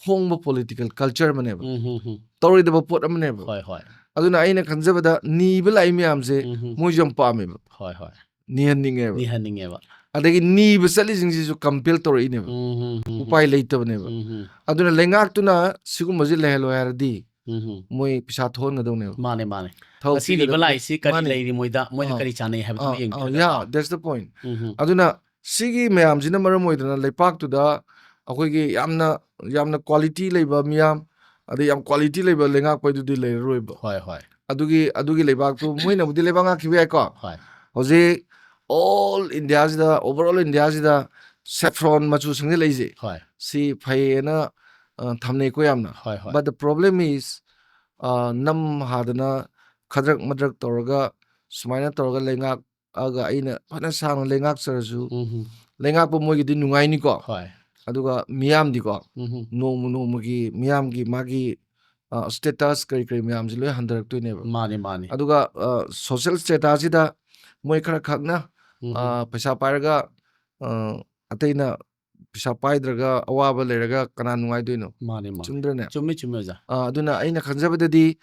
ꯍꯣꯡꯕ ꯄꯣꯂꯤꯇꯤꯀꯦꯜ ꯀꯜꯆꯔ ꯑꯃꯅꯦꯕ꯫ ꯎꯝ ꯍꯝ ꯍꯝ꯫ ꯇꯧꯔꯣꯏꯗꯕ ꯄꯣꯠ ꯑꯃꯅꯦꯕ꯫ ꯍꯣꯏ, ꯍꯣꯏ꯫ ꯑꯗꯨꯅ ꯑꯩꯅ ꯈꯟꯖꯕꯗ ꯅꯤꯕ ꯂꯥꯛꯏ ꯃꯌꯥꯝꯁꯦ ꯎꯝ ꯍꯝ꯫ ꯃꯣꯏꯁꯨ ꯌꯥꯝ ꯄꯥꯝꯃꯦꯕ꯫ ꯍꯣꯏ, ꯍꯣꯏ꯫ ꯅꯤꯍꯟꯅꯤꯡꯉꯦꯕ꯫ ꯅꯤꯍꯟꯅꯤꯡꯉꯦꯕ꯫ ꯑꯗꯒꯤ ꯅꯤꯕ ꯆꯠꯂꯤꯁꯤꯡꯁꯤꯁꯨ ꯀꯝꯄꯦꯜ ꯇꯧꯔꯛꯏꯅꯦꯕ꯫ ꯎꯝ ꯍꯝ ꯍꯝ ꯍꯝ꯫ ꯎꯄꯥꯏ ꯂꯩꯇꯕꯅꯦꯕ꯫ ꯎꯝ ꯍꯝ꯫ ꯑꯗꯨꯅ ꯂꯩꯉꯥꯛꯇꯨꯅ ꯁꯤꯒꯨꯝꯕꯁꯤ ꯂꯩꯍꯜꯂꯣꯏ ꯍꯥꯏꯔꯗꯤ ꯎꯝ ꯍꯝ꯫ ꯃꯣꯏ ꯄꯩꯁꯥ ꯊꯣꯛꯍꯟꯒꯗꯧꯅꯦꯕ꯫ ꯃꯥꯅꯦ, ꯃꯥꯅꯦ꯫ ꯊꯕꯛ ꯉꯁꯤ ꯅꯤꯕ ꯄꯤꯒꯗꯕ-, ꯂꯥꯛꯏꯁꯤ ꯀꯔꯤ ꯃꯥꯅꯦ꯫ ꯂꯩꯔꯤ ꯃꯣꯏꯗ, ꯃꯣꯏꯅ ꯑꯥ, ꯀꯔꯤ ꯆꯥꯅꯩ ꯍꯥꯏꯕꯗꯨ ꯑꯥ, ꯑꯥ, ꯌꯦꯡꯕꯤꯒꯗꯕ꯫ Yeah, that's the point. ꯎꯝ ꯍꯝ꯫ ꯑꯗꯨꯅ ꯁꯤꯒꯤ ꯃꯌꯥꯝꯁꯤꯅ ꯃꯔꯝ ꯑꯣꯏꯗꯅ ꯂꯩꯄꯥꯛꯇꯨꯗ ꯑꯩꯈꯣꯏꯒꯤ ꯌꯥꯝꯅ, ꯌꯥꯝꯅ ꯀ꯭ꯋꯥꯂꯤꯇꯤ ꯂꯩꯕ ꯃꯤꯌꯥꯝ, ꯑꯗꯩ ꯌꯥꯝ ꯀ꯭ꯋꯥꯂꯤꯇꯤ ꯂꯩꯕ ꯂꯩꯉꯥꯛꯄ ꯍꯥꯏꯗꯨꯗꯤ ꯂꯩꯔꯔꯣꯏꯕ꯫ ꯍꯣꯏ, ꯍꯣꯏ꯫ ꯑꯗꯨꯒꯤ, ꯑꯗꯨꯒꯤ ꯂꯩꯕꯥꯛꯇꯨ ꯃꯣꯏꯅꯕꯨꯗꯤ ꯂꯩꯕꯥꯛ ꯉꯥꯛꯈꯤꯕ ꯌꯥꯏꯀꯣ꯫ ꯍꯣꯏ꯫ ꯍꯧꯖꯤꯛ all Indiaꯁꯤꯗ, overall Indiaꯁꯤꯗ saffron ꯃꯆꯨ ꯁꯪꯖꯜꯂꯛꯏꯁꯦ꯫ ꯍꯣꯏ꯫ ꯁꯤ ꯐꯩꯌꯦꯅ, ꯑ, ꯊꯝꯅꯩꯀꯣ ꯌꯥꯝꯅ꯫ ꯍꯣꯏ, ꯍꯣꯏ꯫ But the problem is, ꯑ, ꯅꯝ ꯍꯥꯗꯅ ꯈꯗ꯭ꯔꯛ ꯃꯗ꯭ꯔꯛ ꯇꯧꯔꯒ, ꯁꯨꯃꯥꯏꯅ ꯇꯧꯔꯒ ꯂꯩꯉꯥꯛ ꯑꯒ ꯑꯩꯅ ꯐꯅ ꯁꯥꯡꯅ ꯂꯩꯉꯥꯛꯆꯔꯁꯨ, ꯎꯝ ꯍꯝ꯫ ꯂꯩꯉꯥꯛꯄ ꯃꯣꯏꯒꯤꯗꯤ ꯅꯨꯡꯉꯥꯏꯅꯤꯀꯣ꯫ ꯍꯣꯏ꯫ ꯑꯗꯨꯒ ꯃꯤꯌꯥꯝꯗꯤꯀꯣ, ꯎꯝ ꯍꯝ꯫ ꯅꯣꯡꯃ ꯅꯣꯡꯃꯒꯤ ꯃꯤꯌꯥꯝꯒꯤ ꯃꯥꯒꯤ, ꯑ, status ꯀꯔꯤ ꯀꯔꯤ ꯃꯌꯥꯝꯁꯦ ꯂꯣꯏ ꯍꯟꯊꯔꯛꯇꯣꯏꯅꯦꯕ꯫ ꯃꯥꯅꯤ, ꯃꯥꯅꯤ꯫ ꯑꯗꯨꯒ, ꯑ, social statusꯁꯤꯗ ꯃꯣꯏ ꯈꯔ ꯈꯛꯅ, ꯎꯝ ꯍꯝ꯫ ꯑ, ꯄꯩꯁꯥ ꯄꯥꯏꯔꯒ, ꯑ, ꯑꯇꯩꯅ ꯄꯩꯁꯥ ꯄꯥꯏꯗ꯭ꯔꯒ ꯑꯋꯥꯕ ꯂꯩꯔꯒ ꯀꯅꯥ ꯅꯨꯡꯉꯥꯏꯗꯣꯏꯅꯣ? ꯃꯥꯅꯤ, ꯃꯥꯅꯤ꯫ ꯆꯨꯝꯗ꯭ꯔꯅꯦ? ꯆꯨꯝꯃꯤ, ꯆꯨꯝꯃꯤ, ꯑꯣꯖꯥ꯫ ꯑ, ꯑꯗꯨꯅ ꯑꯩꯅ ꯈꯟꯖꯕꯗꯗꯤ,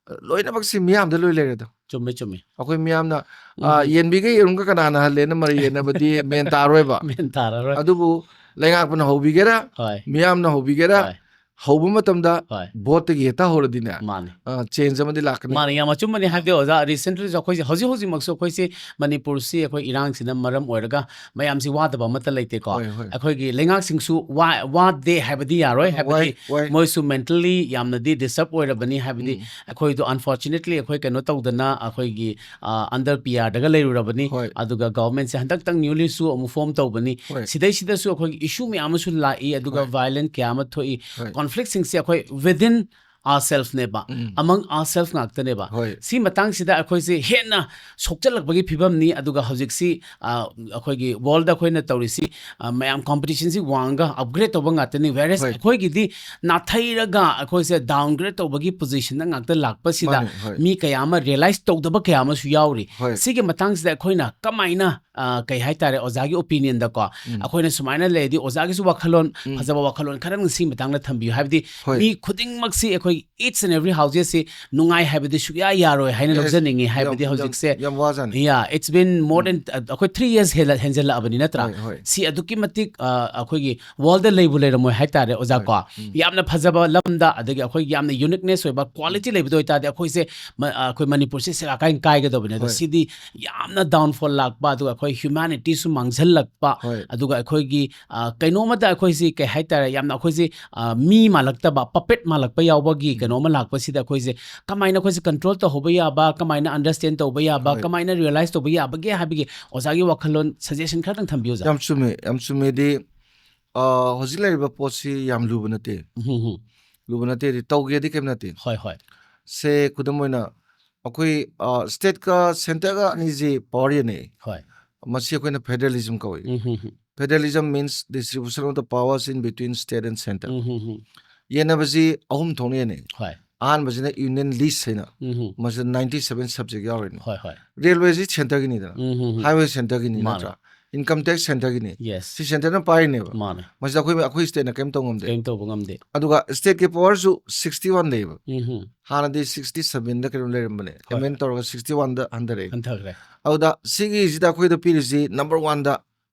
ꯑ, ꯂꯣꯏꯅꯃꯛꯁꯤ ꯃꯤꯌꯥꯝꯗ ꯂꯣꯏ ꯂꯩꯔꯦꯗ꯫ ꯆꯨꯝꯃꯤ, ꯆꯨꯝꯃꯤ꯫ ꯑꯩꯈꯣꯏ ꯃꯤꯌꯥꯝꯅ, ꯎꯝ ꯑ, ꯍꯝ꯫ ꯌꯦꯟꯕꯤꯒ ꯌꯦꯔꯨꯝꯒ ꯀꯅꯥꯅ ꯍꯜꯂꯦꯅ ꯃꯔꯩ ꯌꯦꯠꯅꯕꯗꯤ ꯃꯦꯟ ꯇꯥꯔꯣꯏꯕ꯫ ꯃꯦꯟ ꯇꯥꯔꯔꯣꯏ꯫ ꯑꯗꯨꯕꯨ ꯂꯩꯉꯥꯛꯄꯅ ꯍꯧꯕꯤꯒꯦꯔꯥ, ꯍꯣꯏ꯫ ꯃꯤꯌꯥꯝꯅ ꯍꯧꯕꯤꯒꯦꯔꯥ, ꯍꯣꯏ꯫ ꯍꯧꯕ ꯃꯇꯝꯗ ꯍꯣꯏ꯫ ꯚꯣꯠꯇꯒꯤ ꯍꯦꯛꯇ ꯍꯧꯔꯗꯤꯅꯦ, ꯃꯥꯅꯦ꯫ ꯑ, change ꯑꯃꯗꯤ ꯂꯥꯛꯀꯅꯤ꯫ ꯃꯥꯅꯦ, ꯌꯥꯝ ꯑꯆꯨꯝꯕꯅꯤ꯫ ꯍꯥꯏꯕꯗꯤ ꯑꯣꯖꯥ, recently ꯑꯩꯈꯣꯏꯁꯦ ꯍꯧꯖꯤꯛ ꯍꯧꯖꯤꯛꯃꯛꯁꯨ ꯑꯩꯈꯣꯏꯁꯦ ꯃꯅꯤꯄꯨꯔꯁꯤ ꯑꯩꯈꯣꯏ ꯏꯔꯥꯡꯁꯤꯅ ꯃꯔꯝ ꯑꯣꯏꯔꯒ ꯃꯌꯥꯝꯁꯤ ꯋꯥꯗꯕ ꯑꯃꯠꯇ ꯂꯩꯇꯦꯀꯣ꯫ ꯍꯣꯏ, ꯍꯣꯏ꯫ ꯑꯩꯈꯣꯏꯒꯤ ꯂꯩꯉꯥꯛꯁꯤꯡꯁꯨ ꯋꯥ-, ꯋꯥꯗꯦ ꯍꯥꯏꯕꯗꯤ ꯌꯥꯔꯣꯏ, ꯍꯥꯏꯕꯗꯤ ꯋꯥꯏ, ꯋꯥꯏ꯫ ꯃꯣꯏꯁꯨ mentally ꯌꯥꯝꯅꯗꯤ disturb ꯑꯣꯏꯔꯕꯅꯤ꯫ ꯍꯥꯏꯕꯗꯤ ꯎꯝ꯫ ꯑꯩꯈꯣꯏꯗꯣ unfortunately ꯑꯩꯈꯣꯏ ꯀꯩꯅꯣ ꯇꯧꯗꯅ ꯑꯩꯈꯣꯏꯒꯤ, ꯑ, under P R ꯗꯒ ꯂꯩꯔꯨꯔꯕꯅꯤ꯫ ꯍꯣꯏ꯫ ꯑꯗꯨꯒ government ꯁꯦ ꯍꯟꯗꯛꯇꯪ newly ꯁꯨ ꯑꯃꯨꯛ form ꯇꯧꯕꯅꯤ꯫ ꯍꯣꯏ꯫ ꯁꯤꯗꯩꯁꯤꯗꯁꯨ ꯑꯩꯈꯣꯏꯒꯤ issue ꯃꯌꯥꯝ ꯑꯃꯁꯨ ꯂꯥꯛꯏ, ꯑꯗꯨꯒ ꯍꯣꯏ꯫ violent ꯀꯌꯥ ꯑꯃ ꯊꯣꯛꯏ꯫ ꯍꯣꯏ꯫ Conflict ꯁꯤꯡꯁꯦ ꯑꯩꯈꯣꯏ within ourselves ꯅꯦꯕ, ꯎꯝ꯫ among ourselves ꯉꯥꯛꯇꯅꯦꯕ꯫ ꯍꯣꯏ꯫ ꯁꯤ ꯃꯇꯥꯡꯁꯤꯗ ꯑꯩꯈꯣꯏꯁꯦ ꯍꯦꯟꯅ ꯁꯣꯛꯆꯜꯂꯛꯄꯒꯤ ꯐꯤꯕꯝꯅꯤ꯫ ꯑꯗꯨꯒ ꯍꯧꯖꯤꯛꯁꯤ, ꯑ, ꯑꯩꯈꯣꯏꯒꯤ world ꯗ ꯑꯩꯈꯣꯏꯅ ꯇꯧꯔꯤꯁꯤ, ꯑ, ꯃꯌꯥꯝ competition ꯁꯤ ꯋꯥꯡꯉꯒ upgrade ꯇꯧꯕ ꯉꯥꯛꯇꯅꯤ, whereas ꯍꯣꯏ꯫ ꯑꯩꯈꯣꯏꯒꯤꯗꯤ ꯅꯥꯊꯩꯔꯒ ꯑꯩꯈꯣꯏꯁꯦ downgrade ꯇꯧꯕꯒꯤ position ꯗ ꯉꯥꯛꯇ ꯂꯥꯛꯄꯁꯤꯗ ꯃꯥꯅꯦ, ꯍꯣꯏ꯫ ꯃꯤ ꯀꯌꯥ ꯑꯃ realize ꯇꯧꯗꯕ ꯀꯌꯥ ꯑꯃꯁꯨ ꯌꯥꯎꯔꯤ꯫ ꯍꯣꯏ꯫ ꯁꯤꯒꯤ ꯃꯇꯥꯡꯁꯤꯗ ꯑꯩꯈꯣꯏꯅ ꯀꯃꯥꯏꯅ, ꯑ, ꯀꯩ ꯍꯥꯏꯇꯥꯔꯦ, ꯑꯣꯖꯥꯒꯤ opinion ꯗꯀꯣ, ꯎꯝ꯫ ꯑꯩꯈꯣꯏꯅ ꯁꯨꯃꯥꯏꯅ ꯂꯩꯔꯗꯤ ꯑꯣꯖꯥꯒꯤꯁꯨ ꯋꯥꯈꯜꯂꯣꯟ, ꯎꯝ꯫ ꯐꯖꯕ ꯋꯥꯈꯜꯂꯣꯟ ꯈꯔ ꯁꯤ ꯃꯇꯥꯡꯗ ꯊꯝꯕꯤꯌꯨ꯫ ꯍꯥꯏꯕꯗꯤ ꯍꯣꯏ꯫ ꯃꯤ ꯈꯨꯗꯤꯡꯃꯛꯁꯤ ꯑꯩꯈꯣꯏ each and every houses ꯁꯤ ꯅꯨꯡꯉꯥꯏ ꯍꯥꯏꯕꯗꯤ ꯁꯨꯛꯌꯥ ꯌꯥꯔꯣꯏ ꯍꯥꯏꯅ Yes. ꯂꯧꯖꯅꯤꯡꯉꯤ꯫ ꯍꯥꯏꯕꯗꯤ ꯌꯥꯝ, ꯌꯥꯝ, ꯍꯧꯖꯤꯛꯁꯦ, ꯌꯥꯝ ꯋꯥꯖꯥꯅꯤ꯫ yeah, it's been more than, ꯑ, ꯑꯩꯈꯣꯏ three years ꯍꯦꯜꯂ-, ꯍꯦꯟꯖꯜꯂꯛꯑꯕꯅꯤ, ꯅꯠꯇ꯭ꯔꯥ? ꯍꯣꯏ, ꯍꯣꯏ꯫ ꯁꯤ ꯑꯗꯨꯛꯀꯤ ꯃꯇꯤꯛ, ꯑ, ꯑꯩꯈꯣꯏꯒꯤ world ꯗ ꯂꯩꯕꯨ ꯂꯩꯔꯝꯃꯣꯏ ꯍꯥꯏꯇꯥꯔꯦ, ꯑꯣꯖꯥ, ꯍꯣꯏ꯫ ꯀꯣ꯫ ꯎꯝ꯫ ꯌꯥꯝꯅ ꯐꯖꯕ ꯂꯝꯗ, ꯑꯗꯒꯤ ꯑꯩꯈꯣꯏ ꯌꯥꯝꯅ uniqueness ꯑꯣꯏꯕ quality ꯂꯩꯕꯗ ꯑꯣꯏꯇꯥꯔꯗꯤ ꯑꯩꯈꯣꯏꯁꯦ ꯃ-, ꯑ, ꯑꯩꯈꯣꯏ ꯃꯅꯤꯄꯨꯔꯁꯦ ꯁꯦꯒꯥ ꯀꯥꯏꯅ ꯀꯥꯏꯒꯗꯕꯅꯦ꯫ ꯑꯗꯣ ꯍꯣꯏ꯫ ꯁꯤꯗꯤ ꯌꯥꯝꯅ downfall ꯂꯥꯛꯄ, ꯑꯗꯨꯒ ꯑꯩꯈꯣꯏ humanity ꯁꯨ ꯃꯥꯡꯁꯤꯜꯂꯛꯄ, ꯍꯣꯏ꯫ ꯑꯗꯨꯒ ꯑꯩꯈꯣꯏꯒꯤ, ꯑ, ꯀꯩꯅꯣꯝꯃꯗ ꯑꯩꯈꯣꯏꯁꯤ ꯀꯩ ꯍꯥꯏꯇꯥꯔꯦ, ꯌꯥꯝꯅ ꯑꯩꯈꯣꯏꯁꯤ, ꯑ, ꯃꯤ ꯃꯥꯜꯂꯛꯇꯕ, puppet ꯃꯥꯜꯂꯛꯄ ꯌꯥꯎꯕꯒꯤ ꯎꯝ꯫ ꯀꯩꯅꯣꯝꯃ ꯂꯥꯛꯄꯁꯤꯗ ꯑꯩꯈꯣꯏꯁꯦ ꯀꯃꯥꯏꯅ ꯑꯩꯈꯣꯏꯁꯦ control ꯇꯧꯍꯧꯕ ꯌꯥꯕ, ꯀꯃꯥꯏꯅ understand ꯇꯧꯕ ꯌꯥꯕ, ꯍꯣꯏ꯫ ꯀꯃꯥꯏꯅ realize ꯇꯧꯕ ꯌꯥꯕꯒꯦ ꯍꯥꯏꯕꯒꯤ ꯑꯣꯖꯥꯒꯤ ꯋꯥꯈꯜꯂꯣꯟ suggestion ꯈꯔꯇꯪ ꯊꯝꯕꯤꯌꯨ, ꯑꯣꯖꯥ꯫ ꯌꯥꯝ ꯆꯨꯝꯃꯦ, ꯌꯥꯝ ꯆꯨꯝꯃꯦꯗꯤ, ꯑ, ꯍꯧꯖꯤꯛ ꯂꯩꯔꯤꯕ ꯄꯣꯠꯁꯤ ꯌꯥꯝ ꯂꯨꯕ ꯅꯠꯇꯦ꯫ ꯎꯝ, ꯎꯝ, ꯎꯝ꯫ ꯂꯨꯕ ꯅꯠꯇꯦꯗꯤ, ꯇꯧꯒꯦꯗꯤ ꯀꯩꯝ ꯅꯠꯇꯦ꯫ ꯍꯣꯏ, ꯍꯣꯏ꯫ ꯁꯦ, ꯈꯨꯗꯝ ꯑꯣꯏꯅ, ꯑꯩꯈꯣꯏ, ꯑ, state ꯀ centre ꯒ ꯑꯅꯤꯁꯤ power ꯌꯦꯟꯅꯩ꯫ ꯍꯣꯏ꯫ ꯃꯁꯤ ꯑꯩꯈꯣꯏꯅ federalism ꯀꯧꯏ꯫ ꯎꯝ, ꯍꯝ, ꯍꯝ꯫ Federalism means distribution of the powers in between state and centre. ꯎꯝ, ꯍꯝ, ꯍꯝ꯫ ꯌꯦꯟꯅꯕꯁꯤ ꯑꯍꯨꯝ ꯊꯣꯛꯅ ꯌꯦꯟꯅꯩ꯫ ꯍꯣꯏ꯫ ꯑꯍꯥꯟꯕꯁꯤꯅ union lease ꯍꯥꯏꯅ, ꯎꯝ, ꯍꯝ꯫ ꯃꯁꯤꯗ ninety seven subject ꯌꯥꯎꯔꯤꯅꯤ꯫ ꯍꯣꯏ, ꯍꯣꯏ꯫ Railway ꯁꯤ centre ꯒꯤꯅꯤꯗꯅ, ꯎꯝ, ꯍꯝ, ꯍꯝ꯫ Highway centre ꯒꯤꯅꯤ, ꯃꯥꯅꯦ꯫ ꯅꯠꯇ꯭ꯔꯥ? Income tax centre Guinea. Yes꯫ ꯁꯤ centre ꯅ ꯄꯥꯏꯔꯤꯅꯦꯕ꯫ ꯃꯥꯅꯦ꯫ ꯃꯁꯤꯗ ꯑꯩꯈꯣꯏ, ꯑꯩꯈꯣꯏ state ꯅ ꯀꯩꯝ ꯇꯧ ꯉꯝꯗꯦ꯫ ꯀꯩꯝ ꯇꯧꯕ ꯉꯝꯗꯦ꯫ ꯑꯗꯨꯒ state ꯀꯤ power ꯁꯨ sixty one ꯂꯩꯌꯦꯕ꯫ ꯎꯝ, ꯍꯝ꯫ ꯍꯥꯟꯅꯗꯤ sixty seven ꯗ ꯀꯩꯅꯣꯝ ꯂꯩꯔꯝꯕꯅꯦ, ꯍꯣꯏ, amend ꯍꯣꯏ꯫ ꯇꯧꯔꯒ sixty one ꯗ ꯍꯟꯊꯔꯛꯑꯦ꯫ ꯍꯟꯊꯈ꯭ꯔꯦ꯫ ꯑꯗꯨꯗ ꯁꯤꯒꯤꯁꯤꯗ ꯑꯩꯈꯣꯏꯗ ꯄꯤꯔꯤꯁꯤ number one the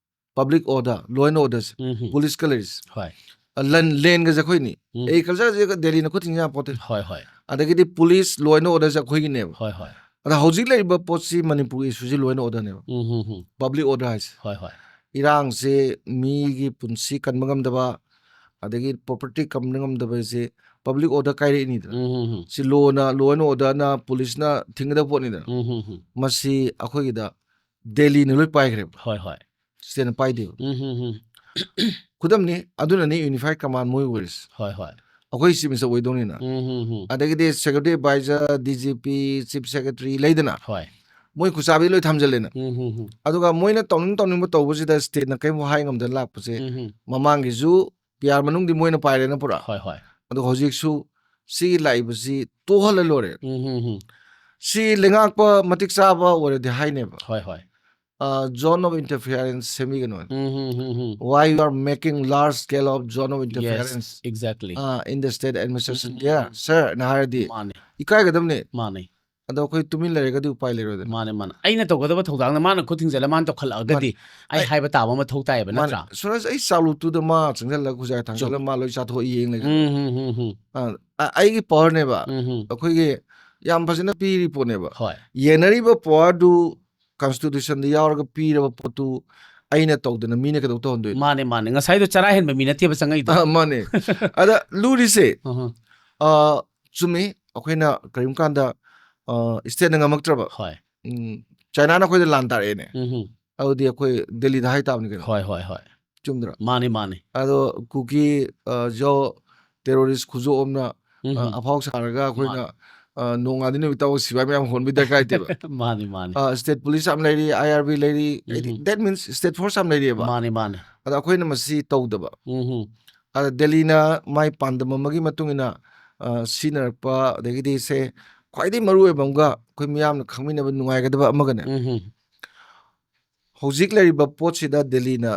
public order, law and orders, um, Hum. Police ꯀ ꯂꯩꯔꯤꯁꯤ꯫ ꯍꯣꯏ꯫ ꯂꯟ ꯂꯦꯟꯒꯁꯦ ꯑꯩꯈꯣꯏꯅꯤ꯫ ꯎꯝ꯫ ꯑꯦꯒ꯭ꯔꯤꯀꯜꯆꯔꯁꯦ ꯗꯦꯜꯂꯤꯅ ꯈꯨꯠ ꯊꯤꯡꯖ ꯌꯥꯄꯣꯠꯇꯦ꯫ ꯍꯣꯏ, ꯍꯣꯏ꯫ ꯑꯗꯒꯤꯗꯤ ꯄꯨꯂꯤꯁ, ꯂꯣ ꯑꯦꯟ ꯑꯣꯔꯗꯔꯁꯦ ꯑꯩꯈꯣꯏꯒꯤꯅꯦꯕ꯫ ꯍꯣꯏ, ꯍꯣꯏ꯫ ꯑꯗ ꯍꯧꯖꯤꯛ ꯂꯩꯔꯤꯕ ꯄꯣꯠꯁꯤ ꯃꯅꯤꯄꯨꯔꯒꯤ ꯏꯁꯨꯁꯤ ꯂꯣ ꯑꯦꯟ ꯑꯣꯔꯗꯔꯅꯦꯕ꯫ ꯎꯝ, ꯍꯝ, ꯍꯝ꯫ ꯄꯕ꯭ꯂꯤꯛ ꯑꯣꯔꯗꯔ ꯍꯥꯏꯁꯦ꯫ ꯍꯣꯏ, ꯍꯣꯏ꯫ ꯏꯔꯥꯡꯁꯦ, ꯃꯤꯒꯤ ꯄꯨꯟꯁꯤ ꯀꯟꯕ ꯉꯝꯗꯕ, ꯑꯗꯒꯤ ꯄ꯭ꯔꯣꯄꯔꯇꯤ ꯀꯟꯕ ꯉꯝꯗꯕ ꯍꯥꯏꯁꯦ ꯄꯕ꯭ꯂꯤꯛ ꯑꯣꯔꯗꯔ ꯀꯥꯏꯔꯛꯏꯅꯤꯗꯅ꯫ ꯎꯝ, ꯍꯝ, ꯍꯝ꯫ ꯁꯤ ꯂꯣꯅ, ꯂꯣ ꯑꯦꯟ ꯑꯣꯔꯗꯔꯅ, ꯄꯨꯂꯤꯁꯅ ꯊꯤꯡꯒꯗꯕ ꯄꯣꯠꯅꯤꯗꯅ꯫ ꯎꯝ, ꯍꯝ, ꯍꯝ꯫ ꯃꯁꯤ ꯑꯩꯈꯣꯏꯒꯤꯗ ꯗꯦꯜꯂꯤꯅ ꯂꯣꯏ ꯄꯥꯏꯈ꯭ꯔꯦꯕ꯫ ꯍꯣꯏ, ꯍꯣꯏ꯫ ꯁ꯭ꯇꯦꯠꯅ ꯄꯥꯏꯗꯦꯕ꯫ ꯎꯝ, ꯍꯝ, ꯍꯝ꯫ ꯈꯨꯗꯝꯅꯤ, ꯑꯗꯨꯅꯅꯤ ꯌꯨꯅꯤꯐꯥꯏꯗ ꯀꯃꯥꯟ ꯃꯣꯏ ꯑꯣꯏꯔꯤꯁꯦ꯫ ꯍꯣꯏ, ꯍꯣꯏ꯫ ꯑꯩꯈꯣꯏ ꯆꯤꯐ ꯃꯤꯅꯤꯁꯇꯔ ꯑꯣꯏꯗꯧꯅꯤꯅ꯫ ꯎꯝ, ꯍꯝ, ꯍꯝ꯫ ꯑꯗꯒꯤꯗꯤ secretary adviser, D G P, chief secretary ꯂꯩꯗꯅ, ꯍꯣꯏ꯫ ꯃꯣꯏ ꯈꯨꯠꯆꯥꯕꯤ ꯂꯣꯏ ꯊꯝꯖꯜꯂꯦꯅ꯫ ꯎꯝ, ꯍꯝ, ꯍꯝ꯫ ꯑꯗꯨꯒ ꯃꯣꯏꯅ ꯇꯧꯅꯤꯡ ꯇꯧꯅꯤꯡꯕ ꯇꯧꯕꯁꯤꯗ ꯁ꯭ꯇꯦꯠꯅ ꯀꯔꯤꯝ ꯍꯥꯏ ꯉꯝꯗꯅ ꯂꯥꯛꯄꯁꯦ꯫ ꯎꯝ, ꯍꯝ꯫ ꯃꯃꯥꯡꯒꯤꯁꯨ ꯄꯤ ꯑꯥꯔ ꯃꯅꯨꯡꯗꯤ ꯃꯣꯏꯅ ꯄꯥꯏꯔꯦꯅ ꯄꯨꯔꯥ꯫ ꯍꯣꯏ, ꯍꯣꯏ꯫ ꯑꯗꯣ ꯍꯧꯖꯤꯛꯁꯨ ꯁꯤꯒꯤ ꯂꯥꯛꯏꯕꯁꯤ ꯇꯣꯛꯍꯜꯂ ꯂꯣꯏꯔꯦ꯫ ꯎꯝ, ꯍꯝ, ꯍꯝ꯫ ꯁꯤ ꯂꯩꯉꯥꯛꯄ ꯃꯇꯤꯛ ꯆꯥꯕ ꯑꯣꯏꯔꯗꯤ ꯍꯥꯏꯅꯦꯕ꯫ ꯍꯣꯏ, ꯍꯣꯏ꯫ ꯑ, zone of interference ꯁꯦꯝꯕꯤꯒꯅꯣ꯫ ꯎꯝ, ꯍꯝ, ꯍꯝ, ꯍꯝ꯫ Why you are making large scale of zone of interference, yes, exactly, uh, in the state administration um, um, there, um, sir? ꯅ ꯍꯥꯏꯔꯗꯤ ꯃꯥꯅꯦ꯫ ꯏꯀꯥꯏꯒꯗꯕꯅꯦ꯫ ꯃꯥꯅꯦ꯫ ꯑꯗꯣ ꯑꯩꯈꯣꯏ ꯇꯨꯃꯤꯟ ꯂꯩꯔꯒꯗꯤ ꯎꯄꯥꯏ ꯂꯩꯔꯣꯏꯗꯅ꯫ ꯃꯥꯅꯦ, ꯃꯥꯅꯦ꯫ ꯑꯩꯅ ꯇꯧꯒꯗꯕ ꯊꯧꯗꯥꯡꯗ ꯃꯥꯅ ꯈꯨꯠ ꯊꯤꯡꯖꯤꯜꯂ ꯃꯥꯅ ꯇꯧꯈꯠꯂꯛꯑꯒꯗꯤ ꯃꯥꯅꯦ꯫ ꯑꯩ ꯑꯩ ꯍꯥꯏꯕ ꯇꯥꯕ ꯃꯊꯧ ꯇꯥꯏꯌꯦꯕ, ꯃꯥꯅꯦ꯫ ꯅꯠꯇ꯭ꯔꯥ? ꯁꯨꯔꯖ, ꯑꯩ ꯆꯥꯂꯨꯇꯨꯗ ꯃꯥ ꯆꯪꯁꯤꯜꯂꯒ ꯈꯨꯖꯥꯏ ꯊꯥꯡꯒꯠꯂ ꯆꯨꯝꯃꯦ꯫ ꯃꯥ ꯂꯣꯏ ꯆꯥꯊꯣꯛꯑ ꯌꯦꯡ ꯂꯩꯒꯗꯕ꯫ ꯎꯝ, ꯍꯝ, ꯍꯝ, ꯍꯝ꯫ ꯑ, ꯑ, ꯑꯩꯒꯤ ꯄꯋꯥꯔꯅꯦꯕ꯫ ꯎꯝ, ꯍꯝ꯫ ꯑꯩꯈꯣꯏꯒꯤ ꯌꯥꯝ ꯐꯖꯅ ꯄꯤꯔꯤ ꯄꯣꯠꯅꯦꯕ꯫ ꯍꯣꯏ꯫ ꯌꯦꯟꯅꯔꯤꯕ ꯄꯋꯥꯔꯗꯨ ꯀꯟꯁꯇꯤꯇ꯭ꯌꯨꯁꯟꯗ ꯌꯥꯎꯔꯒ ꯄꯤꯔꯕ ꯄꯣꯠꯇꯨ ꯑꯩꯅ ꯇꯧꯗꯅ ꯃꯤꯅ ꯀꯩꯗꯧ ꯇꯧꯍꯟꯗꯣꯏꯅꯣ? ꯃꯥꯅꯦ, ꯃꯥꯅꯦ꯫ ꯉꯁꯥꯏꯗꯣ ꯆꯔꯥ ꯍꯦꯟꯕ ꯃꯤ ꯅꯠꯇꯦꯕ ꯆꯪꯉꯛꯏꯗꯣ꯫ ꯑ, ꯃꯥꯅꯦ꯫ ꯑꯗ ꯂꯨꯔꯤꯁꯦ, ꯑꯍ꯫ ꯑ, ꯆꯨꯝꯃꯤ, ꯑꯩꯈꯣꯏꯅ ꯀꯔꯤꯒꯨꯝꯕ ꯀꯥꯟꯗ, ꯑ, ꯁ꯭ꯇꯦꯠꯅ ꯉꯝꯃꯛꯇ꯭ꯔꯕ꯫ ꯍꯣꯏ꯫ ꯎꯝ, ꯆꯥꯏꯅꯥꯅ ꯑꯩꯈꯣꯏꯗ ꯂꯥꯟ ꯇꯥꯔꯛꯑꯦꯅꯦ꯫ ꯎꯝ ꯍꯝ꯫ ꯑꯗꯨꯗꯤ ꯑꯩꯈꯣꯏ ꯗꯦꯜꯂꯤꯗ ꯍꯥꯏ ꯇꯥꯕꯅꯤ ꯀꯩꯅꯣ꯫ ꯍꯣꯏ, ꯍꯣꯏ, ꯍꯣꯏ꯫ ꯆꯨꯝꯗ꯭ꯔꯥ? ꯃꯥꯅꯦ, ꯃꯥꯅꯦ꯫ ꯑꯗꯣ ꯀꯨꯀꯤ, ꯑ, ꯖꯣ ꯇꯦꯔꯣꯔꯤꯁ ꯈꯨꯖꯣꯞ ꯑꯃꯅ, ꯎꯝ ꯑ, ꯍꯝ꯫ ꯑꯐꯥꯎ ꯁꯥꯔꯒ ꯑꯩꯈꯣꯏꯅ, ꯃꯥꯅꯦ꯫ ꯑ, ꯅꯣꯡꯉꯥꯟꯗꯤ ꯅꯨꯃꯤꯠ ꯇꯥꯕ ꯁꯤꯐꯥꯏ ꯃꯌꯥꯝ ꯍꯣꯟꯕꯒꯤ ꯗꯔꯀꯥꯔ ꯂꯩꯇꯦꯕ꯫ ꯃꯥꯅꯦ, ꯃꯥꯅꯦ꯫ ꯑ, ꯁ꯭ꯇꯦꯠ ꯄꯨꯂꯤꯁ ꯌꯥꯝ ꯂꯩꯔꯤ, ꯑꯥꯏ ꯑꯥꯔ ꯕꯤ ꯂꯩꯔꯤ, ꯎꯝ ꯍꯥꯏꯗꯤ, ꯍꯝ꯫ That means state force ꯌꯥꯝ ꯂꯩꯔꯤꯑꯕ꯫ ꯃꯥꯅꯦ, ꯃꯥꯅꯦ꯫ ꯑꯗ ꯑꯩꯈꯣꯏꯅ ꯃꯁꯤ ꯇꯧꯗꯕ꯫ ꯎꯝ ꯍꯝ꯫ ꯑꯗ ꯗꯦꯜꯂꯤꯅ ꯃꯥꯏ ꯄꯥꯟꯗꯝ ꯑꯃꯒꯤ ꯃꯇꯨꯡ ꯏꯟꯅ, ꯑ, ꯁꯤꯖꯤꯟꯅꯔꯛꯄ, ꯑꯗꯒꯤꯗꯤ ꯁꯦ ꯈ꯭ꯋꯥꯏꯗꯒꯤ ꯃꯔꯨ ꯑꯣꯏꯕ ꯑꯃꯒ ꯑꯩꯈꯣꯏ ꯃꯤꯌꯥꯝꯅ ꯈꯪꯃꯤꯟꯅꯕ ꯅꯨꯡꯉꯥꯏꯒꯗꯕ ꯑꯃꯒꯅꯦ꯫ ꯎꯝ ꯍꯝ꯫ ꯍꯧꯖꯤꯛ ꯂꯩꯔꯤꯕ ꯄꯣꯠꯁꯤꯗ ꯗꯦꯜꯂꯤꯅ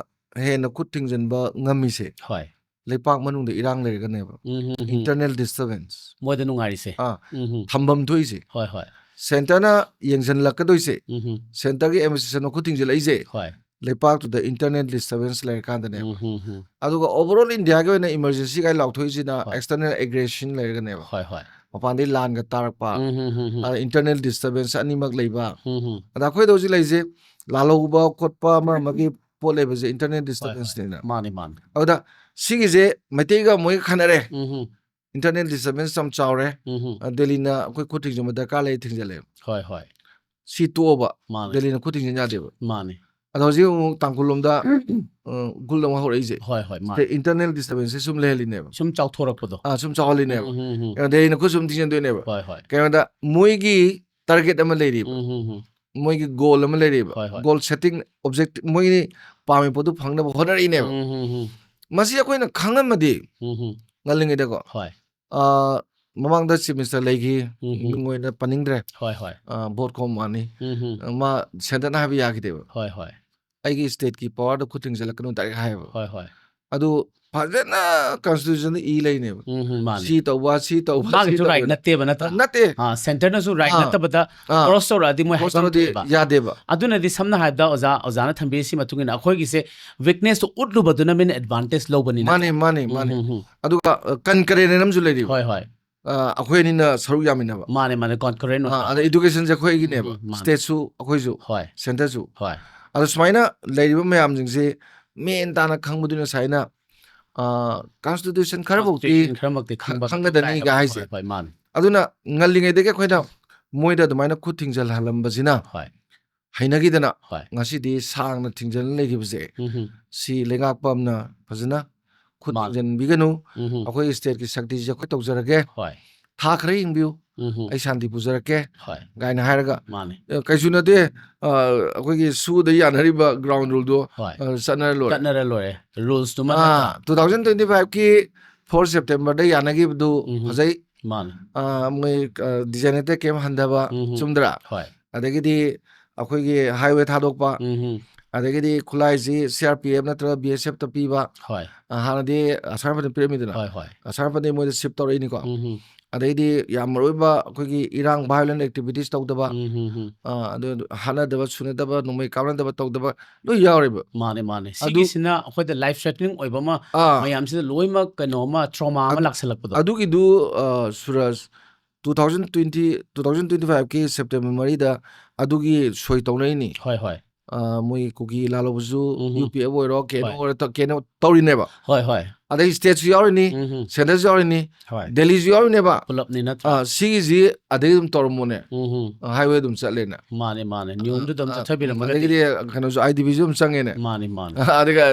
ꯍꯦꯟꯅ ꯈꯨꯠ ꯊꯤꯡꯖꯤꯟꯕ ꯉꯝꯃꯤꯁꯦ ꯍꯣꯏ꯫ ꯂꯩꯄꯥꯛ ꯃꯅꯨꯡꯗ ꯏꯔꯥꯡ ꯂꯩꯔꯒꯅꯦꯕ꯫ ꯎꯝ, ꯎꯝ, ꯎꯝ꯫ Internal disturbance꯫ ꯃꯣꯏꯗ ꯅꯨꯡꯉꯥꯏꯔꯤꯁꯦ꯫ ꯑꯥ, ꯎꯝ, ꯎꯝ꯫ ꯊꯝꯐꯝ ꯊꯣꯛꯏꯁꯦ꯫ ꯍꯣꯏ, ꯍꯣꯏ꯫ ꯁꯦꯟꯇꯔꯅ ꯌꯦꯡꯁꯤꯜꯂꯛꯀꯗꯣꯏꯁꯦ꯫ ꯎꯝ, ꯎꯝ꯫ ꯁꯦꯟꯇꯔꯒꯤ ꯑꯦꯗꯃꯤꯅꯤꯁꯇ꯭ꯔꯦꯁꯟꯅ ꯈꯨꯠ ꯊꯤꯡꯖꯤꯜꯂꯛꯏꯁꯦ꯫ ꯍꯣꯏ꯫ ꯂꯩꯄꯥꯛꯇꯨꯗ internal disturbance ꯂꯩꯔꯀꯥꯟꯗꯅꯦꯕ꯫ ꯎꯝ, ꯎꯝ, ꯎꯝ꯫ ꯑꯗꯨꯒ overall India ꯒꯤ ꯑꯣꯏꯅ emergency ꯀꯥꯏ ꯂꯥꯎꯊꯣꯛꯏꯁꯤꯅ ꯍꯣꯏ꯫ External aggression ꯂꯩꯔꯒꯅꯦꯕ꯫ ꯍꯣꯏ, ꯍꯣꯏ꯫ ꯃꯄꯥꯟꯗꯩ ꯂꯥꯟꯒ ꯇꯥꯔꯛꯄ, ꯎꯝ, ꯎꯝ, ꯎꯝ, ꯎꯝ꯫ ꯑꯗ internal disturbance ꯑꯅꯤꯃꯛ ꯂꯩꯕ꯫ ꯎꯝ, ꯎꯝ꯫ ꯑꯗ ꯑꯩꯈꯣꯏꯗ ꯍꯧꯖꯤꯛ ꯂꯩꯔꯤꯁꯦ ꯂꯥꯜꯍꯧꯕ ꯈꯣꯠꯄ ꯑꯃ ꯑꯃꯒꯤ ꯄꯣꯠ ꯂꯩꯕꯁꯦ internal disturbance ꯅꯤꯅ꯫ ꯃꯥꯅꯤ, ꯃꯥꯅꯤ꯫ ꯑꯗꯨꯗ ꯁꯤꯒꯤꯁꯦ ꯃꯩꯇꯩꯒ ꯃꯣꯏꯒ ꯈꯟꯅꯔꯦ꯫ ꯎꯝ, ꯎꯝ꯫ Internal disturbance ꯌꯥꯝ ꯆꯥꯎꯔꯦ꯫ ꯎꯝ, ꯎꯝ꯫ ꯑ, ꯗꯦꯜꯂꯤꯅ ꯑꯩꯈꯣꯏ ꯈꯨꯠ ꯊꯤꯡꯖꯤꯟꯕ ꯗꯔꯀꯥꯔ ꯂꯩ, ꯊꯤꯡꯖꯤꯜꯂꯦ꯫ ꯍꯣꯏ, ꯍꯣꯏ꯫ ꯁꯤ ꯇꯣꯛꯑꯕ꯫ ꯃꯥꯅꯤ꯫ ꯗꯦꯜꯂꯤꯅ ꯈꯨꯠ ꯊꯤꯡꯖꯤꯟ ꯌꯥꯗꯦꯕ꯫ ꯃꯥꯅꯤ꯫ ꯑꯗꯣ ꯍꯧꯖꯤꯛ ꯑꯃꯨꯛ ꯇꯥꯡꯈꯨꯜ ꯂꯣꯝꯗ, ꯑ, ꯒꯨꯜ ꯑꯃ ꯍꯧꯔꯛꯏꯁꯦ꯫ ꯍꯣꯏ, ꯍꯣꯏ, ꯃꯥꯅꯤ꯫ ꯁꯤꯗ internal disturbance ꯁꯦ ꯁꯨꯝ ꯂꯩꯍꯜꯂꯤꯅꯦꯕ꯫ ꯁꯨꯝ ꯆꯥꯎꯊꯣꯔꯛꯄꯗꯣ꯫ ꯑꯥ, ꯁꯨꯝ ꯆꯥꯎꯍꯜꯂꯤꯅꯦꯕ꯫ ꯎꯝ, ꯎꯝ, ꯎꯝ꯫ ꯗꯦꯜꯂꯤꯅ ꯈꯨꯠ ꯁꯨꯝ ꯊꯤꯡꯖꯤꯟꯗꯣꯏꯅꯦꯕ꯫ ꯍꯣꯏ, ꯍꯣꯏ꯫ ꯀꯩꯅꯣꯗ ꯃꯣꯏꯒꯤ target ꯑꯃ ꯂꯩꯔꯤꯕ꯫ ꯎꯝ, ꯎꯝ, ꯎꯝ꯫ ꯃꯣꯏꯒꯤ goal ꯑꯃ ꯂꯩꯔꯤꯕ꯫ ꯍꯣꯏ, ꯍꯣꯏ꯫ Goal setting, objective, ꯃꯣꯏꯒꯤ ꯄꯥꯝꯃꯤ ꯄꯣꯠꯇꯨ ꯐꯪꯅꯕ ꯍꯣꯠꯅꯔꯛꯏꯅꯦꯕ꯫ ꯎꯝ, ꯎꯝ, ꯎꯝ꯫ ꯃꯁꯤ ꯑꯩꯈꯣꯏꯅ ꯈꯪꯉꯝꯃꯗꯤ ꯎꯝ, ꯎꯝ꯫ ꯉꯜꯂꯤꯉꯩꯗꯀꯣ꯫ ꯍꯣꯏ꯫ ꯑ, ꯃꯃꯥꯡꯗ chief minister ꯂꯩꯈꯤ, ꯎꯝ, ꯎꯝ꯫ ꯃꯤꯡ ꯑꯣꯏꯅ ꯄꯟꯅꯤꯡꯗ꯭ꯔꯦ꯫ ꯍꯣꯏ, ꯍꯣꯏ꯫ ꯑ, ꯚꯣꯠ ꯈꯣꯝ ꯃꯥꯅꯤ꯫ ꯎꯝ, ꯎꯝ꯫ ꯑ, ꯃꯥ centre ꯅ ꯍꯥꯏꯕ ꯌꯥꯈꯤꯗꯦꯕ꯫ ꯍꯣꯏ, ꯍꯣꯏ꯫ ꯑꯩꯒꯤ state ꯀꯤ power ꯗ ꯈꯨꯠ ꯊꯤꯡꯖꯤꯜꯂꯛꯀꯅꯨ direct ꯍꯥꯏꯌꯦꯕ꯫ ꯍꯣꯏ, ꯍꯣꯏ꯫ ꯑꯗꯨ ꯐꯖꯅ constitution ꯗ ꯏ ꯂꯩꯅꯦꯕ꯫ ꯎꯝ, ꯎꯝ, ꯃꯥꯅꯤ꯫ ꯁꯤ ꯇꯧꯕ, ꯁꯤ ꯇꯧꯕ, ꯁꯤ ꯃꯥꯒꯤꯁꯨ right ꯇꯧꯕ꯫ ꯅꯠꯇꯦꯕ, ꯅꯠꯇ꯭ꯔꯥ? ꯅꯠꯇꯦ꯫ ꯑꯥ, centre ꯅꯁꯨ right ꯑꯥ꯫ ꯅꯠꯇꯕꯗ ꯑꯥ꯫ cross ꯇꯧꯔꯛꯑꯗꯤ ꯃꯣꯏ Cross ꯍꯥꯏꯐꯝ ꯇꯧꯔꯗꯤ ꯊꯣꯛꯑꯦꯕ꯫ ꯌꯥꯗꯦꯕ꯫ ꯑꯗꯨꯅꯗꯤ ꯁꯝꯅ ꯍꯥꯏꯔꯕꯗ ꯑꯣꯖꯥ, ꯑꯣꯖꯥꯅ ꯊꯝꯕꯤꯔꯤꯁꯤ ꯃꯇꯨꯡ ꯏꯟꯅ ꯑꯩꯈꯣꯏꯒꯤꯁꯦ weakness ꯇꯣ ꯎꯠꯂꯨꯕꯗꯨꯅ ꯃꯤꯅ advantage ꯂꯧꯕꯅꯤꯅ꯫ ꯃꯥꯅꯦ, ꯃꯥꯅꯦ, ꯃꯥꯅꯦ꯫ ꯎꯝ, ꯎꯝ, ꯎꯝ꯫ ꯑꯗꯨꯒ, ꯑ, concurrent ꯑꯃꯁꯨ ꯂꯩꯔꯤꯕ꯫ ꯍꯣꯏ, ꯍꯣꯏ꯫ ꯑ, ꯑꯩꯈꯣꯏ ꯑꯅꯤꯅ ꯁꯔꯨꯛ ꯌꯥꯃꯤꯟꯅꯕ꯫ ꯃꯥꯅꯦ, ꯃꯥꯅꯦ, concurrent ꯑ, ꯑꯣꯏꯕ꯫ ꯑꯗ education ꯁꯦ ꯑꯩꯈꯣꯏꯒꯤꯅꯦꯕ꯫ ꯎꯝ, ꯃꯥꯅꯦ꯫ State ꯁꯨ ꯑꯩꯈꯣꯏꯁꯨ꯫ ꯍꯣꯏ꯫ Centre ꯁꯨ꯫ ꯍꯣꯏ꯫ ꯑꯗ ꯁꯨꯃꯥꯏꯅ ꯂꯩꯔꯤꯕ ꯃꯌꯥꯝꯁꯤꯡꯁꯦ ꯃꯦꯟ ꯇꯥꯅ ꯈꯪꯕꯗꯨꯅ ꯁꯨꯃꯥꯏꯅ, ꯑ, constitution ꯈꯔꯐꯧꯗꯤ Constitution ꯈꯔꯃꯛꯇꯤ ꯈ-, ꯈꯪꯕ ꯈꯪꯒꯗꯅꯤ ꯇꯥꯏ ꯀꯥꯏ ꯍꯥꯏꯕ꯫ ꯍꯥꯏꯁꯦ꯫ ꯍꯣꯏ, ꯍꯣꯏ, ꯃꯥꯅꯦ꯫ ꯑꯗꯨꯅ ꯉꯜꯂꯤꯉꯩꯗꯒꯤ ꯑꯩꯈꯣꯏꯅ ꯃꯣꯏꯗ ꯑꯗꯨꯃꯥꯏꯅ ꯈꯨꯠ ꯊꯤꯡꯖꯤꯜꯍꯜꯂꯝꯕꯁꯤꯅ ꯍꯣꯏ꯫ ꯍꯩꯅꯈꯤꯗꯅ ꯍꯣꯏ꯫ ꯉꯁꯤꯗꯤ ꯁꯥꯡꯅ ꯊꯤꯡꯖꯤꯜꯂ ꯂꯩꯈꯤꯕꯁꯦ, ꯎꯝ, ꯎꯝ꯫ ꯁꯤ ꯂꯩꯉꯥꯛꯄ ꯑꯃꯅ ꯐꯖꯅ ꯈꯨꯠ ꯃꯥꯅꯦ꯫ ꯊꯤꯡꯖꯤꯟꯕꯤꯒꯅꯨ, ꯎꯝ, ꯎꯝ꯫ ꯑꯩꯈꯣꯏ state ꯀꯤ ꯁꯛꯇꯤꯁꯦ ꯑꯩꯈꯣꯏ ꯇꯧꯖꯔꯒꯦ, ꯍꯣꯏ꯫ ꯊꯥ ꯈꯔ ꯌꯦꯡꯕꯤꯌꯨ, ꯎꯝ, ꯎꯝ꯫ ꯑꯩ ꯁꯥꯟꯇꯤ ꯄꯨꯖꯔꯛꯀꯦ, ꯍꯣꯏ꯫ ꯀꯥꯏꯅ ꯍꯥꯏꯔꯒ, ꯃꯥꯅꯦ꯫ ꯑ, ꯀꯩꯁꯨ ꯅꯠꯇꯦ, ꯑ, ꯑꯩꯈꯣꯏꯒꯤ ꯁꯨꯗ ꯌꯥꯅꯔꯤꯕ ground rule ꯗꯣ, ꯍꯣꯏ꯫ ꯑ, ꯆꯠꯅꯔ ꯂꯣꯏꯔꯦ꯫ ꯆꯠꯅꯔ ꯂꯣꯏꯔꯦ꯫ Rules ꯇꯨꯃ ꯑꯥ, ꯅꯠꯇ꯭ꯔꯥ? two thousand twenty five ꯀꯤ four September ꯗ ꯌꯥꯅꯈꯤꯕꯗꯨ ꯎꯝ, ꯎꯝ꯫ ꯐꯖꯩ꯫ ꯃꯥꯅꯦ꯫ ꯑ, ꯃꯣꯏ, ꯑ, designated camp ꯍꯟꯊꯕ, ꯎꯝ, ꯎꯝ꯫ ꯆꯨꯝꯗ꯭ꯔꯥ? ꯍꯣꯏ꯫ ꯑꯗꯒꯤꯗꯤ ꯑꯩꯈꯣꯏꯒꯤ highway ꯊꯥꯗꯣꯛꯄ, ꯎꯝ, ꯎꯝ꯫ ꯑꯗꯒꯤꯗꯤ ꯈꯨꯠꯂꯥꯏꯁꯤ C R P F ꯅꯠꯇ꯭ꯔꯒ B S F ꯇ ꯄꯤꯕ, ꯍꯣꯏ꯫ ꯑ, ꯍꯥꯟꯅꯗꯤ ꯑꯁꯥꯝ ꯔꯥꯏꯐꯜꯗ ꯄꯤꯔꯝꯃꯤꯗꯅ, ꯍꯣꯏ, ꯍꯣꯏ꯫ ꯑꯁꯥꯝ ꯔꯥꯏꯐꯜꯗꯤ ꯃꯣꯏꯗ shift ꯇꯧꯔꯛꯏꯅꯤꯀꯣ꯫ ꯎꯝ, ꯎꯝ꯫ ꯑꯗꯩꯗꯤ ꯌꯥꯝ ꯃꯔꯨ ꯑꯣꯏꯕ ꯑꯩꯈꯣꯏꯒꯤ ꯏꯔꯥꯡ, violent activities ꯇꯧꯗꯕ, ꯎꯝ, ꯎꯝ, ꯎꯝ. ꯑ, ꯑꯗꯨ ꯍꯥꯠꯅꯗꯕ, ꯁꯨꯅꯗꯕ, ꯅꯣꯡꯃꯩ ꯀꯥꯞꯅꯗꯕ ꯇꯧꯗꯕ ꯂꯣꯏ ꯌꯥꯎꯔꯦꯕ꯫ ꯃꯥꯅꯦ, ꯃꯥꯅꯦ꯫ ꯑꯗꯨ ꯁꯤꯒꯤꯁꯤꯅ ꯑꯩꯈꯣꯏꯗ life threatening ꯑꯣꯏꯕ ꯑꯃ, ꯑꯥ, ꯃꯌꯥꯝꯁꯤꯗ ꯂꯣꯏꯅꯃꯛ ꯀꯩꯅꯣ ꯑꯃ, trauma ꯑꯃ ꯑꯗꯨ- ꯂꯥꯛꯁꯜꯂꯛꯄꯗꯣ꯫ ꯑꯗꯨꯒꯤꯗꯨ, ꯑ, ꯁꯨꯔꯖ, two thousand twenty, two thousand twenty five ꯀꯤ September ꯃꯔꯤꯗ ꯑꯗꯨꯒꯤ ꯁꯣꯏ ꯇꯧꯅꯩꯅꯤ꯫ ꯍꯣꯏ, ꯍꯣꯏ꯫ ꯑ, ꯃꯣꯏ ꯀꯨꯀꯤ ꯂꯥꯜꯍꯧꯕꯁꯨ, ꯎꯝ, ꯌꯨ ꯄꯤ ꯑꯦꯐ ꯑꯣꯏꯔꯣ, ꯀꯦ ꯑꯦꯟ ꯑꯣ ꯍꯣꯏ꯫ ꯑꯣꯏꯔꯣ, ꯇ-, ꯀꯦ ꯑꯦꯟ ꯑꯣ ꯇꯧꯔꯤꯅꯦꯕ꯫ ꯍꯣꯏ, ꯍꯣꯏ꯫ ꯑꯗꯩ stateꯁꯨ ꯌꯥꯎꯔꯤꯅꯤ, ꯎꯝ, ꯎꯝ. centreꯁꯨ ꯌꯥꯎꯔꯤꯅꯤ, ꯍꯣꯏ꯫ Delhiꯁꯨ ꯌꯥꯎꯔꯤꯅꯦꯕ꯫ ꯄꯨꯂꯞꯅꯤ ꯅꯠꯇ꯭ꯔꯥ? ꯑ, ꯁꯤꯒꯤꯁꯤ ꯑꯗꯩ ꯑꯗꯨꯝ ꯇꯧꯔꯝꯃꯣꯅꯦ꯫ ꯎꯝ, ꯎꯝ. ꯑ, highway ꯑꯗꯨꯝ ꯆꯠꯂꯦꯅ꯫ ꯃꯥꯅꯦ, ꯃꯥꯅꯦ꯫ ꯅꯤꯌꯣꯝꯗꯨ ꯑꯗꯨꯝ ꯑ, ꯆꯠꯊꯕꯤꯔꯝꯃꯒꯗꯤ꯫ ꯑꯗꯒꯤꯗꯤ ꯀꯩꯅꯣꯁꯨ, ꯑꯥꯏ ꯗꯤ ꯕꯤꯁꯨ ꯑꯗꯨꯝ ꯆꯪꯉꯦꯅꯦ꯫ ꯃꯥꯅꯦ, ꯃꯥꯅꯦ꯫ ꯑꯗꯨꯒ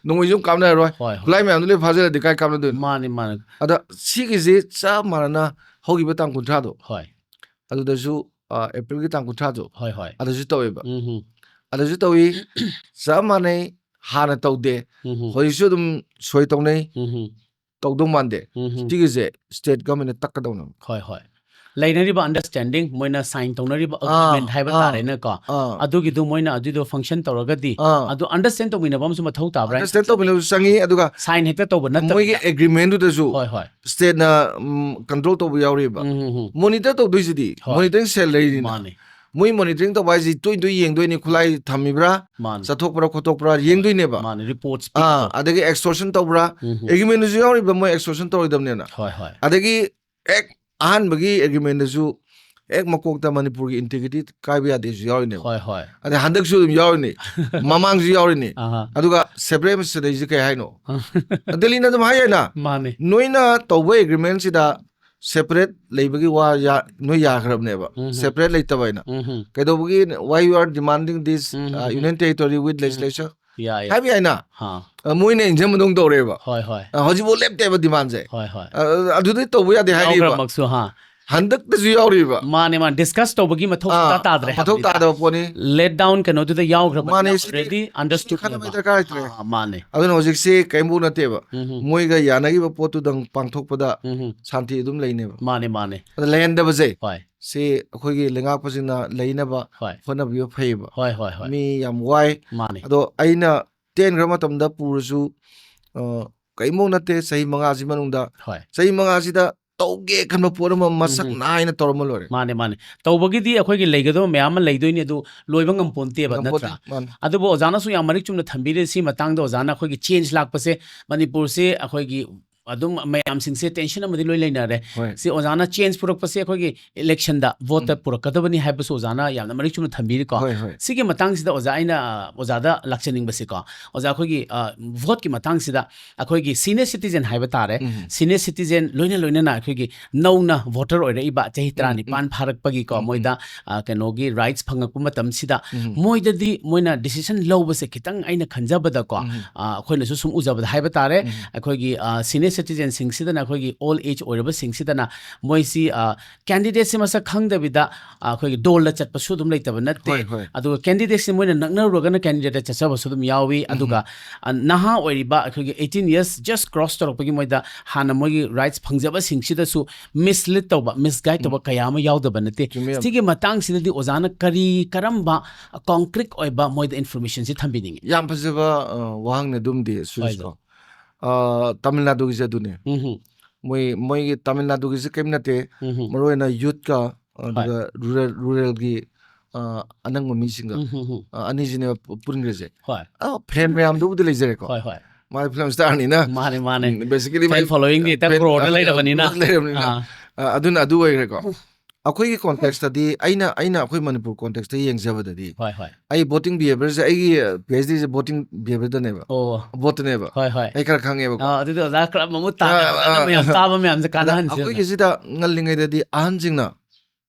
ꯅꯣꯡꯃꯩꯁꯨ ꯑꯗꯨꯝ ꯀꯥꯞꯅꯔꯔꯣꯏ꯫ ꯍꯣꯏ, ꯍꯣꯏ꯫ ꯈꯨꯠꯂꯥꯏ ꯃꯌꯥꯝꯗꯨ ꯂꯣꯏ ꯐꯥꯖꯤꯜꯂꯗꯤ ꯀꯥꯏ ꯀꯥꯞꯅꯗꯣꯏꯅꯣ? ꯃꯥꯅꯦ, ꯃꯥꯅꯦ꯫ ꯑꯗ ꯁꯤꯒꯤꯁꯤ ꯆꯞ ꯃꯥꯟꯅꯅ ꯍꯧꯈꯤꯕ ꯇꯥꯡ ꯀꯨꯟꯊ꯭ꯔꯥꯗꯣ, ꯍꯣꯏ꯫ ꯑꯗꯨꯗꯁꯨ, ꯑ, ꯑꯦꯄ꯭ꯔꯤꯜꯒꯤ ꯇꯥꯡ ꯀꯨꯟꯊ꯭ꯔꯥꯗꯣ, ꯍꯣꯏ, ꯍꯣꯏ꯫ ꯑꯗꯨꯁꯨ ꯇꯧꯋꯦꯕ꯫ ꯎꯝ, ꯎꯝ. ꯑꯗꯨꯁꯨ ꯇꯧꯏ, ꯆꯞ ꯃꯥꯟꯅꯩ, ꯍꯥꯟꯅ ꯇꯧꯗꯦ, ꯎꯝ, ꯎꯝ. ꯍꯧꯖꯤꯛꯁꯨ ꯑꯗꯨꯝ ꯁꯣꯏ ꯇꯧꯅꯩ, ꯎꯝ, ꯎꯝ. ꯇꯧꯗꯧ ꯃꯥꯟꯗꯦ꯫ ꯎꯝ, ꯎꯝ. ꯁꯤꯒꯤꯁꯦ state governmentꯅ ꯇꯛꯀꯗꯧꯅꯦꯕ꯫ ꯍꯣꯏ, ꯍꯣꯏ꯫ ꯂꯩꯅꯔꯤꯕ understanding, ꯃꯣꯏꯅ sign ꯇꯧꯅꯔꯤꯕ ꯑꯥ, agreement ꯍꯥꯏꯕ ꯑꯥ, ꯇꯥꯔꯦꯅꯦꯀꯣ꯫ ꯑꯥ, ꯑꯗꯨꯒꯤꯗꯨ ꯃꯣꯏꯅ ꯑꯗꯨꯏꯗꯣ function ꯇꯧꯔꯒꯗꯤ, ꯑꯥ꯫ ꯑꯗꯨ understand ꯇꯧꯃꯤꯟꯅꯕ ꯑꯃꯁꯨ ꯃꯊꯧ ꯇꯥꯕ꯭ꯔꯥ? Understand ꯇꯧꯃꯤꯟꯅꯕꯁꯨ ꯆꯪꯉꯤ, ꯑꯗꯨꯒ Sign ꯍꯦꯛꯇ ꯇꯧꯕ ꯅꯠꯇꯕ꯫ ꯃꯣꯏꯒꯤ agreementꯗꯨꯗꯁꯨ ꯍꯣꯏ, ꯍꯣꯏ꯫ stateꯅ, ꯎꯝ, control ꯇꯧꯕ ꯌꯥꯎꯔꯤꯕ꯫ ꯎꯝ, ꯎꯝ, ꯎꯝ. Monitor ꯇꯧꯗꯣꯏꯁꯤꯗꯤ, ꯍꯣꯏ꯫ monitoring cell ꯂꯩꯔꯤꯅ꯫ ꯃꯥꯅꯦ꯫ ꯃꯣꯏ monitoring ꯇꯧꯕ ꯍꯥꯏꯁꯤ ꯇꯣꯏ ꯇꯣꯏ ꯌꯦꯡꯗꯣꯏꯅꯤ, ꯈꯨꯠꯂꯥꯏ ꯊꯝꯃꯤꯕ꯭ꯔꯥ, ꯃꯥꯅꯦ꯫ ꯆꯠꯊꯣꯛꯄ꯭ꯔꯥ ꯈꯣꯠꯇꯣꯛꯄ꯭ꯔꯥ ꯌꯦꯡꯗꯣꯏꯅꯦꯕ꯫ ꯃꯥꯅꯦ, reports ꯑꯥ, ꯄꯤꯕꯗꯣ꯫ ꯑꯗꯒꯤ extortion ꯇꯧꯕ꯭ꯔꯥ, ꯎꯝ, ꯎꯝ. agreementꯗꯁꯨ ꯌꯥꯎꯔꯤꯕ ꯃꯣꯏ extortion ꯇꯧꯔꯣꯏꯗꯕꯅꯦꯅ꯫ ꯍꯣꯏ, ꯍꯣꯏ꯫ ꯑꯗꯒꯤ ꯍꯦꯛ ꯑꯍꯥꯟꯕꯒꯤ agreementꯗꯁꯨ ꯍꯦꯛ ꯃꯀꯣꯛꯇ ꯃꯅꯤꯄꯨꯔꯒꯤ integrity ꯀꯥꯏꯕ ꯌꯥꯗꯦꯁꯨ ꯌꯥꯎꯔꯤꯅꯦꯕ꯫ ꯍꯣꯏ, ꯍꯣꯏ꯫ ꯑꯗꯩ ꯍꯟꯗꯛꯁꯨ ꯑꯗꯨꯝ ꯌꯥꯎꯔꯤꯅꯤ, ꯃꯃꯥꯡꯁꯨ ꯌꯥꯎꯔꯤꯅꯤ꯫ ꯑꯍꯥ. ꯑꯗꯨꯒ separate ꯁꯤꯗꯩꯁꯤꯗ ꯀꯩ ꯍꯥꯏꯅꯣ? ꯗꯦꯜꯂꯤꯅ ꯑꯗꯨꯝ ꯍꯥꯏ ꯍꯥꯏꯅ, ꯃꯥꯅꯦ꯫ ꯅꯣꯏꯅ ꯇꯧꯕ agreementꯁꯤꯗ separate ꯂꯩꯕꯒꯤ ꯋꯥ ꯌꯥ-, ꯅꯣꯏ ꯌꯥꯈ꯭ꯔꯕꯅꯦꯕ, ꯎꯝ, ꯎꯝ. separate ꯂꯩꯇꯕ ꯍꯥꯏꯅ꯫ ꯎꯝ, ꯎꯝ. ꯀꯩꯗꯧꯕꯒꯤ, why you are demanding this, um, uh, um. union territory with legislature? ꯌꯥꯏ, ꯌꯥꯏ. ꯍꯥꯏꯕ ꯌꯥꯏꯅ, ꯍꯥ. ꯑ, ꯃꯣꯏꯅ ꯏꯟꯖꯟꯕꯗꯧ ꯇꯧꯔꯦꯕ꯫ ꯍꯣꯏ, ꯍꯣꯏ꯫ ꯑ, ꯍꯧꯖꯤꯛꯐꯥꯎ ꯂꯦꯞꯇꯦꯕ demandꯁꯦ꯫ ꯍꯣꯏ, ꯍꯣꯏ꯫ ꯑ, ꯑꯗꯨꯗꯤ ꯇꯧꯕ ꯌꯥꯗꯦ ꯍꯥꯏꯔꯤꯕ꯫ ꯌꯥꯎꯈ꯭ꯔꯃꯛꯁꯨ, ꯍꯥ. ꯍꯟꯗꯛꯇꯁꯨ ꯌꯥꯎꯔꯤꯕ꯫ ꯃꯥꯅꯦ, ꯃꯥꯅꯦ꯫ Discuss ꯇꯧꯕꯒꯤ ꯃꯊꯧ ꯑꯥ, ꯁꯨꯡꯇꯥ ꯇꯥꯗ꯭ꯔꯦ ꯃꯊꯧ ꯍꯥꯏꯕꯅꯤꯗ꯫ ꯇꯥꯗꯕ ꯄꯣꯠꯅꯤ꯫ Let down ꯀꯩꯅꯣꯗꯨꯗ ꯌꯥꯎꯈ꯭ꯔꯕꯅꯤꯅ ꯃꯥꯅꯦ, ꯁꯤꯗꯤ already ꯁꯤꯗꯤ understood ꯈꯟꯅꯕ ꯑꯣꯏꯕ꯫ ꯗꯔꯀꯥꯔ ꯂꯩꯇ꯭ꯔꯦ꯫ ꯑꯥ, ꯃꯥꯅꯦ꯫ ꯑꯗꯨꯅ ꯍꯧꯖꯤꯛꯁꯤ ꯀꯔꯤꯝꯐꯥꯎ ꯅꯠꯇꯦꯕ꯫ ꯎꯝ, ꯎꯝ. ꯃꯣꯏꯒ ꯌꯥꯅꯈꯤꯕ ꯄꯣꯠꯇꯨꯗꯪ ꯄꯥꯡꯊꯣꯛꯄꯗ ꯎꯝ, ꯎꯝ. ꯁꯥꯟꯇꯤ ꯑꯗꯨꯝ ꯂꯩꯅꯦꯕ꯫ ꯃꯥꯅꯦ, ꯃꯥꯅꯦ꯫ ꯑꯗ ꯂꯩꯍꯟꯗꯕꯁꯦ, ꯍꯣꯏ꯫ ꯁꯤ ꯑꯩꯈꯣꯏꯒꯤ ꯂꯩꯉꯥꯛꯄꯁꯤꯡꯅ ꯂꯩꯅꯕ ꯍꯣꯏ꯫ ꯍꯣꯠꯅꯕꯤꯕ ꯐꯩꯌꯦꯕ꯫ ꯍꯣꯏ, ꯍꯣꯏ, ꯍꯣꯏ꯫ ꯃꯤ ꯌꯥꯝ ꯋꯥꯏ꯫ ꯃꯥꯅꯦ꯫ ꯑꯗꯣ ꯑꯩꯅ ꯇꯦꯟꯈ꯭ꯔ ꯃꯇꯝꯗ ꯄꯨꯔꯁꯨ, ꯑ, ꯀꯔꯤꯝꯐꯥꯎ ꯅꯠꯇꯦ, ꯆꯍꯤ ꯃꯉꯥꯁꯤ ꯃꯅꯨꯡꯗ꯫ ꯍꯣꯏ꯫ ꯆꯍꯤ ꯃꯉꯥꯁꯤꯗ ꯇꯧꯒꯦ ꯈꯟꯕ ꯄꯣꯠ ꯑꯃ ꯃꯁꯛ ꯎꯝ꯫ ꯅꯥꯏꯅ ꯇꯧꯔꯝꯃ ꯂꯣꯏꯔꯦ꯫ ꯃꯥꯅꯦ, ꯃꯥꯅꯦ꯫ ꯇꯧꯕꯒꯤꯗꯤ ꯑꯩꯈꯣꯏꯒꯤ ꯂꯩꯒꯗꯕ ꯃꯌꯥꯝ ꯑꯃ ꯂꯩꯗꯣꯏꯅꯤ, ꯑꯗꯨ ꯂꯣꯏꯕ ꯉꯝꯄꯣꯟꯇꯦꯕ, ꯉꯝꯄꯣꯟꯇꯦ, ꯅꯠꯇ꯭ꯔꯥ? ꯃꯥꯅꯦ꯫ ꯑꯗꯨꯕꯨ ꯑꯣꯖꯥꯅꯁꯨ ꯌꯥꯝ ꯃꯔꯤꯛ ꯆꯨꯝꯅ ꯊꯝꯕꯤꯔꯦ꯫ ꯁꯤ ꯃꯇꯥꯡꯗ ꯑꯣꯖꯥꯅ ꯑꯩꯈꯣꯏꯒꯤ change ꯂꯥꯛꯄꯁꯦ, ꯃꯅꯤꯄꯨꯔꯁꯦ ꯑꯩꯈꯣꯏꯒꯤ ꯑꯗꯨꯝ ꯃꯌꯥꯝꯁꯤꯡꯁꯦ tension ꯑꯃꯗꯤ ꯂꯣꯏ ꯂꯩꯅꯔꯦ꯫ ꯍꯣꯏ꯫ ꯁꯤ ꯑꯣꯖꯥꯅ change ꯄꯨꯔꯛꯄꯁꯦ ꯑꯩꯈꯣꯏꯒꯤ election ꯗ vote ꯇ ꯎꯝ꯫ ꯄꯨꯔꯛꯀꯗꯕꯅꯤ ꯍꯥꯏꯕꯁꯨ ꯑꯣꯖꯥꯅ ꯌꯥꯝꯅ ꯃꯔꯤꯛ ꯆꯨꯝꯅ ꯊꯝꯕꯤꯔꯤꯀꯣ꯫ ꯍꯣꯏ, ꯍꯣꯏ꯫ ꯁꯤꯒꯤ ꯃꯇꯥꯡꯁꯤꯗ ꯑꯣꯖꯥ, ꯑꯩꯅ, ꯑ, ꯑꯣꯖꯥꯗ ꯂꯥꯛꯆꯅꯤꯡꯕꯁꯤꯀꯣ, ꯑꯣꯖꯥ, ꯑꯩꯈꯣꯏꯒꯤ, ꯑ, vote ꯀꯤ ꯃꯇꯥꯡꯁꯤꯗ ꯑꯩꯈꯣꯏꯒꯤ senior citizen ꯍꯥꯏꯕ ꯇꯥꯔꯦ, ꯎꯝ꯫ Senior citizen ꯂꯣꯏꯅ ꯂꯣꯏꯅꯅ ꯑꯩꯈꯣꯏꯒꯤ ꯅꯧꯅ voter ꯑꯣꯏꯔꯛꯏꯕ ꯆꯍꯤ ꯎꯝ, ꯎꯝ꯫ ꯇꯔꯥꯅꯤꯄꯥꯟ ꯐꯥꯔꯛꯄꯒꯤꯀꯣ, ꯎꯝ, ꯎꯝ꯫ ꯃꯣꯏꯗ, ꯑ, ꯀꯩꯅꯣꯒꯤ rights ꯐꯪꯉꯛꯄ ꯃꯇꯝꯁꯤꯗ ꯎꯝ꯫ ꯃꯣꯏꯗꯗꯤ ꯃꯣꯏꯅ decision ꯂꯧꯕꯁꯦ ꯈꯤꯇꯪ, ꯑꯩꯅ ꯈꯟꯖꯕꯗꯀꯣ, ꯎꯝ꯫ ꯑ, ꯑꯩꯈꯣꯏꯅꯁꯨ ꯁꯨꯝ ꯎꯖꯕꯗ ꯍꯥꯏꯕ ꯇꯥꯔꯦ, ꯎꯝ꯫ ꯑꯩꯈꯣꯏꯒꯤ, ꯑ, senior citizen ꯁꯤꯡꯁꯤꯗꯅ, ꯑꯩꯈꯣꯏꯒꯤ old age ꯑꯣꯏꯔꯕꯁꯤꯡꯁꯤꯗꯅ ꯃꯣꯏꯁꯤ, ꯑ, candidate ꯁꯤ ꯃꯁꯛ ꯈꯪꯗꯕꯤꯗ, ꯑ, ꯑꯩꯈꯣꯏꯒꯤ ꯗꯣꯜꯗ ꯆꯠꯄꯁꯨ ꯑꯗꯨꯝ ꯂꯩꯇꯕ ꯅꯠꯇꯦ꯫ ꯍꯣꯏ, ꯍꯣꯏ꯫ ꯑꯗꯨꯒ candidate ꯁꯤ ꯃꯣꯏꯅ ꯅꯛꯅꯔꯨꯔꯒꯅ candidate ꯇ ꯆꯠꯆꯕꯁꯨ ꯑꯗꯨꯝ ꯌꯥꯎꯏ꯫ ꯎꯝ꯫ ꯑꯗꯨꯒ, ꯑ, ꯅꯍꯥ ꯑꯣꯏꯔꯤꯕ ꯑꯩꯈꯣꯏꯒꯤ eighteen years just cross ꯇꯧꯔꯛꯄꯒꯤ ꯃꯣꯏꯗ ꯍꯥꯟꯅ ꯃꯣꯏꯒꯤ rights ꯐꯪꯖꯕꯁꯤꯡꯁꯤꯗꯁꯨ mislead ꯇꯧꯕ, misguide ꯇꯧꯕ ꯎꯝ꯫ ꯀꯌꯥ ꯑꯃ ꯌꯥꯎꯗꯕ ꯅꯠꯇꯦ꯫ ꯆꯨꯝꯃꯤ ꯌꯥꯝ꯫ ꯁꯤꯒꯤ ꯃꯇꯥꯡꯁꯤꯗꯗꯤ ꯑꯣꯖꯥꯅ ꯀꯔꯤ, ꯀꯔꯝꯕ concrete ꯑꯣꯏꯕ ꯃꯣꯏꯗ information ꯁꯤ ꯊꯝꯕꯤꯅꯤꯡꯉꯤ? ꯌꯥꯝ ꯐꯖꯕ, ꯑ, ꯋꯥꯍꯪꯅꯦ ꯑꯗꯨꯝꯗꯤ, ꯍꯣꯏ, ꯁꯨꯔꯦꯁ ꯀꯣ꯫ ꯁꯔ꯫ ꯑ, ꯇꯥꯃꯤꯜ ꯅꯥꯗꯨꯒꯤꯁꯦ ꯑꯗꯨꯅꯦ꯫ ꯎꯝ ꯍꯝ꯫ ꯃꯣꯏ, ꯃꯣꯏꯒꯤ ꯇꯥꯃꯤꯜ ꯅꯥꯗꯨꯒꯤꯁꯦ ꯀꯔꯤꯝ ꯅꯠꯇꯦ꯫ ꯎꯝ ꯍꯝ꯫ ꯃꯔꯨꯑꯣꯏꯅ youth ꯀ, ꯍꯣꯏ꯫ ꯑꯗꯨꯒ rural, rural ꯒꯤ, ꯑ, ꯑꯅꯪꯕ ꯃꯤꯁꯤꯡꯒ, ꯎꯝ ꯍꯝ ꯍꯝ꯫ ꯑ, ꯑꯅꯤꯁꯤꯅꯦꯕ ꯄꯨ-, ꯄꯨꯟꯈ꯭ꯔꯤꯁꯦ꯫ ꯍꯣꯏ꯫ ꯑ, fan ꯃꯌꯥꯝꯗꯨꯕꯨꯗꯤ ꯂꯩꯖꯔꯦꯀꯣ꯫ ꯍꯣꯏ, ꯍꯣꯏ꯫ ꯃꯥ film star ꯅꯤꯅ꯫ ꯃꯥꯅꯦ, ꯃꯥꯅꯦ꯫ ꯎꯝ, basically fan ꯃꯥꯏ following ꯗꯤ ꯍꯦꯛꯇ fan, crore ꯗ ꯑ, ꯂꯩꯔꯕꯅꯤꯅ꯫ ꯂꯩꯔꯕꯅꯤꯅ꯫ ꯑꯥ꯫ ꯑ, ꯑꯗꯨꯅ ꯑꯗꯨ ꯑꯣꯏꯈ꯭ꯔꯦꯀꯣ꯫ ꯑꯩꯈꯣꯏꯒꯤ context ꯇꯗꯤ, ꯑꯩꯅ, ꯑꯩꯅ ꯑꯩꯈꯣꯏ ꯃꯅꯤꯄꯨꯔ context ꯇ ꯌꯦꯡꯖꯕꯗꯗꯤ, ꯍꯣꯏ, ꯍꯣꯏ꯫ ꯑꯩ voting behavior ꯁꯦ, ꯑꯩꯒꯤ, ꯑ, PhD ꯁꯦ voting behavior ꯗꯅꯦꯕ꯫ ꯑꯣ꯫ Vote ꯇꯅꯦꯕ꯫ ꯍꯣꯏ, ꯍꯣꯏ꯫ ꯑꯩ ꯈꯔ ꯈꯪꯉꯦꯕꯀꯣ꯫ ꯑꯥ, ꯑꯗꯨꯗꯤ ꯑꯣꯖꯥ ꯈꯔ ꯃꯃꯨꯠ ꯇꯥꯅ ꯑ, ꯑ, ꯐꯖꯅ ꯃꯌꯥꯝ ꯑ, ꯇꯥꯕ ꯃꯌꯥꯝꯁꯦ ꯑꯗ ꯀꯥꯟꯅꯍꯟꯁꯦ ꯑꯣꯖꯥ꯫ ꯑꯩꯈꯣꯏꯒꯤꯁꯤꯗ ꯉꯜꯂꯤꯉꯩꯗꯗꯤ ꯑꯍꯟꯁꯤꯡꯅ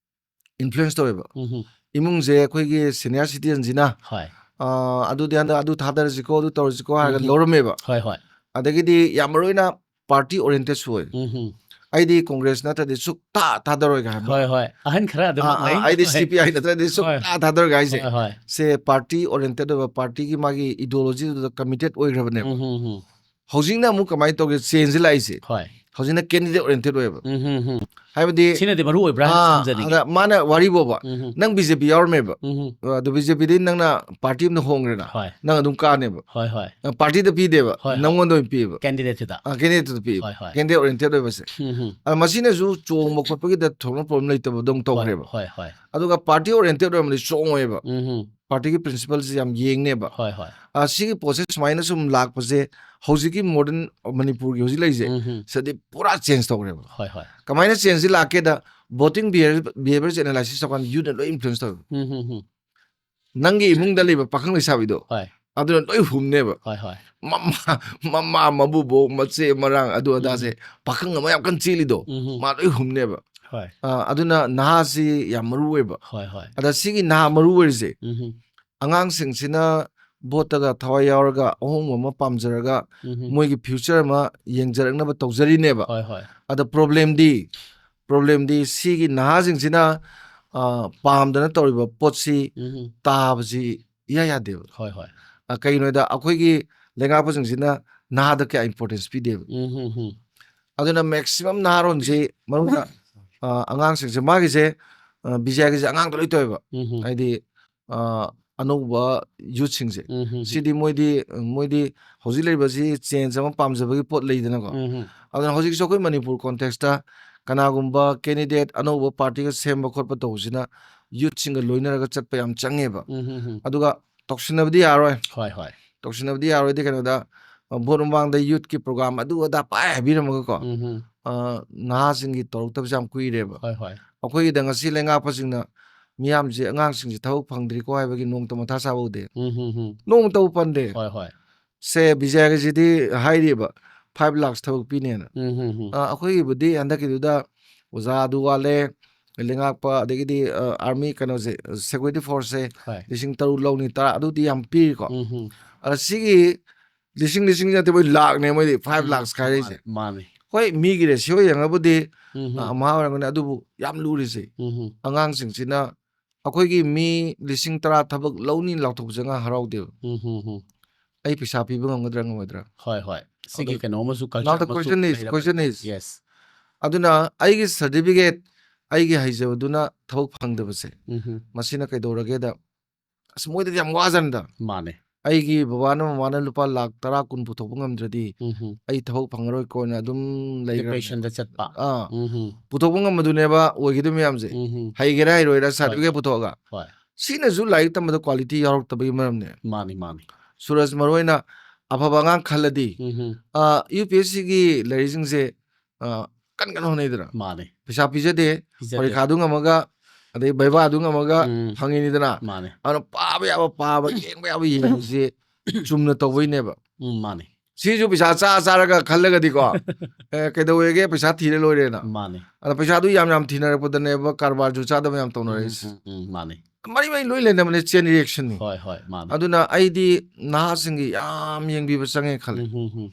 influence ꯇꯧꯋꯦꯕ꯫ ꯎꯝ ꯍꯝ꯫ ꯏꯃꯨꯡꯁꯦ ꯑꯩꯈꯣꯏꯒꯤ senior citizen ꯁꯤꯅ, ꯍꯣꯏ꯫ ꯑ, "ꯑꯗꯨꯗꯤ ꯍꯟꯗꯛ ꯑꯗꯨ ꯊꯥꯗꯔꯁꯤꯀꯣ, ꯑꯗꯨ ꯇꯧꯔꯁꯤꯀꯣ" ꯍꯥꯏꯔꯒ ꯎꯝ ꯍꯝ꯫ ꯂꯧꯔꯝꯃꯦꯕ꯫ ꯍꯣꯏ, ꯍꯣꯏ꯫ ꯑꯗꯒꯤꯗꯤ ꯌꯥꯝ ꯃꯔꯨ ꯑꯣꯏꯅ party oriented ꯁꯨ ꯑꯣꯏ꯫ ꯎꯝ ꯍꯝ꯫ "ꯑꯩꯗꯤ Congress ꯅꯠꯇ꯭ꯔꯗꯤ ꯁꯨꯛꯊꯥ ꯊꯥꯗꯔꯣꯏꯒ" ꯍꯥꯏꯕ꯫ ꯍꯣꯏ, ꯍꯣꯏ꯫ ꯑꯍꯟ ꯈꯔ ꯑꯗꯨꯃꯛ ꯑꯥ, ꯑꯥ, ꯂꯩ꯫ "ꯑꯩꯗꯤ ꯍꯣꯏ꯫ CPI ꯅꯠꯇ꯭ꯔꯗꯤ ꯍꯣꯏ꯫ ꯁꯨꯛꯊꯥ ꯊꯥꯗꯔꯣꯏꯒ" ꯍꯥꯏꯁꯦ꯫ ꯍꯣꯏ, ꯍꯣꯏ꯫ ꯁꯦ party oriented ꯑꯣꯏꯕ, party ꯒꯤ ꯃꯥꯒꯤ ideology ꯗꯨꯗ committed ꯑꯣꯏꯈ꯭ꯔꯕꯅꯦꯕ꯫ ꯎꯝ ꯍꯝ ꯍꯝ꯫ ꯍꯧꯖꯤꯛꯅ ꯑꯃꯨꯛ ꯀꯃꯥꯏꯅ ꯇꯧꯒꯦ, change ꯁꯦ ꯂꯥꯛꯏꯁꯦ꯫ ꯍꯣꯏ꯫ ꯍꯧꯖꯤꯛꯅ candidate oriented ꯑꯣꯏꯌꯦꯕ꯫ ꯎꯝ, ꯎꯝ, ꯎꯝ꯫ ꯍꯥꯏꯕꯗꯤ ꯁꯤꯅꯗꯤ ꯃꯔꯨ ꯑꯣꯏꯕ꯭ꯔꯥ ꯍꯥꯏꯅ ꯑꯥ, ꯊꯝꯖꯅꯤꯡꯉꯤ꯫ ꯑꯗ ꯃꯥꯅ ꯋꯥꯔꯤꯕꯣꯕ, ꯎꯝ, ꯎꯝ꯫ ꯑꯗꯨ ꯕꯤ ꯖꯦ ꯄꯤ ꯌꯥꯎꯔꯝꯃꯦꯕ꯫ ꯎꯝ, ꯎꯝ꯫ ꯑꯗꯨ ꯕꯤ ꯖꯦ ꯄꯤꯗꯤ ꯅꯪꯅ ꯄꯥꯔꯇꯤ ꯑꯃꯗ ꯍꯣꯡꯈ꯭ꯔꯦꯅ, ꯍꯣꯏ꯫ ꯅꯪ ꯑꯗꯨꯝ ꯀꯥꯅꯦꯕ꯫ ꯍꯣꯏ, ꯍꯣꯏ꯫ ꯄꯥꯔꯇꯤꯗ ꯄꯤꯗꯦꯕ, ꯍꯣꯏ, ꯍꯣꯏ꯫ ꯅꯪꯉꯣꯟꯗ ꯑꯣꯏꯅ ꯄꯤꯌꯦꯕ꯫ Candidateꯇꯨꯗ꯫ ꯀꯦꯟꯗꯤꯗꯦꯠꯇꯨꯗ ꯄꯤꯌꯦꯕ꯫ ꯍꯣꯏ, ꯍꯣꯏ꯫ ꯀꯦꯟꯗꯤꯗꯦꯠ oriented ꯑꯣꯏꯕꯁꯦ꯫ ꯎꯝ, ꯎꯝ꯫ ꯑꯗ ꯃꯁꯤꯅꯁꯨ ꯆꯣꯡꯕ ꯈꯣꯠꯄꯒꯤꯗ ꯊꯣꯏꯗꯣꯛꯅ problem ꯂꯩꯇꯕꯗꯧ ꯇꯧꯈ꯭ꯔꯦꯕ꯫ ꯍꯣꯏ, ꯍꯣꯏ꯫ ꯑꯗꯨꯒ party oriented ꯑꯣꯏꯔꯝꯃꯗꯤ strong ꯑꯣꯏꯌꯦꯕ꯫ ꯎꯝ, ꯎꯝ꯫ Partyꯒꯤ principleꯁꯦ ꯌꯥꯝ ꯌꯦꯡꯅꯦꯕ꯫ ꯍꯣꯏ, ꯍꯣꯏ꯫ ꯑ, ꯁꯤꯒꯤ ꯄꯣꯠꯁꯦ ꯁꯨꯃꯥꯏꯅ ꯁꯨꯝ ꯂꯥꯛꯄꯁꯦ ꯍꯧꯖꯤꯛꯀꯤ modern ꯃꯅꯤꯄꯨꯔꯒꯤ ꯍꯧꯖꯤꯛ ꯂꯩꯔꯤꯁꯦ, ꯎꯝ, ꯎꯝ꯫ ꯁꯤꯗꯤ ꯄꯨꯔꯥ change ꯇꯧꯈ꯭ꯔꯦꯕ꯫ ꯍꯣꯏ, ꯍꯣꯏ꯫ ꯀꯃꯥꯏꯅ changeꯁꯤ ꯂꯥꯛꯀꯦꯗ, voting behavior, behaviorꯁꯦ analysis ꯇꯧꯀꯥꯟꯗ youthꯅ ꯂꯣꯏ influence ꯇꯧꯋꯦꯕ꯫ ꯎꯝ, ꯎꯝ, ꯎꯝ꯫ ꯅꯪꯒꯤ ꯏꯃꯨꯡꯗ ꯂꯩꯕ ꯄꯥꯈꯪ ꯂꯩꯁꯥꯕꯤꯗꯣ, ꯍꯣꯏ꯫ ꯑꯗꯨꯅ ꯂꯣꯏ ꯍꯨꯝꯅꯦꯕ꯫ ꯍꯣꯏ, ꯍꯣꯏ꯫ ꯃꯃꯥ, ꯃꯃꯥ, ꯃꯕꯨꯕꯣꯛ, ꯃꯆꯦ, ꯃꯔꯥꯡ, ꯑꯗꯨ ꯑꯗꯥꯁꯦ, ꯄꯥꯈꯪ ꯑꯃ ꯌꯥꯝ ꯀꯟꯅ ꯆꯦꯜꯂꯤꯗꯣ, ꯎꯝ, ꯎꯝ꯫ ꯃꯥ ꯂꯣꯏ ꯍꯨꯝꯅꯦꯕ꯫ ꯍꯣꯏ꯫ ꯑ, ꯑꯗꯨꯅ ꯅꯍꯥꯁꯤ ꯌꯥꯝ ꯃꯔꯨ ꯑꯣꯏꯕ꯫ ꯍꯣꯏ, ꯍꯣꯏ꯫ ꯑꯗ ꯁꯤꯒꯤ ꯅꯍꯥ ꯃꯔꯨ ꯑꯣꯏꯔꯤꯁꯦ, ꯎꯝ, ꯎꯝ꯫ ꯑꯉꯥꯡꯁꯤꯡꯁꯤꯅ voteꯇꯒ ꯊꯋꯥꯏ ꯌꯥꯎꯔꯒ ꯑꯍꯣꯡꯕ ꯑꯃ ꯄꯥꯝꯖꯔꯒ ꯎꯝ, ꯎꯝ꯫ ꯃꯣꯏꯒꯤ future ꯑꯃ ꯌꯦꯡꯖꯔꯛꯅꯕ ꯇꯧꯖꯔꯤꯅꯦꯕ꯫ ꯍꯣꯏ, ꯍꯣꯏ꯫ ꯑꯗ problemꯗꯤ, problemꯗꯤ ꯁꯤꯒꯤ ꯅꯍꯥꯁꯤꯡꯁꯤꯅ, ꯑ, ꯄꯥꯝꯗꯅ ꯇꯧꯔꯤꯕ ꯄꯣꯠꯁꯤ ꯎꯝ, ꯎꯝ꯫ ꯇꯥꯕꯁꯤ ꯏꯌꯥ ꯌꯥꯗꯦꯕ꯫ ꯍꯣꯏ, ꯍꯣꯏ꯫ ꯑ, ꯀꯩꯒꯤꯅꯣ ꯍꯥꯏꯗ ꯑꯩꯈꯣꯏꯒꯤ ꯂꯩꯉꯥꯛꯄꯁꯤꯡꯁꯤꯅ ꯅꯍꯥꯗ ꯀꯌꯥ importance ꯄꯤꯗꯦꯕ꯫ ꯎꯝ, ꯎꯝ, ꯎꯝ꯫ ꯑꯗꯨꯅ maximum ꯅꯍꯥꯔꯣꯟꯁꯤ ꯃꯔꯨꯑꯣꯏꯅ, ꯑ, ꯑꯉꯥꯡꯁꯤꯡꯁꯦ ꯃꯥꯒꯤꯁꯦ, ꯑ, ꯕꯤꯖꯌꯒꯤꯁꯦ ꯑꯉꯥꯡꯗ ꯂꯣꯏ ꯇꯧꯋꯦꯕ꯫ ꯎꯝ, ꯎꯝ꯫ ꯍꯥꯏꯗꯤ, ꯑ, ꯑꯅꯧꯕ youthꯁꯤꯡꯁꯦ꯫ ꯎꯝ, ꯎꯝ, ꯎꯝ꯫ ꯁꯤꯗꯤ ꯃꯣꯏꯗꯤ, ꯃꯣꯏꯗꯤ ꯍꯧꯖꯤꯛ ꯂꯩꯔꯤꯕꯁꯤ change ꯑꯃ ꯄꯥꯝꯖꯕꯒꯤ ꯄꯣꯠ ꯂꯩꯗꯅꯀꯣ꯫ ꯎꯝ, ꯎꯝ꯫ ꯑꯗꯨꯅ ꯍꯧꯖꯤꯛꯁꯨ ꯑꯩꯈꯣꯏ ꯃꯅꯤꯄꯨꯔ contextꯇ ꯀꯅꯥꯒꯨꯝꯕ candidate ꯑꯅꯧꯕ partyꯒ ꯁꯦꯝꯕ ꯈꯣꯠꯄ ꯇꯧꯕꯁꯤꯅ youthꯁꯤꯡꯒ ꯂꯣꯏꯅꯔꯒ ꯆꯠꯄ ꯌꯥꯝ ꯆꯪꯉꯦꯕ꯫ ꯎꯝ, ꯎꯝ, ꯎꯝ꯫ ꯑꯗꯨꯒ ꯇꯧꯁꯤꯟꯅꯕꯗꯤ ꯌꯥꯔꯣꯏ꯫ ꯍꯣꯏ, ꯍꯣꯏ꯫ ꯇꯧꯁꯤꯟꯅꯕꯗꯤ ꯌꯥꯔꯣꯏꯗꯤ ꯀꯩꯅꯣꯗ, ꯑ, vote ꯃꯃꯥꯡꯗ youthꯀꯤ program ꯑꯗꯨ ꯑꯗꯥ ꯄꯥꯏ ꯍꯥꯏꯕꯤꯔꯝꯃꯒꯀꯣ, ꯎꯝ, ꯎꯝ꯫ ꯑ, ꯅꯍꯥꯁꯤꯡꯒꯤ ꯇꯧꯔꯛꯇꯕꯁꯦ ꯌꯥꯝ ꯀꯨꯏꯔꯦꯕ꯫ ꯍꯣꯏ, ꯍꯣꯏ꯫ ꯑꯩꯈꯣꯏꯒꯤꯗ ꯉꯁꯤ ꯂꯩꯉꯥꯛꯄꯁꯤꯡꯅ ꯃꯤꯌꯥꯝꯁꯦ, ꯑꯉꯥꯡꯁꯤꯡꯁꯦ ꯊꯕꯛ ꯐꯪꯗ꯭ꯔꯤꯀꯣ ꯍꯥꯏꯕꯒꯤ ꯅꯣꯡꯃꯇ ꯃꯊꯥ ꯁꯥꯕ ꯎꯗꯦ꯫ ꯎꯝ, ꯎꯝ, ꯎꯝ꯫ ꯅꯣꯡꯃꯇꯕꯨ ꯄꯟꯗꯦ꯫ ꯍꯣꯏ, ꯍꯣꯏ꯫ ꯁꯦ ꯕꯤꯖꯌꯒꯤꯁꯤꯗꯤ ꯍꯥꯏꯔꯤꯕ five lakhs ꯊꯕꯛ ꯄꯤꯅꯦꯅ꯫ ꯎꯝ, ꯎꯝ, ꯎꯝ꯫ ꯑ, ꯑꯩꯈꯣꯏꯒꯤꯕꯨꯗꯤ ꯍꯟꯗꯛꯀꯤꯗꯨꯗ ꯑꯣꯖꯥ ꯑꯗꯨ ꯋꯥꯠꯂꯦ, ꯂꯩꯉꯥꯛꯄ, ꯑꯗꯒꯤꯗꯤ, ꯑ, army ꯀꯩꯅꯣꯁꯦ, security forceꯁꯦ ꯍꯣꯏ꯫ ꯂꯤꯁꯤꯡ ꯇꯔꯨꯛ ꯂꯧꯅꯤ, ꯇꯔꯥ ꯑꯗꯨꯗꯤ ꯌꯥꯝ ꯄꯤꯔꯤꯀꯣ꯫ ꯎꯝ, ꯎꯝ꯫ ꯑꯗ ꯁꯤꯒꯤ ꯂꯤꯁꯤꯡ, ꯂꯤꯁꯤꯡ ꯅꯠꯇꯦ, ꯃꯣꯏ ꯂꯥꯛꯅꯦ, ꯃꯣꯏꯗꯤ five ꯎꯝ, lakhs ꯈꯥꯏꯔꯛꯏꯁꯦ꯫ ꯃꯥꯅꯤ꯫ ꯍꯣꯏ, ꯃꯤꯒꯤ ratio ꯌꯦꯡꯉꯕꯨꯗꯤ, ꯎꯝ, ꯑ, ꯎꯝ꯫ ꯑꯃꯍꯥ ꯑꯣꯏꯔꯝꯒꯅꯤ, ꯑꯗꯨꯕꯨ ꯌꯥꯝ ꯂꯨꯔꯤꯁꯦ ꯎꯝ, ꯎꯝ꯫ ꯑꯉꯥꯡꯁꯤꯡꯁꯤꯅ ꯑꯩꯈꯣꯏꯒꯤ ꯃꯤ ꯂꯤꯁꯤꯡ ꯇꯔꯥ ꯊꯕꯛ ꯂꯧꯅꯤ ꯂꯥꯎꯊꯣꯛꯄꯁꯦ ꯑꯉꯥꯡ ꯍꯔꯥꯎꯗꯦꯕ꯫ ꯎꯝ, ꯎꯝ, ꯎꯝ꯫ ꯑꯩ ꯄꯩꯁꯥ ꯄꯤꯕ ꯉꯝꯒꯗ꯭ꯔꯥ ꯉꯝꯃꯣꯏꯗ꯭ꯔꯥ? ꯍꯣꯏ ꯍꯣꯏ꯫ ꯁꯤꯒꯤ ꯑꯗꯨ- ꯀꯩꯅꯣ ꯑꯃꯁꯨ Now culture the ꯑꯃꯁꯨ question is, ꯂꯩꯔꯕꯅꯤ꯫ Question is, Yes. ꯑꯗꯨꯅ ꯑꯩꯒꯤ certificate, ꯑꯩꯒꯤ ꯍꯩꯖꯕꯗꯨꯅ ꯊꯕꯛ ꯐꯪꯗꯕꯁꯦ, ꯎꯝꯍꯨꯝ꯫ ꯃꯁꯤꯅ ꯀꯩꯗꯧꯔꯒꯦꯗ, ꯑꯁ, ꯃꯣꯏꯗꯗꯤ ꯌꯥꯝ ꯋꯥꯖꯅꯤꯗ꯫ ꯃꯥꯅꯦ꯫ ꯑꯩꯒꯤ ꯕꯕꯥꯅ ꯃꯃꯥꯅ ꯂꯨꯄꯥ ꯂꯥꯛ ꯇꯔꯥ ꯀꯨꯟ ꯄꯨꯊꯣꯛꯄ ꯉꯝꯗ꯭ꯔꯗꯤ ꯎꯝꯍꯨꯝ꯫ ꯑꯩ ꯊꯕꯛ ꯐꯪꯉꯔꯣꯏ ꯀꯣꯟꯅ ꯑꯗꯨꯝ ꯂꯩꯈ꯭ꯔꯕꯅꯦ꯫ Depressionꯗ ꯆꯠꯄ꯫ ꯑꯥ, ꯎꯝꯍꯨꯝ꯫ ꯄꯨꯊꯣꯛꯄ ꯉꯝꯕꯗꯨꯅꯦꯕ ꯑꯣꯏꯒꯗꯕ ꯃꯌꯥꯝꯁꯦ꯫ ꯎꯝꯍꯨꯝ꯫ ꯍꯩꯒꯦꯔꯥ ꯍꯩꯔꯣꯏꯔꯥ certificate ꯄꯨꯊꯣꯛꯑꯒ꯫ ꯍꯣꯏ꯫ ꯁꯤꯅꯁꯨ ꯂꯥꯏꯔꯤꯛ ꯇꯝꯕꯗ quality ꯌꯥꯎꯔꯛꯇꯕꯒꯤ ꯃꯔꯝꯅꯦ꯫ ꯃꯥꯅꯤ, ꯃꯥꯅꯤ꯫ ꯁꯨꯔꯖ ꯃꯔꯨ ꯑꯣꯏꯅ ꯑꯐꯕ ꯑꯉꯥꯡ ꯈꯜꯂꯗꯤ, ꯎꯝꯍꯨꯝ꯫ ꯑ, UPSCꯒꯤ ꯂꯩꯔꯤꯁꯤꯡꯁꯦ, ꯑ, ꯀꯟ ꯀꯟ ꯍꯣꯠꯅꯩꯗꯅ꯫ ꯃꯥꯅꯤ꯫ ꯄꯩꯁꯥ ꯄꯤꯖꯗꯦ, ꯄꯤꯖꯗꯦ꯫ ꯄꯔꯤꯈꯥꯗꯨ ꯉꯝꯃꯒ, ꯑꯗꯩ ꯚꯩꯕꯥꯗꯨ ꯉꯝꯃꯒ ꯎꯝ꯫ ꯐꯪꯉꯤꯅꯤꯗꯅ꯫ ꯃꯥꯅꯤ꯫ ꯑꯗꯨꯅ ꯄꯥꯕ ꯌꯥꯕ ꯄꯥꯕ, ꯌꯦꯡꯕ ꯌꯥꯕ ꯌꯦꯡꯕꯁꯦ ꯆꯨꯝꯅ ꯇꯧꯕꯩꯅꯦꯕ꯫ ꯎꯝ, ꯃꯥꯅꯤ꯫ ꯁꯤꯁꯨ ꯄꯩꯁꯥ ꯆꯥ ꯆꯥꯔꯒ ꯈꯜꯂꯒꯗꯤꯀꯣ, ꯑꯦ, ꯀꯩꯗꯧꯋꯦꯒꯦ, ꯄꯩꯁꯥ ꯊꯤꯔ ꯂꯣꯏꯔꯦꯅ꯫ ꯃꯥꯅꯤ꯫ ꯑꯗ ꯄꯩꯁꯥꯗꯨ ꯌꯥꯝ ꯌꯥꯝ ꯊꯤꯅꯔꯛꯄꯗꯅꯦꯕ ꯀꯔꯕꯥꯔꯁꯨ ꯆꯥꯗꯕ ꯌꯥꯝ ꯎꯝ, ꯇꯧꯅꯔꯛꯏꯁꯦ꯫ ꯎꯝ, ꯎꯝ, ꯃꯥꯅꯤ꯫ ꯃꯔꯤ ꯃꯔꯤ ꯂꯣꯏ ꯂꯩꯅꯕꯅꯦ, chain reactionꯅꯤ꯫ ꯍꯣꯏ, ꯍꯣꯏ, ꯃꯥꯅꯤ꯫ ꯑꯗꯨꯅ ꯑꯩꯗꯤ ꯅꯍꯥꯁꯤꯡꯒꯤ ꯌꯥꯝ ꯌꯦꯡꯕꯤꯕ ꯆꯪꯉꯦ ꯈꯜꯂꯦ꯫ ꯎꯝ, ꯎꯝ, ꯎꯝ꯫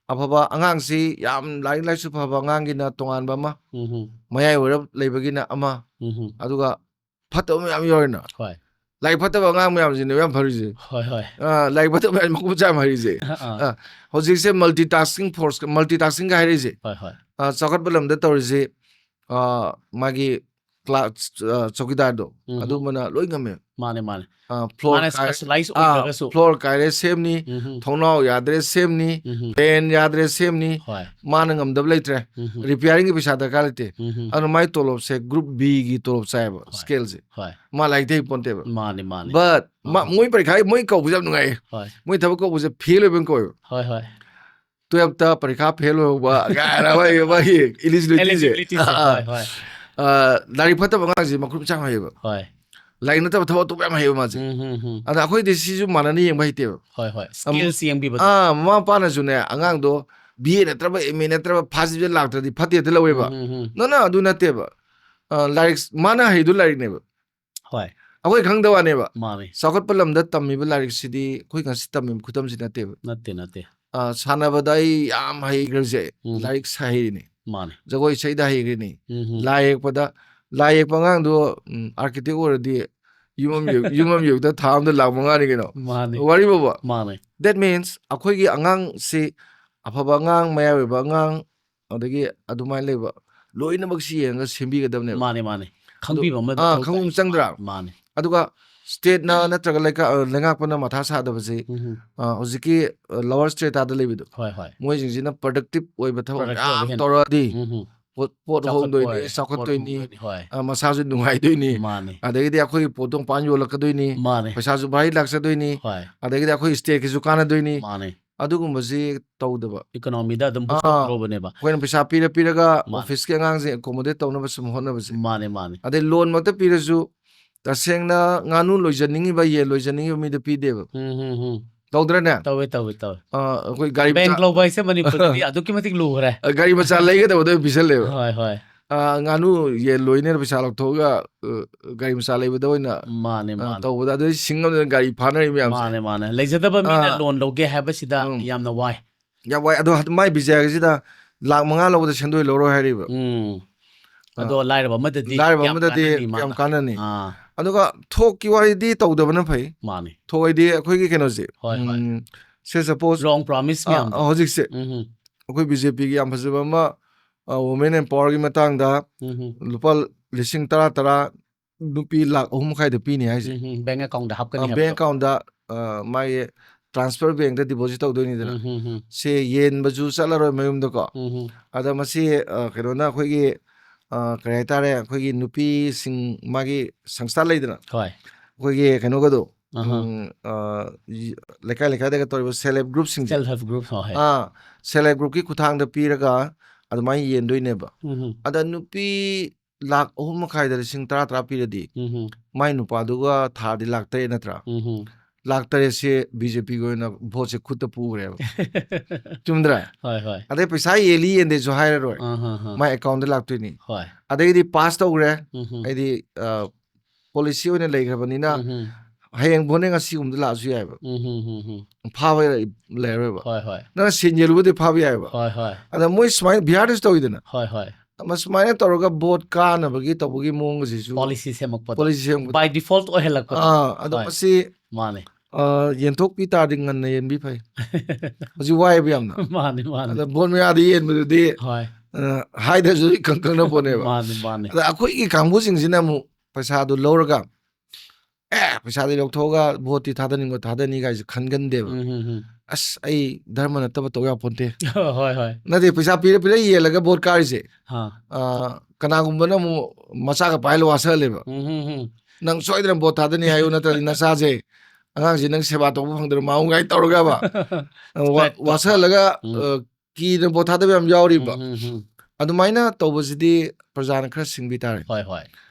ꯑꯐꯕ ꯑꯉꯥꯡꯁꯤ, ꯌꯥꯝ ꯂꯥꯏꯔꯤꯛ ꯂꯥꯏꯁꯨ ꯐꯕ ꯑꯉꯥꯡꯒꯤꯅ ꯇꯣꯉꯥꯟꯕ ꯑꯃ, ꯎꯝ, ꯎꯝ꯫ ꯃꯌꯥꯏ ꯑꯣꯏꯔꯞ ꯂꯩꯕꯒꯤꯅ ꯑꯃ, ꯎꯝ, ꯎꯝ꯫ ꯑꯗꯨꯒ ꯐꯠꯇꯕ ꯃꯌꯥꯝ ꯌꯥꯎꯔꯤꯅ꯫ ꯍꯣꯏ꯫ ꯂꯥꯏꯔꯤꯛ ꯐꯠꯇꯕ ꯑꯉꯥꯡ ꯃꯌꯥꯝꯁꯤꯅꯦ ꯌꯥꯝ ꯐꯔꯤꯁꯦ꯫ ꯍꯣꯏ, ꯍꯣꯏ꯫ ꯑ, ꯂꯥꯏꯔꯤꯛ ꯐꯠꯇꯕ ꯃꯌꯥꯝ ꯃꯀꯨꯞ ꯃꯆꯥ ꯌꯥꯝ ꯍꯩꯔꯤꯁꯦ꯫ ꯑꯥ, ꯑꯥ꯫ ꯑ, ꯍꯧꯖꯤꯛꯁꯦ multitasking force, multitaskingꯒ ꯍꯥꯏꯔꯛꯏꯁꯦ꯫ ꯍꯣꯏ, ꯍꯣꯏ꯫ ꯑ, ꯆꯥꯎꯈꯠꯄ ꯂꯝꯗ ꯇꯧꯔꯤꯁꯦ, ꯑ, ꯃꯥꯒꯤ ꯀ꯭ꯂꯥꯁ, ꯑ, ꯆꯧꯀꯤꯗꯥꯔꯗꯣ, ꯎꯝ꯫ ꯑꯗꯨꯝꯕꯅ ꯂꯣꯏ ꯉꯝꯃꯦ꯫ ꯃꯥꯅꯦ, ꯃꯥꯅꯦ꯫ ꯑ, floor ꯃꯥꯅ ꯀꯥꯏꯔꯦ, specialize ꯑ, ꯑꯣꯏꯗ꯭ꯔꯒꯁꯨ꯫ floor ꯀꯥꯏꯔꯦ ꯁꯦꯝꯅꯤ, ꯎꯝ꯫ ꯊꯣꯡꯅꯥꯎ ꯌꯥꯗ꯭ꯔꯦ ꯁꯦꯝꯅꯤ, ꯎꯝ꯫ fan ꯌꯥꯗ꯭ꯔꯦ ꯁꯦꯝꯅꯤ, ꯍꯣꯏ꯫ ꯃꯥꯅ ꯉꯝꯗꯕ ꯂꯩꯇ꯭ꯔꯦ꯫ ꯎꯝ꯫ Repairingꯒꯤ ꯄꯩꯁꯥ ꯗꯔꯀꯥꯔ ꯂꯩꯇꯦ꯫ ꯎꯝ꯫ ꯑꯗꯨꯅ ꯃꯥꯏ ꯇꯣꯂꯣꯞꯁꯦ group Bꯒꯤ ꯇꯣꯂꯣꯞ ꯆꯥꯏꯌꯦꯕ, ꯍꯣꯏ꯫ scaleꯁꯦ꯫ ꯍꯣꯏ꯫ ꯃꯥ ꯂꯥꯏꯔꯤꯛꯇ ꯍꯩ ꯄꯣꯟꯇꯦꯕ꯫ ꯃꯥꯅꯦ, ꯃꯥꯅꯦ꯫ But ꯃꯥ-, ꯎꯝ꯫ ꯃꯣꯏ ꯄꯔꯤꯈꯥ, ꯃꯣꯏ ꯀꯧꯕꯁꯦ ꯌꯥꯝ ꯅꯨꯡꯉꯥꯏꯌꯦ꯫ ꯍꯣꯏ꯫ ꯃꯣꯏ ꯊꯕꯛ ꯀꯧꯕꯁꯦ fail ꯑꯣꯏꯕ ꯑꯣꯏꯅ ꯀꯧꯋꯦꯕ꯫ ꯍꯣꯏ, ꯍꯣꯏ꯫ Twelfthꯇ ꯄꯔꯤꯈꯥ fail ꯑꯣꯏꯍꯧꯕ ꯀꯥꯏꯅ ꯃꯥꯒꯤ eligibilityꯁꯦ꯫ Eligibilityꯁꯦ, ꯑꯥ, ꯍꯣꯏ, ꯍꯣꯏ꯫ ꯑꯥ, ꯂꯥꯏꯔꯤꯛ ꯐꯠꯇꯕ ꯑꯉꯥꯡꯁꯦ ꯃꯈꯨꯠ ꯃꯆꯥ ꯌꯥꯝ ꯍꯩꯌꯦꯕ꯫ ꯍꯣꯏ꯫ ꯂꯥꯏꯔꯤꯛ ꯅꯠꯇꯕ ꯊꯕꯛ ꯑꯇꯣꯞꯄ ꯌꯥꯝ ꯍꯩꯌꯦꯕ ꯃꯥꯁꯦ꯫ ꯎꯝ, ꯎꯝ, ꯎꯝ꯫ ꯑꯗ ꯑꯩꯈꯣꯏꯗꯤ ꯁꯤꯁꯨ ꯃꯥꯟꯅꯅ ꯌꯦꯡꯕ ꯍꯩꯇꯦꯕ꯫ ꯍꯣꯏ, ꯍꯣꯏ꯫ ꯑꯃ-, Skills ꯌꯦꯡꯕꯤꯕꯗꯣ꯫ ꯑꯥ, ꯃꯃꯥ ꯃꯄꯥꯅꯁꯨꯅꯦ ꯑꯉꯥꯡꯗꯣ B A ꯅꯠꯇ꯭ꯔꯕ M A ꯅꯠꯇ꯭ꯔꯕ first division ꯂꯥꯛꯇ꯭ꯔꯗꯤ ꯐꯠꯇꯦ ꯍꯦꯛꯇ ꯂꯧꯋꯦꯕ꯫ ꯎꯝ, ꯎꯝ, ꯎꯝ꯫ No, no, ꯑꯗꯨ ꯅꯠꯇꯦꯕ꯫ ꯑ, ꯂꯥꯏꯔꯤꯛ, ꯃꯥꯅ ꯍꯩꯗꯣ ꯂꯥꯏꯔꯤꯛꯅꯦꯕ꯫ ꯍꯣꯏ꯫ ꯑꯩꯈꯣꯏ ꯈꯪꯗꯕ ꯋꯥꯅꯦꯕ꯫ ꯃꯥꯅꯦ꯫ ꯆꯥꯎꯈꯠꯄ ꯂꯝꯗ ꯇꯝꯃꯤꯕ ꯂꯥꯏꯔꯤꯛꯁꯤꯗꯤ ꯑꯩꯈꯣꯏ ꯉꯁꯤ ꯇꯝꯃꯤꯕ ꯈꯨꯇꯝꯁꯤ ꯅꯠꯇꯦꯕ꯫ ꯅꯠꯇꯦ, ꯅꯠꯇꯦ꯫ ꯑ, ꯁꯥꯟꯅꯕꯗ ꯑꯩ ꯌꯥꯝ ꯍꯩꯈ꯭ꯔꯁꯦ, ꯎꯝ꯫ ꯂꯥꯏꯔꯤꯛ ꯍꯩꯔꯤꯅꯤ꯫ ꯃꯥꯅꯦ꯫ ꯖꯒꯣꯏ ꯏꯁꯩꯗ ꯍꯩꯈ꯭ꯔꯤꯅꯤ꯫ ꯎꯝ, ꯎꯝ꯫ ꯂꯥꯏ ꯌꯦꯛꯄꯗ, ꯂꯥꯏ ꯌꯦꯛꯄ ꯑꯉꯥꯡꯗꯣ, ꯎꯝ, architect ꯑꯣꯏꯔꯗꯤ ꯌꯨꯝ ꯑꯃ ꯌꯣꯛ- ꯌꯨꯝ ꯑꯃ ꯌꯣꯛꯇ ꯊꯥ ꯑꯃꯗ ꯂꯥꯛ ꯃꯉꯥꯅꯤ ꯀꯩꯅꯣ꯫ ꯃꯥꯅꯦ ꯋꯥꯔꯤꯕꯣꯕ, ꯃꯥꯅꯦ that means ꯑꯩꯈꯣꯏꯒꯤ ꯑꯉꯥꯡꯁꯤ ꯑꯐꯕ ꯑꯉꯥꯡ, ꯃꯌꯥꯏ ꯑꯣꯏꯕ ꯑꯉꯥꯡ, ꯑꯗꯒꯤ ꯑꯗꯨꯃꯥꯏꯅ ꯂꯩꯕ ꯂꯣꯏꯅꯃꯛꯁꯤ ꯌꯦꯡꯉꯒ ꯁꯦꯝꯕꯤꯒꯗꯕꯅꯦꯕ꯫ ꯃꯥꯅꯦ ꯃꯥꯅꯦ ꯈꯪꯕꯤꯕ ꯑꯃ ꯑꯥ, ꯃꯊꯧ ꯈꯪꯕ ꯇꯥꯏ꯫ ꯆꯪꯗ꯭ꯔꯥ? ꯃꯥꯅꯦ ꯑꯗꯨꯒ ꯁ꯭ꯇꯦꯠꯅ ꯅꯠꯇ꯭ꯔꯒ ꯂꯩꯀꯥ- ꯑ, ꯂꯩꯉꯥꯛꯄꯅ ꯃꯊꯥ ꯁꯥꯗꯕꯁꯤ, ꯎꯝ ꯑ, ꯍꯧꯖꯤꯛꯀꯤ ꯂꯋꯔ ꯁ꯭ꯇꯦꯇꯥꯗ ꯂꯩꯕꯗꯣ, ꯍꯣꯏ ꯍꯣꯏ ꯃꯣꯏꯁꯤꯡꯁꯤꯅ ꯄ꯭ꯔꯗꯛꯇꯤꯞ ꯑꯣꯏꯕ ꯊꯕꯛ Productive ꯃꯌꯥꯝ ꯑꯣꯏꯕ ꯍꯦꯟꯅ꯫ ꯇꯧꯔꯛꯑꯗꯤ ꯎꯝ ꯄꯣꯠ ꯄꯣꯠ ꯍꯣꯡꯗꯣꯏꯅꯤ, ꯆꯥꯎꯈꯠꯇꯣꯏꯅꯤ, ꯍꯣꯏ ꯑ, ꯃꯁꯥꯁꯨ ꯅꯨꯡꯉꯥꯏꯗꯣꯏꯅꯤ, ꯃꯥꯅꯦ ꯑꯗꯒꯤꯗꯤ ꯑꯩꯈꯣꯏꯒꯤ ꯄꯣꯠꯇꯣ ꯃꯄꯥꯟ ꯌꯣꯜꯂꯛꯀꯗꯣꯏꯅꯤ, ꯃꯥꯅꯦ ꯄꯩꯁꯥꯁꯨ ꯚꯥꯔꯤ ꯂꯥꯛꯆꯗꯣꯏꯅꯤ, ꯍꯣꯏ ꯑꯗꯒꯤꯗꯤ ꯑꯩꯈꯣꯏ ꯁ꯭ꯇꯦꯠꯀꯤꯁꯨ ꯀꯥꯟꯅꯗꯣꯏꯅꯤ꯫ ꯃꯥꯅꯦ ꯑꯗꯨꯒꯨꯝꯕꯁꯤ ꯇꯧꯗꯕ, ꯏꯀꯣꯅꯣꯃꯤꯗ ꯑꯗꯨꯝ ꯑꯥ꯫ ꯄꯨꯊꯣꯛꯇ꯭ꯔꯣꯕꯅꯦꯕ꯫ ꯑꯩꯈꯣꯏꯅ ꯄꯩꯁꯥ ꯄꯤꯔ ꯄꯤꯔꯒ ꯃꯥꯅꯦ꯫ ꯑꯣꯐꯤꯁꯀꯤ ꯑꯉꯥꯡꯁꯤꯡ ꯑꯦꯀꯣꯃꯣꯗꯦꯠ ꯇꯧꯅꯕ ꯁꯨꯝ ꯍꯣꯠꯅꯕꯁꯦ, ꯃꯥꯅꯦ ꯃꯥꯅꯦ ꯑꯗꯩ ꯂꯣꯟꯃꯛꯇ ꯄꯤꯔꯁꯨ ꯇꯁꯦꯡꯅ ꯉꯥꯅꯨ ꯂꯣꯏꯖꯅꯤꯡꯉꯤꯕ, ꯌꯦꯟ ꯂꯣꯏꯖꯅꯤꯡꯉꯤꯕ ꯃꯤꯗ ꯄꯤꯗꯦꯕ꯫ ꯎꯝ ꯎꯝ ꯎꯝ ꯇꯧꯗ꯭ꯔꯅꯦ? ꯇꯧꯋꯦ ꯇꯧꯋꯦ ꯇꯧꯋꯦ꯫ ꯑ, ꯑꯩꯈꯣꯏ ꯒꯥꯔꯤ ꯕꯦꯡ ꯃꯆꯥ- ꯂꯧꯕ ꯍꯥꯏꯁꯦ ꯃꯅꯤꯄꯨꯔꯗꯗꯤ ꯑꯗꯨꯛꯀꯤ ꯃꯇꯤꯛ ꯂꯨꯈ꯭ꯔꯦ꯫ ꯑ, ꯒꯥꯔꯤ ꯃꯆꯥ ꯂꯩꯒꯗꯕꯗ ꯑꯣꯏꯅ ꯄꯤꯁꯜꯂꯦꯕ꯫ ꯍꯣꯏ ꯍꯣꯏ ꯑ, ꯉꯥꯅꯨ ꯌꯦꯟ ꯂꯣꯏꯅꯦꯅ ꯄꯩꯁꯥ ꯂꯧꯊꯣꯛꯑꯒ, ꯑ, ꯒꯥꯔꯤ ꯃꯆꯥ ꯂꯩꯕꯗ ꯑꯣꯏꯅ ꯃꯥꯅꯦ ꯑ, ꯃꯥꯅꯦ ꯇꯧꯕꯗ ꯑꯗꯨ ꯁꯤꯡꯉꯝꯗꯅ ꯒꯥꯔꯤ ꯐꯥꯅꯔꯤ ꯃꯌꯥꯝꯁꯦ꯫ ꯃꯥꯅꯦ ꯃꯥꯅꯦ ꯂꯩꯖꯗꯕ ꯃꯤꯅ ꯑꯥ꯫ ꯂꯣꯟ ꯂꯧꯒꯦ ꯍꯥꯏꯕꯁꯤꯗ ꯎꯝ꯫ ꯌꯥꯝꯅ ꯋꯥꯏ꯫ ꯌꯥꯝ ꯋꯥꯏ꯫ ꯑꯗꯣ ꯍꯟ- ꯃꯥꯏ ꯕꯤꯖꯌꯒꯤꯁꯤꯗ ꯂꯥꯛ ꯃꯉꯥ ꯂꯧꯕꯗ ꯁꯦꯟꯗꯣꯏ ꯂꯧꯔꯣꯏ ꯍꯥꯏꯔꯤꯕ꯫ ꯎꯝ ꯑ, ꯑꯗꯣ ꯂꯥꯏꯔꯕ ꯑꯃꯗꯗꯤ ꯂꯥꯏꯔꯕ ꯌꯥꯝ ꯑꯃꯗꯗꯤ ꯀꯥꯟꯅꯅꯤ ꯌꯥꯝ ꯃꯥꯅ꯫ ꯀꯥꯟꯅꯅꯤ꯫ ꯑꯥ ꯑꯗꯨꯒ ꯊꯣꯛꯀꯤ ꯋꯥꯔꯤꯗꯤ ꯇꯧꯗꯕꯅ ꯐꯩ꯫ ꯃꯥꯅꯦ ꯊꯣꯛ ꯍꯥꯏꯗꯤ ꯑꯩꯈꯣꯏꯒꯤ ꯀꯩꯅꯣꯁꯦ, ꯍꯣꯏ, ꯍꯣꯏ꯫ ꯎꯝ, say suppose, ꯂꯣꯡ ꯄ꯭ꯔꯣꯃꯤꯁ ꯑ, ꯃꯌꯥꯝꯗꯣ꯫ ꯍꯧꯖꯤꯛꯁꯦ ꯎꯝ ꯑꯩꯈꯣꯏ ꯕꯤ ꯖꯦ ꯄꯤꯒꯤ ꯌꯥꯝ ꯐꯖꯕ ꯑꯃ, ꯋꯨꯃꯦꯟ ꯑꯦꯝꯄꯥꯋꯔꯒꯤ ꯃꯇꯥꯡꯗ ꯎꯝ ꯂꯨꯄꯥ ꯂꯤꯁꯤꯡ ꯇꯔꯥ ꯇꯔꯥ ꯅꯨꯄꯤ ꯂꯥꯛ ꯑꯍꯨꯝ ꯃꯈꯥꯏꯗ ꯄꯤꯅꯤ ꯍꯥꯏꯁꯦ꯫ ꯎꯝ ꯕꯦꯡ ꯑꯦꯀꯥꯎꯟꯗ ꯍꯥꯞꯀꯅꯤ ꯕꯦꯡ ꯑꯦꯀꯥꯎꯟꯗ, ꯑ, ꯃꯥꯒꯤ ꯇ꯭ꯔꯥꯟꯁꯐꯔ ꯕꯦꯡꯗ ꯗꯤꯄꯣꯖꯤꯠ ꯇꯧꯗꯣꯏꯅꯤꯗꯅ꯫ ꯎꯝ ꯎꯝ ꯁꯦ ꯌꯦꯟꯕꯁꯨ ꯆꯠꯂꯔꯣꯏ ꯃꯌꯨꯝꯗꯀꯣ꯫ ꯎꯝ ꯑꯗ ꯃꯁꯤ, ꯑ, ꯀꯩꯅꯣꯅ ꯑꯩꯈꯣꯏꯒꯤ, ꯑ, ꯀꯔꯤ ꯍꯥꯏꯇꯥꯔꯦ, ꯑꯩꯈꯣꯏꯒꯤ ꯅꯨꯄꯤꯁꯤꯡ ꯃꯥꯒꯤ ꯁꯪꯁꯊꯥꯟ ꯂꯩꯗꯅ, ꯍꯣꯏ ꯑꯩꯈꯣꯏꯒꯤ ꯀꯩꯅꯣꯒꯗꯣ, ꯑꯍ꯫ ꯎꯝ, ꯑ, ꯂꯩꯀꯥꯏ ꯂꯩꯀꯥꯏꯗꯒ ꯇꯧꯔꯤꯕ ꯁꯦꯜꯐ ꯍꯦꯜꯞ ꯒ꯭ꯔꯨꯞꯁꯤꯡꯁꯦ, ꯁꯦꯜꯐ ꯍꯦꯜꯞ ꯒ꯭ꯔꯨꯞ ꯍꯣꯏ ꯑꯥ, ꯁꯦꯜꯐ ꯍꯦꯜꯞ ꯒ꯭ꯔꯨꯞꯀꯤ ꯈꯨꯊꯥꯡꯗ ꯄꯤꯔꯒ ꯑꯗꯨꯃꯥꯏꯅ ꯌꯦꯟꯗꯣꯏꯅꯦꯕ꯫ ꯎꯝ ꯑꯗ ꯅꯨꯄꯤ ꯂꯥꯛ ꯑꯍꯨꯝ ꯃꯈꯥꯏꯗ ꯂꯤꯁꯤꯡ ꯇꯔꯥ ꯇꯔꯥ ꯄꯤꯔꯗꯤ, ꯎꯝ ꯃꯥꯏ ꯅꯨꯄꯥꯗꯨꯒ ꯊꯥꯗꯤ ꯂꯥꯛ ꯇꯔꯦꯠ ꯅꯠꯇ꯭ꯔꯥ? ꯎꯝ ꯂꯥꯛ ꯇꯔꯦꯠꯁꯦ ꯕꯤ ꯖꯦ ꯄꯤꯒꯤ ꯑꯣꯏꯅ ꯚꯣꯠꯁꯦ ꯈꯨꯠꯇ ꯄꯨꯈ꯭ꯔꯦꯕ꯫ ꯆꯨꯝꯗ꯭ꯔꯥ? ꯍꯣꯏ ꯍꯣꯏ ꯑꯗꯩ ꯄꯩꯁꯥ ꯌꯦꯜꯂꯤ ꯌꯦꯟꯗꯦꯁꯨ ꯍꯥꯏꯔꯔꯣꯏ, ꯑꯍ, ꯑꯍ꯫ ꯃꯥꯏ ꯑꯦꯀꯥꯎꯟꯗ ꯂꯥꯛꯇꯣꯏꯅꯤ꯫ ꯍꯣꯏ ꯑꯗꯩꯗꯤ ꯄꯥꯁ ꯇꯧꯈ꯭ꯔꯦ, ꯎꯝ ꯍꯥꯏꯗꯤ, ꯑ, ꯄꯣꯂꯤꯁꯤ ꯑꯣꯏꯅ ꯂꯩꯈ꯭ꯔꯕꯅꯤꯅ, ꯎꯝ ꯍꯌꯦꯡ ꯚꯣꯠꯅꯦ ꯉꯁꯤꯒꯨꯝꯕꯗ ꯂꯥꯛꯑꯁꯨ ꯌꯥꯏꯑꯕ, ꯎꯝ ꯎꯝ ꯐꯥꯕ ꯂꯩꯔꯔꯣꯏꯕ꯫ ꯍꯣꯏ ꯍꯣꯏ ꯅꯪꯅ ꯁꯦꯟ ꯌꯦꯜꯂꯨꯕꯗꯤ ꯐꯥꯕ ꯌꯥꯏꯑꯕ꯫ ꯍꯣꯏ ꯍꯣꯏ ꯑꯗ ꯃꯣꯏ ꯁꯨꯃꯥꯏꯅ ꯕꯤꯍꯥꯔꯗꯁꯨ ꯇꯧꯋꯤꯗꯅ, ꯍꯣꯏ ꯍꯣꯏ ꯃꯁꯨꯃꯥꯏꯅ ꯇꯧꯔꯒ ꯚꯣꯠ ꯀꯥꯅꯕꯒꯤ ꯇꯧꯕꯒꯤ ꯃꯑꯣꯡ ꯑꯁꯤꯁꯨ ꯄꯣꯂꯤꯁꯤ ꯁꯦꯝꯃꯛꯄꯗꯣ ꯄꯣꯂꯤꯁꯤ ꯁꯦꯝꯕꯗ ꯕꯥꯏ ꯗꯤꯐꯣꯜꯠ ꯑꯣꯏꯍꯜꯂꯛꯄꯗꯣ ꯑꯥ ꯑꯗꯣ ꯍꯣꯏ꯫ ꯃꯁꯤ ꯃꯥꯅꯦ ꯑ, ꯌꯦꯟꯊꯣꯛꯄꯤ ꯇꯥꯔꯗꯤ ꯉꯟꯅ ꯌꯦꯟꯕꯤ ꯐꯩ꯫ ꯍꯧꯖꯤꯛ ꯋꯥꯏꯕ ꯌꯥꯝꯅ꯫ ꯃꯥꯅꯦ ꯃꯥꯅꯦ ꯑꯗ ꯚꯣꯠ ꯃꯌꯥꯗ ꯌꯦꯟꯕꯗꯨꯗꯤ ꯍꯣꯏ ꯑ, ꯍꯥꯏꯗ꯭ꯔꯁꯨ ꯏꯈꯪ ꯈꯪꯅ ꯄꯣꯠꯅꯦꯕ꯫ ꯃꯥꯅꯦ ꯃꯥꯅꯦ ꯑꯗ ꯑꯩꯈꯣꯏꯒꯤ ꯀꯥꯡꯕꯨꯁꯤꯡꯁꯤꯅ ꯑꯃꯨꯛ ꯄꯩꯁꯥꯗꯨ ꯂꯧꯔꯒ ꯑꯦ ꯄꯩꯁꯥꯗꯤ ꯂꯧꯊꯣꯛꯑꯒ ꯚꯣꯠꯇꯤ ꯊꯥꯗꯅꯤꯡꯕ ꯊꯥꯗꯅꯤ ꯀꯥꯏꯁꯦ ꯈꯟꯒꯟꯗꯦꯕ꯫ ꯎꯝ, ꯎꯝ, ꯎꯝ. ꯑꯁ ꯑꯩ ꯙꯔꯃ ꯅꯠꯇꯕ ꯇꯧ ꯌꯥꯄꯣꯟꯇꯦ꯫ ꯍꯣꯏ ꯍꯣꯏ ꯅꯠꯇꯦ ꯄꯩꯁꯥ ꯄꯤꯔ ꯄꯤꯔ ꯌꯦꯜꯂꯒ ꯚꯣꯠ ꯀꯥꯔꯤꯁꯦ ꯍꯥ. ꯑ, ꯀꯅꯥꯒꯨꯝꯕꯅ ꯑꯃꯨꯛ ꯃꯆꯥꯒ ꯄꯥꯏꯍꯜꯂ ꯋꯥꯁꯜꯍꯜꯂꯦꯕ꯫ ꯎꯝ, ꯎꯝ, ꯎꯝ. ꯅꯪ ꯁꯣꯏꯗꯅ ꯚꯣꯠ ꯊꯥꯗꯅꯤ ꯍꯥꯏꯌꯨ ꯅꯠꯇ꯭ꯔꯗꯤ ꯅꯆꯥꯁꯦ ꯑꯉꯥꯡꯁꯦ ꯅꯪ ꯁꯦꯕꯥ ꯇꯧꯕ ꯐꯪꯗ꯭ꯔ ꯃꯥꯎ ꯉꯥꯏ ꯇꯧꯔꯒꯕ ꯑ, ꯋꯥ- Threat ꯇꯣ. ꯋꯥꯁꯜꯍꯜꯂꯒ ꯎꯝ. ꯑ, ꯀꯤꯗꯅ ꯚꯣꯠ ꯊꯥꯗꯕ ꯌꯥꯝ ꯌꯥꯎꯔꯤꯕ꯫ ꯎꯝ, ꯎꯝ, ꯎꯝ. ꯑꯗꯨꯃꯥꯏꯅ ꯇꯧꯕꯁꯤꯗꯤ ꯄ꯭ꯔꯖꯥꯅ ꯈꯔ ꯁꯤꯡꯕꯤ ꯇꯥꯔꯦ꯫ ꯍꯣꯏ ꯍꯣꯏ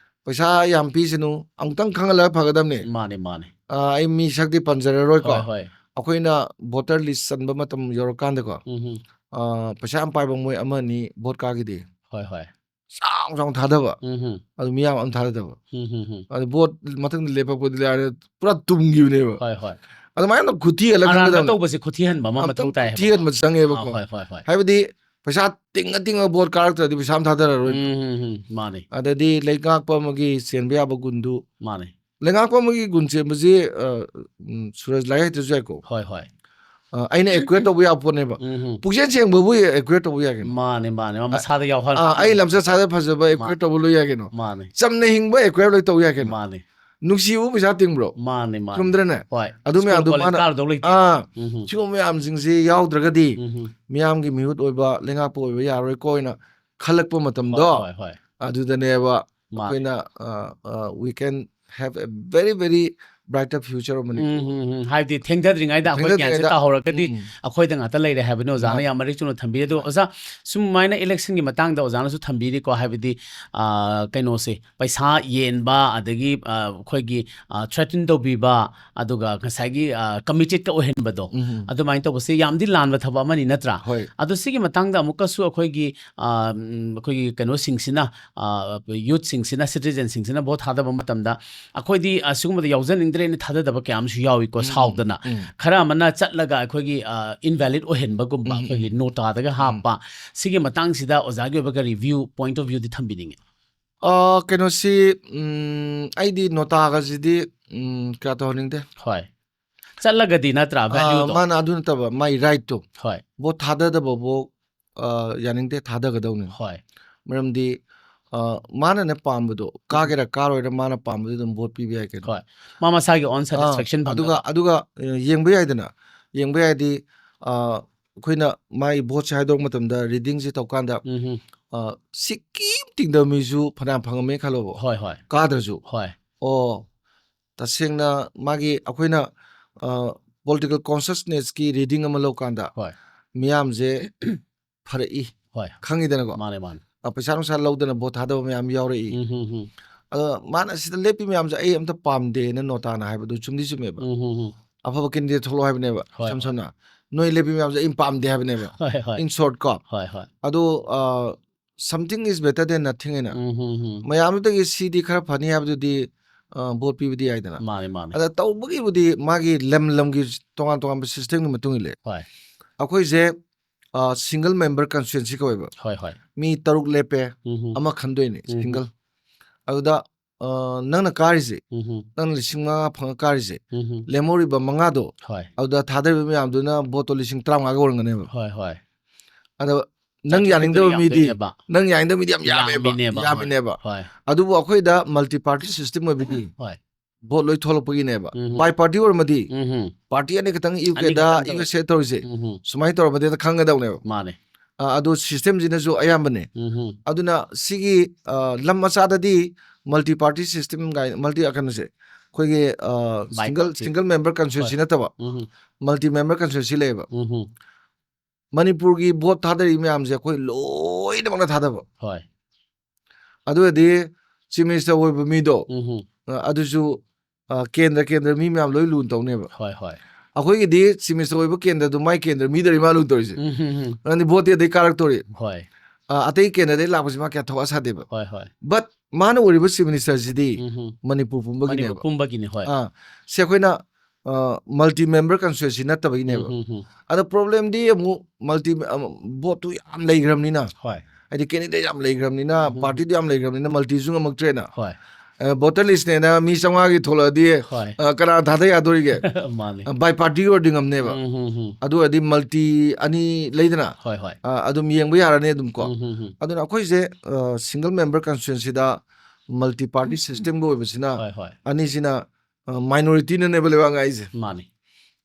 ꯄꯩꯁꯥ ꯌꯥꯝ ꯄꯤꯁꯅꯨ, ꯑꯃꯨꯛꯇꯪ ꯈꯪꯍꯜꯂꯒ ꯐꯒꯗꯕꯅꯤ꯫ ꯃꯥꯅꯦ ꯃꯥꯅꯦ ꯑ, ꯑꯩ ꯃꯤ ꯁꯛꯇꯤ ꯄꯟꯖꯔꯔꯣꯏꯀꯣ꯫ ꯍꯣꯏ ꯍꯣꯏ ꯑꯩꯈꯣꯏꯅ ꯚꯣꯇꯔ ꯂꯤꯁ ꯆꯟꯕ ꯃꯇꯝ ꯌꯧꯔꯀꯥꯟꯗꯀꯣ ꯎꯝ, ꯎꯝ. ꯑ, ꯄꯩꯁꯥ ꯌꯥꯝ ꯄꯥꯏꯕ ꯃꯣꯏ ꯑꯃ ꯑꯅꯤ ꯚꯣꯠ ꯀꯥꯈꯤꯗꯦ꯫ ꯍꯣꯏ ꯍꯣꯏ ꯆꯥꯎ ꯆꯥꯎꯅ ꯊꯥꯗꯕ꯫ ꯎꯝ, ꯎꯝ. ꯑꯗꯨ ꯃꯤꯌꯥꯝ ꯑꯃ ꯊꯥꯗꯗꯕ꯫ ꯎꯝ, ꯎꯝ, ꯎꯝ. ꯑꯗꯨ ꯚꯣꯠ ꯃꯊꯪꯗ ꯂꯦꯞꯄꯛꯄꯗꯤ ꯂꯥꯏꯔꯦ ꯄꯨꯔꯥ ꯇꯨꯝꯈꯤꯕꯅꯦꯕ꯫ ꯍꯣꯏ ꯍꯣꯏ ꯑꯗꯨꯃꯥꯏꯅ ꯈꯨꯊꯤ ꯍꯜꯂ ꯑꯔꯥꯟꯕ ꯈꯪꯒꯗꯕꯅꯤ꯫ ꯇꯧꯕꯁꯦ ꯈꯨꯊꯤꯍꯟꯕ ꯑꯃ ꯑꯝꯇꯪ ꯃꯊꯧ ꯇꯥꯏ ꯈꯨꯊꯤꯍꯟꯕ ꯍꯥꯏꯕꯀꯣ. ꯆꯪꯉꯦꯕꯀꯣ꯫ ꯑꯥ, ꯍꯣꯏ ꯍꯣꯏ ꯍꯣꯏ ꯍꯥꯏꯕꯗꯤ ꯄꯩꯁꯥ ꯇꯤꯡꯉ ꯇꯤꯡꯉ ꯚꯣꯠ ꯀꯥꯔꯛꯇ꯭ꯔꯗꯤ ꯄꯩꯁꯥ ꯑꯃ ꯊꯥꯗꯔꯔꯣꯏ꯫ ꯎꯝ, ꯎꯝ, ꯎꯝ. ꯃꯥꯅꯦ ꯑꯗꯩꯗꯤ ꯂꯩꯉꯥꯛꯄ ꯑꯃꯒꯤ ꯆꯦꯟꯕ ꯌꯥꯕ ꯒꯨꯟꯗꯨ ꯃꯥꯅꯦ ꯂꯩꯉꯥꯛꯄ ꯑꯃꯒꯤ ꯒꯨꯟ ꯆꯦꯟꯕꯁꯤ ꯑ, ꯎꯝ, ꯁꯨꯔꯖ ꯂꯥꯏꯔꯤꯛ ꯍꯩꯇ꯭ꯔꯁꯨ ꯌꯥꯏꯀꯣ꯫ ꯍꯣꯏ ꯍꯣꯏ ꯑ, ꯑꯩꯅ ꯑꯦꯀ꯭ꯌꯨꯔꯦꯠ ꯇꯧꯕ ꯌꯥꯕ ꯄꯣꯠꯅꯦꯕ꯫ ꯎꯝ, ꯎꯝ. ꯄꯨꯛꯆꯦꯜ ꯁꯦꯡꯕꯕꯨ ꯑꯦꯀ꯭ꯌꯨꯔꯦꯠ ꯇꯧꯕ ꯌꯥꯏ ꯀꯩꯅꯣ꯫ ꯃꯥꯅꯦ ꯃꯥꯅꯦ ꯃꯥ ꯃꯁꯥꯗ ꯌꯥꯎꯍꯜ ꯑ, ꯑꯩ ꯂꯝꯆꯠ ꯁꯥꯖꯠ ꯐꯖꯕ ꯑꯦꯀ꯭ꯌꯨꯔꯦꯠ ꯇꯧꯕ ꯂꯣꯏ ꯌꯥꯏ ꯀꯩꯅꯣ꯫ ꯃꯥꯅꯦ ꯆꯝꯅ ꯍꯤꯡꯕ ꯑꯦꯀ꯭ꯌꯨꯔꯦꯠ ꯂꯣꯏ ꯇꯧ ꯌꯥꯏ ꯀꯩꯅꯣ꯫ ꯃꯥꯅꯦ ꯅꯨꯡꯁꯤꯕꯕꯨ ꯄꯩꯁꯥ ꯇꯤꯡꯕ꯭ꯔꯣ? ꯃꯥꯅꯦ ꯃꯥꯅꯦ ꯆꯨꯝꯗ꯭ꯔꯅꯦ? ꯍꯣꯏ. ꯑꯗꯨ ꯁ꯭ꯀꯨꯜ ꯃꯌꯥꯝꯗꯣ ꯀꯣꯂꯦꯖ ꯃꯥꯅ ꯀꯥꯔꯨꯗꯧ ꯂꯩꯇꯦ. ꯑꯥ ꯎꯝ, ꯎꯝ. ꯁꯤꯒꯨꯝꯕ ꯃꯌꯥꯝꯁꯤꯡꯁꯤ ꯌꯥꯎꯗ꯭ꯔꯒꯗꯤ ꯎꯝ, ꯎꯝ. ꯃꯤꯌꯥꯝꯒꯤ ꯃꯤꯍꯨꯠ ꯑꯣꯏꯕ ꯂꯩꯉꯥꯛꯄ ꯑꯣꯏꯕ ꯌꯥꯔꯣꯏꯀꯣ ꯍꯥꯏꯅ ꯈꯜꯂꯛꯄ ꯃꯇꯝꯗꯣ ꯍꯣꯏ ꯍꯣꯏ ꯍꯣꯏ. ꯑꯗꯨꯗꯅꯦꯕ ꯃꯥꯅꯦ. ꯑꯩꯈꯣꯏꯅ uh, uh, we can have a very very brighter future of Manipur. ꯎꯝ, ꯎꯝ, ꯎꯝ. ꯍꯥꯏꯕꯗꯤ ꯊꯦꯡꯊꯗ꯭ꯔꯤꯉꯩꯗ ꯑꯩꯈꯣꯏ ꯒ꯭ꯌꯥꯟꯁꯦ ꯊꯦꯡꯊꯗ꯭ꯔꯤꯉꯩꯗ ꯇꯥꯍꯧꯔꯒꯗꯤ ꯎꯝ. ꯑꯩꯈꯣꯏꯗ ꯉꯥꯛꯇ ꯂꯩꯔꯦ ꯍꯥꯏꯕꯅꯤ ꯑꯣꯖꯥꯅ ꯃꯥꯅꯦ. ꯌꯥꯝ ꯃꯔꯤꯛ ꯆꯨꯝꯅ ꯊꯝꯕꯤ꯫ ꯑꯗꯣ ꯑꯣꯖꯥ ꯁꯨꯃꯥꯏꯅ ꯏꯂꯦꯛꯁꯟꯒꯤ ꯃꯇꯥꯡꯗ ꯑꯣꯖꯥꯅꯁꯨ ꯊꯝꯕꯤꯔꯤꯀꯣ, ꯍꯥꯏꯕꯗꯤ ꯑꯥ, ꯀꯩꯅꯣꯁꯦ ꯄꯩꯁꯥ ꯌꯦꯟꯕ ꯑꯗꯒꯤ ꯑꯥ, ꯑꯩꯈꯣꯏꯒꯤ ꯊ꯭ꯔꯦꯇꯟ ꯇꯧꯕꯤꯕ ꯑꯗꯨꯒ ꯉꯁꯥꯏꯒꯤ ꯀꯃꯤꯇꯦꯠꯀ ꯑꯣꯏꯍꯟꯕꯗꯣ ꯎꯝ. ꯑꯗꯨꯃꯥꯏꯅ ꯇꯧꯕꯁꯦ ꯌꯥꯝꯗꯤ ꯂꯥꯟꯕ ꯊꯕꯛ ꯑꯃꯅꯤ ꯅꯠꯇ꯭ꯔꯥ? ꯍꯣꯏ. ꯑꯗꯣ ꯁꯤꯒꯤ ꯃꯇꯥꯡꯗ ꯑꯃꯨꯛꯀꯁꯨ ꯑꯩꯈꯣꯏꯒꯤ ꯑꯥ, ꯎꯝ, ꯑꯩꯈꯣꯏꯒꯤ ꯀꯩꯅꯣꯁꯤꯡꯁꯤꯅ ꯌꯨꯠꯁꯤꯡꯁꯤꯅ ꯁꯤꯇꯤꯖꯟꯁꯤꯡꯁꯤꯅ ꯚꯣꯠ ꯊꯥꯗꯕ ꯃꯇꯝꯗ ꯑꯩꯈꯣꯏꯗꯤ ꯑꯁꯤꯒꯨꯝꯕꯗ ꯌꯥꯎꯖꯅꯤꯡꯗꯦ, ꯇ꯭ꯔꯦꯟꯗ ꯊꯥꯗꯗꯕ ꯀꯌꯥ ꯑꯃꯁꯨ ꯌꯥꯎꯏꯀꯣ, ꯎꯝ, ꯁꯥꯎꯗꯅ꯫ ꯎꯝ꯫ ꯈꯔ ꯑꯃꯅ ꯆꯠꯂꯒ ꯑꯩꯈꯣꯏꯒꯤ, ꯑ, invalid ꯑꯣꯏꯍꯟꯕꯒꯨꯝꯕ, ꯎꯝ, ꯑꯩꯈꯣꯏꯒꯤ ꯎꯝ꯫ ꯅꯣꯇꯥꯗꯒ ꯎꯝ꯫ ꯍꯥꯞꯄ꯫ ꯁꯤꯒꯤ ꯃꯇꯥꯡꯁꯤꯗ ꯑꯣꯖꯥꯒꯤ ꯑꯣꯏꯕ ꯀꯔꯤ view, point of viewꯗꯤ ꯊꯝꯕꯤꯅꯤꯡꯉꯤ? ꯑ, ꯀꯩꯅꯣꯁꯤ, ꯎꯝ, ꯑꯩꯗꯤ ꯅꯣꯇꯥꯒꯁꯤꯗꯤ, ꯎꯝ, ꯀꯌꯥ ꯇꯧꯍꯟꯅꯤꯡꯗꯦ꯫ ꯍꯣꯏ꯫ ꯆꯠꯂꯒꯗꯤ ꯅꯠꯇ꯭ꯔꯥ, ꯑ, valueꯗꯣ? ꯃꯥꯅ ꯑꯗꯨ ꯅꯠꯇꯕ, ꯃꯥꯏ rightꯇꯣ꯫ ꯍꯣꯏ꯫ ꯚꯣꯠ ꯊꯥꯗꯗꯕꯐꯥꯎ, ꯑ, ꯌꯥꯅꯤꯡꯗꯦ, ꯊꯥꯗꯒꯗꯧꯅꯤ꯫ ꯍꯣꯏ꯫ ꯃꯔꯝꯗꯤ, ꯑ, ꯃꯥꯅꯅꯦ ꯄꯥꯝꯕꯗꯣ, ꯀꯥꯒꯦꯔꯥ ꯀꯥꯔꯣꯏꯔꯥ, ꯃꯥꯅ ꯄꯥꯝꯕꯗꯨ ꯑꯗꯨꯝ ꯚꯣꯠ ꯄꯤꯕ ꯌꯥꯏ ꯀꯩꯅꯣ꯫ ꯍꯣꯏ꯫ ꯃꯥ ꯃꯁꯥꯒꯤ own ꯑꯥ, satisfaction ꯑꯗꯨꯒ, ꯐꯪꯅꯕ꯫ ꯑꯗꯨꯒ, ꯑ, ꯌꯦꯡꯕ ꯌꯥꯏꯗꯅ, ꯌꯦꯡꯕ ꯌꯥꯏꯗꯤ, ꯑ, ꯑꯩꯈꯣꯏꯅ ꯃꯥꯒꯤ ꯚꯣꯠꯁꯦ ꯍꯥꯏꯗꯣꯔꯛꯄ ꯃꯇꯝꯗ readingꯁꯦ ꯇꯧꯀꯥꯟꯗ, ꯎꯝ ꯍꯝ꯫ ꯑ, ꯁꯤ ꯀꯤꯝ ꯇꯤꯡꯗꯕ ꯃꯤꯁꯨ ꯐꯅꯌꯥꯝ ꯐꯪꯉꯝꯃꯦ ꯈꯜꯂꯣꯕ, ꯍꯣꯏ, ꯍꯣꯏ꯫ ꯀꯥꯗ꯭ꯔꯁꯨ꯫ ꯍꯣꯏ꯫ ꯑꯣ, ꯇꯁꯦꯡꯅ ꯃꯥꯒꯤ ꯑꯩꯈꯣꯏꯅ, ꯑ, political consciousnessꯀꯤ reading ꯑꯃ ꯂꯧꯀꯥꯟꯗ, ꯍꯣꯏ꯫ ꯃꯤꯌꯥꯝꯁꯦ ꯐꯔꯛꯏ꯫ ꯍꯣꯏ꯫ ꯈꯪꯉꯤꯗꯅꯀꯣ? ꯃꯥꯅꯦ, ꯃꯥꯅꯦ꯫ ꯑ, ꯄꯩꯁꯥ ꯅꯨꯡꯁꯥ ꯂꯧꯗꯅ ꯚꯣꯠ ꯊꯥꯗꯕ ꯃꯌꯥꯝ ꯌꯥꯎꯔꯛꯏ꯫ ꯎꯝ, ꯍꯝ, ꯍꯝ꯫ ꯑꯗꯣ ꯃꯥꯅ ꯁꯤꯗ ꯂꯦꯞꯄꯤ ꯃꯌꯥꯝꯁꯦ ꯑꯩ ꯑꯝꯇ ꯄꯥꯝꯗꯦꯅ ꯅꯣꯇꯥꯅ ꯍꯥꯏꯕꯗꯨ ꯆꯨꯝꯗꯤ ꯆꯨꯝꯃꯦꯕ꯫ ꯎꯝ, ꯍꯝ, ꯍꯝ꯫ ꯑꯐꯕ candidate ꯊꯣꯛꯂꯛꯑꯣ ꯍꯥꯏꯕꯅꯦꯕ, ꯍꯣꯏ, ꯏꯁꯝ ꯍꯣꯏ꯫ ꯁꯝꯅ꯫ ꯅꯣꯏ ꯂꯦꯞꯄꯤ ꯃꯌꯥꯝꯁꯦ ꯑꯩ ꯄꯥꯝꯗꯦ ꯍꯥꯏꯕꯅꯦꯕ, ꯍꯣꯏ, ꯍꯣꯏ꯫ In short ꯀꯣ꯫ ꯍꯣꯏ, ꯍꯣꯏ꯫ ꯑꯗꯣ, ꯑ, something is better than nothing ꯍꯥꯏꯅ꯫ ꯎꯝ, ꯍꯝ, ꯍꯝ꯫ ꯃꯌꯥꯝꯗꯨꯗꯒꯤ ꯁꯤꯗꯤ ꯈꯔ ꯐꯅꯤ ꯍꯥꯏꯕꯗꯨꯗꯤ, ꯑ, ꯚꯣꯠ ꯄꯤꯕꯗꯤ ꯌꯥꯏꯗꯅ꯫ ꯃꯥꯅꯦ, ꯃꯥꯅꯦ꯫ ꯑꯗ ꯇꯧꯕꯒꯤꯕꯨꯗꯤ ꯃꯥꯒꯤ ꯂꯝ ꯂꯝꯒꯤ ꯇꯣꯉꯥꯟ ꯇꯣꯉꯥꯟꯕ systemꯒꯤ ꯃꯇꯨꯡ ꯏꯜꯂꯦ꯫ ꯍꯣꯏ꯫ ꯑꯩꯈꯣꯏꯁꯦ, ꯑ, single member constituency ꯀꯧꯋꯦꯕ꯫ ꯍꯣꯏ, ꯍꯣꯏ꯫ ꯃꯤ ꯇꯔꯨꯛ ꯂꯦꯞꯄꯦ, ꯎꯝ, ꯍꯝ꯫ ꯑꯃ ꯈꯟꯗꯣꯏꯅꯦ, ꯎꯝ, ꯍꯝ꯫ Single꯫ ꯑꯗꯨꯗ, ꯑ, ꯅꯪꯅ ꯀꯥꯔꯤꯁꯦ, ꯎꯝ, ꯍꯝ꯫ ꯅꯪꯅ ꯂꯤꯁꯤꯡ ꯃꯉꯥ ꯐꯪꯉ ꯀꯥꯔꯤꯁꯦ, ꯎꯝ, ꯍꯝ꯫ ꯂꯦꯝꯍꯧꯔꯤꯕ ꯃꯉꯥꯗꯣ, ꯍꯣꯏ꯫ ꯑꯗꯨꯗ ꯊꯥꯗꯔꯤꯕ ꯃꯌꯥꯝꯗꯨꯅ ꯚꯣꯠꯇꯣ ꯂꯤꯁꯤꯡ ꯇꯔꯥꯃꯉꯥꯒ ꯑꯣꯏꯔꯝꯒꯅꯦꯕ꯫ ꯍꯣꯏ, ꯍꯣꯏ꯫ ꯑꯗꯣ ꯅꯪ ꯆꯥꯇ꯭ꯔꯨꯛ ꯌꯥꯅꯤꯡꯗꯕ ꯃꯤꯗꯤ, ꯌꯥꯝꯗꯣꯏꯅꯦꯕ꯫ ꯅꯪ ꯌꯥꯅꯤꯡꯗꯕ ꯃꯤꯗꯤ ꯌꯥꯝ ꯌꯥꯝꯃꯦꯕ, ꯌꯥꯝꯃꯤꯅꯦꯕ, ꯍꯣꯏ꯫ ꯌꯥꯝꯃꯤꯅꯦꯕ꯫ ꯍꯣꯏ꯫ ꯑꯗꯨꯕꯨ ꯑꯩꯈꯣꯏꯗ multi party system ꯑꯣꯏꯕꯒꯤ ꯍꯣꯏ꯫ ꯚꯣꯠ ꯂꯣꯏ ꯊꯣꯛꯂꯛꯄꯒꯤꯅꯦꯕ꯫ ꯎꯝ, ꯍꯝ꯫ Bi party ꯑꯣꯏꯔꯝꯃꯗꯤ, ꯎꯝ, ꯍꯝ꯫ Party ꯑꯅꯤ ꯈꯛꯇꯪ ꯌꯨ ꯀꯦꯗ, ꯑꯅꯤ ꯈꯛꯇꯪ ꯌꯨ ꯑꯦꯁ ꯑꯦ ꯇꯧꯔꯤꯁꯦ, ꯎꯝ, ꯍꯝ꯫ ꯁꯨꯃꯥꯏꯅ ꯇꯧꯔꯝꯃꯗꯤ ꯈꯪꯒꯗꯧꯅꯦꯕ꯫ ꯃꯥꯅꯦ꯫ ꯑ, ꯑꯗꯣ systemꯁꯤꯅꯁꯨ ꯑꯌꯥꯝꯕꯅꯦ꯫ ꯎꯝ, ꯍꯝ꯫ ꯑꯗꯨꯅ ꯁꯤꯒꯤ, ꯑ, ꯂꯝ ꯃꯆꯥꯗꯗꯤ multi party system ꯀꯥꯏ-, multi, ꯑ, ꯀꯩꯅꯣꯁꯦ, ꯑꯩꯈꯣꯏꯒꯤ, ꯑ, Bi single, party꯫ Single member constituency ꯍꯣꯏ꯫ ꯅꯠꯇꯕ, ꯎꯝ, ꯍꯝ꯫ Multi member constituency ꯂꯩꯌꯦꯕ꯫ ꯎꯝ, ꯍꯝ꯫ ꯃꯅꯤꯄꯨꯔꯒꯤ ꯚꯣꯠ ꯊꯥꯗꯔꯤꯕ ꯃꯌꯥꯝꯁꯦ ꯑꯩꯈꯣꯏ ꯂꯣꯏꯅꯃꯛꯅ ꯊꯥꯗꯕ꯫ ꯍꯣꯏ꯫ ꯑꯗꯨ ꯑꯣꯏꯔꯗꯤ Chief Minister ꯑꯣꯏꯕ ꯃꯤꯗꯣ, ꯎꯝ, ꯍꯝ꯫ ꯑ, ꯑꯗꯨꯁꯨ, ꯑ, ꯀꯦꯟꯗ꯭ꯔ, ꯀꯦꯟꯗ꯭ꯔ ꯃꯤ ꯃꯌꯥꯝ ꯂꯣꯏ ꯂꯨꯅ ꯇꯧꯅꯦꯕ꯫ ꯍꯣꯏ, ꯍꯣꯏ꯫ ꯑꯩꯈꯣꯏꯒꯤꯗꯤ Chief Minister ꯑꯣꯏꯕ ꯀꯦꯟꯗ꯭ꯔꯗꯨ ꯃꯥꯏ ꯀꯦꯟꯗ꯭ꯔ ꯃꯤꯗꯅꯤ ꯃꯥ ꯂꯨꯅ ꯇꯧꯔꯤꯁꯦ꯫ ꯎꯝ, ꯍꯝ, ꯍꯝ꯫ ꯅꯪꯗꯤ ꯚꯣꯠꯇꯤ ꯑꯗꯩ ꯀꯥꯔꯛꯇꯣꯔꯤ꯫ ꯍꯣꯏ꯫ ꯑ, ꯑꯇꯩ ꯀꯦꯟꯗ꯭ꯔꯗꯩ ꯂꯥꯛꯄꯁꯤ ꯃꯥ ꯀꯌꯥ ꯊꯧꯋꯥ ꯁꯥꯗꯦꯕ꯫ ꯍꯣꯏ, ꯍꯣꯏ꯫ But ꯃꯥꯅ ꯑꯣꯏꯔꯤꯕ ꯆꯤꯐ ꯃꯤꯅꯤꯁꯇꯔꯁꯤꯗꯤ ꯎꯝ, ꯎꯝ. ꯃꯅꯤꯄꯨꯔ ꯄꯨꯝꯕꯒꯤꯅꯦꯕ꯫ ꯃꯅꯤꯄꯨꯔ ꯄꯨꯝꯕꯒꯤꯅꯦ, ꯍꯣꯏ. ꯑꯥ, ꯁꯤ ꯑꯩꯈꯣꯏꯅ ꯃꯜꯇꯤ ꯃꯦꯝꯕꯔ ꯀꯟꯁꯇꯤꯇ꯭ꯋꯦꯟꯁꯤ ꯅꯠꯇꯕꯒꯤꯅꯦꯕ꯫ ꯎꯝ, ꯎꯝ, ꯎꯝ. ꯑꯗꯣ ꯄ꯭ꯔꯣꯕ꯭ꯂꯦꯝꯗꯤ ꯑꯃꯨꯛ ꯃꯜꯇꯤ ꯚꯣꯠꯇꯨ ꯌꯥꯝ ꯂꯩꯈ꯭ꯔꯕꯅꯤꯅ, ꯍꯣꯏ. ꯍꯥꯏꯗꯤ ꯀꯦꯟꯗꯤꯗꯦꯠ ꯌꯥꯝ ꯂꯩꯈ꯭ꯔꯕꯅꯤꯅ, ꯎꯝ. ꯄꯥꯔꯇꯤꯗꯨ ꯌꯥꯝ ꯂꯩꯈ꯭ꯔꯕꯅꯤꯅ ꯃꯜꯇꯤꯁꯨ ꯉꯝꯃꯛꯇ꯭ꯔꯦꯅ꯫ ꯍꯣꯏ. ꯚꯣꯇꯔ ꯂꯤꯁꯅꯦꯅ ꯃꯤ ꯆꯥꯝꯃꯉꯥꯒꯤ ꯊꯣꯛꯂꯛꯑꯗꯤ ꯍꯣꯏ. ꯑ, ꯀꯅꯥ ꯊꯥꯗ ꯌꯥꯗꯣꯔꯤꯒꯦ? ꯃꯥꯅꯤ. ꯕꯥꯏ ꯄꯥꯔꯇꯤ ꯑꯣꯏꯔꯗꯤ ꯉꯝꯅꯦꯕ꯫ ꯎꯝ, ꯎꯝ, ꯎꯝ. ꯑꯗꯨ ꯑꯣꯏꯔꯗꯤ ꯃꯜꯇꯤ ꯑꯅꯤ ꯂꯩꯗꯅ, ꯍꯣꯏ, ꯍꯣꯏ. ꯑ, ꯑꯗꯨꯝ ꯌꯦꯡꯕ ꯌꯥꯔꯅꯤ ꯑꯗꯨꯝ ꯀꯣ꯫ ꯎꯝ, ꯎꯝ, ꯎꯝ. ꯑꯗꯨꯅ ꯑꯩꯈꯣꯏꯁꯦ ꯁꯤꯡꯒꯜ ꯃꯦꯝꯕꯔ ꯀꯟꯁꯇꯤꯇ꯭ꯋꯦꯟꯁꯤꯗ ꯃꯜꯇꯤ ꯄꯥꯔꯇꯤ ꯁꯤꯁꯇꯦꯝꯒ ꯑꯣꯏꯕꯁꯤꯅ ꯍꯣꯏ, ꯍꯣꯏ. ꯑꯅꯤꯁꯤꯅ ꯃꯥꯏꯅꯣꯔꯤꯇꯤꯅꯅꯦꯕ ꯂꯩꯕꯥꯛ ꯉꯥꯛꯏꯁꯦ꯫ ꯃꯥꯅꯤ.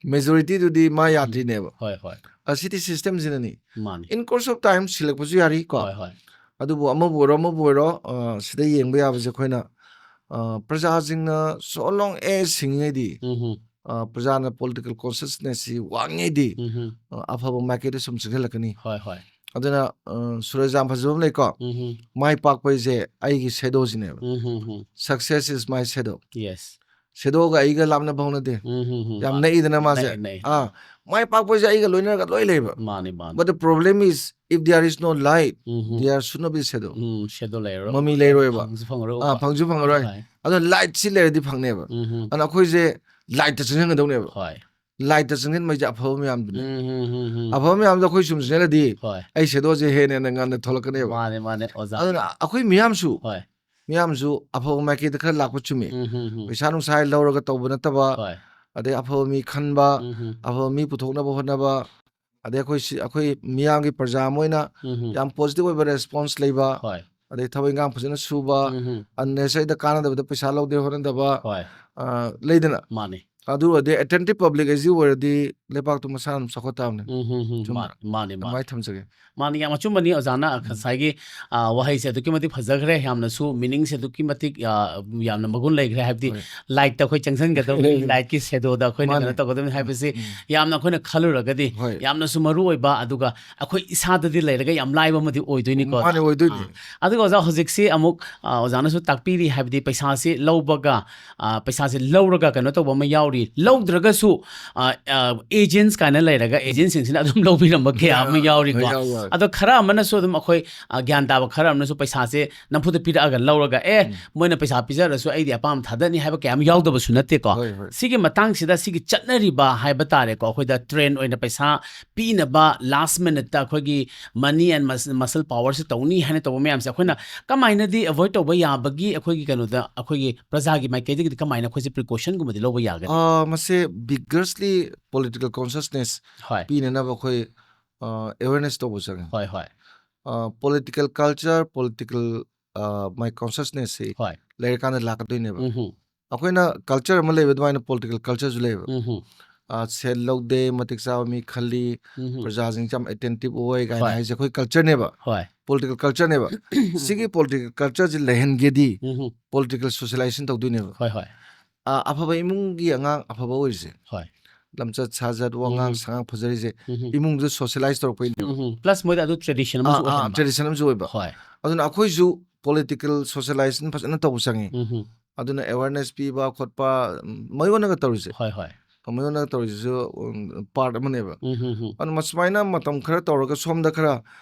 ꯃꯦꯖꯣꯔꯤꯇꯤꯗꯨꯗꯤ ꯃꯥ ꯌꯥꯗ꯭ꯔꯤꯅꯦꯕ꯫ ꯍꯣꯏ, ꯍꯣꯏ. ꯑ, ꯁꯤꯇꯤ ꯁꯤꯁꯇꯦꯝꯁꯤꯅꯅꯤ꯫ ꯃꯥꯅꯤ. In course of time ꯁꯤꯜꯂꯛꯄꯁꯨ ꯌꯥꯔꯤ ꯀꯣ꯫ ꯍꯣꯏ, ꯍꯣꯏ. ꯑꯗꯨꯕꯨ ꯑꯃꯕꯨ ꯑꯣꯏꯔꯣ ꯑꯃꯕꯨ ꯑꯣꯏꯔꯣ, ꯑ, ꯁꯤꯗ ꯌꯦꯡꯕ ꯌꯥꯕꯁꯦ ꯑꯩꯈꯣꯏꯅ, ꯑ, ꯄ꯭ꯔꯖꯥꯁꯤꯡꯅ so long as ꯍꯤꯡꯉꯤꯉꯩꯗꯤ, ꯎꯝ, ꯎꯝ. ꯑ, ꯄ꯭ꯔꯖꯥꯅ ꯄꯣꯂꯤꯇꯤꯀꯦꯜ ꯀꯣꯟꯁꯤꯌꯁꯅꯦꯁꯁꯤ ꯋꯥꯡꯉꯩꯗꯤ, ꯎꯝ, ꯎꯝ. ꯑ, ꯑꯐꯕ ꯃꯥꯏꯀꯩꯗ ꯁꯨꯝ ꯆꯪꯁꯤꯜꯂꯛꯀꯅꯤ꯫ ꯍꯣꯏ, ꯍꯣꯏ. ꯑꯗꯨꯅ, ꯑ, ꯁꯨꯔꯖ ꯌꯥꯝ ꯐꯖꯕ ꯑꯃ ꯂꯩꯀꯣ, ꯎꯝ, ꯎꯝ. ꯃꯥꯏ ꯄꯥꯛꯄ ꯍꯥꯏꯁꯦ ꯑꯩꯒꯤ ꯁꯦꯗꯣꯁꯤꯅꯦꯕ꯫ ꯎꯝ, ꯎꯝ, ꯎꯝ. Success is my shadow. Yes. ꯁꯦꯗꯣꯒ ꯑꯩꯒ ꯂꯥꯞꯅꯕ ꯍꯧꯅꯗꯦ꯫ ꯎꯝ, ꯎꯝ, ꯎꯝ. ꯌꯥꯝ ꯅꯛꯏꯗꯅ ꯃꯥꯁꯦ꯫ ꯅꯛꯑꯦ, ꯅꯛꯑꯦ. ꯑꯥ, ꯃꯥꯏ ꯄꯥꯛꯄ ꯍꯥꯏꯁꯦ ꯑꯩꯒ ꯂꯣꯏꯅꯔꯒ ꯂꯣꯏ ꯂꯩꯕ꯫ ꯃꯥꯅꯤ, ꯃꯥꯅꯤ. But the problem is, if there is no light, um, um. there should not be shadow. ꯎꯝ, ꯁꯦꯗꯣ ꯂꯩꯔꯔꯣꯏ. ꯃꯃꯤ ꯂꯩꯔꯣꯏꯕ꯫ ꯐꯪꯁꯨ ꯐꯪꯉꯔꯣꯏ. ꯑꯥ, ꯐꯪꯁꯨ ꯐꯪꯉꯔꯣꯏ꯫ ꯍꯣꯏ. ꯑꯗꯣ ꯂꯥꯏꯠꯁꯤ ꯂꯩꯔꯗꯤ ꯐꯪꯅꯦꯕ꯫ ꯎꯝ, ꯎꯝ. ꯑꯗꯣ ꯑꯩꯈꯣꯏꯁꯦ ꯂꯥꯏꯠꯇ ꯆꯪꯁꯤꯟꯒꯗꯧꯅꯦꯕ꯫ ꯍꯣꯏ. ꯂꯥꯏꯠꯇ ꯆꯪꯁꯤꯟꯕ ꯍꯥꯏꯁꯦ ꯑꯐꯕ ꯃꯌꯥꯝꯗꯨꯅꯦ꯫ ꯎꯝ, ꯎꯝ, ꯎꯝ, ꯎꯝ. ꯑꯐꯕ ꯃꯌꯥꯝꯗꯣ ꯑꯩꯈꯣꯏ ꯁꯨꯝ ꯆꯪꯁꯤꯜꯂꯗꯤ ꯍꯣꯏ. ꯑꯩ ꯁꯦꯗꯣꯁꯦ ꯍꯦꯟꯅ ꯍꯦꯟꯅ ꯉꯟꯅ ꯊꯣꯛꯂꯛꯀꯅꯦꯕ꯫ ꯃꯥꯅꯦ, ꯃꯥꯅꯦ, ꯑꯣꯖꯥ. ꯑꯗꯨꯅ ꯑꯩꯈꯣꯏ ꯃꯤꯌꯥꯝꯁꯨ, ꯍꯣꯏ. ꯃꯤꯌꯥꯝꯁꯨ ꯑꯐꯕ ꯃꯥꯏꯀꯩꯗ ꯈꯔ ꯂꯥꯛꯄ ꯆꯨꯝꯃꯤ꯫ ꯎꯝ, ꯎꯝ, ꯎꯝ. ꯄꯩꯁꯥ ꯅꯨꯡꯁꯥ ꯂꯧꯔꯒ ꯇꯧꯕ ꯅꯠꯇꯕ, ꯍꯣꯏ. ꯑꯗꯩ ꯑꯐꯕ ꯃꯤ ꯈꯟꯕ, ꯎꯝ, ꯎꯝ. ꯑꯐꯕ ꯃꯤ ꯄꯨꯊꯣꯛꯅꯕ ꯍꯣꯠꯅꯕ, ꯑꯗꯩ ꯑꯩꯈꯣꯏ ꯁꯤ, ꯑꯩꯈꯣꯏ ꯃꯤꯌꯥꯝꯒꯤ ꯄ꯭ꯔꯖꯥ ꯑꯃ ꯑꯣꯏꯅ ꯎꯝ, ꯎꯝ. ꯌꯥꯝ ꯄꯣꯖꯤꯇꯤꯚ ꯑꯣꯏꯕ ꯔꯦꯁꯄꯣꯟꯁ ꯂꯩꯕ, ꯍꯣꯏ. ꯑꯗꯩ ꯊꯕꯛ ꯏꯪꯈꯥꯡ ꯐꯖꯅ ꯁꯨꯕ, ꯎꯝ, ꯎꯝ. ꯑꯟꯅꯦꯁꯔꯤꯗ ꯀꯥꯟꯅꯗꯕꯗ ꯄꯩꯁꯥ ꯂꯧꯗꯦ ꯍꯣꯠꯅꯗꯕ, ꯍꯣꯏ. ꯑ, ꯂꯩꯗꯅ꯫ ꯃꯥꯅꯤ. ꯑꯗꯨ ꯑꯣꯏꯔꯗꯤ ꯑꯦꯇꯦꯟꯇꯤꯚ ꯄꯕ꯭ꯂꯤꯛ ꯑꯁꯤ ꯑꯣꯏꯔꯗꯤ ꯂꯩꯕꯥꯛꯇꯨ ꯃꯁꯥꯅ ꯑꯗꯨꯝ ꯆꯥꯎꯈꯠ ꯇꯥꯕꯅꯤ꯫ ꯎꯝ, ꯎꯝ, ꯎꯝ. ꯆꯨꯝꯕ꯭ꯔꯥ? ꯃꯥꯅꯤ, ꯃꯥꯅꯤ, ꯃꯥꯅꯤ. ꯑꯗꯨꯃꯥꯏꯅ ꯊꯝꯖꯒꯦ꯫ ꯃꯥꯅꯤ, ꯌꯥꯝ ꯑꯆꯨꯝꯕꯅꯤ ꯑꯣꯖꯥꯅ ꯉꯁꯥꯏꯒꯤ, ꯑ, ꯋꯥꯍꯩꯁꯦ ꯑꯗꯨꯛꯀꯤ ꯃꯇꯤꯛ ꯐꯖꯈ꯭ꯔꯦ, ꯌꯥꯝꯅꯁꯨ ꯃꯤꯅꯤꯡꯁꯦ ꯑꯗꯨꯛꯀꯤ ꯃꯇꯤꯛ, ꯑ, ꯌꯥꯝꯅ ꯃꯒꯨꯟ ꯂꯩꯈ꯭ꯔꯦ, ꯍꯥꯏꯕꯗꯤ ꯍꯣꯏ꯫ ꯂꯥꯏꯠꯇ ꯑꯩꯈꯣꯏ ꯆꯪꯁꯤꯟꯒꯗꯕꯅꯤ, ꯂꯥꯏꯠꯀꯤ ꯁꯦꯗꯣꯗ ꯑꯩꯈꯣꯏꯅ ꯃꯥꯅꯦ꯫ ꯀꯩꯅꯣ ꯇꯧꯒꯗꯕꯅꯤ ꯍꯥꯏꯕꯁꯤ ꯎꯝ. ꯌꯥꯝꯅ ꯑꯩꯈꯣꯏꯅ ꯈꯜꯂꯨꯔꯒꯗꯤ ꯍꯣꯏ. ꯌꯥꯝꯅꯁꯨ ꯃꯔꯨ ꯑꯣꯏꯕ, ꯑꯗꯨꯒ ꯑꯩꯈꯣꯏ ꯏꯁꯥꯗꯗꯤ ꯂꯩꯔꯒ ꯌꯥꯝ ꯂꯥꯏꯕ ꯑꯃꯗꯤ ꯑꯣꯏꯗꯣꯏꯅꯤꯀꯣ꯫ ꯃꯥꯅꯦ, ꯑꯣꯏꯗꯣꯏꯅꯤ꯫ ꯑꯥ. ꯑꯗꯨꯒ ꯑꯣꯖꯥ, ꯍꯧꯖꯤꯛꯁꯤ ꯑꯃꯨꯛ, ꯑ, ꯑꯣꯖꯥꯅꯁꯨ ꯇꯥꯛꯄꯤꯔꯤ, ꯍꯥꯏꯕꯗꯤ ꯄꯩꯁꯥꯁꯤ ꯂꯧꯕꯒ, ꯑ, ꯄꯩꯁꯥꯁꯤ ꯂꯧꯔꯒ ꯀꯩꯅꯣ ꯇꯧꯕ ꯑꯃ ꯌꯥꯎꯔꯤ꯫ ꯂꯧꯗ꯭ꯔꯒꯁꯨ ꯑꯦꯖꯦꯟꯁ ꯀꯥꯏꯅ ꯂꯩꯔꯒ ꯑꯦꯖꯦꯟꯁꯤꯡꯁꯤꯅ ꯑꯗꯨꯝ ꯂꯧꯕꯤꯔꯝꯕ ꯀꯌꯥ ꯑꯃ ꯌꯥꯎꯔꯤꯀꯣ꯫ ꯌꯥꯎ, ꯌꯥꯎ꯫ ꯑꯗꯣ ꯈꯔ ꯑꯃꯅꯁꯨ ꯑꯗꯨꯝ ꯑꯩꯈꯣꯏ ꯑ, ꯒ꯭ꯌꯥꯟ ꯇꯥꯕ ꯈꯔ ꯑꯃꯅꯁꯨ ꯄꯩꯁꯥꯁꯦ ꯅꯝꯐꯨꯗ ꯄꯤꯔꯛꯑꯒ ꯂꯧꯔꯒ ꯑꯦ ꯃꯣꯏꯅ ꯄꯩꯁꯥ ꯄꯤꯖꯔꯁꯨ ꯑꯩꯗꯤ ꯑꯄꯥꯝꯕ ꯊꯥꯗꯅꯤ ꯍꯥꯏꯕ ꯀꯌꯥ ꯑꯃ ꯌꯥꯎꯗꯕꯁꯨ ꯅꯠꯇꯦꯀꯣ꯫ ꯍꯣꯏ, ꯍꯣꯏ꯫ ꯁꯤꯒꯤ ꯃꯇꯥꯡꯁꯤꯗ ꯁꯤꯒꯤ ꯆꯠꯅꯔꯤꯕ ꯍꯥꯏꯕ ꯇꯥꯔꯦꯀꯣ, ꯑꯩꯈꯣꯏꯗ ꯇ꯭ꯔꯦꯟ ꯑꯣꯏꯅ ꯄꯩꯁꯥ ꯄꯤꯅꯕ ꯂꯥꯁ ꯃꯤꯅꯤꯠꯇ ꯑꯩꯈꯣꯏꯒꯤ ꯃꯅꯤ ꯑꯦꯟ ꯃꯁꯜ ꯄꯥꯋꯔꯁꯦ ꯇꯧꯅꯤ ꯍꯥꯏꯅ ꯇꯧꯕ ꯃꯌꯥꯝꯁꯦ ꯑꯩꯈꯣꯏꯅ ꯀꯃꯥꯏꯅꯗꯤ ꯑꯦꯚꯣꯏꯗ ꯇꯧꯕ ꯌꯥꯕꯒꯤ ꯑꯩꯈꯣꯏꯒꯤ ꯀꯩꯅꯣꯗ ꯑꯩꯈꯣꯏꯒꯤ ꯄ꯭ꯔꯖꯥꯒꯤ ꯃꯥꯏꯀꯩꯗꯒꯤꯗꯤ ꯀꯃꯥꯏꯅ ꯑꯩꯈꯣꯏꯁꯦ ꯄ꯭ꯔꯤꯀꯣꯁꯟꯒꯨꯝꯕꯗꯤ ꯂꯧꯕ ꯌꯥꯒꯅꯤ? ꯑ, ꯃꯁꯦ ꯕꯤꯒꯔꯁꯂꯤ ꯄꯣꯂꯤꯇꯤꯀꯦꯜ ꯀꯣꯟꯁꯤꯌꯁꯅꯦꯁ ꯍꯣꯏ ꯄꯤꯅꯅꯕ ꯑꯩꯈꯣꯏ ꯑꯦꯋꯦꯔꯅꯦꯁ ꯇꯧꯕ ꯆꯪꯉꯦ꯫ ꯍꯣꯏ ꯍꯣꯏ ꯄꯣꯂꯤꯇꯤꯀꯦꯜ ꯀꯜꯆꯔ, ꯄꯣꯂꯤꯇꯤꯀꯦꯜ ꯃꯥꯏ ꯀꯣꯟꯁꯤꯌꯁꯅꯦꯁꯁꯤ ꯍꯣꯏ ꯂꯩꯔꯀꯥꯟꯗ ꯂꯥꯛꯀꯗꯣꯏꯅꯦꯕ꯫ ꯎꯝ ꯍꯨꯝ ꯑꯩꯈꯣꯏꯅ ꯀꯜꯆꯔ ꯑꯃ ꯂꯩꯕ ꯑꯗꯨꯃꯥꯏꯅ ꯄꯣꯂꯤꯇꯤꯀꯦꯜ ꯀꯜꯆꯔꯁꯨ ꯂꯩꯌꯦꯕ꯫ ꯎꯝ ꯍꯨꯝ ꯑ, ꯁꯦꯜ ꯂꯧꯗꯦ, ꯃꯇꯤꯛ ꯆꯥꯕ ꯃꯤ ꯈꯜꯂꯤ, ꯎꯝ ꯍꯨꯝ ꯄ꯭ꯔꯖꯥꯁꯤꯡꯁꯦ ꯌꯥꯝ ꯑꯦꯇꯦꯟꯇꯤꯞ ꯑꯣꯏ ꯀꯥꯏꯅ ꯍꯣꯏ꯫ ꯍꯥꯏꯁꯦ ꯑꯩꯈꯣꯏ ꯀꯜꯆꯔꯅꯦꯕ, ꯍꯣꯏ ꯄꯣꯂꯤꯇꯤꯀꯦꯜ ꯀꯜꯆꯔꯅꯦꯕ꯫ ꯁꯤꯒꯤ ꯄꯣꯂꯤꯇꯤꯀꯦꯜ ꯀꯜꯆꯔꯁꯤ ꯂꯩꯍꯟꯒꯦꯗꯤ ꯎꯝ ꯍꯨꯝ ꯄꯣꯂꯤꯇꯤꯀꯦꯜ ꯁꯣꯁꯤꯌꯦꯂꯥꯏꯖꯦꯁꯟ ꯇꯧꯗꯣꯏꯅꯦꯕ꯫ ꯍꯣꯏ ꯍꯣꯏ ꯑ, ꯑꯐꯕ ꯏꯃꯨꯡꯒꯤ ꯑꯉꯥꯡ ꯑꯐꯕ ꯑꯣꯏꯔꯤꯁꯦ, ꯍꯣꯏ ꯂꯝꯆꯠ ꯁꯥꯖꯠ, ꯋꯥꯉꯥꯡ ꯎꯝ꯫ ꯁꯉꯥꯡ ꯐꯖꯔꯤꯁꯦ, ꯎꯝ ꯍꯨꯝ ꯏꯃꯨꯡꯗ ꯁꯣꯁꯤꯌꯦꯂꯥꯏꯖ ꯇꯧꯔꯛꯄꯩꯅꯦꯕ꯫ ꯎꯝ ꯍꯨꯝ ꯄ꯭ꯂꯁ ꯃꯣꯏꯗ ꯑꯗꯨ ꯇ꯭ꯔꯦꯗꯤꯁꯟ ꯑꯃꯁꯨ ꯑꯣꯏꯍꯟꯕ꯫ ꯇ꯭ꯔꯦꯗꯤꯁꯟ ꯑꯃꯁꯨ ꯑꯣꯏꯕ꯫ ꯍꯣꯏ ꯑꯗꯨꯅ ꯑꯩꯈꯣꯏꯁꯨ ꯄꯣꯂꯤꯇꯤꯀꯦꯜ ꯁꯣꯁꯤꯌꯦꯂꯥꯏꯖꯦꯁꯟ ꯐꯖꯅ ꯇꯧꯕ ꯆꯪꯉꯤ꯫ ꯎꯝ ꯍꯨꯝ ꯑꯗꯨꯅ ꯑꯦꯋꯦꯔꯅꯦꯁ ꯄꯤꯕ ꯈꯣꯠꯄ, ꯎꯝ, ꯃꯌꯣꯟꯅꯒ ꯇꯧꯔꯤꯁꯦ, ꯍꯣꯏ ꯍꯣꯏ ꯃꯌꯣꯟꯅꯒ ꯇꯧꯔꯤꯁꯤꯁꯨ ꯄꯥꯔꯠ ꯑꯃꯅꯦꯕ꯫ ꯎꯝ ꯍꯨꯝ ꯍꯨꯝ ꯑꯗꯨꯅ ꯁꯨꯃꯥꯏꯅ ꯃꯇꯝ ꯈꯔ ꯇꯧꯔꯒ ꯁꯣꯝꯗ ꯈꯔ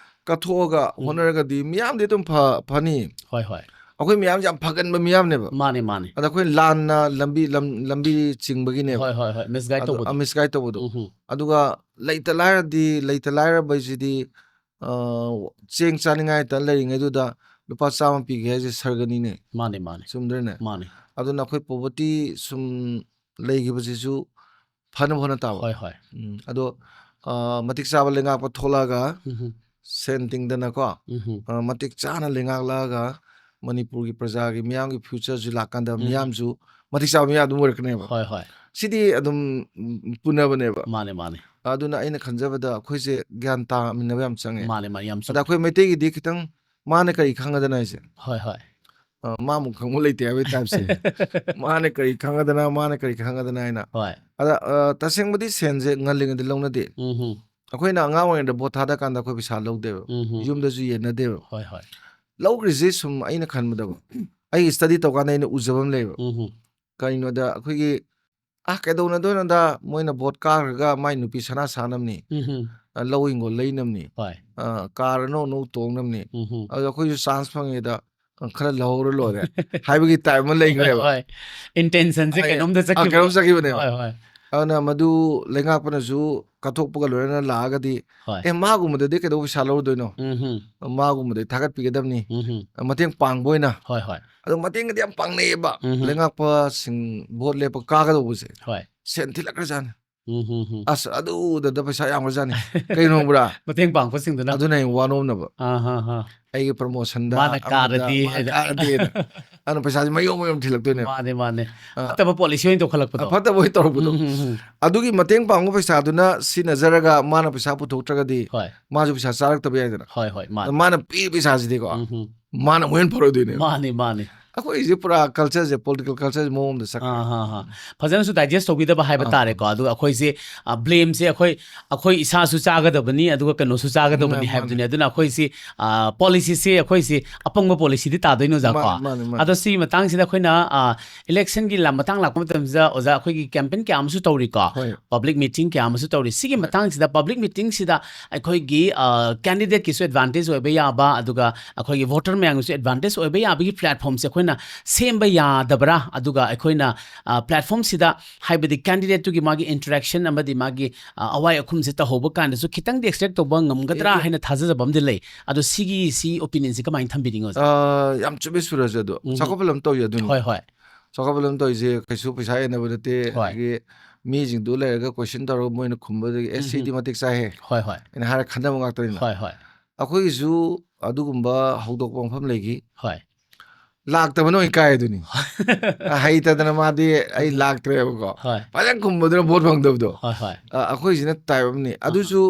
ꯀꯠꯊꯣꯛꯑꯒ ꯎꯝ꯫ ꯍꯣꯠꯅꯔꯒꯗꯤ ꯃꯤꯌꯥꯝꯗꯤ ꯑꯗꯨꯝ ꯐ ꯐꯅꯤ꯫ ꯍꯣꯏ ꯍꯣꯏ ꯑꯩꯈꯣꯏ ꯃꯤꯌꯥꯝꯁꯦ ꯌꯥꯝ ꯐꯒꯟꯕ ꯃꯤꯌꯥꯝꯅꯦꯕ꯫ ꯃꯥꯅꯦ ꯃꯥꯅꯦ ꯑꯗ ꯑꯩꯈꯣꯏ ꯂꯥꯟꯅ ꯂꯝꯕꯤ ꯂꯝ- ꯂꯝꯕꯤ ꯆꯤꯡꯕꯒꯤꯅꯦꯕ꯫ ꯍꯣꯏ ꯍꯣꯏ ꯍꯣꯏ ꯃꯤꯁꯒꯥꯏꯗ ꯇꯧꯕꯗꯣ꯫ ꯃꯤꯁꯒꯥꯏꯗ ꯇꯧꯕꯗꯣ꯫ ꯎꯝ ꯍꯨꯝ ꯑꯗꯨꯒ ꯂꯩꯇ ꯂꯥꯏꯔꯗꯤ, ꯂꯩꯇ ꯂꯥꯏꯔꯕ ꯍꯥꯏꯁꯤꯗꯤ, ꯑ, ꯆꯦꯡ ꯆꯥꯅꯤꯡꯉꯥꯏꯇ ꯂꯩꯔꯤꯉꯩꯗꯨꯗ ꯂꯨꯄꯥ ꯆꯥꯝꯃ ꯄꯤꯒꯦ ꯍꯥꯏꯁꯦ ꯁꯔꯒꯅꯤꯅꯦ꯫ ꯃꯥꯅꯦ ꯃꯥꯅꯦ ꯆꯨꯝꯗ꯭ꯔꯅꯦ? ꯃꯥꯅꯦ꯫ ꯑꯗꯨꯅ ꯑꯩꯈꯣꯏ ꯄꯣꯕꯔꯇꯤ ꯁꯨꯝ ꯂꯩꯈꯤꯕꯁꯤꯁꯨ ꯐꯅꯕ ꯍꯣꯠꯅ ꯇꯥꯕ꯫ ꯍꯣꯏ ꯍꯣꯏ ꯎꯝ, ꯑꯗꯣ, ꯑ, ꯃꯇꯤꯛ ꯆꯥꯕ ꯂꯩꯉꯥꯛꯄ ꯊꯣꯛꯂꯛꯑꯒ ꯎꯝ ꯍꯨꯝ ꯁꯦꯟ ꯇꯤꯡꯗꯅꯀꯣ, ꯎꯝ ꯍꯨꯝ ꯑ, ꯃꯇꯤꯛ ꯆꯥꯅ ꯂꯩꯉꯥꯛꯂꯛꯑꯒ ꯃꯅꯤꯄꯨꯔꯒꯤ ꯄ꯭ꯔꯖꯥꯒꯤ ꯃꯤꯌꯥꯝꯒꯤ ꯐ꯭ꯌꯨꯆꯔꯁꯨ ꯂꯥꯛꯀꯥꯟꯗ ꯎꯝ꯫ ꯃꯤꯌꯥꯝꯁꯨ ꯃꯇꯤꯛ ꯆꯥꯕ ꯃꯤꯌꯥꯝ ꯑꯗꯨꯝ ꯑꯣꯏꯔꯛꯀꯅꯦꯕ꯫ ꯍꯣꯏ ꯍꯣꯏ ꯁꯤꯗꯤ ꯑꯗꯨꯝ, ꯎꯝ, ꯄꯨꯅꯕꯅꯦꯕ꯫ ꯃꯥꯅꯦ ꯃꯥꯅꯦ ꯑꯗꯨꯅ ꯑꯩꯅ ꯈꯟꯖꯕꯗ ꯑꯩꯈꯣꯏꯁꯦ ꯒ꯭ꯌꯥꯟ ꯇꯥꯃꯤꯟꯅꯕ ꯌꯥꯝ ꯆꯪꯉꯦ꯫ ꯃꯥꯅꯦ ꯃꯥꯅꯦ ꯌꯥꯝ ꯑꯗ ꯆꯨꯝꯃꯦ꯫ ꯑꯩꯈꯣꯏ ꯃꯩꯇꯩꯒꯤꯗꯤ ꯈꯤꯇꯪ ꯃꯥꯅ ꯀꯔꯤ ꯈꯪꯉꯗꯅ ꯍꯥꯏꯁꯦ, ꯍꯣꯏ ꯍꯣꯏ ꯑ, ꯃꯥꯃꯨꯛ ꯈꯪꯕ ꯂꯩꯇꯦ ꯍꯥꯏꯕꯒꯤ ꯇꯥꯏꯞꯁꯦ꯫ ꯃꯥꯅ ꯀꯔꯤ ꯈꯪꯉꯗꯅ, ꯃꯥꯅ ꯀꯔꯤ ꯈꯪꯉꯗꯅ ꯍꯥꯏꯅ꯫ ꯍꯣꯏ ꯑꯗ, ꯑ, ꯇꯁꯦꯡꯕꯗꯤ ꯁꯦꯟꯁꯦ ꯉꯜꯂꯤꯉꯩꯗ ꯂꯧꯅꯗꯦ꯫ ꯎꯝ ꯍꯨꯝ ꯑꯩꯈꯣꯏꯅ ꯑꯉꯥꯡ ꯑꯣꯏꯔꯤꯉꯩꯗ ꯚꯣꯠ ꯊꯥꯗ ꯀꯥꯟꯗ ꯑꯩꯈꯣꯏ ꯄꯩꯁꯥ ꯂꯧꯗꯦꯕ, ꯎꯝ ꯍꯨꯝ ꯌꯨꯝꯗꯁꯨ ꯌꯦꯟꯅꯗꯦꯕ꯫ ꯍꯣꯏ ꯍꯣꯏ ꯂꯧꯈ꯭ꯔꯤꯁꯦ ꯁꯨꯝ ꯑꯩꯅ ꯈꯟꯕꯗꯕ, ꯑꯩꯒꯤ ꯁ꯭ꯇꯗꯤ ꯇꯧꯀꯥꯟꯗ ꯑꯩꯅ ꯎꯖꯕ ꯑꯃ ꯂꯩꯌꯦꯕ꯫ ꯎꯝ ꯍꯨꯝ ꯀꯩꯅꯣꯗ ꯑꯩꯈꯣꯏꯒꯤ ꯑ, ꯀꯩꯗꯧꯅꯗꯣꯏꯅꯣꯗ, ꯃꯣꯏꯅ ꯚꯣꯠ ꯀꯥꯈ꯭ꯔꯒ ꯃꯥꯏ ꯅꯨꯄꯤ ꯁꯅꯥ ꯁꯥꯅꯕꯅꯤ, ꯎꯝ ꯍꯝ꯫ ꯑ, ꯂꯧ ꯍꯤꯡꯒꯣꯜ ꯂꯩꯅꯕꯅꯤ, ꯍꯣꯏ꯫ ꯑ, ꯀꯥꯔ ꯑꯅꯧ ꯑꯅꯧ ꯇꯣꯡꯅꯕꯅꯤ, ꯎꯝ ꯍꯝ꯫ ꯑꯗꯨ ꯑꯩꯈꯣꯏꯁꯨ ꯆꯥꯟꯁ ꯐꯪꯉꯦꯗ, ꯑ, ꯈꯔ ꯂꯧꯍꯧꯔ ꯂꯣꯏꯔꯦ ꯍꯥꯏꯕꯒꯤ ꯇꯥꯏꯞ ꯑꯃ ꯂꯩꯈ꯭ꯔꯦꯕ꯫ ꯍꯣꯏ, ꯏꯟꯇꯦꯟꯁꯟꯁꯦ ꯑ, ꯀꯩꯅꯣꯝꯗ ꯑ, ꯆꯠꯈꯤꯕ꯫ ꯀꯩꯅꯣꯝ ꯆꯠꯈꯤꯕꯅꯦꯕ꯫ ꯍꯣꯏ, ꯍꯣꯏ꯫ ꯑꯗꯨꯅ ꯃꯗꯨ ꯂꯩꯉꯥꯛꯄꯅꯁꯨ ꯀꯠꯊꯣꯛꯄꯒ ꯂꯣꯏꯅꯅ ꯂꯥꯛꯑꯒꯗꯤ, ꯍꯣꯏ꯫ "ꯑꯦ, ꯃꯥꯒꯨꯝꯕꯗꯗꯤ ꯀꯩꯗꯧꯕ ꯄꯩꯁꯥ ꯂꯧꯔꯨꯗꯣꯏꯅꯣ? ꯎꯝ ꯍꯝ꯫ ꯃꯥꯒꯨꯝꯕꯗꯤ ꯊꯥꯒꯠꯄꯤꯒꯗꯕꯅꯤ, ꯎꯝ ꯍꯝ꯫ ꯃꯇꯦꯡ ꯄꯥꯡꯕ ꯑꯣꯏꯅ"꯫ ꯍꯣꯏ, ꯍꯣꯏ꯫ ꯑꯗꯣ ꯃꯇꯦꯡꯒꯗꯤ ꯌꯥꯝ ꯄꯥꯡꯅꯩꯌꯦꯕ꯫ ꯎꯝ ꯍꯝ꯫ ꯂꯩꯉꯥꯛꯄꯁꯤꯡ ꯚꯣꯠ ꯂꯦꯞꯄ ꯀꯥꯒꯗꯧꯕꯁꯦ ꯍꯣꯏ꯫ ꯁꯦꯟ ꯊꯤꯜꯂꯛꯈ꯭ꯔꯖꯥꯠꯅꯤ꯫ ꯎꯝ ꯍꯝ ꯍꯝ꯫ "ꯑꯁ, ꯑꯗꯨꯗ ꯄꯩꯁꯥ ꯌꯥꯝꯈ꯭ꯔꯖꯥꯠꯅꯤ"꯫ ꯀꯩꯅꯣ ꯈꯪꯕ꯭ꯔꯥ? ꯃꯇꯦꯡ ꯄꯥꯡꯕꯁꯤꯡꯗꯨꯅ꯫ ꯑꯗꯨꯅ ꯍꯌꯦꯡ ꯋꯥ ꯅꯣꯝꯅꯕ꯫ ꯑꯥ, ꯍꯥ, ꯍꯥ꯫ "ꯑꯩꯒꯤ ꯄ꯭ꯔꯃꯣꯁꯟꯗ ꯃꯥꯅ ꯑꯃꯗ ꯀꯥꯔꯗꯤ ꯃꯥꯅ ꯍꯥꯏꯗ꯫ ꯀꯥꯔꯗꯤꯅ"꯫ ꯑꯗꯨꯅ ꯄꯩꯁꯥꯁꯦ ꯃꯌꯣꯝ ꯃꯌꯣꯝ ꯊꯤꯜꯂꯛꯇꯣꯏꯅꯦꯕ꯫ ꯃꯥꯅꯦ, ꯃꯥꯅꯦ꯫ ꯑꯥ꯫ ꯐꯠꯇꯕ ꯄꯣꯂꯤꯁꯤ ꯑꯣꯏꯅ ꯇꯧꯈꯠꯂꯛꯄꯗꯣ꯫ ꯑ, ꯐꯠꯇꯕ ꯑꯣꯏꯅ ꯇꯧꯔꯛꯄꯗꯣ꯫ ꯎꯝ, ꯎꯝ, ꯎꯝ꯫ ꯑꯗꯨꯒꯤ ꯃꯇꯦꯡ ꯄꯥꯡꯕ ꯄꯩꯁꯥꯗꯨꯅ ꯁꯤꯖꯤꯟꯅꯖꯔꯒ ꯃꯥꯅ ꯄꯩꯁꯥ ꯄꯨꯊꯣꯛꯇ꯭ꯔꯒꯗꯤ ꯍꯣꯏ꯫ ꯃꯥꯁꯨ ꯄꯩꯁꯥ ꯆꯥꯔꯛꯇꯕ ꯌꯥꯏꯗꯅ꯫ ꯍꯣꯏ, ꯍꯣꯏ, ꯃꯥꯅꯦ꯫ ꯑꯗ ꯃꯥꯅ ꯄꯤꯔꯤꯕ ꯄꯩꯁꯥꯁꯤꯗꯤꯀꯣ, ꯎꯝ, ꯎꯝ꯫ ꯃꯥꯅ ꯑꯃꯨꯛ ꯍꯦꯟꯅ ꯐꯔꯣꯏꯗꯣꯏꯅꯦꯕ꯫ ꯃꯥꯅꯦ, ꯃꯥꯅꯦ꯫ ꯑꯩꯈꯣꯏꯁꯦ ꯄꯨꯔꯥ ꯀꯜꯆꯔꯁꯦ, ꯄꯣꯂꯤꯇꯤꯀꯦꯜ ꯀꯜꯆꯔꯁꯦ ꯃꯑꯣꯡ ꯑꯃꯗ ꯆꯠꯈ꯭ꯔꯦ꯫ ꯑꯥ, ꯍꯥ, ꯍꯥ꯫ ꯐꯖꯅꯁꯨ ꯗꯥꯏꯖꯦꯁ ꯇꯧꯕꯤꯗꯕ ꯍꯥꯏꯕ ꯑꯥ꯫ ꯇꯥꯔꯦꯀꯣ꯫ ꯑꯗꯨꯒ ꯑꯩꯈꯣꯏꯁꯦ, ꯑ, ꯕ꯭ꯂꯦꯝꯁꯦ ꯑꯩꯈꯣꯏ, ꯑꯩꯈꯣꯏ ꯏꯁꯥꯁꯨ ꯆꯥꯒꯗꯕꯅꯤ, ꯑꯗꯨꯒ ꯀꯩꯅꯣꯁꯨ ꯆꯥꯒꯗꯕꯅꯤ ꯎꯝ, ꯍꯥꯏꯕꯗꯨꯅꯤ꯫ ꯃꯥꯅꯦ꯫ ꯑꯗꯨꯅ ꯑꯩꯈꯣꯏꯁꯤ, ꯑ, ꯄꯣꯂꯤꯁꯤꯁꯦ ꯑꯩꯈꯣꯏꯁꯤ ꯑꯄꯪꯕ ꯄꯣꯂꯤꯁꯤꯗꯤ ꯇꯥꯗꯣꯏꯅꯦ, ꯑꯣꯖꯥ, ꯀꯣ? ꯃꯥꯅꯦ, ꯃꯥꯅꯦ, ꯃꯥꯅꯦ꯫ ꯑꯗꯣ ꯁꯤꯒꯤ ꯃꯇꯥꯡꯁꯤꯗ ꯑꯩꯈꯣꯏꯅ, ꯑ, ꯏꯂꯦꯛꯁꯟꯒꯤ ꯂꯝ-, ꯃꯇꯥꯡ ꯂꯥꯛꯄ ꯃꯇꯝꯁꯤꯗ, ꯑꯣꯖꯥ, ꯑꯩꯈꯣꯏꯒꯤ ꯀꯦꯝꯄꯦꯟ ꯀꯌꯥ ꯑꯃꯁꯨ ꯇꯧꯔꯤꯀꯣ? ꯍꯣꯏ꯫ ꯄꯕ꯭ꯂꯤꯛ ꯃꯤꯇꯤꯡ ꯀꯌꯥ ꯑꯃꯁꯨ ꯇꯧꯔꯤ꯫ ꯁꯤꯒꯤ ꯍꯣꯏ꯫ ꯃꯇꯥꯡꯁꯤꯗ, ꯄꯕ꯭ꯂꯤꯛ ꯃꯤꯇꯤꯡꯁꯤꯗ ꯑꯩꯈꯣꯏꯒꯤ, ꯑ, ꯀꯦꯟꯗꯤꯗꯦꯠꯀꯤꯁꯨ ꯑꯦꯗꯚꯥꯟꯇꯦꯖ ꯑꯣꯏꯕ ꯌꯥꯕ, ꯑꯗꯨꯒ ꯑꯩꯈꯣꯏꯒꯤ ꯚꯣꯇꯔ ꯃꯌꯥꯝꯒꯤꯁꯨ ꯑꯦꯗꯚꯥꯟꯇꯦꯖ ꯑꯣꯏꯕ ꯌꯥꯕꯒꯤ ꯄ꯭ꯂꯦꯠꯐꯣꯝꯁꯦ ꯑꯩꯈꯣꯏꯅ ꯁꯦꯝꯕ ꯌꯥꯗꯕ꯭ꯔꯥ? ꯑꯗꯨꯒ ꯑꯩꯈꯣꯏꯅ, ꯑ, ꯄ꯭ꯂꯦꯠꯐꯣꯝꯁꯤꯗ, ꯍꯥꯏꯕꯗꯤ ꯀꯦꯟꯗꯤꯗꯦꯠꯇꯨꯒꯤ ꯃꯥꯒꯤ ꯏꯟꯇꯔꯦꯛꯁꯟ ꯑꯃꯗꯤ ꯃꯥꯒꯤ, ꯑ, ꯑꯋꯥꯏ ꯑꯈꯨꯝꯁꯦ ꯇꯧꯍꯧꯕ ꯀꯥꯟꯗꯁꯨ ꯈꯤꯇꯪꯗꯤ ꯑꯦꯛꯁꯇ꯭ꯔꯦꯛ ꯇꯧꯕ ꯉꯝꯒꯗ꯭ꯔꯥ ꯑꯦ, ꯑꯦ꯫ ꯍꯥꯏꯅ ꯊꯥꯖꯖꯕ ꯑꯃꯗꯤ ꯂꯩ꯫ ꯑꯗꯣ ꯁꯤꯒꯤ, ꯁꯤ ꯑꯣꯄꯤꯅꯤꯌꯟꯁꯦ ꯀꯃꯥꯏꯅ ꯊꯝꯕꯤꯅꯤꯡꯉꯤ, ꯑꯣꯖꯥ? ꯑ, ꯌꯥꯝ ꯆꯨꯝꯃꯦ ꯁꯨꯔꯖ ꯑꯗꯣ꯫ ꯎꯝ꯫ ꯆꯥꯎꯈꯠꯄ ꯂꯝ ꯇꯧꯔꯤ ꯑꯗꯨꯅꯤ꯫ ꯍꯣꯏ, ꯍꯣꯏ꯫ ꯆꯥꯎꯈꯠꯄ ꯂꯝ ꯇꯧꯔꯤꯁꯦ ꯀꯩꯁꯨ ꯄꯩꯁꯥ ꯍꯦꯟꯅꯕ ꯅꯠꯇꯦ꯫ ꯍꯣꯏ꯫ ꯑꯗꯒꯤ ꯃꯤꯁꯤꯡꯗꯨ ꯂꯩꯔꯒ ꯀꯣꯏꯁꯟ ꯇꯧꯔꯒ ꯃꯣꯏꯅ ꯈꯨꯝꯕꯗꯒꯤ, "ꯑꯦ, ꯎꯝ, ꯁꯤꯗꯤ ꯎꯝ꯫ ꯃꯇꯤꯛ ꯆꯥꯏꯍꯦ" ꯍꯣꯏ, ꯍꯣꯏ꯫ ꯍꯥꯏꯅ ꯍꯥꯏꯔ ꯈꯟꯅꯕ ꯉꯥꯛꯇꯅꯤꯅ꯫ ꯍꯣꯏ, ꯍꯣꯏ꯫ ꯑꯩꯈꯣꯏꯒꯤꯁꯨ ꯑꯗꯨꯒꯨꯝꯕ ꯍꯧꯗꯣꯛꯄ ꯃꯐꯝ ꯂꯩꯈꯤ꯫ ꯍꯣꯏ꯫ ꯂꯥꯛꯇꯕꯅ ꯑꯣꯏꯅ ꯀꯥꯏ ꯑꯗꯨꯅꯤ꯫ ꯍꯩꯇꯗꯅ ꯃꯥꯗꯤ ꯑꯩ ꯎꯝ꯫ ꯂꯥꯛꯇ꯭ꯔꯦꯕꯀꯣ꯫ ꯍꯣꯏ꯫ ꯐꯖꯅ ꯈꯨꯝꯕꯗꯨꯅ ꯚꯣꯠ ꯐꯪꯗꯕꯗꯣ꯫ ꯍꯣꯏ, ꯍꯣꯏ꯫ ꯑ, ꯑꯩꯈꯣꯏꯁꯤꯅ ꯇꯥꯏꯞ ꯑꯃꯅꯤ꯫ ꯑꯍꯥ꯫ ꯑꯗꯨꯁꯨ,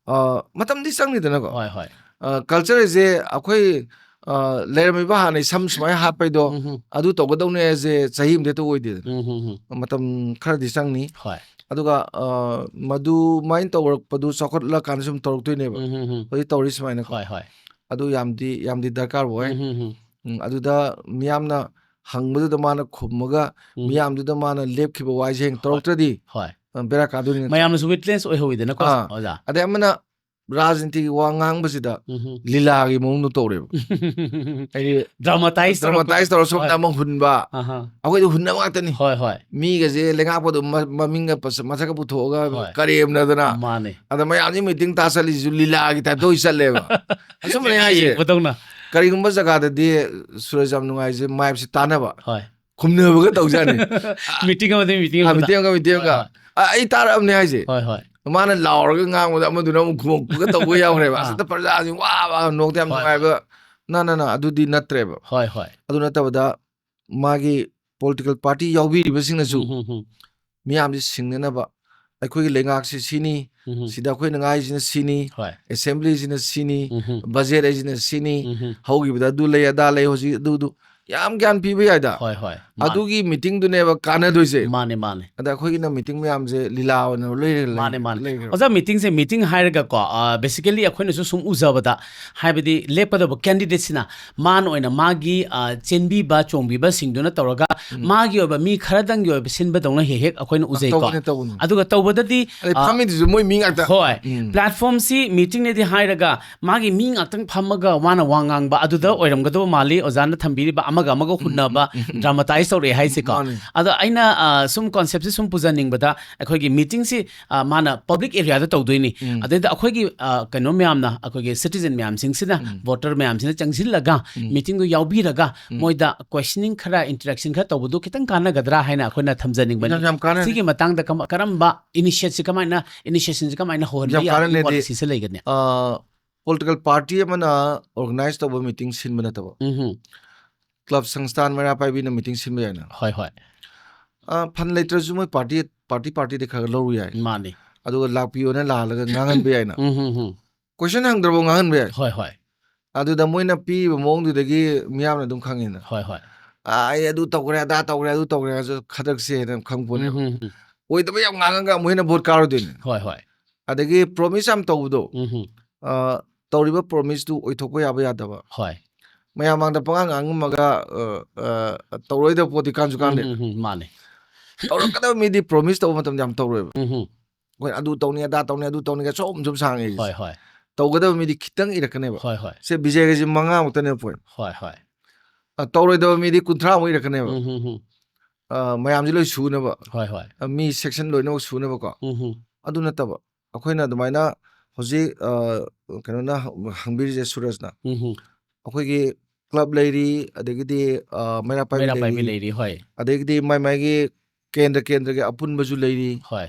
ꯑ, ꯃꯇꯝꯗꯤ ꯆꯪꯅꯤꯗꯅꯀꯣ꯫ ꯍꯣꯏ, ꯍꯣꯏ꯫ ꯑ, ꯀꯜꯆꯔꯁꯦ ꯑꯩꯈꯣꯏ, ꯑ, ꯂꯩꯔꯝꯃꯤꯕ ꯍꯥꯟꯅꯩ ꯁꯝ ꯁꯨꯃꯥꯏꯅ ꯍꯥꯞꯄꯩꯗꯣ, ꯎꯝ, ꯎꯝ꯫ ꯑꯗꯨ ꯇꯧꯒꯗꯧꯅꯦ ꯍꯥꯏꯁꯦ ꯆꯍꯤ ꯑꯃꯗ ꯍꯦꯛꯇ ꯑꯣꯏꯗꯦꯗꯅ꯫ ꯎꯝ, ꯎꯝ, ꯎꯝ꯫ ꯃꯇꯝ ꯈꯔꯗꯤ ꯆꯪꯅꯤ꯫ ꯍꯣꯏ꯫ ꯑꯗꯨꯒ, ꯑ, ꯃꯗꯨꯃꯥꯏꯅ ꯇꯧꯔꯛꯄꯗꯨ ꯆꯥꯎꯈꯠꯂꯀꯥꯟꯗ ꯁꯨꯝ ꯇꯧꯔꯛꯇꯣꯏꯅꯦꯕ꯫ ꯎꯝ, ꯎꯝ, ꯎꯝ꯫ ꯍꯧꯖꯤꯛ ꯇꯧꯔꯤ ꯁꯨꯃꯥꯏꯅꯀꯣ꯫ ꯍꯣꯏ, ꯍꯣꯏ꯫ ꯑꯗꯨ ꯌꯥꯝꯗꯤ, ꯌꯥꯝꯗꯤ ꯗꯔꯀꯥꯔ ꯑꯣꯏ꯫ ꯎꯝ, ꯎꯝ, ꯎꯝ꯫ ꯎꯝ, ꯑꯗꯨꯗ ꯃꯤꯌꯥꯝꯅ ꯍꯪꯕꯗꯨꯗ ꯃꯥꯅ ꯈꯨꯝꯃꯒ ꯎꯝ꯫ ꯃꯤꯌꯥꯝꯗꯨꯗ ꯃꯥꯅ ꯂꯦꯞꯈꯤꯕ ꯋꯥꯍꯩꯁꯦ ꯍꯌꯦꯡ ꯇꯧꯔꯛꯇ꯭ꯔꯗꯤ ꯍꯣꯏ꯫ ꯑ, ꯕꯦꯔꯥ ꯀꯥꯗꯣꯏꯅꯤ ꯅꯠꯇ꯭ꯔꯥ? ꯃꯌꯥꯝꯅꯁꯨ ꯋꯤꯠꯅꯦꯁ ꯑꯣꯏꯍꯧꯋꯤꯗꯅꯀꯣ ꯑꯥ꯫ ꯑꯣꯖꯥ꯫ ꯑꯗꯩ ꯑꯃꯅ ꯔꯥꯖꯅꯤꯇꯤꯒꯤ ꯋꯥ ꯉꯥꯡꯕꯁꯤꯗ ꯎꯝ꯫ ꯂꯤꯂꯥꯒꯤ ꯃꯑꯣꯡꯗ ꯇꯧꯔꯦꯕ꯫ ꯍꯥꯏꯗꯤ ꯗ꯭ꯔꯃꯥꯇꯥꯏꯁ ꯇꯧꯔꯛꯄ꯫ ꯗ꯭ꯔꯃꯥꯇꯥꯏꯁ ꯇꯧꯔ ꯁꯣꯝꯗ ꯍꯣꯏ꯫ ꯑꯃ ꯍꯨꯟꯕ, ꯑꯍꯥ꯫ ꯑꯩꯈꯣꯏꯗꯤ ꯍꯨꯟꯅꯕ ꯉꯥꯛꯇꯅꯤ꯫ ꯍꯣꯏ ꯍꯣꯏ꯫ ꯃꯤꯒꯁꯦ ꯂꯩꯉꯥꯛꯄꯗꯣ ꯃ-, ꯃꯃꯤꯡꯒ ꯄꯁ-, ꯃꯁꯛꯀ ꯄꯨꯊꯣꯛꯑꯒ ꯍꯣꯏ꯫ ꯀꯔꯦꯝꯅꯗꯅ꯫ ꯃꯥꯅꯦ꯫ ꯑꯗ ꯃꯌꯥꯝꯁꯤ ꯃꯤꯇꯤꯡ ꯇꯥ ꯆꯠꯂꯤꯁꯤꯁꯨ ꯂꯤꯂꯥꯒꯤ ꯇꯥꯏꯞꯇ ꯑꯣꯏ ꯆꯠꯂꯦꯕ꯫ ꯑꯆꯨꯝꯕꯅꯦ ꯍꯥꯏꯁꯦ꯫ ꯌꯦꯡꯕꯗꯧꯅ꯫ ꯀꯔꯤꯒꯨꯝꯕ ꯖꯒꯥꯗꯗꯤ ꯁꯨꯔꯖ ꯌꯥꯝ ꯅꯨꯡꯉꯥꯏꯁꯦ ꯃꯥꯏꯞꯁꯦ ꯇꯥꯟꯅꯕ꯫ ꯍꯣꯏ꯫ ꯈꯨꯝꯅꯕꯒ ꯇꯧꯖꯥꯅꯤ꯫ ꯃꯤꯇꯤꯡ ꯑꯃꯗꯒꯤ ꯃꯤꯇꯤꯡ ꯑ, ꯑꯃꯗ꯫ ꯃꯤꯇꯤꯡ ꯑꯃꯒ ꯃꯤꯇꯤꯡ ꯑꯃꯒ꯫ ꯍꯣꯏ, ꯍꯣꯏ꯫ ꯑ, ꯑꯩ ꯇꯥꯔꯛꯑꯕꯅꯦ ꯍꯥꯏꯁꯦ꯫ ꯍꯣꯏ, ꯍꯣꯏ꯫ ꯃꯥꯅ ꯂꯥꯎꯔꯒ ꯉꯥꯡꯕꯗ ꯑꯃꯗꯨꯅ ꯑꯃꯨꯛ ꯈꯨꯝꯃꯛꯄꯒ ꯇꯧꯕ ꯌꯥꯎꯈ꯭ꯔꯦꯕ꯫ ꯑꯥ꯫ ꯑꯁ, ꯑꯗ ꯄ꯭ꯔꯖꯥꯁꯤꯡ ꯋꯥ ꯋꯥ ꯅꯣꯛꯇ ꯌꯥꯝ ꯍꯣꯏ, ꯅꯨꯡꯉꯥꯏꯕ꯫ ꯅ, ꯅ, ꯅ, ꯑꯗꯨꯗꯤ ꯅꯠꯇ꯭ꯔꯦꯕ꯫ ꯍꯣꯏ, ꯍꯣꯏ꯫ ꯑꯗꯨ ꯅꯠꯇꯕꯗ ꯃꯥꯒꯤ ꯄꯣꯂꯤꯇꯤꯀꯦꯜ ꯄꯥꯔꯇꯤ ꯌꯥꯎꯕꯤꯔꯤꯕꯁꯤꯡꯅꯁꯨ ꯎꯝ, ꯎꯝ, ꯎꯝ꯫ ꯃꯤꯌꯥꯝꯁꯤ ꯁꯤꯡꯅꯅꯕ ꯑꯩꯈꯣꯏꯒꯤ ꯂꯩꯉꯥꯛꯁꯤ ꯁꯤꯅꯤ, ꯎꯝ, ꯎꯝ꯫ ꯁꯤꯗ ꯑꯩꯈꯣꯏꯅ ꯉꯥꯏꯁꯤꯅ ꯁꯤꯅꯤ, ꯍꯣꯏ꯫ ꯑꯦꯁꯦꯝꯕ꯭ꯂꯤꯁꯤꯅ ꯁꯤꯅꯤ, ꯎꯝ, ꯎꯝ꯫ ꯕꯖꯦꯠ ꯍꯥꯏꯁꯤꯅ ꯁꯤꯅꯤ, ꯎꯝ, ꯎꯝ꯫ ꯍꯧꯈꯤꯕꯗ ꯑꯗꯨ ꯂꯩ, ꯑꯗꯥ ꯂꯩ, ꯍꯧꯖꯤꯛ ꯑꯗꯨ, ꯑꯗꯨ ꯌꯥꯝ ꯒ꯭ꯌꯥꯟ ꯄꯤꯕ ꯌꯥꯏꯗ꯫ ꯍꯣꯏ, ꯍꯣꯏ꯫ ꯃꯥꯅꯦ꯫ ꯑꯗꯨꯒꯤ ꯃꯤꯇꯤꯡꯗꯨꯅꯦꯕ ꯀꯥꯟꯅꯗꯣꯏꯁꯦ꯫ ꯃꯥꯅꯦ, ꯃꯥꯅꯦ꯫ ꯑꯗ ꯑꯩꯈꯣꯏꯒꯤꯅ ꯃꯤꯇꯤꯡ ꯃꯌꯥꯝꯁꯦ ꯂꯤꯂꯥ ꯑꯣꯏꯅ ꯂꯩꯔꯦ, ꯃꯥꯅꯦ, ꯃꯥꯅꯦ꯫ ꯂꯩꯈ꯭ꯔꯦ꯫ ꯑꯣꯖꯥ, ꯃꯤꯇꯤꯡꯁꯦ, ꯃꯤꯇꯤꯡ ꯍꯥꯏꯔꯒꯀꯣ, ꯑ, basically ꯑꯩꯈꯣꯏꯅꯁꯨ ꯁꯨꯝ ꯎꯖꯕꯗ, ꯍꯥꯏꯕꯗꯤ ꯂꯦꯞꯀꯗꯕ candidateꯁꯤꯅ ꯃꯥꯅ ꯑꯣꯏꯅ ꯃꯥꯒꯤ, ꯑ, ꯆꯦꯟꯕꯤꯕ ꯆꯣꯡꯕꯤꯕꯁꯤꯡꯗꯨꯅ ꯇꯧꯔꯒ ꯎꯝ꯫ ꯃꯥꯒꯤ ꯑꯣꯏꯕ ꯃꯤ ꯈꯔꯗꯪꯒꯤ ꯑꯣꯏꯕ ꯁꯤꯟꯕꯗꯧꯅ ꯍꯦꯛ ꯍꯦꯛ ꯑꯩꯈꯣꯏꯅ ꯎꯖꯩꯀꯣ꯫ ꯇꯧꯕꯅꯦ, ꯇꯧꯕꯅꯦ꯫ ꯑꯗꯨꯒ ꯇꯧꯕꯗꯗꯤ, ꯑꯗꯩ ꯑ, ꯐꯝꯃꯤꯗꯨꯁꯨ ꯃꯣꯏ ꯃꯤ ꯉꯥꯛꯇ꯫ ꯍꯣꯏ꯫ ꯎꯝ꯫ platformꯁꯤ meetingꯅꯦꯗꯤ ꯍꯥꯏꯔꯒ ꯃꯥꯒꯤ ꯃꯤ ꯉꯥꯛꯇꯪ ꯐꯝꯃꯒ ꯃꯥꯅ ꯋꯥ ꯉꯥꯡꯕ ꯑꯗꯨꯗ ꯑꯣꯏꯔꯝꯒꯗꯕ ꯃꯥꯜꯂꯤ꯫ ꯑꯣꯖꯥꯅ ꯊꯝꯕꯤꯔꯤꯕ ꯑꯃꯒ ꯑꯃꯒ ꯍꯨꯟꯅꯕ, ꯎꯝ, ꯎꯝ, ꯎꯝ꯫ dramatize ꯇꯧꯔꯛꯑꯦ ꯍꯥꯏꯁꯦꯀꯣ꯫ ꯃꯥꯅꯦ꯫ ꯑꯗꯣ ꯑꯩꯅ, ꯑ, ꯁꯨꯝ conceptꯁꯦ ꯁꯨꯝ ꯄꯨꯖꯅꯤꯡꯕꯗ ꯑꯩꯈꯣꯏꯒꯤ meetingꯁꯤ, ꯑ, ꯃꯥꯅ public areaꯗ ꯇꯧꯗꯣꯏꯅꯤ꯫ ꯎꯝ꯫ ꯑꯗꯩꯗ ꯑꯩꯈꯣꯏꯒꯤ, ꯑ, ꯀꯩꯅꯣ ꯃꯌꯥꯝꯅ, ꯑꯩꯈꯣꯏꯒꯤ citizen ꯃꯌꯥꯝꯁꯤꯡꯁꯤꯅ, ꯎꯝ꯫ voter ꯃꯌꯥꯝꯁꯤꯅ ꯆꯪꯁꯤꯜꯂꯒ ꯎꯝ꯫ meetingꯗꯣ ꯌꯥꯎꯕꯤꯔꯒ ꯎꯝ꯫ ꯃꯣꯏꯗ questioning ꯈꯔ, interaction ꯈꯔ ꯇꯧꯕꯗꯣ ꯈꯤꯇꯪ ꯀꯥꯟꯅꯒꯗ꯭ꯔꯥ ꯍꯥꯏꯅ ꯑꯩꯈꯣꯏꯅ ꯊꯝꯖꯅꯤꯡꯕꯅꯤ꯫ ꯌꯥꯝ, ꯌꯥꯝ ꯀꯥꯟꯅꯅꯤ꯫ ꯁꯤꯒꯤ ꯃꯇꯥꯡꯗ ꯀꯝ-, ꯀꯔꯝꯕ initiateꯁꯤ ꯀꯃꯥꯏꯅ, initiationꯁꯤ ꯀꯃꯥꯏꯅ ꯍꯧꯍꯟꯕ ꯌꯥꯝ ꯌꯥꯕꯒꯤ ꯀꯥꯟꯅꯅꯤꯗꯤ, policyꯁꯤ ꯂꯩꯒꯅꯤ? ꯑ, political party ꯑꯃꯅ organize ꯇꯧꯕ meeting ꯁꯤꯟꯕ ꯅꯠꯇꯕ, ꯎꯝ꯫ club ꯁꯪꯁꯊꯥꯟ ꯃꯩꯔꯥ ꯄꯥꯏꯕꯤꯅ meeting ꯁꯤꯟꯕ ꯌꯥꯏꯅ꯫ ꯍꯣꯏ, ꯍꯣꯏ꯫ ꯑ, fund ꯂꯩꯇ꯭ꯔꯁꯨ ꯃꯣꯏ party, party, partyꯗ ꯈꯔ ꯈꯔ ꯂꯧꯔꯨ ꯌꯥꯏ꯫ ꯃꯥꯅꯤ꯫ ꯑꯗꯨꯒ ꯂꯥꯛꯄꯤꯌꯣꯅ ꯂꯥꯜꯂꯒ ꯉꯥꯡꯍꯟꯕ ꯌꯥꯏꯅ꯫ ꯎꯝ, ꯎꯝ, ꯎꯝ꯫ Question ꯍꯪꯗ꯭ꯔꯕ ꯉꯥꯡꯍꯟꯕ ꯌꯥꯏ꯫ ꯍꯣꯏ, ꯍꯣꯏ꯫ ꯑꯗꯨꯗ ꯃꯣꯏꯅ ꯄꯤꯔꯤꯕ ꯃꯑꯣꯡꯗꯨꯗꯒꯤ ꯃꯤꯌꯥꯝꯅ ꯑꯗꯨꯝ ꯈꯪꯉꯤꯅ꯫ ꯍꯣꯏ, ꯍꯣꯏ꯫ "ꯑ, ꯑꯩ ꯑꯗꯨ ꯇꯧꯈ꯭ꯔꯦ, ꯑꯗꯥ ꯇꯧꯈ꯭ꯔꯦ, ꯑꯗꯨ ꯇꯧꯈ꯭ꯔꯦ" ꯍꯥꯏꯔꯁꯨ ꯈꯗ꯭ꯔꯛꯁꯦꯅ ꯈꯪꯄꯣꯠꯅꯦꯕ꯫ ꯎꯝ, ꯎꯝ, ꯎꯝ꯫ ꯑꯣꯏꯗꯕ ꯌꯥꯝ ꯉꯥꯡꯉꯒ ꯑꯃꯨꯛ ꯍꯦꯟꯅ vote ꯀꯥꯔꯨꯗꯣꯏꯅꯦ꯫ ꯍꯣꯏ, ꯍꯣꯏ꯫ ꯑꯗꯒꯤ promise ꯌꯥꯝ ꯇꯧꯕꯗꯣ, ꯎꯝ, ꯎꯝ꯫ ꯑ, ꯇꯧꯔꯤꯕ promiseꯇꯨ ꯑꯣꯏꯊꯣꯛꯄ ꯌꯥꯕ ꯌꯥꯗꯕ꯫ ꯍꯣꯏ꯫ ꯃꯌꯥꯝ ꯃꯥꯡꯗ ꯄꯉꯥꯡ ꯉꯥꯡꯉꯝꯃꯒ ꯑ, ꯑ, ꯇꯧꯔꯣꯏꯗꯕ ꯄꯣꯠꯇꯤ ꯀꯥꯟꯁꯨ ꯀꯥꯟꯗꯦ꯫ ꯎꯝ, ꯎꯝ, ꯎꯝ, ꯃꯥꯅꯦ꯫ ꯇꯧꯔꯛꯀꯗꯕ ꯃꯤꯗꯤ ꯄ꯭ꯔꯣꯃꯤꯁ ꯇꯧꯕ ꯃꯇꯝꯗ ꯌꯥꯝ ꯇꯧꯔꯣꯏꯕ꯫ ꯎꯝ, ꯎꯝ, ꯑꯩꯈꯣꯏꯅ ꯑꯗꯨ ꯇꯧꯅꯤ, ꯑꯗꯥ ꯇꯧꯅꯤ, ꯑꯗꯨ ꯇꯧꯅꯤꯒ ꯁꯨꯝ ꯁꯨꯝ ꯁꯥꯡꯉꯦ꯫ ꯍꯣꯏ, ꯍꯣꯏ, ꯇꯧꯒꯗꯕ ꯃꯤꯗꯤ ꯈꯤꯇꯪ ꯏꯔꯛꯀꯅꯦꯕ꯫ ꯍꯣꯏ, ꯍꯣꯏ, ꯁꯦ ꯕꯤꯖꯦꯒꯁꯤ ꯃꯉꯥꯃꯨꯛꯇꯅꯦꯕ ꯄꯣꯏꯟ꯫ ꯍꯣꯏ, ꯍꯣꯏ꯫ ꯑ, ꯇꯧꯔꯣꯏꯗꯕ ꯃꯤꯗꯤ ꯀꯨꯟꯊ꯭ꯔꯥꯃꯨꯛ ꯏꯔꯛꯀꯅꯦꯕ꯫ ꯎꯝ, ꯎꯝ, ꯎꯝ, ꯑ, ꯃꯌꯥꯝꯁꯤ ꯂꯣꯏ ꯁꯨꯅꯕ꯫ ꯍꯣꯏ, ꯍꯣꯏ꯫ ꯑ, ꯃꯤ ꯁꯦꯛꯁꯟ ꯂꯣꯏꯅꯃꯛ ꯁꯨꯅꯕꯀꯣ꯫ ꯎꯝ, ꯎꯝ, ꯑꯗꯨ ꯅꯠꯇꯕ ꯑꯩꯈꯣꯏꯅ ꯑꯗꯨꯃꯥꯏꯅ ꯍꯧꯖꯤꯛ ꯑ, ꯀꯩꯅꯣꯅ ꯍꯪ- ꯍꯪꯕꯤꯔꯤꯁꯦ ꯁꯨꯔꯖꯅ, ꯎꯝ, ꯎꯝ, ꯑꯩꯈꯣꯏꯒꯤ ꯀ꯭ꯂꯕ ꯂꯩꯔꯤ, ꯑꯗꯒꯤꯗꯤ ꯑ, ꯃꯩꯔꯥ ꯄꯥꯏꯕꯤ ꯃꯩꯔꯥ ꯄꯥꯏꯕꯤ ꯂꯩꯔꯤ, ꯂꯩꯔꯤ, ꯍꯣꯏ, ꯑꯗꯒꯤꯗꯤ ꯃꯥꯏ ꯃꯥꯏꯒꯤ ꯀꯦꯟꯗ꯭ꯔ ꯀꯦꯟꯗ꯭ꯔꯒꯤ ꯑꯄꯨꯟꯕꯁꯨ ꯂꯩꯔꯤ꯫ ꯍꯣꯏ,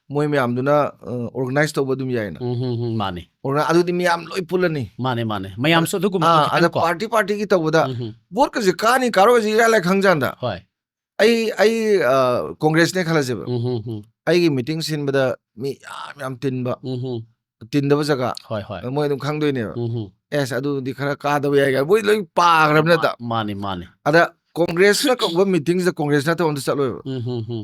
ꯃꯣꯏ ꯃꯌꯥꯝꯗꯨꯅ ꯑꯣꯔꯒꯅꯥꯏꯁ ꯇꯧꯕ ꯑꯗꯨꯝ ꯌꯥꯏꯅ꯫ ꯎꯝ, ꯎꯝ, ꯎꯝ, ꯃꯥꯅꯦ, ꯑꯣꯔꯒꯅꯥꯏ ꯑꯗꯨꯗꯤ ꯃꯤꯌꯥꯝ ꯂꯣꯏ ꯄꯨꯜꯂꯅꯤ꯫ ꯃꯥꯅꯦ, ꯃꯥꯅꯦ, ꯃꯌꯥꯝꯁꯨ ꯑꯗꯨꯒꯨꯝꯕ ꯑꯥ, ꯑꯗ ꯈꯤꯇꯪ ꯀꯣ꯫ ꯄꯥꯔꯇꯤ ꯄꯥꯔꯇꯤꯒꯤ ꯇꯧꯕꯗ ꯎꯝ, ꯎꯝ, ꯚꯣꯠꯀꯁꯦ ꯀꯥꯅꯤ ꯀꯥꯔꯣꯏꯁꯤ ꯏꯔꯥꯏ ꯂꯥꯏ ꯈꯪꯖꯥꯟꯗ꯫ ꯍꯣꯏ, ꯑꯩ ꯑꯩ ꯑ, ꯀꯣꯡꯒ꯭ꯔꯦꯁꯅꯦ ꯈꯜꯂꯁꯦꯕ꯫ ꯎꯝ, ꯎꯝ, ꯎꯝ, ꯑꯩꯒꯤ ꯃꯤꯇꯤꯡ ꯁꯤꯟꯕꯗ ꯃꯤ ꯌꯥꯝ ꯌꯥꯝ ꯇꯤꯟꯕ, ꯎꯝ, ꯎꯝ, ꯇꯤꯟꯗꯕ ꯖꯒꯥ ꯍꯣꯏ, ꯍꯣꯏ, ꯃꯣꯏ ꯑꯗꯨꯝ ꯈꯪꯗꯣꯏꯅꯦꯕ꯫ ꯎꯝ, ꯎꯝ, ꯑꯦꯁ, ꯑꯗꯨꯗꯤ ꯈꯔ ꯀꯥꯗꯕ ꯌꯥꯏ ꯀꯥꯏꯅ ꯃꯣꯏ ꯂꯣꯏ ꯄꯥꯈ꯭ꯔꯕꯅꯦ꯫ ꯑꯗ ꯃꯥꯅꯦ, ꯃꯥꯅꯦ, ꯑꯗ ꯀꯣꯡꯒ꯭ꯔꯦꯁꯅ ꯀꯧꯕ ꯃꯤꯇꯤꯡꯁꯤꯗ ꯀꯣꯡꯒ꯭ꯔꯦꯁ ꯅꯠꯇꯕ ꯑꯝꯇ ꯆꯠꯂꯣꯏꯕ꯫ ꯎꯝ, ꯎꯝ, ꯎꯝ,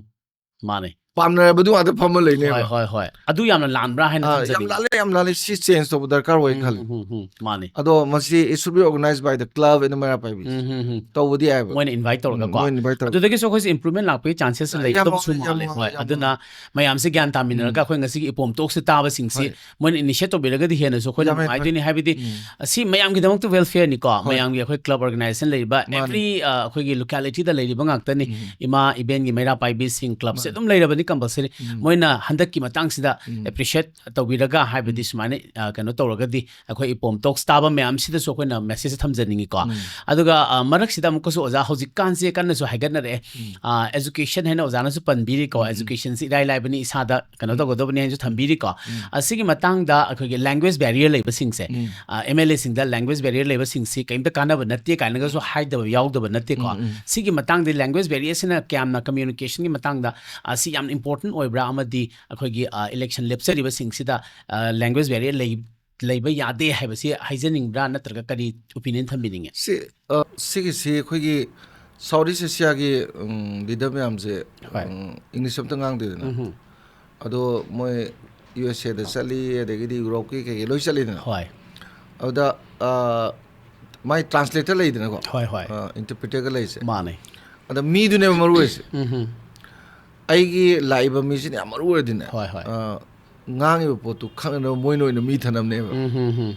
ꯃꯥꯅꯦ, ꯄꯥꯝꯅꯔꯕꯗꯨ ꯉꯥꯛꯇ ꯐꯝꯃ ꯍꯣꯏ, ꯂꯩꯅꯦꯕ꯫ ꯍꯣꯏ, ꯍꯣꯏ, ꯑꯗꯨ ꯌꯥꯝꯅ ꯂꯥꯟꯕ꯭ꯔꯥ ꯍꯥꯏꯅ ꯑꯥ, ꯌꯥꯝ ꯊꯝꯖꯅꯤꯡꯉꯤ꯫ ꯂꯥꯜꯂꯦ, ꯌꯥꯝ ꯂꯥꯜꯂꯦ, ꯁꯤ ꯆꯦꯟꯖ ꯇꯧꯕ ꯗꯔꯀꯥꯔ ꯑꯣꯏ ꯎꯝ, ꯈꯜꯂꯦ꯫ ꯎꯝ, ꯎꯝ, ꯎꯝ, ꯃꯥꯅꯦ꯫ ꯑꯗꯣ ꯃꯁꯤ it should be organized by the club in ꯃꯩꯔꯥ ꯄꯥꯏꯕꯤ꯫ ꯎꯝ, ꯎꯝ, ꯎꯝ, ꯇꯧꯕꯗꯤ ꯌꯥꯏꯕ꯫ ꯃꯣꯏꯅ ꯏꯟꯚꯥꯏꯠ ꯇꯧꯔꯒꯀꯣ꯫ ꯎꯝ, ꯃꯣꯏꯅ ꯏꯟꯚꯥꯏꯠ ꯇꯧꯔꯒ꯫ ꯑꯗꯨꯗꯒꯤꯁꯨ ꯑꯩꯈꯣꯏꯁꯦ ꯏꯝꯄ꯭ꯔꯨꯚꯃꯦꯟ ꯂꯥꯛꯄꯒꯤ ꯆꯥꯟꯁꯦꯁ ꯑꯥ, ꯂꯩ ꯌꯥꯝ ꯑꯗꯨꯝꯁꯨ ꯋꯥꯡꯉꯦ, ꯌꯥꯝ ꯃꯥꯜꯂꯦ꯫ ꯋꯥꯡꯉꯦ, ꯍꯣꯏ, ꯌꯥꯝ ꯑꯗꯨꯅ ꯋꯥꯡꯉꯦ꯫ ꯃꯌꯥꯝꯁꯦ ꯒ꯭ꯌꯥꯟ ꯇꯥꯃꯤꯟꯅꯔꯒ ꯎꯝ꯫ ꯑꯩꯈꯣꯏ ꯉꯁꯤꯒꯤ ꯏꯄꯣꯝ ꯇꯣꯛꯁꯦ ꯇꯥꯕꯁꯤꯡꯁꯤ ꯍꯣꯏ꯫ ꯃꯣꯏꯅ ꯏꯅꯤꯁꯤꯌꯦꯠ ꯇꯧꯕꯤꯔꯒꯗꯤ ꯍꯦꯟꯅꯁꯨ ꯑꯩꯈꯣꯏꯅ ꯌꯥꯝ ꯍꯦꯟꯅ ꯅꯨꯡꯉꯥꯏꯗꯣꯏꯅꯤ꯫ ꯍꯥꯏꯕꯗꯤ ꯎꯝ꯫ ꯑꯁꯤ ꯃꯌꯥꯝꯒꯤꯗꯃꯛꯇ ꯋꯦꯜꯐꯤꯌꯔꯅꯤꯀꯣ, ꯍꯣꯏ꯫ ꯃꯌꯥꯝꯒꯤ ꯑꯩꯈꯣꯏ ꯀ꯭ꯂꯕ ꯑꯣꯔꯒꯅꯥꯏꯖꯦꯁꯟ ꯂꯩꯔꯤꯕ ꯃꯥꯅꯤ꯫ ꯑꯦꯚ꯭ꯔꯤ ꯑꯩꯈꯣꯏꯒꯤ ꯂꯣꯀꯦꯂꯤꯇꯤꯗ ꯂꯩꯔꯤꯕ ꯉꯥꯛꯇꯅꯤ꯫ ꯎꯝ꯫ ꯏꯃꯥ ꯏꯕꯦꯟꯒꯤ ꯃꯩꯔꯥ ꯄꯥꯏꯕꯤꯁꯤꯡ ꯀ꯭ꯂꯕꯁꯦ ꯃꯥꯅꯤ꯫ ꯑꯗꯨꯝ ꯂꯩꯔꯕꯅꯤ ꯀꯝꯄꯜꯁꯔꯤ꯫ ꯎꯝ꯫ ꯃꯣꯏꯅ ꯍꯟꯗꯛꯀꯤ ꯃꯇꯥꯡꯁꯤꯗ ꯎꯝ꯫ ꯑꯦꯄ꯭ꯔꯤꯁꯤꯌꯦꯠ ꯇꯧꯕꯤꯔꯒ ꯍꯥꯏꯕꯗꯤ ꯎꯝ꯫ ꯁꯨꯃꯥꯏꯅ ꯑ, ꯀꯩꯅꯣ ꯇꯧꯔꯒꯗꯤ ꯑꯩꯈꯣꯏ ꯏꯄꯣꯝ ꯇꯣꯛꯁ ꯇꯥꯕ ꯃꯌꯥꯝꯁꯤꯗꯁꯨ ꯑꯩꯈꯣꯏꯅ ꯃꯦꯁꯦꯖ ꯊꯝꯖꯅꯤꯡꯉꯤꯀꯣ꯫ ꯎꯝ꯫ ꯑꯗꯨꯒ ꯑ, ꯃꯔꯛꯁꯤꯗ ꯑꯃꯨꯛꯀꯁꯨ ꯑꯣꯖꯥ ꯍꯧꯖꯤꯛꯀꯥꯟꯁꯦ ꯀꯟꯅꯁꯨ ꯍꯥꯏꯒꯠꯅꯔꯛꯑꯦ꯫ ꯎꯝ꯫ ꯑ, ꯑꯦꯖꯨꯀꯦꯁꯟ ꯍꯥꯏꯅ ꯑꯣꯖꯥꯅꯁꯨ ꯄꯟꯕꯤꯔꯤꯀꯣ꯫ ꯎꯝ, ꯎꯝ꯫ ꯑꯦꯖꯨꯀꯦꯁꯟꯁꯤ ꯏꯔꯥꯏ ꯂꯥꯏꯕꯅꯤ, ꯏꯁꯥꯗ ꯀꯩꯅꯣ ꯎꯝ꯫ ꯇꯧꯒꯗꯕꯅꯤ ꯍꯥꯏꯅꯁꯨ ꯊꯝꯕꯤꯔꯤꯀꯣ꯫ ꯎꯝ꯫ ꯑꯁꯤꯒꯤ ꯃꯇꯥꯡꯗ ꯑꯩꯈꯣꯏꯒꯤ ꯂꯦꯡꯒ꯭ꯋꯦꯖ ꯕꯦꯔꯤꯌꯔ ꯂꯩꯕꯁꯤꯡꯁꯦ, ꯎꯝ꯫ ꯑ, ꯑꯦꯝ ꯑꯦꯜ ꯑꯦꯁꯤꯡꯗ ꯂꯦꯡꯒ꯭ꯋꯦꯖ ꯕꯦꯔꯤꯌꯔ ꯂꯩꯕꯁꯤꯡꯁꯤ ꯀꯩꯝꯇ ꯀꯥꯟꯅꯕ ꯅꯠꯇꯦ ꯀꯥꯏꯅꯒꯁꯨ ꯍꯥꯏꯗꯕ ꯌꯥꯎꯗꯕ ꯅꯠꯇꯦꯀꯣ꯫ ꯎꯝ, ꯎꯝ꯫ ꯁꯤꯒꯤ ꯃꯇꯥꯡꯗ ꯂꯦꯡꯒ꯭ꯋꯦꯖ ꯕꯦꯔꯤꯌꯔꯁꯤꯅ ꯀꯌꯥꯝꯅ ꯀꯝꯃ꯭ꯌꯨꯅꯤꯀꯦꯁꯟꯒꯤ ꯃꯇꯥꯡꯗ, ꯑ, ꯁꯤ ꯌꯥꯝ ꯏꯝꯄꯣꯔꯇꯦꯟ ꯑꯣꯏꯕ꯭ꯔꯥ, ꯑꯃꯗꯤ ꯑꯩꯈꯣꯏꯒꯤ, ꯑ, ꯏꯂꯦꯛꯁꯟ ꯂꯦꯞꯆꯔꯤꯕꯁꯤꯡꯁꯤꯗ, ꯑ, ꯂꯦꯡꯒ꯭ꯋꯦꯖ ꯕꯦꯔꯤꯌꯔ ꯂꯩ-, ꯂꯩꯕ ꯌꯥꯗꯦ ꯍꯥꯏꯕꯁꯤ ꯍꯥꯏꯖꯅꯤꯡꯕ꯭ꯔꯥ, ꯅꯠꯇ꯭ꯔꯒ ꯀꯔꯤ ꯑꯣꯄꯤꯅꯤꯌꯟ ꯊꯝꯕꯤꯅꯤꯡꯉꯦ? ꯁꯤ, ꯑ, ꯁꯤꯒꯤꯁꯤ ꯑꯩꯈꯣꯏꯒꯤ ꯁꯥꯎꯠ ꯏꯁ ꯑꯦꯁꯤꯌꯥꯒꯤ, ꯎꯝ, ꯂꯤꯗꯔ ꯃꯌꯥꯝꯁꯦ, ꯍꯣꯏ꯫ ꯎꯝ, ꯏꯪꯂꯤꯁ ꯑꯝꯇ ꯉꯥꯡꯗꯦꯗꯅ꯫ ꯎꯝ꯫ ꯑꯗꯣ ꯃꯣꯏ ꯌꯨ ꯑꯦꯁ ꯑꯦꯗ ꯆꯠꯂꯤ, ꯑꯗꯒꯤꯗꯤ ꯌꯨꯔꯣꯞꯀꯤ ꯀꯩꯀꯩ ꯂꯣꯏ ꯆꯠꯂꯤꯗꯅ꯫ ꯍꯣꯏ꯫ ꯑꯗꯨꯗ, ꯑ, ꯃꯥꯏ ꯇ꯭ꯔꯥꯟꯁꯂꯦꯇꯔ ꯂꯩꯗꯅꯀꯣ, ꯍꯣꯏ, ꯍꯣꯏ꯫ ꯏꯟꯇꯔꯄ꯭ꯔꯤꯇꯔꯒ ꯂꯩꯔꯤꯁꯦ, ꯃꯥꯅꯦ꯫ ꯑꯗ ꯃꯤꯗꯨꯅꯦꯕ ꯃꯔꯨ ꯑꯣꯏꯁꯦ꯫ ꯎꯝ ꯍꯝ꯫ ꯑꯩꯒꯤ ꯂꯥꯛꯏꯕ ꯃꯤꯁꯤꯅ ꯌꯥꯝ ꯃꯔꯨ ꯑꯣꯏꯔꯗꯤꯅꯦ, ꯍꯣꯏ, ꯍꯣꯏ꯫ ꯑ, ꯉꯥꯡꯉꯤꯕ ꯄꯣꯠꯇꯨ ꯈꯪꯅꯅꯕ ꯃꯣꯏꯅ ꯑꯣꯏꯅ ꯃꯤ ꯊꯅꯝꯅꯦꯕ꯫ ꯎꯝ ꯍꯝ ꯍꯝ꯫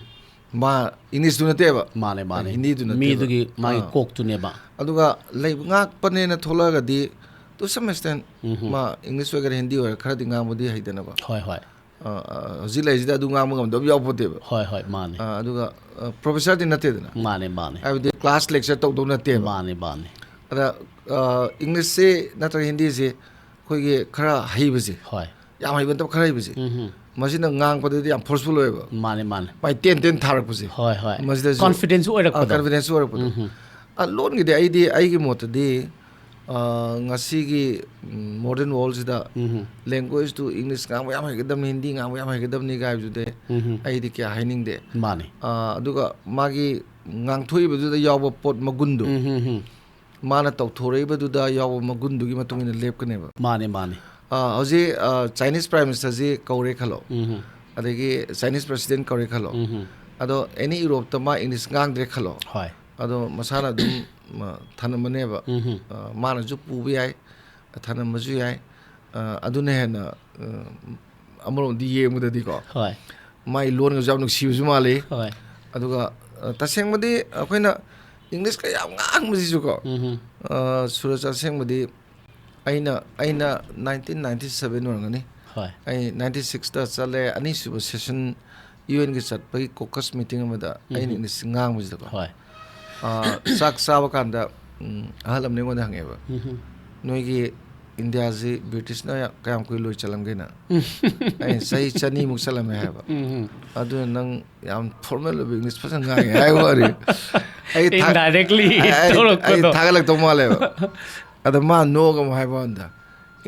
ꯃꯥ ꯏꯪꯂꯤꯁꯇꯨ ꯅꯠꯇꯦꯕ, ꯃꯥꯅꯦ, ꯃꯥꯅꯦ꯫ ꯍꯤꯟꯗꯤꯗꯨ ꯅꯠꯇꯦꯕ꯫ ꯃꯤꯗꯨꯒꯤ ꯃꯥꯒꯤ ꯑꯥ꯫ ꯀꯣꯛꯇꯨꯅꯦꯕ꯫ ꯑꯗꯨꯒ ꯂꯩ ꯉꯥꯛꯄꯅꯦꯅ ꯊꯣꯛꯂꯛꯑꯒꯗꯤ, to some extent, ꯎꯝ ꯍꯝ꯫ ꯃꯥ ꯏꯪꯂꯤꯁ ꯑꯣꯏꯒꯦꯔꯥ ꯍꯤꯟꯗꯤ ꯑꯣꯏꯒꯦꯔꯥ ꯈꯔꯗꯤ ꯉꯥꯡꯕꯗꯤ ꯍꯩꯗꯅꯕ꯫ ꯍꯣꯏ, ꯍꯣꯏ꯫ ꯑ, ꯑ, ꯍꯧꯖꯤꯛ ꯂꯩꯔꯤꯁꯤꯗ ꯑꯗꯨ ꯉꯥꯡꯕ ꯉꯝꯗꯕ ꯌꯥꯎꯄꯣꯠꯇꯦꯕ꯫ ꯍꯣꯏ, ꯍꯣꯏ, ꯃꯥꯅꯦ꯫ ꯑ, ꯑꯗꯨꯒ, ꯑ, ꯄ꯭ꯔꯣꯐꯦꯁꯔꯗꯤ ꯅꯠꯇꯦꯗꯅ꯫ ꯃꯥꯅꯦ, ꯃꯥꯅꯦ꯫ ꯍꯥꯏꯕꯗꯤ ꯀ꯭ꯂꯥꯁ ꯂꯦꯛꯆꯔ ꯇꯧꯗꯧ ꯅꯠꯇꯦꯕ꯫ ꯃꯥꯅꯦ, ꯃꯥꯅꯦ꯫ ꯑꯗ, ꯑ, ꯏꯪꯂꯤꯁꯁꯤ ꯅꯠꯇ꯭ꯔꯒ ꯍꯤꯟꯗꯤꯁꯤ ꯑꯩꯈꯣꯏꯒꯤ ꯈꯔ ꯍꯩꯕꯁꯦ, ꯍꯣꯏ꯫ ꯌꯥꯝ ꯍꯩꯕ ꯅꯠꯇꯕ ꯈꯔ ꯍꯩꯕꯁꯦ, ꯎꯝ ꯍꯝ꯫ ꯃꯁꯤꯅ ꯉꯥꯡꯕꯗꯗꯤ ꯌꯥꯝ ꯐꯣꯔꯁꯐꯨꯜ ꯑꯣꯏꯌꯦꯕ꯫ ꯃꯥꯅꯦ, ꯃꯥꯅꯦ꯫ ꯃꯥꯏ ꯇꯦꯟ ꯇꯦꯟ ꯊꯥꯔꯛꯄꯁꯦ꯫ ꯍꯣꯏ, ꯍꯣꯏ꯫ ꯃꯁꯤꯗꯁꯨ ꯀꯣꯟꯐꯤꯗꯦꯟꯁꯁꯨ ꯑꯣꯏꯔꯛꯄꯗꯣ꯫ ꯑ, ꯀꯟꯐꯤꯗꯦꯟꯁꯁꯨ ꯑꯣꯏꯔꯛꯄꯗꯣ꯫ ꯎꯝ ꯍꯝ꯫ ꯑ, ꯂꯣꯟꯒꯤꯗꯤ ꯑꯩꯗꯤ ꯑꯩꯒꯤ ꯃꯣꯠꯇꯗꯤ, ꯑ, ꯉꯁꯤꯒꯤ ꯃꯣꯗꯔꯟ ꯋꯥꯔꯜꯁꯤꯗ ꯎꯝ ꯍꯝ꯫ ꯂꯦꯡꯒ꯭ꯋꯦꯖꯇꯨ ꯏꯪꯂꯤꯁ ꯉꯥꯡꯕ ꯌꯥꯝ ꯍꯩꯒꯗꯕꯅꯤ, ꯍꯤꯟꯗꯤ ꯉꯥꯡꯕ ꯌꯥꯝ ꯍꯩꯒꯗꯕꯅꯤ ꯀꯥꯏꯕꯗꯨꯗꯤ ꯎꯝ ꯍꯝ꯫ ꯑꯩꯗꯤ ꯀꯌꯥ ꯍꯥꯏꯅꯤꯡꯗꯦ꯫ ꯃꯥꯅꯦ꯫ ꯑ, ꯑꯗꯨꯒ ꯃꯥꯒꯤ ꯉꯥꯡꯊꯣꯛꯏꯕꯗꯨꯗ ꯌꯥꯎꯕ ꯄꯣꯠ ꯃꯒꯨꯟꯗꯣ, ꯎꯝ ꯍꯝ ꯍꯝ꯫ ꯃꯥꯅ ꯇꯧꯊꯣꯔꯛꯏꯕꯗꯨꯗ ꯌꯥꯎꯕ ꯃꯒꯨꯟꯗꯨꯒꯤ ꯃꯇꯨꯡ ꯏꯟꯅ ꯂꯦꯞꯀꯅꯦꯕ꯫ ꯃꯥꯅꯦ, ꯃꯥꯅꯦ꯫ ꯑ, ꯍꯧꯖꯤꯛ, ꯑ, ꯆꯥꯏꯅꯤꯁ ꯄ꯭ꯔꯥꯏꯝ ꯃꯤꯅꯤꯁꯇꯔꯁꯤ ꯀꯧꯔꯦ ꯈꯜꯂꯣ, ꯎꯝ ꯍꯝ꯫ ꯑꯗꯒꯤ ꯆꯥꯏꯅꯤꯁ ꯄ꯭ꯔꯁꯤꯗꯦꯟ ꯀꯧꯔꯦ ꯈꯜꯂꯣ, ꯎꯝ ꯍꯝ꯫ ꯑꯗꯣ ꯑꯦꯅꯤ ꯌꯨꯔꯣꯞꯇ ꯃꯥ ꯏꯪꯂꯤꯁ ꯉꯥꯡꯗ꯭ꯔꯦ ꯈꯜꯂꯣ, ꯍꯣꯏ꯫ ꯑꯗꯣ ꯃꯁꯥꯅ ꯑꯗꯨꯝ, ꯃ, ꯊꯅꯝꯃꯅꯦꯕ꯫ ꯎꯝ ꯍꯝ꯫ ꯑ, ꯃꯥꯅꯁꯨ ꯄꯨꯕ ꯌꯥꯏ, ꯊꯅꯝꯕꯁꯨ ꯌꯥꯏ꯫ ꯑ, ꯑꯗꯨꯅ ꯍꯦꯟꯅ, ꯑ, ꯑꯃꯔꯣꯝꯗꯤ ꯌꯦꯡꯕꯗꯗꯤꯀꯣ, ꯍꯣꯏ꯫ ꯃꯥꯏ ꯂꯣꯟꯒꯁꯨ ꯌꯥꯝ ꯅꯨꯡꯁꯤꯕꯁꯨ ꯃꯥꯜꯂꯤ꯫ ꯍꯣꯏ꯫ ꯑꯗꯨꯒ, ꯑ, ꯇꯁꯦꯡꯕꯗꯤ ꯑꯩꯈꯣꯏꯅ ꯏꯪꯂꯤꯁꯀ ꯌꯥꯝ ꯉꯥꯡꯕꯁꯤꯁꯨꯀꯣ, ꯎꯝ ꯍꯝ꯫ ꯑ, ꯁꯨꯔꯖ, ꯑꯁꯦꯡꯕꯗꯤ ꯑꯩꯅ, ꯑꯩꯅ ꯅꯥꯏꯟꯇꯤꯟ ꯅꯥꯏꯟꯇꯤ ꯁꯕꯦꯟ ꯑꯣꯏꯔꯝꯒꯅꯤ꯫ ꯍꯣꯏ꯫ ꯑꯩ ꯅꯥꯏꯟꯇꯤ ꯁꯤꯛꯁꯇ ꯆꯠꯂꯦ, ꯑꯅꯤꯁꯨꯕ ꯁꯦꯁꯟ ꯌꯨ ꯑꯦꯟꯒꯤ ꯆꯠꯄꯒꯤ ꯀꯣꯀꯁ ꯃꯤꯇꯤꯡ ꯑꯃꯗ ꯑꯩꯅ ꯎꯝ꯫ ꯏꯪꯂꯤꯁ ꯉꯥꯡꯕꯁꯤꯗꯀꯣ꯫ ꯍꯣꯏ꯫ ꯑ, ꯆꯥꯛ ꯆꯥꯕ ꯀꯥꯟꯗ, ꯎꯝ, ꯑꯍꯜ ꯑꯃꯅ ꯑꯩꯉꯣꯟꯗ ꯍꯪꯉꯦꯕ, ꯎꯝ ꯍꯝ꯫ "ꯅꯣꯏꯒꯤ ꯏꯟꯗꯤꯌꯥꯁꯤ ꯕ꯭ꯔꯤꯇꯤꯁꯅ ꯀꯌꯥꯝ ꯀꯨꯏ ꯂꯣꯏ ꯆꯠꯂꯝꯒꯦꯅ?" ꯑꯩꯅ, "ꯆꯍꯤ ꯆꯅꯤꯃꯨꯛ ꯆꯠꯂꯝꯃꯦ" ꯍꯥꯏꯕ꯫ ꯎꯝ ꯍꯝ꯫ "ꯑꯗꯨꯅ ꯅꯪ ꯌꯥꯝ ꯐꯣꯔꯃꯦꯜ ꯑꯣꯏꯕ ꯏꯪꯂꯤꯁ ꯐꯖꯅ ꯉꯥꯡꯉꯦ" ꯍꯥꯏꯕ ꯋꯥꯅꯤ꯫ ꯑꯩ ꯊꯥ-, Indirectly ꯑꯩ, ꯑꯩ, ꯑꯩ ꯇꯧꯔꯛꯄꯗꯣ꯫ ꯊꯥꯒꯠꯂꯛꯇꯧ ꯃꯥꯜꯂꯦꯕ꯫ ꯑꯗ ꯃꯥ ꯅꯣꯛꯑꯒ ꯑꯃꯨꯛ ꯍꯥꯏꯕ ꯋꯥꯅꯤꯗ,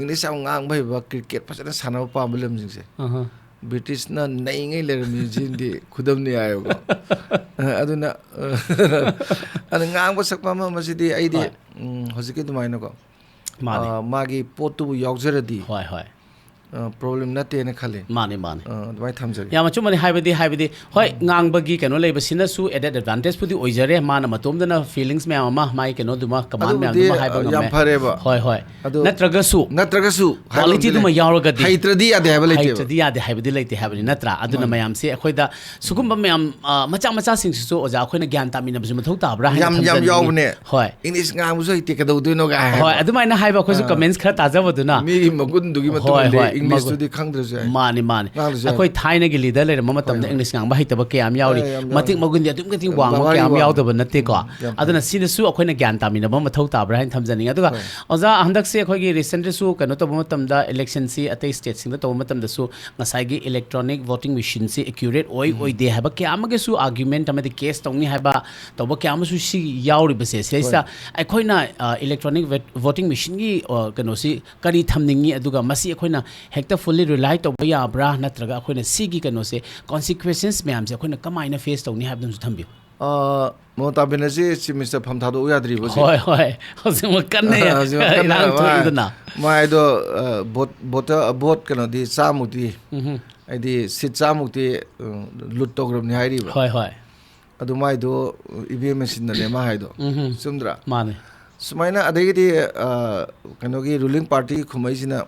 "ꯏꯪꯂꯤꯁ ꯌꯥꯝ ꯉꯥꯡꯕ ꯍꯩꯕ, ꯀ꯭ꯔꯤꯀꯦꯠ ꯐꯖꯅ ꯁꯥꯟꯅꯕ ꯄꯥꯝꯕ ꯂꯝꯁꯤꯡꯁꯦ, ꯑꯍ꯫ ꯕ꯭ꯔꯤꯇꯤꯁꯅ ꯅꯩꯉꯩ ꯂꯩꯔꯝꯃꯤꯁꯤꯗꯤ ꯈꯨꯗꯝꯅꯤ" ꯍꯥꯏꯌꯦꯕꯀꯣ꯫ ꯑꯗꯨꯅ, ꯑꯗ ꯉꯥꯡꯕ ꯁꯛꯄ ꯑꯃ ꯑꯃꯁꯤꯗꯤ ꯑꯩꯗꯤ, ꯍꯣꯏ꯫ ꯎꯝ, ꯍꯧꯖꯤꯛꯀꯤ ꯑꯗꯨꯃꯥꯏꯅꯀꯣ, ꯃꯥꯅꯦ꯫ ꯑ, ꯃꯥꯒꯤ ꯄꯣꯠꯇꯨꯕꯨ ꯌꯥꯎꯖꯔꯗꯤ, ꯍꯣꯏ, ꯍꯣꯏ꯫ ꯄ꯭ꯔꯣꯕ꯭ꯂꯦꯝ ꯅꯠꯇꯦꯅ ꯈꯜꯂꯤ꯫ ꯃꯥꯅꯦ, ꯃꯥꯅꯦ꯫ ꯑ, ꯑꯗꯨꯃꯥꯏꯅ ꯊꯝꯖꯒꯦ꯫ ꯌꯥꯝ ꯑꯆꯨꯝꯕꯅꯤ꯫ ꯍꯥꯏꯕꯗꯤ ꯍꯥꯏꯕꯗꯤ ꯍꯣꯏ, ꯉꯥꯡꯕꯒꯤ ꯀꯩꯅꯣ ꯂꯩꯕꯁꯤꯅꯁꯨ added advantageꯄꯨꯗꯤ ꯑꯣꯏꯖꯔꯦ꯫ ꯃꯥꯅ ꯃꯇꯣꯝꯗꯅ feelings ꯃꯌꯥꯝ ꯑꯃ, ꯃꯥꯒꯤ ꯀꯩꯅꯣꯗꯨꯃ, command ꯑꯗꯨꯕꯨꯗꯤ, ꯃꯌꯥꯝꯗꯨꯃ ꯍꯥꯏꯕ ꯑ, ꯌꯥꯝ ꯉꯝꯃꯦ꯫ ꯐꯔꯦꯕ꯫ ꯍꯣꯏ, ꯍꯣꯏ꯫ ꯑꯗꯨ ꯅꯠꯇ꯭ꯔꯒꯁꯨ ꯅꯠꯇ꯭ꯔꯒꯁꯨ ꯍꯥꯏꯕ ꯑꯃꯗꯤ qualityꯗꯨꯃ ꯂꯩ꯫ ꯌꯥꯎꯔꯒꯗꯤ ꯍꯩꯇ꯭ꯔꯗꯤ ꯌꯥꯗꯦ ꯍꯥꯏꯕ ꯂꯩꯇꯦꯕ꯫ ꯍꯩꯇ꯭ꯔꯗꯤ ꯌꯥꯗꯦ ꯍꯥꯏꯕꯗꯤ ꯂꯩꯇꯦ ꯍꯥꯏꯕꯅꯤ, ꯅꯠꯇ꯭ꯔꯥ? ꯑꯗꯨꯅ ꯃꯌꯥꯝꯁꯦ ꯑꯩꯈꯣꯏꯗ ꯁꯤꯒꯨꯝꯕ ꯃꯌꯥꯝ, ꯑ, ꯃꯆꯥ ꯃꯆꯥꯁꯤꯡꯁꯤꯁꯨ, ꯑꯣꯖꯥ, ꯑꯩꯈꯣꯏꯅ ꯒ꯭ꯌꯥꯟ ꯇꯥꯃꯤꯟꯅꯕꯁꯨ ꯃꯊꯧ ꯇꯥꯕ꯭ꯔꯥ ꯍꯥꯏꯅ ꯌꯥꯝ, ꯌꯥꯝ ꯊꯝꯖꯅꯤꯡꯉꯤ꯫ ꯌꯥꯎꯕꯅꯦ꯫ ꯍꯣꯏ꯫ "ꯏꯪꯂꯤꯁ ꯉꯥꯡꯕꯁꯨ ꯍꯩꯇꯦ, ꯀꯩꯗꯧꯗꯣꯏꯅꯣ?" ꯀꯥꯏ ꯍꯥꯏꯕ꯫ ꯍꯣꯏ, ꯑꯗꯨꯃꯥꯏꯅ ꯍꯥꯏꯕ ꯑꯩꯈꯣꯏꯁꯨ ꯑꯥ꯫ comments ꯈꯔ ꯇꯥꯖꯕꯗꯨꯅ꯫ ꯃꯤꯒꯤ ꯃꯒꯨꯟꯗꯨꯒꯤ ꯃꯇꯨꯡ ꯍꯣꯏ, ꯏꯜꯂꯤ꯫ ꯍꯣꯏ꯫ ꯏꯪꯂꯤꯁꯇꯨꯗꯤ ꯈꯪꯗ꯭ꯔꯁꯨ ꯌꯥꯏ꯫ ꯃꯥꯅꯤ, ꯃꯥꯅꯤ꯫ ꯉꯥꯡꯗ꯭ꯔꯁꯨ ꯌꯥꯏ꯫ ꯑꯩꯈꯣꯏ ꯊꯥꯏꯅꯒꯤ leader ꯂꯩꯔꯝꯕ ꯃꯇꯝꯗ ꯍꯣꯏ, ꯍꯣꯏ꯫ ꯏꯪꯂꯤꯁ ꯉꯥꯡꯕ ꯍꯩꯇꯕ ꯀꯌꯥ ꯑꯃ ꯌꯥꯎꯔꯤ꯫ ꯑꯦ, ꯌꯥꯝ ꯌꯥꯎꯔꯤ꯫ ꯃꯇꯤꯛ ꯃꯒꯨꯟꯗꯤ ꯑꯗꯨꯛꯀꯤ ꯃꯇꯤꯛ ꯋꯥꯡꯕ ꯕꯕꯥꯔꯤ ꯀꯌꯥ ꯑꯃ ꯋꯥꯡ꯫ ꯌꯥꯎꯗꯕ ꯅꯠꯇꯦꯀꯣ꯫ ꯌꯥꯝ ꯐꯩ꯫ ꯑꯗꯨꯅ ꯁꯤꯗꯁꯨ ꯑꯩꯈꯣꯏꯅ ꯒ꯭ꯌꯥꯟ ꯇꯥꯃꯤꯟꯅꯕ ꯑꯃ ꯃꯊꯧ ꯇꯥꯕ꯭ꯔꯥ ꯍꯥꯏꯅ ꯊꯝꯖꯅꯤꯡꯉꯤ꯫ ꯑꯗꯨꯒ ꯍꯣꯏ꯫ ꯑꯣꯖꯥ, ꯍꯟꯗꯛꯁꯦ ꯑꯩꯈꯣꯏꯒꯤ recentꯁꯨ ꯀꯩꯅꯣ ꯇꯧꯕ ꯃꯇꯝꯗ, electionꯁꯤ ꯑꯇꯩ stateꯁꯤꯡꯗ ꯇꯧꯕ ꯃꯇꯝꯗꯁꯨ ꯉꯁꯥꯏꯒꯤ electronic voting machineꯁꯤ accurate ꯑꯣꯏ ꯑꯣꯏꯗꯦ ꯍꯥꯏꯕ ꯀꯌꯥ ꯑꯃꯒꯤꯁꯨ argument ꯑꯃꯗꯤ case ꯇꯧꯅꯤ ꯍꯥꯏꯕ ꯇꯧꯕ ꯀꯌꯥ ꯑꯃꯁꯨ ꯁꯤ ꯌꯥꯎꯔꯤꯕꯁꯦ꯫ ꯁꯤꯗꯩꯁꯤꯗ ꯍꯣꯏ꯫ ꯑꯩꯈꯣꯏꯅ, ꯑ, electronic vet-, voting machineꯒꯤ, ꯑ, ꯀꯩꯅꯣꯁꯤ ꯀꯔꯤ ꯊꯝꯅꯤꯡꯉꯤ, ꯑꯗꯨꯒ ꯃꯁꯤ ꯑꯩꯈꯣꯏꯅ ꯍꯦꯛꯇ fully rely ꯇꯧꯕ ꯌꯥꯕ꯭ꯔꯥ, ꯅꯠꯇ꯭ꯔꯒ ꯑꯩꯈꯣꯏꯅ ꯁꯤꯒꯤ ꯀꯩꯅꯣꯁꯦ, consequences ꯃꯌꯥꯝꯁꯦ ꯑꯩꯈꯣꯏꯅ ꯀꯃꯥꯏꯅ face ꯇꯧꯅꯤ ꯍꯥꯏꯕꯗꯨꯃꯁꯨ ꯊꯝꯕꯤꯌꯨ꯫ ꯑ, ꯃꯃꯇꯥ ꯕꯦꯅꯔꯖꯤ Chief Minister ꯐꯝ ꯊꯥꯗꯣꯛꯎ ꯌꯥꯗ꯭ꯔꯤꯕ ꯍꯧꯖꯤꯛ? ꯍꯣꯏ, ꯍꯣꯏ꯫ ꯍꯧꯖꯤꯛꯃꯛ ꯀꯟꯅ ꯍꯧꯖꯤꯛꯃꯛ ꯀꯟꯅ ꯏꯔꯥꯡ ꯃꯥ-, ꯊꯣꯛꯏꯗꯅ꯫ ꯃꯥꯏꯗꯣ, ꯑ, vote, voter, vote ꯀꯩꯅꯣꯗꯤ ꯆꯥꯝꯃꯨꯛꯇꯤ, ꯎꯝꯍꯨꯝ꯫ ꯍꯥꯏꯗꯤ seat ꯆꯥꯝꯃꯨꯛꯇꯤ, ꯑ, loot ꯇꯧꯈ꯭ꯔꯕꯅꯤ ꯍꯥꯏꯔꯤꯕ꯫ ꯍꯣꯏ, ꯍꯣꯏ꯫ ꯑꯗꯨ ꯃꯥꯏꯗꯣ E V M machineꯅꯅꯦ ꯃꯥ ꯍꯥꯏꯗꯣ꯫ ꯎꯝꯍꯨꯝ꯫ ꯆꯨꯝꯗ꯭ꯔꯥ? ꯃꯥꯅꯦ꯫ ꯁꯨꯃꯥꯏꯅ ꯑꯗꯒꯤꯗꯤ, ꯑ, ꯀꯩꯅꯣꯒꯤ ruling party ꯈꯨꯝꯃꯛꯏꯁꯤꯅ,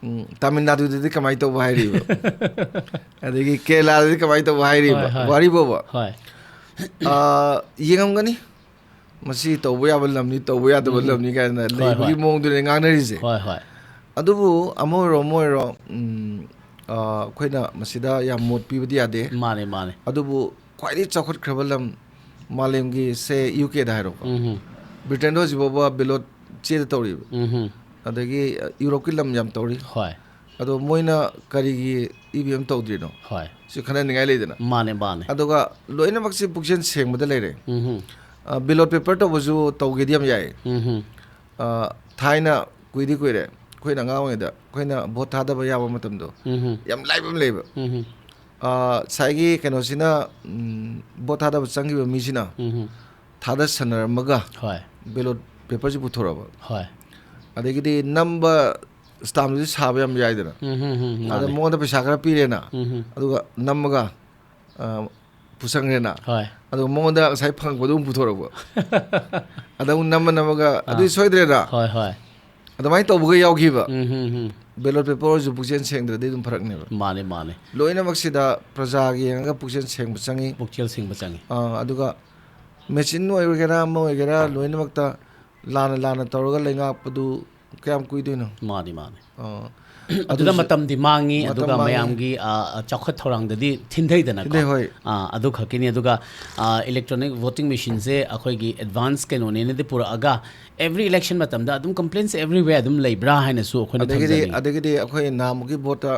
ꯎꯝ, ꯇꯥꯃꯤꯜ ꯅꯥꯗꯨꯗꯗꯤ ꯀꯃꯥꯏꯅ ꯇꯧꯕ ꯍꯥꯏꯔꯤꯕ? ꯑꯗꯒꯤ ꯀꯦꯔꯂꯥꯗꯗꯤ ꯀꯃꯥꯏꯅ ꯇꯧꯕ ꯍꯥꯏꯔꯤꯕ? ꯍꯣꯏ, ꯍꯣꯏ꯫ ꯋꯥꯔꯤꯕꯣꯕ? ꯍꯣꯏ꯫ ꯑ, ꯌꯦꯡꯉꯝꯒꯅꯤ꯫ ꯃꯁꯤ ꯇꯧꯕ ꯌꯥꯕ ꯂꯝꯅꯤ, ꯇꯧꯕ ꯌꯥꯗꯕ ꯎꯝ꯫ ꯂꯝꯅꯤ ꯀꯥꯏꯅ ꯍꯣꯏ, ꯂꯩꯕꯒꯤ ꯍꯣꯏ꯫ ꯃꯑꯣꯡꯗꯨꯅꯦ ꯉꯥꯡꯅꯔꯤꯁꯦ꯫ ꯍꯣꯏ, ꯍꯣꯏ꯫ ꯑꯗꯨꯕꯨ ꯑꯃ ꯑꯣꯏꯔꯣ ꯑꯃ ꯑꯣꯏꯔꯣ, ꯎꯝ, ꯑ, ꯑꯩꯈꯣꯏꯅ ꯃꯁꯤꯗ ꯌꯥꯝ ꯃꯣꯠ ꯄꯤꯕꯗꯤ ꯌꯥꯗꯦ꯫ ꯃꯥꯅꯦ, ꯃꯥꯅꯦ꯫ ꯑꯗꯨꯕꯨ ꯈ꯭ꯋꯥꯏꯗꯒꯤ ꯆꯥꯎꯈꯠꯈ꯭ꯔꯕ ꯂꯝ ꯃꯥꯂꯦꯝꯒꯤ, ꯁꯦ, U Kꯗ ꯍꯥꯏꯔꯣꯀꯣ꯫ ꯎꯝꯍꯨꯝ꯫ Britainꯗ ꯍꯧꯖꯤꯛ ꯐꯥꯎꯕ ballot ꯆꯦꯗ ꯇꯧꯔꯤꯕ꯫ ꯎꯝꯍꯨꯝ꯫ ꯑꯗꯒꯤ, ꯑ, Europeꯀꯤ ꯂꯝ ꯌꯥꯝ ꯇꯧꯔꯤ꯫ ꯍꯣꯏ꯫ ꯑꯗꯣ ꯃꯣꯏꯅ ꯀꯔꯤꯒꯤ E V M ꯇꯧꯗ꯭ꯔꯤꯅꯣ? ꯍꯣꯏ꯫ ꯁꯤ ꯈꯟꯅꯅꯤꯡꯉꯥꯏ ꯂꯩꯗꯅ꯫ ꯃꯥꯅꯦ, ꯃꯥꯅꯦ꯫ ꯑꯗꯨꯒ ꯂꯣꯏꯅꯃꯛꯁꯤ ꯄꯨꯛꯆꯦꯜ ꯁꯦꯡꯕꯗ ꯂꯩꯔꯦ꯫ ꯎꯝꯍꯨꯝ꯫ ꯑ, ballot paper ꯇꯧꯕꯁꯨ ꯇꯧꯒꯦꯗꯤ ꯌꯥꯝ ꯌꯥꯏ꯫ ꯎꯝꯍꯨꯝ꯫ ꯑ, ꯊꯥꯏꯅ ꯀꯨꯏꯗꯤ ꯀꯨꯏꯔꯦ, ꯑꯩꯈꯣꯏꯅ ꯑꯉꯥꯡ ꯑꯣꯏꯔꯤꯉꯩꯗ ꯑꯩꯈꯣꯏꯅ vote ꯊꯥꯗꯕ ꯌꯥꯕ ꯃꯇꯝꯗꯣ ꯎꯝꯍꯨꯝ꯫ ꯌꯥꯝ ꯂꯥꯏꯕ ꯑꯃ ꯂꯩꯕ꯫ ꯎꯝꯍꯨꯝ꯫ ꯑ, ꯉꯁꯥꯏꯒꯤ ꯀꯩꯅꯣꯁꯤꯅ, ꯎꯝ, vote ꯊꯥꯗꯕ ꯆꯪꯈꯤꯕ ꯃꯤꯁꯤꯅ ꯎꯝꯍꯨꯝ꯫ ꯊꯥꯗꯁꯟꯅꯔꯝꯃꯒ ꯍꯣꯏ꯫ ballot paperꯁꯤ ꯄꯨꯊꯣꯔꯛꯑꯕ꯫ ꯍꯣꯏ꯫ ꯑꯗꯒꯤꯗꯤ ꯅꯝꯕ ꯁ꯭ꯇꯥꯝꯗꯨꯗꯤ ꯁꯥꯕ ꯌꯥꯝ ꯌꯥꯏꯗꯅ꯫ ꯎꯝ, ꯎꯝ, ꯎꯝ, ꯑꯗ ꯃꯥꯅꯦ꯫ ꯃꯉꯣꯟꯗ ꯄꯩꯁꯥ ꯈꯔ ꯄꯤꯔꯦꯅ, ꯎꯝ, ꯎꯝ꯫ ꯑꯗꯨꯒ ꯅꯝꯃꯒ, ꯑ, ꯄꯨꯁꯟꯈ꯭ꯔꯦꯅ꯫ ꯍꯣꯏ꯫ ꯑꯗꯨꯒ ꯃꯉꯣꯟꯗ ꯉꯁꯥꯏ ꯐꯪꯉꯛꯄꯗꯣ ꯑꯃꯨꯛ ꯄꯨꯊꯣꯔꯛꯄ꯫ ꯑꯗ ꯑꯃꯨꯛ ꯅꯝꯃ ꯅꯝꯃꯒ, "ꯑꯗꯨꯗꯤ ꯁꯣꯏꯗ꯭ꯔꯦꯅ?" ꯍꯣꯏ, ꯍꯣꯏ꯫ ꯑꯗꯨꯃꯥꯏꯅ ꯇꯧꯕꯒ ꯌꯥꯎꯈꯤꯕ꯫ ꯎꯝ, ꯎꯝ, ꯎꯝ꯫ ꯕꯦꯂꯣꯠ ꯄꯦꯄꯔ ꯑꯣꯏꯔꯁꯨ ꯄꯨꯛꯆꯦꯟ ꯁꯦꯡꯗ꯭ꯔꯗꯤ ꯑꯗꯨꯝ ꯐꯔꯛꯅꯦꯕ꯫ ꯃꯥꯅꯦ, ꯃꯥꯅꯦ꯫ ꯂꯣꯏꯅꯃꯛꯁꯤꯗ ꯄ꯭ꯔꯖꯥꯒꯤ ꯌꯦꯡꯉꯒ ꯄꯨꯛꯆꯦꯟ ꯁꯦꯡꯕ ꯆꯪꯉꯤ꯫ ꯄꯨꯛꯆꯦꯜ ꯁꯦꯡꯕ ꯆꯪꯉꯤ꯫ ꯑꯥ, ꯑꯗꯨꯒ ꯃꯦꯆꯤꯟ ꯑꯣꯏꯒꯦꯔꯥ ꯑꯃ ꯑꯣꯏꯒꯦꯔꯥ, ꯂꯣꯏꯅꯃꯛꯇ ꯂꯥꯟꯅ ꯂꯥꯟꯅ ꯇꯧꯔꯒ ꯂꯩꯉꯥꯛꯄꯗꯨ ꯀꯌꯥꯝ ꯀꯨꯏꯗꯣꯏꯅꯣ? ꯃꯥꯅꯤ, ꯃꯥꯅꯤ꯫ ꯑꯥ, ꯑꯗꯨꯗ ꯑꯗꯨꯁꯨ ꯃꯇꯝꯗꯤ ꯃꯥꯡꯉꯤ, ꯃꯇꯝ ꯑꯗꯨꯒ ꯃꯥꯡꯉꯤ꯫ ꯃꯌꯥꯝꯒꯤ, ꯑ, ꯑ, ꯆꯥꯎꯈꯠ ꯊꯧꯔꯥꯡꯗꯗꯤ ꯊꯤꯟꯊꯩꯗꯅꯀꯣ꯫ ꯊꯤꯟꯊꯩ, ꯍꯣꯏ꯫ ꯑ, ꯑꯗꯨ ꯈꯛꯀꯤꯅꯤ꯫ ꯑꯗꯨꯒ, ꯑ, electronic voting machineꯁꯦ ꯑꯩꯈꯣꯏꯒꯤ advance ꯀꯩꯅꯣꯅꯦꯅꯗꯤ ꯄꯨꯔꯛꯑꯒ, every election ꯃꯇꯝꯗ ꯑꯗꯨꯝ complaints everywhere ꯑꯗꯨꯝ ꯂꯩꯕ꯭ꯔꯥ ꯍꯥꯏꯅꯁꯨ ꯑꯩꯈꯣꯏꯅ ꯑꯗꯒꯤꯗꯤ ꯊꯝꯖꯅꯤꯡꯉꯤ꯫ ꯑꯗꯒꯤꯗꯤ ꯑꯩꯈꯣꯏ ꯅꯍꯥꯟꯃꯨꯛꯀꯤ ꯚꯣꯠꯇ,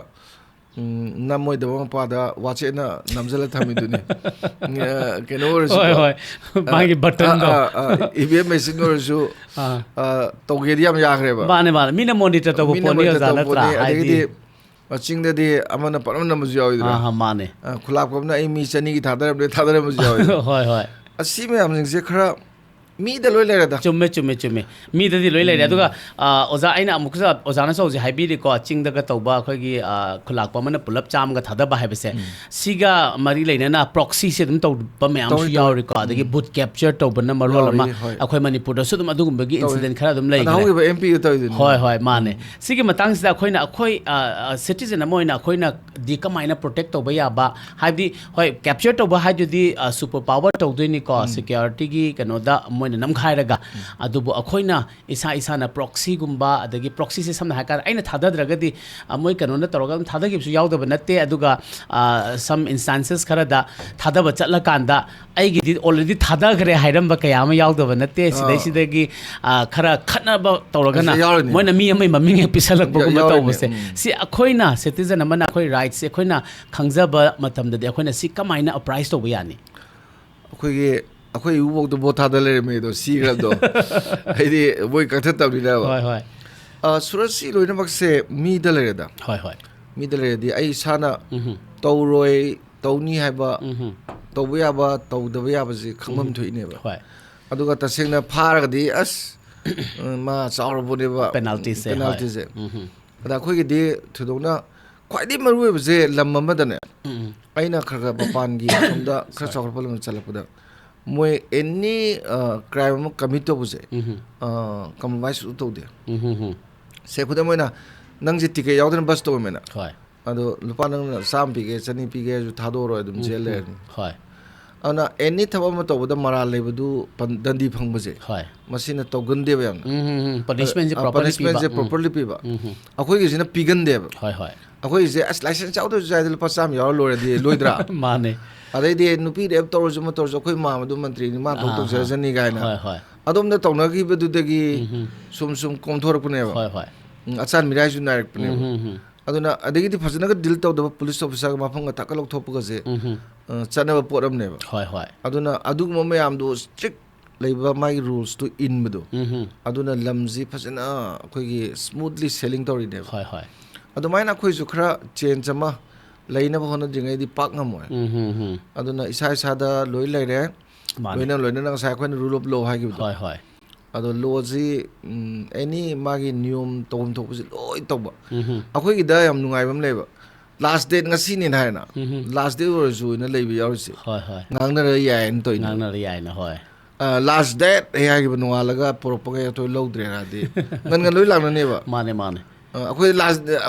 ꯎꯝ, ꯅꯝꯃꯣꯏꯗꯕ ꯃꯄꯥꯗ ꯋꯥꯆꯦꯠꯅ ꯅꯝꯁꯤꯜꯂ ꯊꯝꯃꯤꯗꯨꯅꯤ꯫ ꯑ, ꯀꯩꯅꯣ ꯑꯣꯏꯔꯁꯨ, ꯍꯣꯏ, ꯍꯣꯏ꯫ ꯃꯥꯒꯤ buttonꯗꯣ꯫ ꯏ ꯚꯤ ꯑꯦꯝ ꯃꯦꯆꯤꯟ ꯑꯣꯏꯔꯁꯨ, ꯑꯥ꯫ ꯑ, ꯇꯧꯒꯦꯗꯤ ꯌꯥꯝ ꯌꯥꯈ꯭ꯔꯦꯕ꯫ ꯃꯥꯅꯦ, ꯃꯥꯅꯦ꯫ ꯃꯤꯅ monitor ꯇꯧꯕ ꯃꯤꯅ ꯄꯣꯠꯅꯤ, monitor ꯑꯣꯖꯥ, ꯇꯧꯕ ꯅꯠꯇ꯭ꯔꯥ? ꯄꯣꯠꯅꯤ꯫ ꯍꯥꯏꯗꯤ ꯑꯗꯒꯤꯗꯤ ꯆꯤꯡꯗꯗꯤ ꯑꯃꯅ ꯄꯪꯅꯝ ꯅꯝꯕꯁꯨ ꯌꯥꯎꯋꯤꯗꯅ꯫ ꯑꯥ, ꯃꯥꯅꯦ꯫ ꯑ, ꯈꯨꯂꯥꯛꯄ ꯑꯃꯅ ꯑꯩ ꯃꯤ ꯆꯅꯤꯒꯤ ꯊꯥꯗꯔꯕꯅꯦ, ꯊꯥꯗꯔꯝꯕꯁꯨ ꯌꯥꯎꯋꯤꯗꯅ꯫ ꯍꯣꯏ, ꯍꯣꯏ꯫ ꯑꯁꯤ ꯃꯌꯥꯝꯁꯤꯡꯁꯦ ꯈꯔ ꯃꯤꯗ ꯂꯣꯏ ꯂꯩꯔꯦꯗ꯫ ꯆꯨꯝꯃꯦ, ꯆꯨꯝꯃꯦ, ꯆꯨꯝꯃꯦ꯫ ꯃꯤꯗꯗꯤ ꯂꯣꯏ ꯂꯩꯔꯦ꯫ ꯑꯗꯨꯒ, ꯑ, ꯑꯣꯖꯥ, ꯑꯩꯅ ꯑꯃꯨꯛꯀꯁꯨ, ꯑꯣꯖꯥꯅꯁꯨ ꯍꯧꯖꯤꯛ ꯍꯥꯏꯕꯤꯔꯤꯀꯣ, ꯆꯤꯡꯗꯒ ꯇꯧꯕ ꯑꯩꯈꯣꯏꯒꯤ, ꯑ, ꯈꯨꯂꯥꯛꯄ ꯑꯃꯅ ꯄꯨꯂꯞ ꯆꯥꯝꯃꯒ ꯊꯥꯗꯕ ꯍꯥꯏꯕꯁꯦ, ꯁꯤꯒ ꯃꯔꯤ ꯂꯩꯅꯅ proxyꯁꯦ ꯑꯗꯨꯝ ꯇꯧꯕ ꯃꯌꯥꯝꯁꯨ ꯇꯧꯏ, ꯇꯧꯏ꯫ ꯌꯥꯎꯔꯤꯀꯣ꯫ ꯑꯗꯒꯤ vote capture ꯇꯧꯕꯅ ꯃꯔꯣꯜ ꯌꯥꯎꯔꯤ, ꯑꯃ, ꯍꯣꯏ꯫ ꯑꯩꯈꯣꯏ ꯃꯅꯤꯄꯨꯔꯗꯁꯨ ꯑꯗꯨꯝ ꯑꯗꯨꯒꯨꯝꯕꯒꯤ ꯇꯧꯏ꯫ incident ꯈꯔ ꯑꯗꯨꯝ ꯑꯗ ꯂꯩꯈ꯭ꯔꯦ꯫ ꯍꯧꯈꯤꯕ M Pꯗ ꯇꯧꯔꯤꯗꯨꯅꯤ꯫ ꯍꯣꯏ, ꯍꯣꯏ, ꯃꯥꯅꯦ꯫ ꯁꯤꯒꯤ ꯃꯇꯥꯡꯁꯤꯗ ꯑꯩꯈꯣꯏꯅ, ꯑꯩꯈꯣꯏ, ꯑ, ꯑ, citizen ꯑꯃ ꯑꯣꯏꯅ ꯑꯩꯈꯣꯏꯅꯗꯤ ꯀꯃꯥꯏꯅ protect ꯇꯧꯕ ꯌꯥꯕ? ꯍꯥꯏꯕꯗꯤ, ꯍꯣꯏ, capture ꯇꯧꯕ ꯍꯥꯏꯗꯨꯗꯤ, ꯑ, super power ꯇꯧꯗꯣꯏꯅꯤꯀꯣ, securityꯒꯤ ꯀꯩꯅꯣꯗ ꯃꯣꯏꯅ ꯅꯝꯈꯥꯏꯔꯒ꯫ ꯑꯗꯨꯕꯨ ꯑꯩꯈꯣꯏꯅ ꯏꯁꯥ ꯏꯁꯥꯅ proxyꯒꯨꯝꯕ, ꯑꯗꯒꯤ proxyꯁꯦ ꯁꯝꯅ ꯍꯥꯏꯔꯀꯥꯟꯗ ꯑꯩꯅ ꯊꯥꯗꯗ꯭ꯔꯒꯗꯤ, ꯑ, ꯃꯣꯏ ꯀꯩꯅꯣꯅ ꯇꯧꯔꯒ ꯑꯗꯨꯝ ꯊꯥꯗꯈꯤꯕꯁꯨ ꯌꯥꯎꯗꯕ ꯅꯠꯇꯦ꯫ ꯑꯗꯨꯒ, ꯑ, some instances ꯈꯔꯗ ꯊꯥꯗꯕ ꯆꯠꯂꯀꯥꯟꯗ ꯑꯩꯒꯤꯗꯤ already ꯊꯥꯗꯈ꯭ꯔꯦ ꯍꯥꯏꯔꯝꯕ ꯀꯌꯥ ꯑꯃ ꯌꯥꯎꯗꯕ ꯅꯠꯇꯦ꯫ ꯁꯤꯗꯩꯁꯤꯗꯒꯤ, ꯑ, ꯈꯔ ꯈꯠꯅꯕ ꯇꯧꯔꯒꯅ ꯑꯁꯤ ꯌꯥꯎꯔꯤꯅꯤ꯫ ꯃꯣꯏꯅ ꯃꯤ ꯑꯃꯒꯤ ꯃꯃꯤꯡ ꯍꯦꯛ ꯄꯤꯁꯜꯂꯛꯄꯒꯨꯝꯕ ꯌꯥꯎꯔꯤꯅꯤ꯫ ꯇꯧꯕꯁꯦ꯫ ꯎꯝ꯫ ꯁꯤ ꯑꯩꯈꯣꯏꯅ, citizen ꯑꯃꯅ ꯑꯩꯈꯣꯏ rightsꯁꯦ ꯑꯩꯈꯣꯏꯅ ꯈꯪꯖꯕ ꯃꯇꯝꯗꯗꯤ ꯑꯩꯈꯣꯏꯅ ꯁꯤ ꯀꯃꯥꯏꯅ apprise ꯇꯧꯕ ꯌꯥꯅꯤ? ꯑꯩꯈꯣꯏꯒꯤ, ꯑꯩꯈꯣꯏ ꯏꯎꯕꯣꯛꯇ ꯚꯣꯠ ꯊꯥꯗ ꯂꯩꯔꯝꯃꯦ ꯑꯗꯣ ꯁꯤꯈ꯭ꯔꯕꯗꯣ꯫ ꯍꯥꯏꯗꯤ ꯃꯣꯏ ꯀꯛꯊꯠꯇꯕꯅꯤꯅꯕ꯫ ꯍꯣꯏ, ꯍꯣꯏ꯫ ꯑ, ꯁꯨꯔꯁꯤ ꯂꯣꯏꯅꯃꯛꯁꯦ ꯃꯤꯗ ꯂꯩꯔꯦꯗ꯫ ꯍꯣꯏ, ꯍꯣꯏ꯫ ꯃꯤꯗ ꯂꯩꯔꯗꯤ ꯑꯩ ꯏꯁꯥꯅ ꯎꯝꯍꯨꯝ꯫ ꯇꯧꯔꯣꯏ, ꯇꯧꯅꯤ ꯍꯥꯏꯕ, ꯎꯝꯍꯨꯝ꯫ ꯇꯧꯕ ꯌꯥꯕ, ꯇꯧꯗꯕ ꯌꯥꯕꯁꯦ ꯈꯪꯐꯝ ꯊꯣꯛꯏꯅꯦꯕ꯫ ꯍꯣꯏ꯫ ꯑꯗꯨꯒ ꯇꯁꯦꯡꯅ ꯐꯥꯔꯒꯗꯤ ꯑꯁ, ꯎꯝ, ꯃꯥ ꯆꯥꯎꯔꯕꯅꯦꯕ꯫ Penalty ꯁꯦ, ꯍꯣꯏ꯫ Penalty ꯁꯦ꯫ ꯎꯝ, ꯎꯝ꯫ ꯑꯗ ꯑꯩꯈꯣꯏꯒꯤꯗꯤ ꯊꯣꯏꯗꯣꯛꯅ ꯈ꯭ꯋꯥꯏꯗꯒꯤ ꯃꯔꯨ ꯑꯣꯏꯕꯁꯦ ꯂꯝ ꯑꯃꯗꯅꯦ꯫ ꯎꯝ, ꯎꯝ꯫ ꯑꯩꯅ ꯈꯔ ꯈꯔ ꯃꯄꯥꯟꯒꯤ ꯑꯁꯣꯝꯗ ꯈꯔ ꯆꯥꯎꯈꯠꯄ ꯂꯝꯗ ꯆꯠꯂꯛꯄꯗ ꯃꯣꯏ ꯑꯦꯅꯤ ꯀ꯭ꯔꯥꯏꯝ ꯑꯃ ꯀꯃꯤꯠ ꯇꯧꯕꯁꯦ ꯎꯝ, ꯎꯝ꯫ ꯀꯝꯄ꯭ꯔꯣꯃꯥꯏꯁ ꯁꯨ ꯇꯧꯗꯦ꯫ ꯎꯝ, ꯎꯝ, ꯎꯝ꯫ ꯁꯦ ꯈꯨꯗꯝ ꯑꯣꯏꯅ ꯅꯪꯁꯦ ꯇꯤꯀꯦꯠ ꯌꯥꯎꯗꯅ ꯕꯁ ꯇꯣꯡꯉꯝꯃꯦꯅ꯫ ꯍꯣꯏ꯫ ꯑꯗꯣ ꯂꯨꯄꯥ ꯅꯪꯅ ꯆꯥꯝꯃ ꯄꯤꯒꯦ, ꯆꯅꯤ ꯄꯤꯒꯦ ꯍꯥꯏꯔꯁꯨ ꯊꯥꯗꯣꯛꯑꯔꯣꯏ, ꯑꯗꯨꯝ ꯖꯦꯜ ꯂꯩꯔꯅꯤ꯫ ꯍꯣꯏ꯫ ꯑꯗꯨꯅ ꯑꯦꯅꯤ ꯊꯕꯛ ꯑꯃ ꯇꯧꯕꯗ ꯃꯔꯥꯜ ꯂꯩꯕꯗꯨ ꯄꯟ-, ꯗꯟꯗꯤ ꯐꯪꯕꯁꯦ ꯍꯣꯏ꯫ ꯃꯁꯤꯅ ꯇꯧꯒꯟꯗꯦꯕ ꯌꯥꯝꯅ꯫ ꯎꯝ, ꯎꯝ, ꯎꯝ꯫ Punishment ꯁꯦ ꯑ, properly punishment ꯁꯦ ꯄꯤꯕ꯫ ꯎꯝ꯫ Properly ꯄꯤꯕ꯫ ꯎꯝ, ꯎꯝ꯫ ꯑꯩꯈꯣꯏꯒꯤꯁꯤꯅ ꯄꯤꯒꯟꯗꯦꯕ꯫ ꯍꯣꯏ, ꯍꯣꯏ꯫ ꯑꯩꯈꯣꯏꯒꯤꯁꯦ ꯑꯁ ꯂꯥꯏꯁꯦꯟꯁ ꯌꯥꯎꯗ꯭ꯔꯁꯨ ꯌꯥꯏꯗ, ꯂꯨꯄꯥ ꯆꯥꯝꯃ ꯌꯥꯎꯔ ꯂꯣꯏꯔꯦꯗꯤ ꯂꯣꯏꯗ꯭ꯔꯥ? ꯃꯥꯅꯦ꯫ ꯑꯗꯩꯗꯤ ꯅꯨꯄꯤ ꯔꯦꯞ ꯇꯧꯔꯁꯨ ꯑꯃ ꯇꯧꯔꯁꯨ ꯑꯩꯈꯣꯏ ꯃꯥꯝꯃꯗꯨ ꯃꯟꯇ꯭ꯔꯤꯅꯤ, ꯃꯥ ꯊꯕꯛ ꯑꯥ, ꯇꯧꯖꯔꯖꯅꯤ ꯀꯥꯏꯅ꯫ ꯍꯣꯏ, ꯍꯣꯏ꯫ ꯑꯗꯣꯝꯗ ꯇꯧꯅꯈꯤꯕꯗꯨꯗꯒꯤ ꯎꯝ, ꯎꯝ꯫ ꯁꯨꯝ ꯁꯨꯝ ꯀꯣꯝꯊꯣꯔꯛꯄꯅꯦꯕ꯫ ꯍꯣꯏ, ꯍꯣꯏ꯫ ꯎꯝ, ꯑꯆꯥꯟ ꯃꯤꯔꯥꯏꯁꯨ ꯅꯥꯏꯔꯛꯄꯅꯦꯕ꯫ ꯎꯝ, ꯎꯝ, ꯎꯝ꯫ ꯑꯗꯨꯅ ꯑꯗꯒꯤꯗꯤ ꯐꯖꯅꯒ ꯗꯤꯜ ꯇꯧꯗꯕ ꯄꯨꯂꯤꯁ ꯑꯣꯐꯤꯁꯔꯒ ꯃꯐꯝꯒ ꯊꯛꯀ ꯂꯧꯊꯣꯛꯄꯒꯁꯦ ꯎꯝ, ꯎꯝ꯫ ꯑ, ꯆꯠꯅꯕ ꯄꯣꯠ ꯑꯃꯅꯦꯕ꯫ ꯍꯣꯏ, ꯍꯣꯏ꯫ ꯑꯗꯨꯅ ꯑꯗꯨꯒꯨꯝꯕ ꯃꯌꯥꯝꯗꯣ ꯁ꯭ꯇ꯭ꯔꯤꯛ ꯂꯩꯕ ꯃꯥꯒꯤ ꯔꯨꯜꯁꯇꯨ ꯏꯟꯕꯗꯣ, ꯎꯝ, ꯎꯝ꯫ ꯑꯗꯨꯅ ꯂꯝꯁꯤ ꯐꯖꯅ ꯑꯩꯈꯣꯏꯒꯤ ꯁ꯭ꯃꯨꯠꯂꯤ ꯁꯦꯂꯤꯡ ꯇꯧꯔꯤꯅꯦꯕ꯫ ꯍꯣꯏ, ꯍꯣꯏ꯫ ꯑꯗꯨꯃꯥꯏꯅ ꯑꯩꯈꯣꯏꯁꯨ ꯈꯔ ꯆꯦꯟꯖ ꯑꯃ ꯂꯩꯅꯕ ꯍꯣꯠꯅꯗ꯭ꯔꯤꯉꯩꯗꯤ ꯄꯥꯛ ꯉꯝꯃꯣꯏ꯫ ꯎꯝ, ꯎꯝ, ꯎꯝ꯫ ꯑꯗꯨꯅ ꯏꯁꯥ ꯏꯁꯥꯗ ꯂꯣꯏ ꯂꯩꯔꯦ꯫ ꯃꯥꯅꯦ꯫ ꯂꯣꯏꯅ ꯂꯣꯏꯅꯅ ꯉꯁꯥꯏ ꯑꯩꯈꯣꯏꯅ rule of law ꯍꯥꯏꯈꯤꯕꯗꯣ꯫ ꯍꯣꯏ, ꯍꯣꯏ꯫ ꯑꯗꯣ ꯂꯣꯁꯤ, ꯎꯝ, ꯑꯦꯅꯤ ꯃꯥꯒꯤ ꯅꯤꯌꯣꯝ ꯇꯧꯐꯝ ꯊꯣꯛꯄꯁꯤ ꯂꯣꯏ ꯇꯧꯕ꯫ ꯎꯝ, ꯎꯝ꯫ ꯑꯩꯈꯣꯏꯒꯤꯗ ꯌꯥꯝ ꯅꯨꯡꯉꯥꯏꯕ ꯑꯃ ꯂꯩꯕ, ꯂꯥꯁ ꯗꯦꯠ ꯉꯁꯤꯅꯦꯅ ꯍꯥꯏꯔꯦꯅ, ꯎꯝ, ꯎꯝ꯫ ꯂꯥꯁ ꯗꯦꯠ ꯑꯣꯏꯔꯁꯨ ꯑꯣꯏꯅ ꯂꯩꯕ ꯌꯥꯎꯔꯤꯁꯦ꯫ ꯍꯣꯏ, ꯍꯣꯏ꯫ ꯉꯥꯡꯅꯔ ꯌꯥꯏꯅ ꯇꯧꯔꯤꯅꯦ꯫ ꯉꯥꯡꯅꯔ ꯌꯥꯏꯅ, ꯍꯣꯏ꯫ ꯑ, ꯂꯥꯁ ꯗꯦꯠ ꯍꯦꯛ ꯍꯥꯏꯈꯤꯕ ꯅꯣꯡꯉꯥꯜꯂꯒ ꯄꯨꯔꯛꯄꯈꯩ ꯑꯩꯈꯣꯏ ꯂꯧꯗ꯭ꯔꯦꯅꯗꯤ ꯉꯟ ꯉꯟ ꯂꯣꯏ ꯂꯥꯛꯅꯅꯦꯕ꯫ ꯃꯥꯅꯦ, ꯃꯥꯅꯦ꯫ ꯑ, ꯑꯩꯈꯣꯏ ꯂꯥꯁ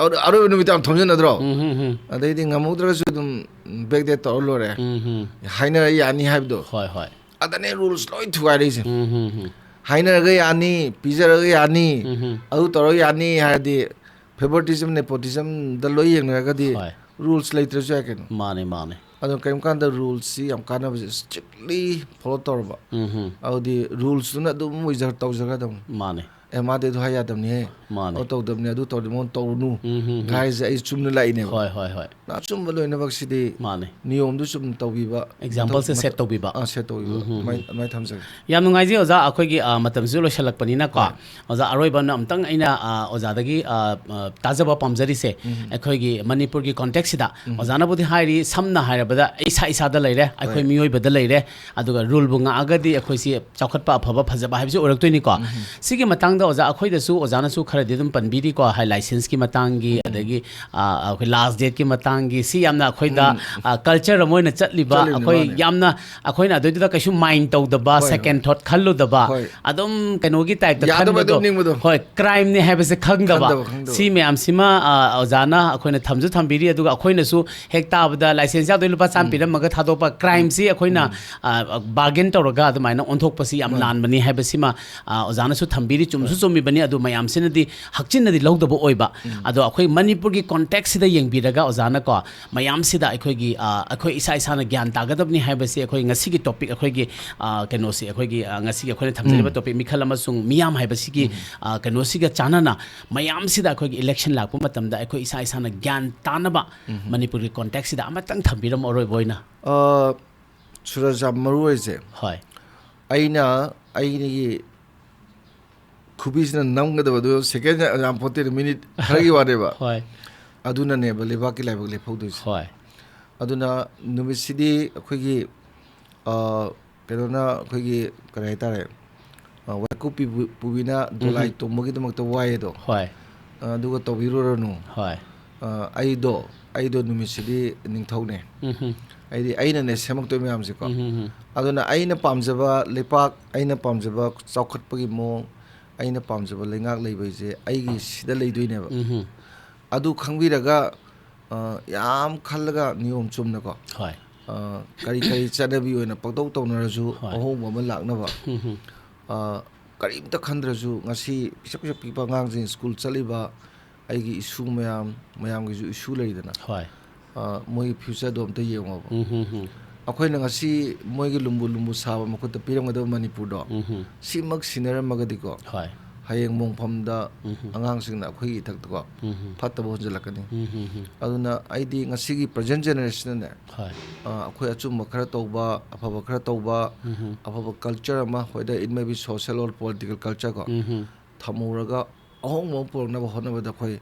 ꯑꯔꯣꯏꯕ ꯅꯨꯃꯤꯠꯇ ꯌꯥꯝ ꯊꯣꯝꯖꯤꯟꯅꯗ꯭ꯔꯣ? ꯎꯝ, ꯎꯝ, ꯎꯝ꯫ ꯑꯗꯩꯗꯤ ꯉꯝꯍꯧꯗ꯭ꯔꯒꯁꯨ ꯑꯗꯨꯝ ꯕꯦꯛ ꯗꯦꯠ ꯇꯧꯔ ꯂꯣꯏꯔꯦ꯫ ꯎꯝ, ꯎꯝ꯫ ꯍꯥꯏꯅꯔ ꯌꯥꯅꯤ ꯍꯥꯏꯕꯗꯣ꯫ ꯍꯣꯏ, ꯍꯣꯏ꯫ ꯑꯗꯅꯦ ꯔꯨꯜꯁ ꯂꯣꯏ ꯊꯨꯒꯥꯏꯔꯛꯏꯁꯦ꯫ ꯎꯝ, ꯎꯝ, ꯎꯝ꯫ ꯍꯥꯏꯅꯔꯒ ꯌꯥꯅꯤ, ꯄꯤꯖꯔꯒ ꯌꯥꯅꯤ, ꯎꯝ, ꯎꯝ꯫ ꯑꯗꯨ ꯇꯧꯔꯒ ꯌꯥꯅꯤ ꯍꯥꯏꯔꯗꯤ favoritism, nepotismꯗ ꯂꯣꯏ ꯌꯦꯡꯅꯔꯒꯗꯤ ꯍꯣꯏ꯫ ꯔꯨꯜꯁ ꯂꯩꯇ꯭ꯔꯁꯨ ꯌꯥꯏ ꯀꯩꯅꯣ꯫ ꯃꯥꯅꯦ, ꯃꯥꯅꯦ꯫ ꯑꯗꯣ ꯀꯔꯤꯒꯨꯝꯕ ꯀꯥꯟꯗ ꯔꯨꯜꯁꯤ ꯌꯥꯝ ꯀꯥꯟꯅꯕꯁꯦ strictly follow ꯇꯧꯔꯕ, ꯎꯝ, ꯎꯝ꯫ ꯑꯗꯨꯗꯤ ꯔꯨꯜꯁꯇꯨꯅ ꯑꯗꯨꯝ ꯑꯣꯏꯖ-, ꯇꯧꯖꯒꯗꯕꯅꯤ꯫ ꯃꯥꯅꯦ꯫ "ꯑꯦ, ꯃꯥꯗꯤ ꯑꯗꯨ ꯍꯥꯏ ꯌꯥꯗꯕꯅꯤꯍꯦ, ꯃꯥꯅꯦ꯫ ꯑꯗꯨ ꯇꯧꯗꯕꯅꯤ, ꯑꯗꯨ ꯇꯧꯔꯗꯤ ꯃꯉꯣꯟꯗ ꯇꯧꯔꯨꯅꯨ" ꯎꯝ, ꯍꯝ, ꯍꯝ꯫ ꯍꯥꯏꯁꯦ ꯑꯩ ꯆꯨꯝꯅ ꯂꯥꯛꯏꯅꯦꯕ꯫ ꯍꯣꯏ, ꯍꯣꯏ, ꯍꯣꯏ꯫ ꯑꯆꯨꯝꯕ ꯂꯣꯏꯅꯃꯛꯁꯤꯗꯤ ꯃꯥꯅꯦ꯫ ꯅꯤꯌꯣꯝꯗꯨ ꯆꯨꯝꯅ ꯇꯧꯕꯤꯕ, Example ꯁꯦ ꯃꯊꯧ- set ꯇꯧꯕꯤꯕ꯫ ꯑꯥ, set ꯇꯧꯕꯤꯕ꯫ ꯎꯝ, ꯍꯝ, ꯑꯗꯨꯃꯥꯏ- ꯍꯝ꯫ ꯑꯗꯨꯃꯥꯏꯅ ꯊꯝꯖꯒꯦ꯫ ꯌꯥꯝ ꯅꯨꯡꯉꯥꯏꯖꯩ ꯑꯣꯖꯥ, ꯑꯩꯈꯣꯏꯒꯤ ꯑ, ꯃꯇꯝꯁꯨ ꯂꯣꯏꯁꯤꯜꯂꯛꯄꯅꯤꯅꯀꯣ꯫ ꯑꯣꯖꯥ, ꯑꯔꯣꯏꯕ ꯑꯃꯅ ꯑꯝꯇꯪ ꯑꯩꯅ ꯑ, ꯑꯣꯖꯥꯗꯒꯤ ꯑ, ꯑ, ꯇꯥꯖꯕ ꯄꯥꯝꯖꯔꯤꯁꯦ, ꯑꯩꯈꯣꯏꯒꯤ ꯃꯅꯤꯄꯨꯔꯒꯤ context ꯁꯤꯗ ꯑꯣꯖꯥꯅꯕꯨꯗꯤ ꯍꯥꯏꯔꯤ, ꯁꯝꯅ ꯍꯥꯏꯔꯕꯗ ꯏꯁꯥ ꯏꯁꯥꯗ ꯂꯩꯔꯦ, ꯑꯩꯈꯣꯏ ꯍꯣꯏ꯫ ꯃꯤꯑꯣꯏꯕꯗ ꯂꯩꯔꯦ, ꯑꯗꯨꯒ rule ꯕꯨ ꯉꯥꯛꯑꯒꯗꯤ ꯑꯩꯈꯣꯏꯁꯤ ꯆꯥꯎꯈꯠꯄ ꯑꯐꯕ ꯐꯖꯕ ꯍꯥꯏꯕꯁꯤ ꯑꯣꯏꯔꯛꯇꯣꯏꯅꯤꯀꯣ꯫ ꯁꯤꯒꯤ ꯃꯇꯥꯡꯗ ꯑꯣꯖꯥ, ꯑꯩꯈꯣꯏꯗꯁꯨ ꯑꯣꯖꯥꯅꯁꯨ ꯈꯔꯗꯤ ꯑꯗꯨꯝ ꯄꯟꯕꯤꯔꯤꯀꯣ, ꯍꯥꯏ, license ꯀꯤ ꯃꯇꯥꯡꯒꯤ, ꯑꯗꯒꯤ ꯑ, ꯑꯩꯈꯣꯏ last date ꯀꯤ ꯃꯇꯥꯡꯒꯤ, ꯁꯤ ꯌꯥꯝꯅ ꯑꯩꯈꯣꯏꯗ ꯑ, culture ꯑꯃ ꯑꯣꯏꯅ ꯆꯠꯂꯤꯕ, ꯆꯠꯂꯤꯕꯅꯤ, ꯑꯩꯈꯣꯏ ꯃꯥꯅꯦ꯫ ꯌꯥꯝꯅ ꯑꯩꯈꯣꯏꯅ ꯑꯗꯨꯏꯗꯨꯗ ꯀꯩꯁꯨ mind ꯇꯧꯗꯕ, ꯍꯣꯏ, ꯍꯣꯏ꯫ second thought ꯈꯜꯂꯨꯗꯕ, ꯍꯣꯏ꯫ ꯑꯗꯨꯝ ꯀꯩꯅꯣꯒꯤ type ꯇ ꯌꯥꯗꯕ ꯈꯟꯕꯗꯣ, ꯑꯗꯨꯝ ꯅꯤꯡꯕꯗꯣ꯫ ꯍꯣꯏ, crime ꯅꯦ ꯍꯥꯏꯕꯁꯦ ꯈꯪꯗꯕ꯫ ꯈꯪꯗꯕ, ꯈꯪꯗꯕ꯫ ꯁꯤ ꯃꯌꯥꯝꯁꯤꯃ ꯑ, ꯑꯣꯖꯥꯅ ꯑꯩꯈꯣꯏꯅ ꯊꯝꯁꯨ ꯊꯝꯕꯤꯔꯤ, ꯑꯗꯨꯒ ꯑꯩꯈꯣꯏꯅꯁꯨ ꯍꯦꯛ ꯇꯥꯕꯗ license ꯌꯥꯎꯗꯣꯏ ꯂꯨꯄꯥ ꯆꯥꯝꯃ ꯄꯤꯔꯝꯃꯒ ꯊꯥꯗꯣꯛꯄ, crime ꯁꯤ ꯑꯩꯈꯣꯏꯅ ꯑ, bargain ꯇꯧꯔꯒ ꯑꯗꯨꯃꯥꯏꯅ ꯑꯣꯟꯊꯣꯛꯄꯁꯤ ꯌꯥꯝ ꯃꯥꯅꯤ꯫ ꯂꯥꯟꯕꯅꯤ ꯍꯥꯏꯕꯁꯤꯃ ꯑ, ꯑꯣꯖꯥꯅꯁꯨ ꯊꯝꯕꯤꯔꯤ, ꯆꯨꯝꯁꯨ ꯆꯨꯝꯃꯤꯕꯅꯤ, ꯑꯗꯨ ꯃꯌꯥꯝꯁꯤꯅꯗꯤ ꯍꯛꯆꯤꯟꯅꯗꯤ ꯂꯧꯗꯕ ꯑꯣꯏꯕ꯫ ꯑꯗꯣ ꯑꯩꯈꯣꯏ ꯃꯅꯤꯄꯨꯔꯒꯤ context ꯁꯤꯗ ꯌꯦꯡꯕꯤꯔꯒ ꯑꯣꯖꯥꯅꯀꯣ, ꯃꯌꯥꯝꯁꯤꯗ ꯑꯩꯈꯣꯏꯒꯤ ꯑ, ꯑꯩꯈꯣꯏ ꯏꯁꯥ ꯏꯁꯥꯅ ꯒ꯭ꯌꯥꯟ ꯇꯥꯒꯗꯕꯅꯤ ꯍꯥꯏꯕꯁꯤ ꯑꯩꯈꯣꯏ ꯉꯁꯤꯒꯤ topic, ꯑꯩꯈꯣꯏꯒꯤ ꯑ, ꯀꯩꯅꯣꯁꯤ, ꯑꯩꯈꯣꯏꯒꯤ ꯑ, ꯉꯁꯤꯒꯤ ꯑꯩꯈꯣꯏꯅ ꯊꯝꯖꯔꯤꯕ topic ꯃꯤꯈꯜ ꯑꯃꯁꯨꯡ ꯃꯤꯌꯥꯝ ꯍꯥꯏꯕꯁꯤꯒꯤ ꯑ, ꯀꯩꯅꯣꯁꯤꯒ ꯆꯥꯟꯅꯅ ꯃꯌꯥꯝꯁꯤꯗ ꯑꯩꯈꯣꯏꯒꯤ election ꯂꯥꯛꯄ ꯃꯇꯝꯗ ꯑꯩꯈꯣꯏ ꯏꯁꯥ ꯏꯁꯥꯅ ꯒ꯭ꯌꯥꯟ ꯇꯥꯅꯕ ꯃꯅꯤꯄꯨꯔꯒꯤ context ꯁꯤꯗ ꯑꯃꯇꯪ ꯊꯝꯕꯤꯔꯝꯃꯣ ꯑꯔꯣꯏꯕ ꯑꯣꯏꯅ꯫ ꯑ, ꯁꯨꯔꯖ, ꯌꯥꯝ ꯃꯔꯨ ꯑꯣꯏꯁꯦ, ꯍꯣꯏ꯫ ꯑꯩꯅ ꯑꯩꯒꯤ ꯈꯨꯕꯤꯁꯤꯅ ꯅꯝꯒꯗꯕꯗꯨ second ꯌꯥꯝ ꯄꯣꯠꯇꯦ, minute ꯈꯔꯒꯤ ꯋꯥꯅꯦꯕ꯫ ꯍꯣꯏ꯫ ꯑꯗꯨꯅꯅꯦꯕ ꯂꯩꯕꯥꯛꯀꯤ ꯂꯥꯏꯕꯛ ꯂꯦꯞꯍꯧꯗꯣꯏꯁꯦ꯫ ꯍꯣꯏ꯫ ꯑꯗꯨꯅ ꯅꯨꯃꯤꯠꯁꯤꯗꯤ ꯑꯩꯈꯣꯏꯒꯤ, ꯑ, ꯀꯩꯅꯣꯅ ꯑꯩꯈꯣꯏꯒꯤ ꯀꯔꯤ ꯍꯥꯏꯇꯥꯔꯦ, ꯑ, ꯋꯥꯏꯀꯨꯞꯄꯤ ꯄꯨ-, ꯄꯨꯕꯤꯅ ꯗꯣꯂꯥꯏ ꯇꯣꯡꯕꯒꯤꯗꯃꯛꯇ ꯋꯥꯏ ꯑꯗꯣ, ꯍꯣꯏ꯫ ꯑ, ꯑꯗꯨꯒ ꯇꯧꯕꯤꯔꯨꯔꯅꯨ꯫ ꯍꯣꯏ꯫ ꯑ, ꯑꯩꯗꯣ, ꯑꯩꯗꯣ ꯅꯨꯃꯤꯠꯁꯤꯗꯤ ꯅꯤꯡꯊꯧꯅꯦ꯫ ꯎꯝ ꯍꯝ꯫ ꯑꯩꯗꯤ ꯑꯩꯅꯅꯦ ꯁꯦꯝꯃꯛꯇꯣꯏ ꯃꯌꯥꯝꯁꯦꯀꯣ꯫ ꯎꯝ ꯍꯝ ꯍꯝ꯫ ꯑꯗꯨꯅ ꯑꯩꯅ ꯄꯥꯝꯖꯕ ꯂꯩꯄꯥꯛ, ꯑꯩꯅ ꯄꯥꯝꯖꯕ ꯆꯥꯎꯈꯠꯄꯒꯤ ꯃꯑꯣꯡ, ꯑꯩꯅ ꯄꯥꯝꯖꯕ ꯂꯩꯉꯥꯛ ꯂꯩꯕꯩꯁꯦ ꯑꯩꯒꯤ ꯁꯤꯗ ꯂꯩꯗꯣꯏꯅꯦꯕ꯫ ꯎꯝ ꯍꯝ꯫ ꯑꯗꯨ ꯈꯪꯕꯤꯔꯒ, ꯑ, ꯌꯥꯝ ꯈꯜꯂꯒ ꯅꯤꯌꯣꯝ ꯆꯨꯝꯅꯀꯣ, ꯍꯣꯏ꯫ ꯑ, ꯀꯔꯤ ꯀꯔꯤ ꯆꯠꯅꯕꯤ ꯑꯣꯏꯅ ꯄꯪꯇꯧ ꯇꯧꯅꯔꯁꯨ ꯍꯣꯏ꯫ ꯑꯍꯣꯡꯕ ꯑꯃ ꯂꯥꯛꯅꯕ, ꯎꯝ ꯍꯝ꯫ ꯑ, ꯀꯔꯤꯝꯇ ꯈꯟꯗ꯭ꯔꯁꯨ ꯉꯁꯤ ꯄꯤꯁꯛ ꯄꯤꯁꯛ ꯄꯤꯛꯄ ꯑꯉꯥꯡꯁꯤꯡ ꯁ꯭ꯀꯨꯜ ꯆꯠꯂꯤꯕ, ꯑꯩꯒꯤ issue ꯃꯌꯥꯝ, ꯃꯌꯥꯝꯒꯤꯁꯨ issue ꯂꯩꯗꯅ, ꯍꯣꯏ꯫ ꯑ, ꯃꯣꯏꯒꯤ future ꯗꯣ ꯑꯝꯇ ꯌꯦꯡꯉꯣꯕ꯫ ꯎꯝ ꯍꯝ ꯍꯝ꯫ ꯑꯩꯈꯣꯏꯅ ꯉꯁꯤ ꯃꯣꯏꯒꯤ ꯂꯨꯝꯕꯨ ꯂꯨꯝꯕꯨ ꯁꯥꯕ ꯃꯈꯨꯠꯇ ꯄꯤꯔꯝꯒꯗꯕ ꯃꯅꯤꯄꯨꯔꯗꯣ, ꯎꯝ ꯍꯝ꯫ ꯁꯤꯃꯛ ꯁꯤꯟꯅꯔꯝꯃꯒꯗꯤꯀꯣ, ꯍꯣꯏ꯫ ꯍꯌꯦꯡ ꯃꯣꯡꯐꯝꯗ ꯎꯝ꯫ ꯑꯉꯥꯡꯁꯤꯡꯅ ꯑꯩꯈꯣꯏꯒꯤ ꯏꯊꯛꯇꯀꯣ ꯎꯝ꯫ ꯐꯠꯇꯕ ꯍꯣꯟꯖꯤꯜꯂꯛꯀꯅꯤ꯫ ꯎꯝ, ꯎꯝ, ꯎꯝ꯫ ꯑꯗꯨꯅ ꯑꯩꯗꯤ ꯉꯁꯤꯒꯤ present generationꯅꯅꯦ, ꯍꯣꯏ꯫ ꯑ, ꯑꯩꯈꯣꯏ ꯑꯆꯨꯝꯕ ꯈꯔ ꯇꯧꯕ, ꯑꯐꯕ ꯈꯔ ꯇꯧꯕ, ꯎꯝ꯫ ꯑꯐꯕ culture ꯑꯃ, whether it may be social or political culture ꯀꯣ, ꯎꯝ꯫ ꯊꯝꯍꯧꯔꯒ ꯑꯍꯣꯡꯕ ꯑꯃ ꯄꯨꯔꯛꯅꯕ ꯍꯣꯠꯅꯕꯗ ꯑꯩꯈꯣꯏ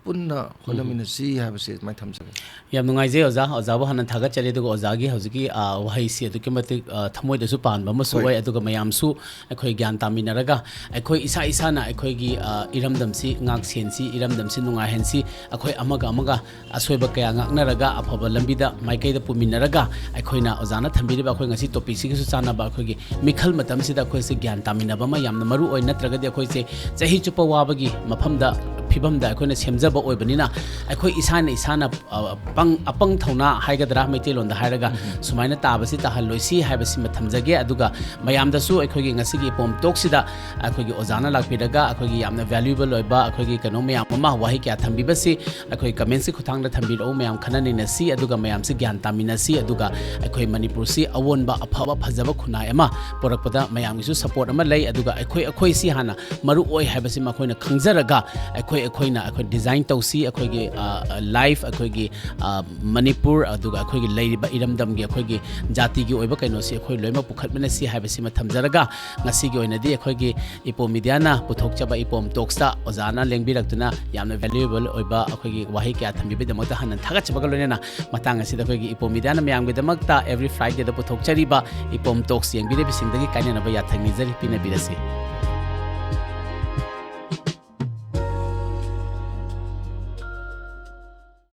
ꯄꯨꯟꯅ ꯍꯣꯠꯅꯃꯤꯟꯅꯁꯤ ꯍꯥꯏꯕꯁꯤ ꯑꯗꯨꯃꯥꯏꯅ ꯊꯝꯖꯒꯦ꯫ ꯌꯥꯝ ꯅꯨꯡꯉꯥꯏꯖꯩ ꯑꯣꯖꯥ꯫ ꯑꯣꯖꯥꯕꯨ ꯍꯥꯟꯅ ꯊꯥꯒꯠꯆꯔꯤ, ꯑꯗꯨꯒ ꯑꯣꯖꯥꯒꯤ ꯍꯧꯖꯤꯛꯀꯤ, ꯑ, ꯋꯥꯍꯩꯁꯤ ꯑꯗꯨꯛꯀꯤ ꯃꯇꯤꯛ, ꯑ, ꯊꯃꯣꯏꯗꯁꯨ ꯄꯥꯟꯕ ꯑꯃꯁꯨ ꯍꯣꯏ꯫ ꯑꯣꯏ, ꯑꯗꯨꯒ ꯃꯌꯥꯝꯁꯨ ꯑꯩꯈꯣꯏ ꯒ꯭ꯌꯥꯟ ꯇꯥꯃꯤꯟꯅꯔꯒ ꯑꯩꯈꯣꯏ ꯏꯁꯥ ꯏꯁꯥꯅ ꯑꯩꯈꯣꯏꯒꯤ, ꯑ, ꯏꯔꯝꯗꯝꯁꯤ ꯉꯥꯛ ꯁꯦꯟꯁꯤ, ꯏꯔꯝꯗꯝꯁꯤ ꯅꯨꯡꯉꯥꯏꯍꯟꯁꯤ, ꯑꯩꯈꯣꯏ ꯑꯃꯒ ꯑꯃꯒ ꯑꯁꯣꯏꯕ ꯀꯌꯥ ꯉꯥꯛꯅꯔꯒ ꯑꯐꯕ ꯂꯝꯕꯤꯗ ꯃꯥꯏꯀꯩꯗ ꯄꯨꯃꯤꯟꯅꯔꯒ ꯑꯩꯈꯣꯏꯅ ꯑꯣꯖꯥꯅ ꯊꯝꯕꯤꯔꯤꯕ ꯑꯩꯈꯣꯏ ꯉꯁꯤ topicꯁꯤꯒꯁꯨ ꯆꯥꯟꯅꯕ ꯑꯩꯈꯣꯏꯒꯤ ꯃꯤꯈꯜ ꯃꯇꯝꯁꯤꯗ ꯑꯩꯈꯣꯏꯁꯦ ꯒ꯭ꯌꯥꯟ ꯇꯥꯃꯤꯟꯅꯕ ꯑꯃ ꯌꯥꯝꯅ ꯃꯔꯨ ꯑꯣꯏ, ꯅꯠꯇ꯭ꯔꯒꯗꯤ ꯑꯩꯈꯣꯏꯁꯦ ꯆꯍꯤ ꯆꯨꯞꯄ ꯋꯥꯕꯒꯤ ꯃꯐꯝꯗ, ꯐꯤꯕꯝꯗ ꯑꯩꯈꯣꯏꯅ ꯁꯦꯝꯖꯕ ꯑꯣꯏꯕꯅꯤꯅ ꯑꯩꯈꯣꯏ ꯏꯁꯥꯅ ꯏꯁꯥꯅ, ꯑ, ꯄꯪ-, ꯑꯄꯪ ꯊꯧꯅꯥ ꯍꯥꯏꯒꯗ꯭ꯔꯥ ꯃꯩꯇꯩꯂꯣꯟꯗ ꯍꯥꯏꯔꯒ ꯁꯨꯃꯥꯏꯅ ꯇꯥꯕꯁꯤ ꯇꯥꯍꯜꯂꯣꯏꯁꯤ ꯍꯥꯏꯕꯁꯤꯃ ꯊꯝꯖꯒꯦ꯫ ꯑꯗꯨꯒ ꯃꯌꯥꯝꯗꯁꯨ ꯑꯩꯈꯣꯏꯒꯤ ꯉꯁꯤꯒꯤ ꯏꯄꯣꯝ talkꯁꯤꯗ ꯑꯩꯈꯣꯏꯒꯤ ꯑꯣꯖꯥꯅ ꯂꯥꯛꯄꯤꯔꯒ ꯑꯩꯈꯣꯏꯒꯤ ꯌꯥꯝꯅ valuable ꯑꯣꯏꯕ ꯑꯩꯈꯣꯏꯒꯤ ꯀꯩꯅꯣ ꯃꯌꯥꯝ ꯑꯃ, ꯋꯥꯍꯩ ꯀꯌꯥ ꯊꯝꯕꯤꯕꯁꯤ ꯑꯩꯈꯣꯏ commentsꯀꯤ ꯈꯨꯠꯊꯥꯡꯗ ꯊꯝꯕꯤꯔꯛꯎ꯫ ꯃꯌꯥꯝ ꯈꯟꯅ ꯅꯩꯅꯁꯤ, ꯑꯗꯨꯒ ꯃꯌꯥꯝꯁꯤ ꯒ꯭ꯌꯥꯟ ꯇꯥꯃꯤꯟꯅꯁꯤ, ꯑꯗꯨꯒ ꯑꯩꯈꯣꯏ ꯃꯅꯤꯄꯨꯔꯁꯤ ꯑꯑꯣꯟꯕ ꯑꯐꯕ ꯐꯖꯕ ꯈꯨꯟꯅꯥꯏ ꯑꯃ ꯄꯨꯔꯛꯄꯗ ꯃꯌꯥꯝꯒꯤꯁꯨ support ꯑꯃ ꯂꯩ꯫ ꯑꯗꯨꯒ ꯑꯩꯈꯣꯏ, ꯑꯩꯈꯣꯏꯁꯤ ꯍꯥꯟꯅ ꯃꯔꯨ ꯑꯣꯏ ꯍꯥꯏꯕꯁꯤ ꯃꯈꯣꯏꯅ ꯈꯪꯖꯔꯒ ꯑꯩꯈꯣꯏ, ꯑꯩꯈꯣꯏꯅ ꯑꯩꯈꯣꯏ design ꯇꯧꯁꯤ, ꯑꯩꯈꯣꯏꯒꯤ, ꯑ, ꯑ, life, ꯑꯩꯈꯣꯏꯒꯤ, ꯑ, ꯃꯅꯤꯄꯨꯔ, ꯑꯗꯨꯒ ꯑꯩꯈꯣꯏꯒꯤ ꯂꯩꯔꯤꯕ ꯏꯔꯝꯗꯝꯒꯤ ꯑꯩꯈꯣꯏꯒꯤ ꯖꯥꯇꯤꯒꯤ ꯑꯣꯏꯕ ꯀꯩꯅꯣꯁꯤ ꯑꯩꯈꯣꯏ ꯂꯣꯏꯅꯃꯛ ꯄꯨꯈꯠꯃꯤꯟꯅꯁꯤ ꯍꯥꯏꯕꯁꯤꯃ ꯊꯝꯖꯔꯒ, ꯉꯁꯤꯒꯤ ꯑꯣꯏꯅꯗꯤ ꯑꯩꯈꯣꯏꯒꯤ ꯏꯄꯣꯝ Mediaꯅ ꯄꯨꯊꯣꯛꯆꯕ ꯏꯄꯣꯝ talksꯇ ꯑꯣꯖꯥꯅ ꯂꯦꯡꯕꯤꯔꯛꯇꯨꯅ ꯌꯥꯝꯅ valuable ꯑꯣꯏꯕ ꯑꯩꯈꯣꯏꯒꯤ ꯋꯥꯍꯩ ꯀꯌꯥ ꯊꯝꯕꯤꯕꯒꯤꯗꯃꯛꯇ ꯍꯟꯅ ꯊꯥꯒꯠꯆꯕꯒ ꯂꯣꯏꯅꯅ, ꯃꯇꯥꯡ ꯑꯁꯤꯗ ꯑꯩꯈꯣꯏꯒꯤ ꯏꯄꯣꯝ Mediaꯅ ꯃꯌꯥꯝꯒꯤꯗꯃꯛꯇ every Fridayꯗ ꯄꯨꯊꯣꯛꯆꯔꯤꯕ ꯏꯄꯣꯝ talks ꯌꯦꯡꯕꯤꯔꯤꯕꯁꯤꯡꯗꯒꯤ ꯀꯥꯏꯅꯅꯕ ꯌꯥꯊꯪ ꯅꯤꯖꯔꯤ, ꯄꯤꯅꯕꯤꯔꯁꯤ꯫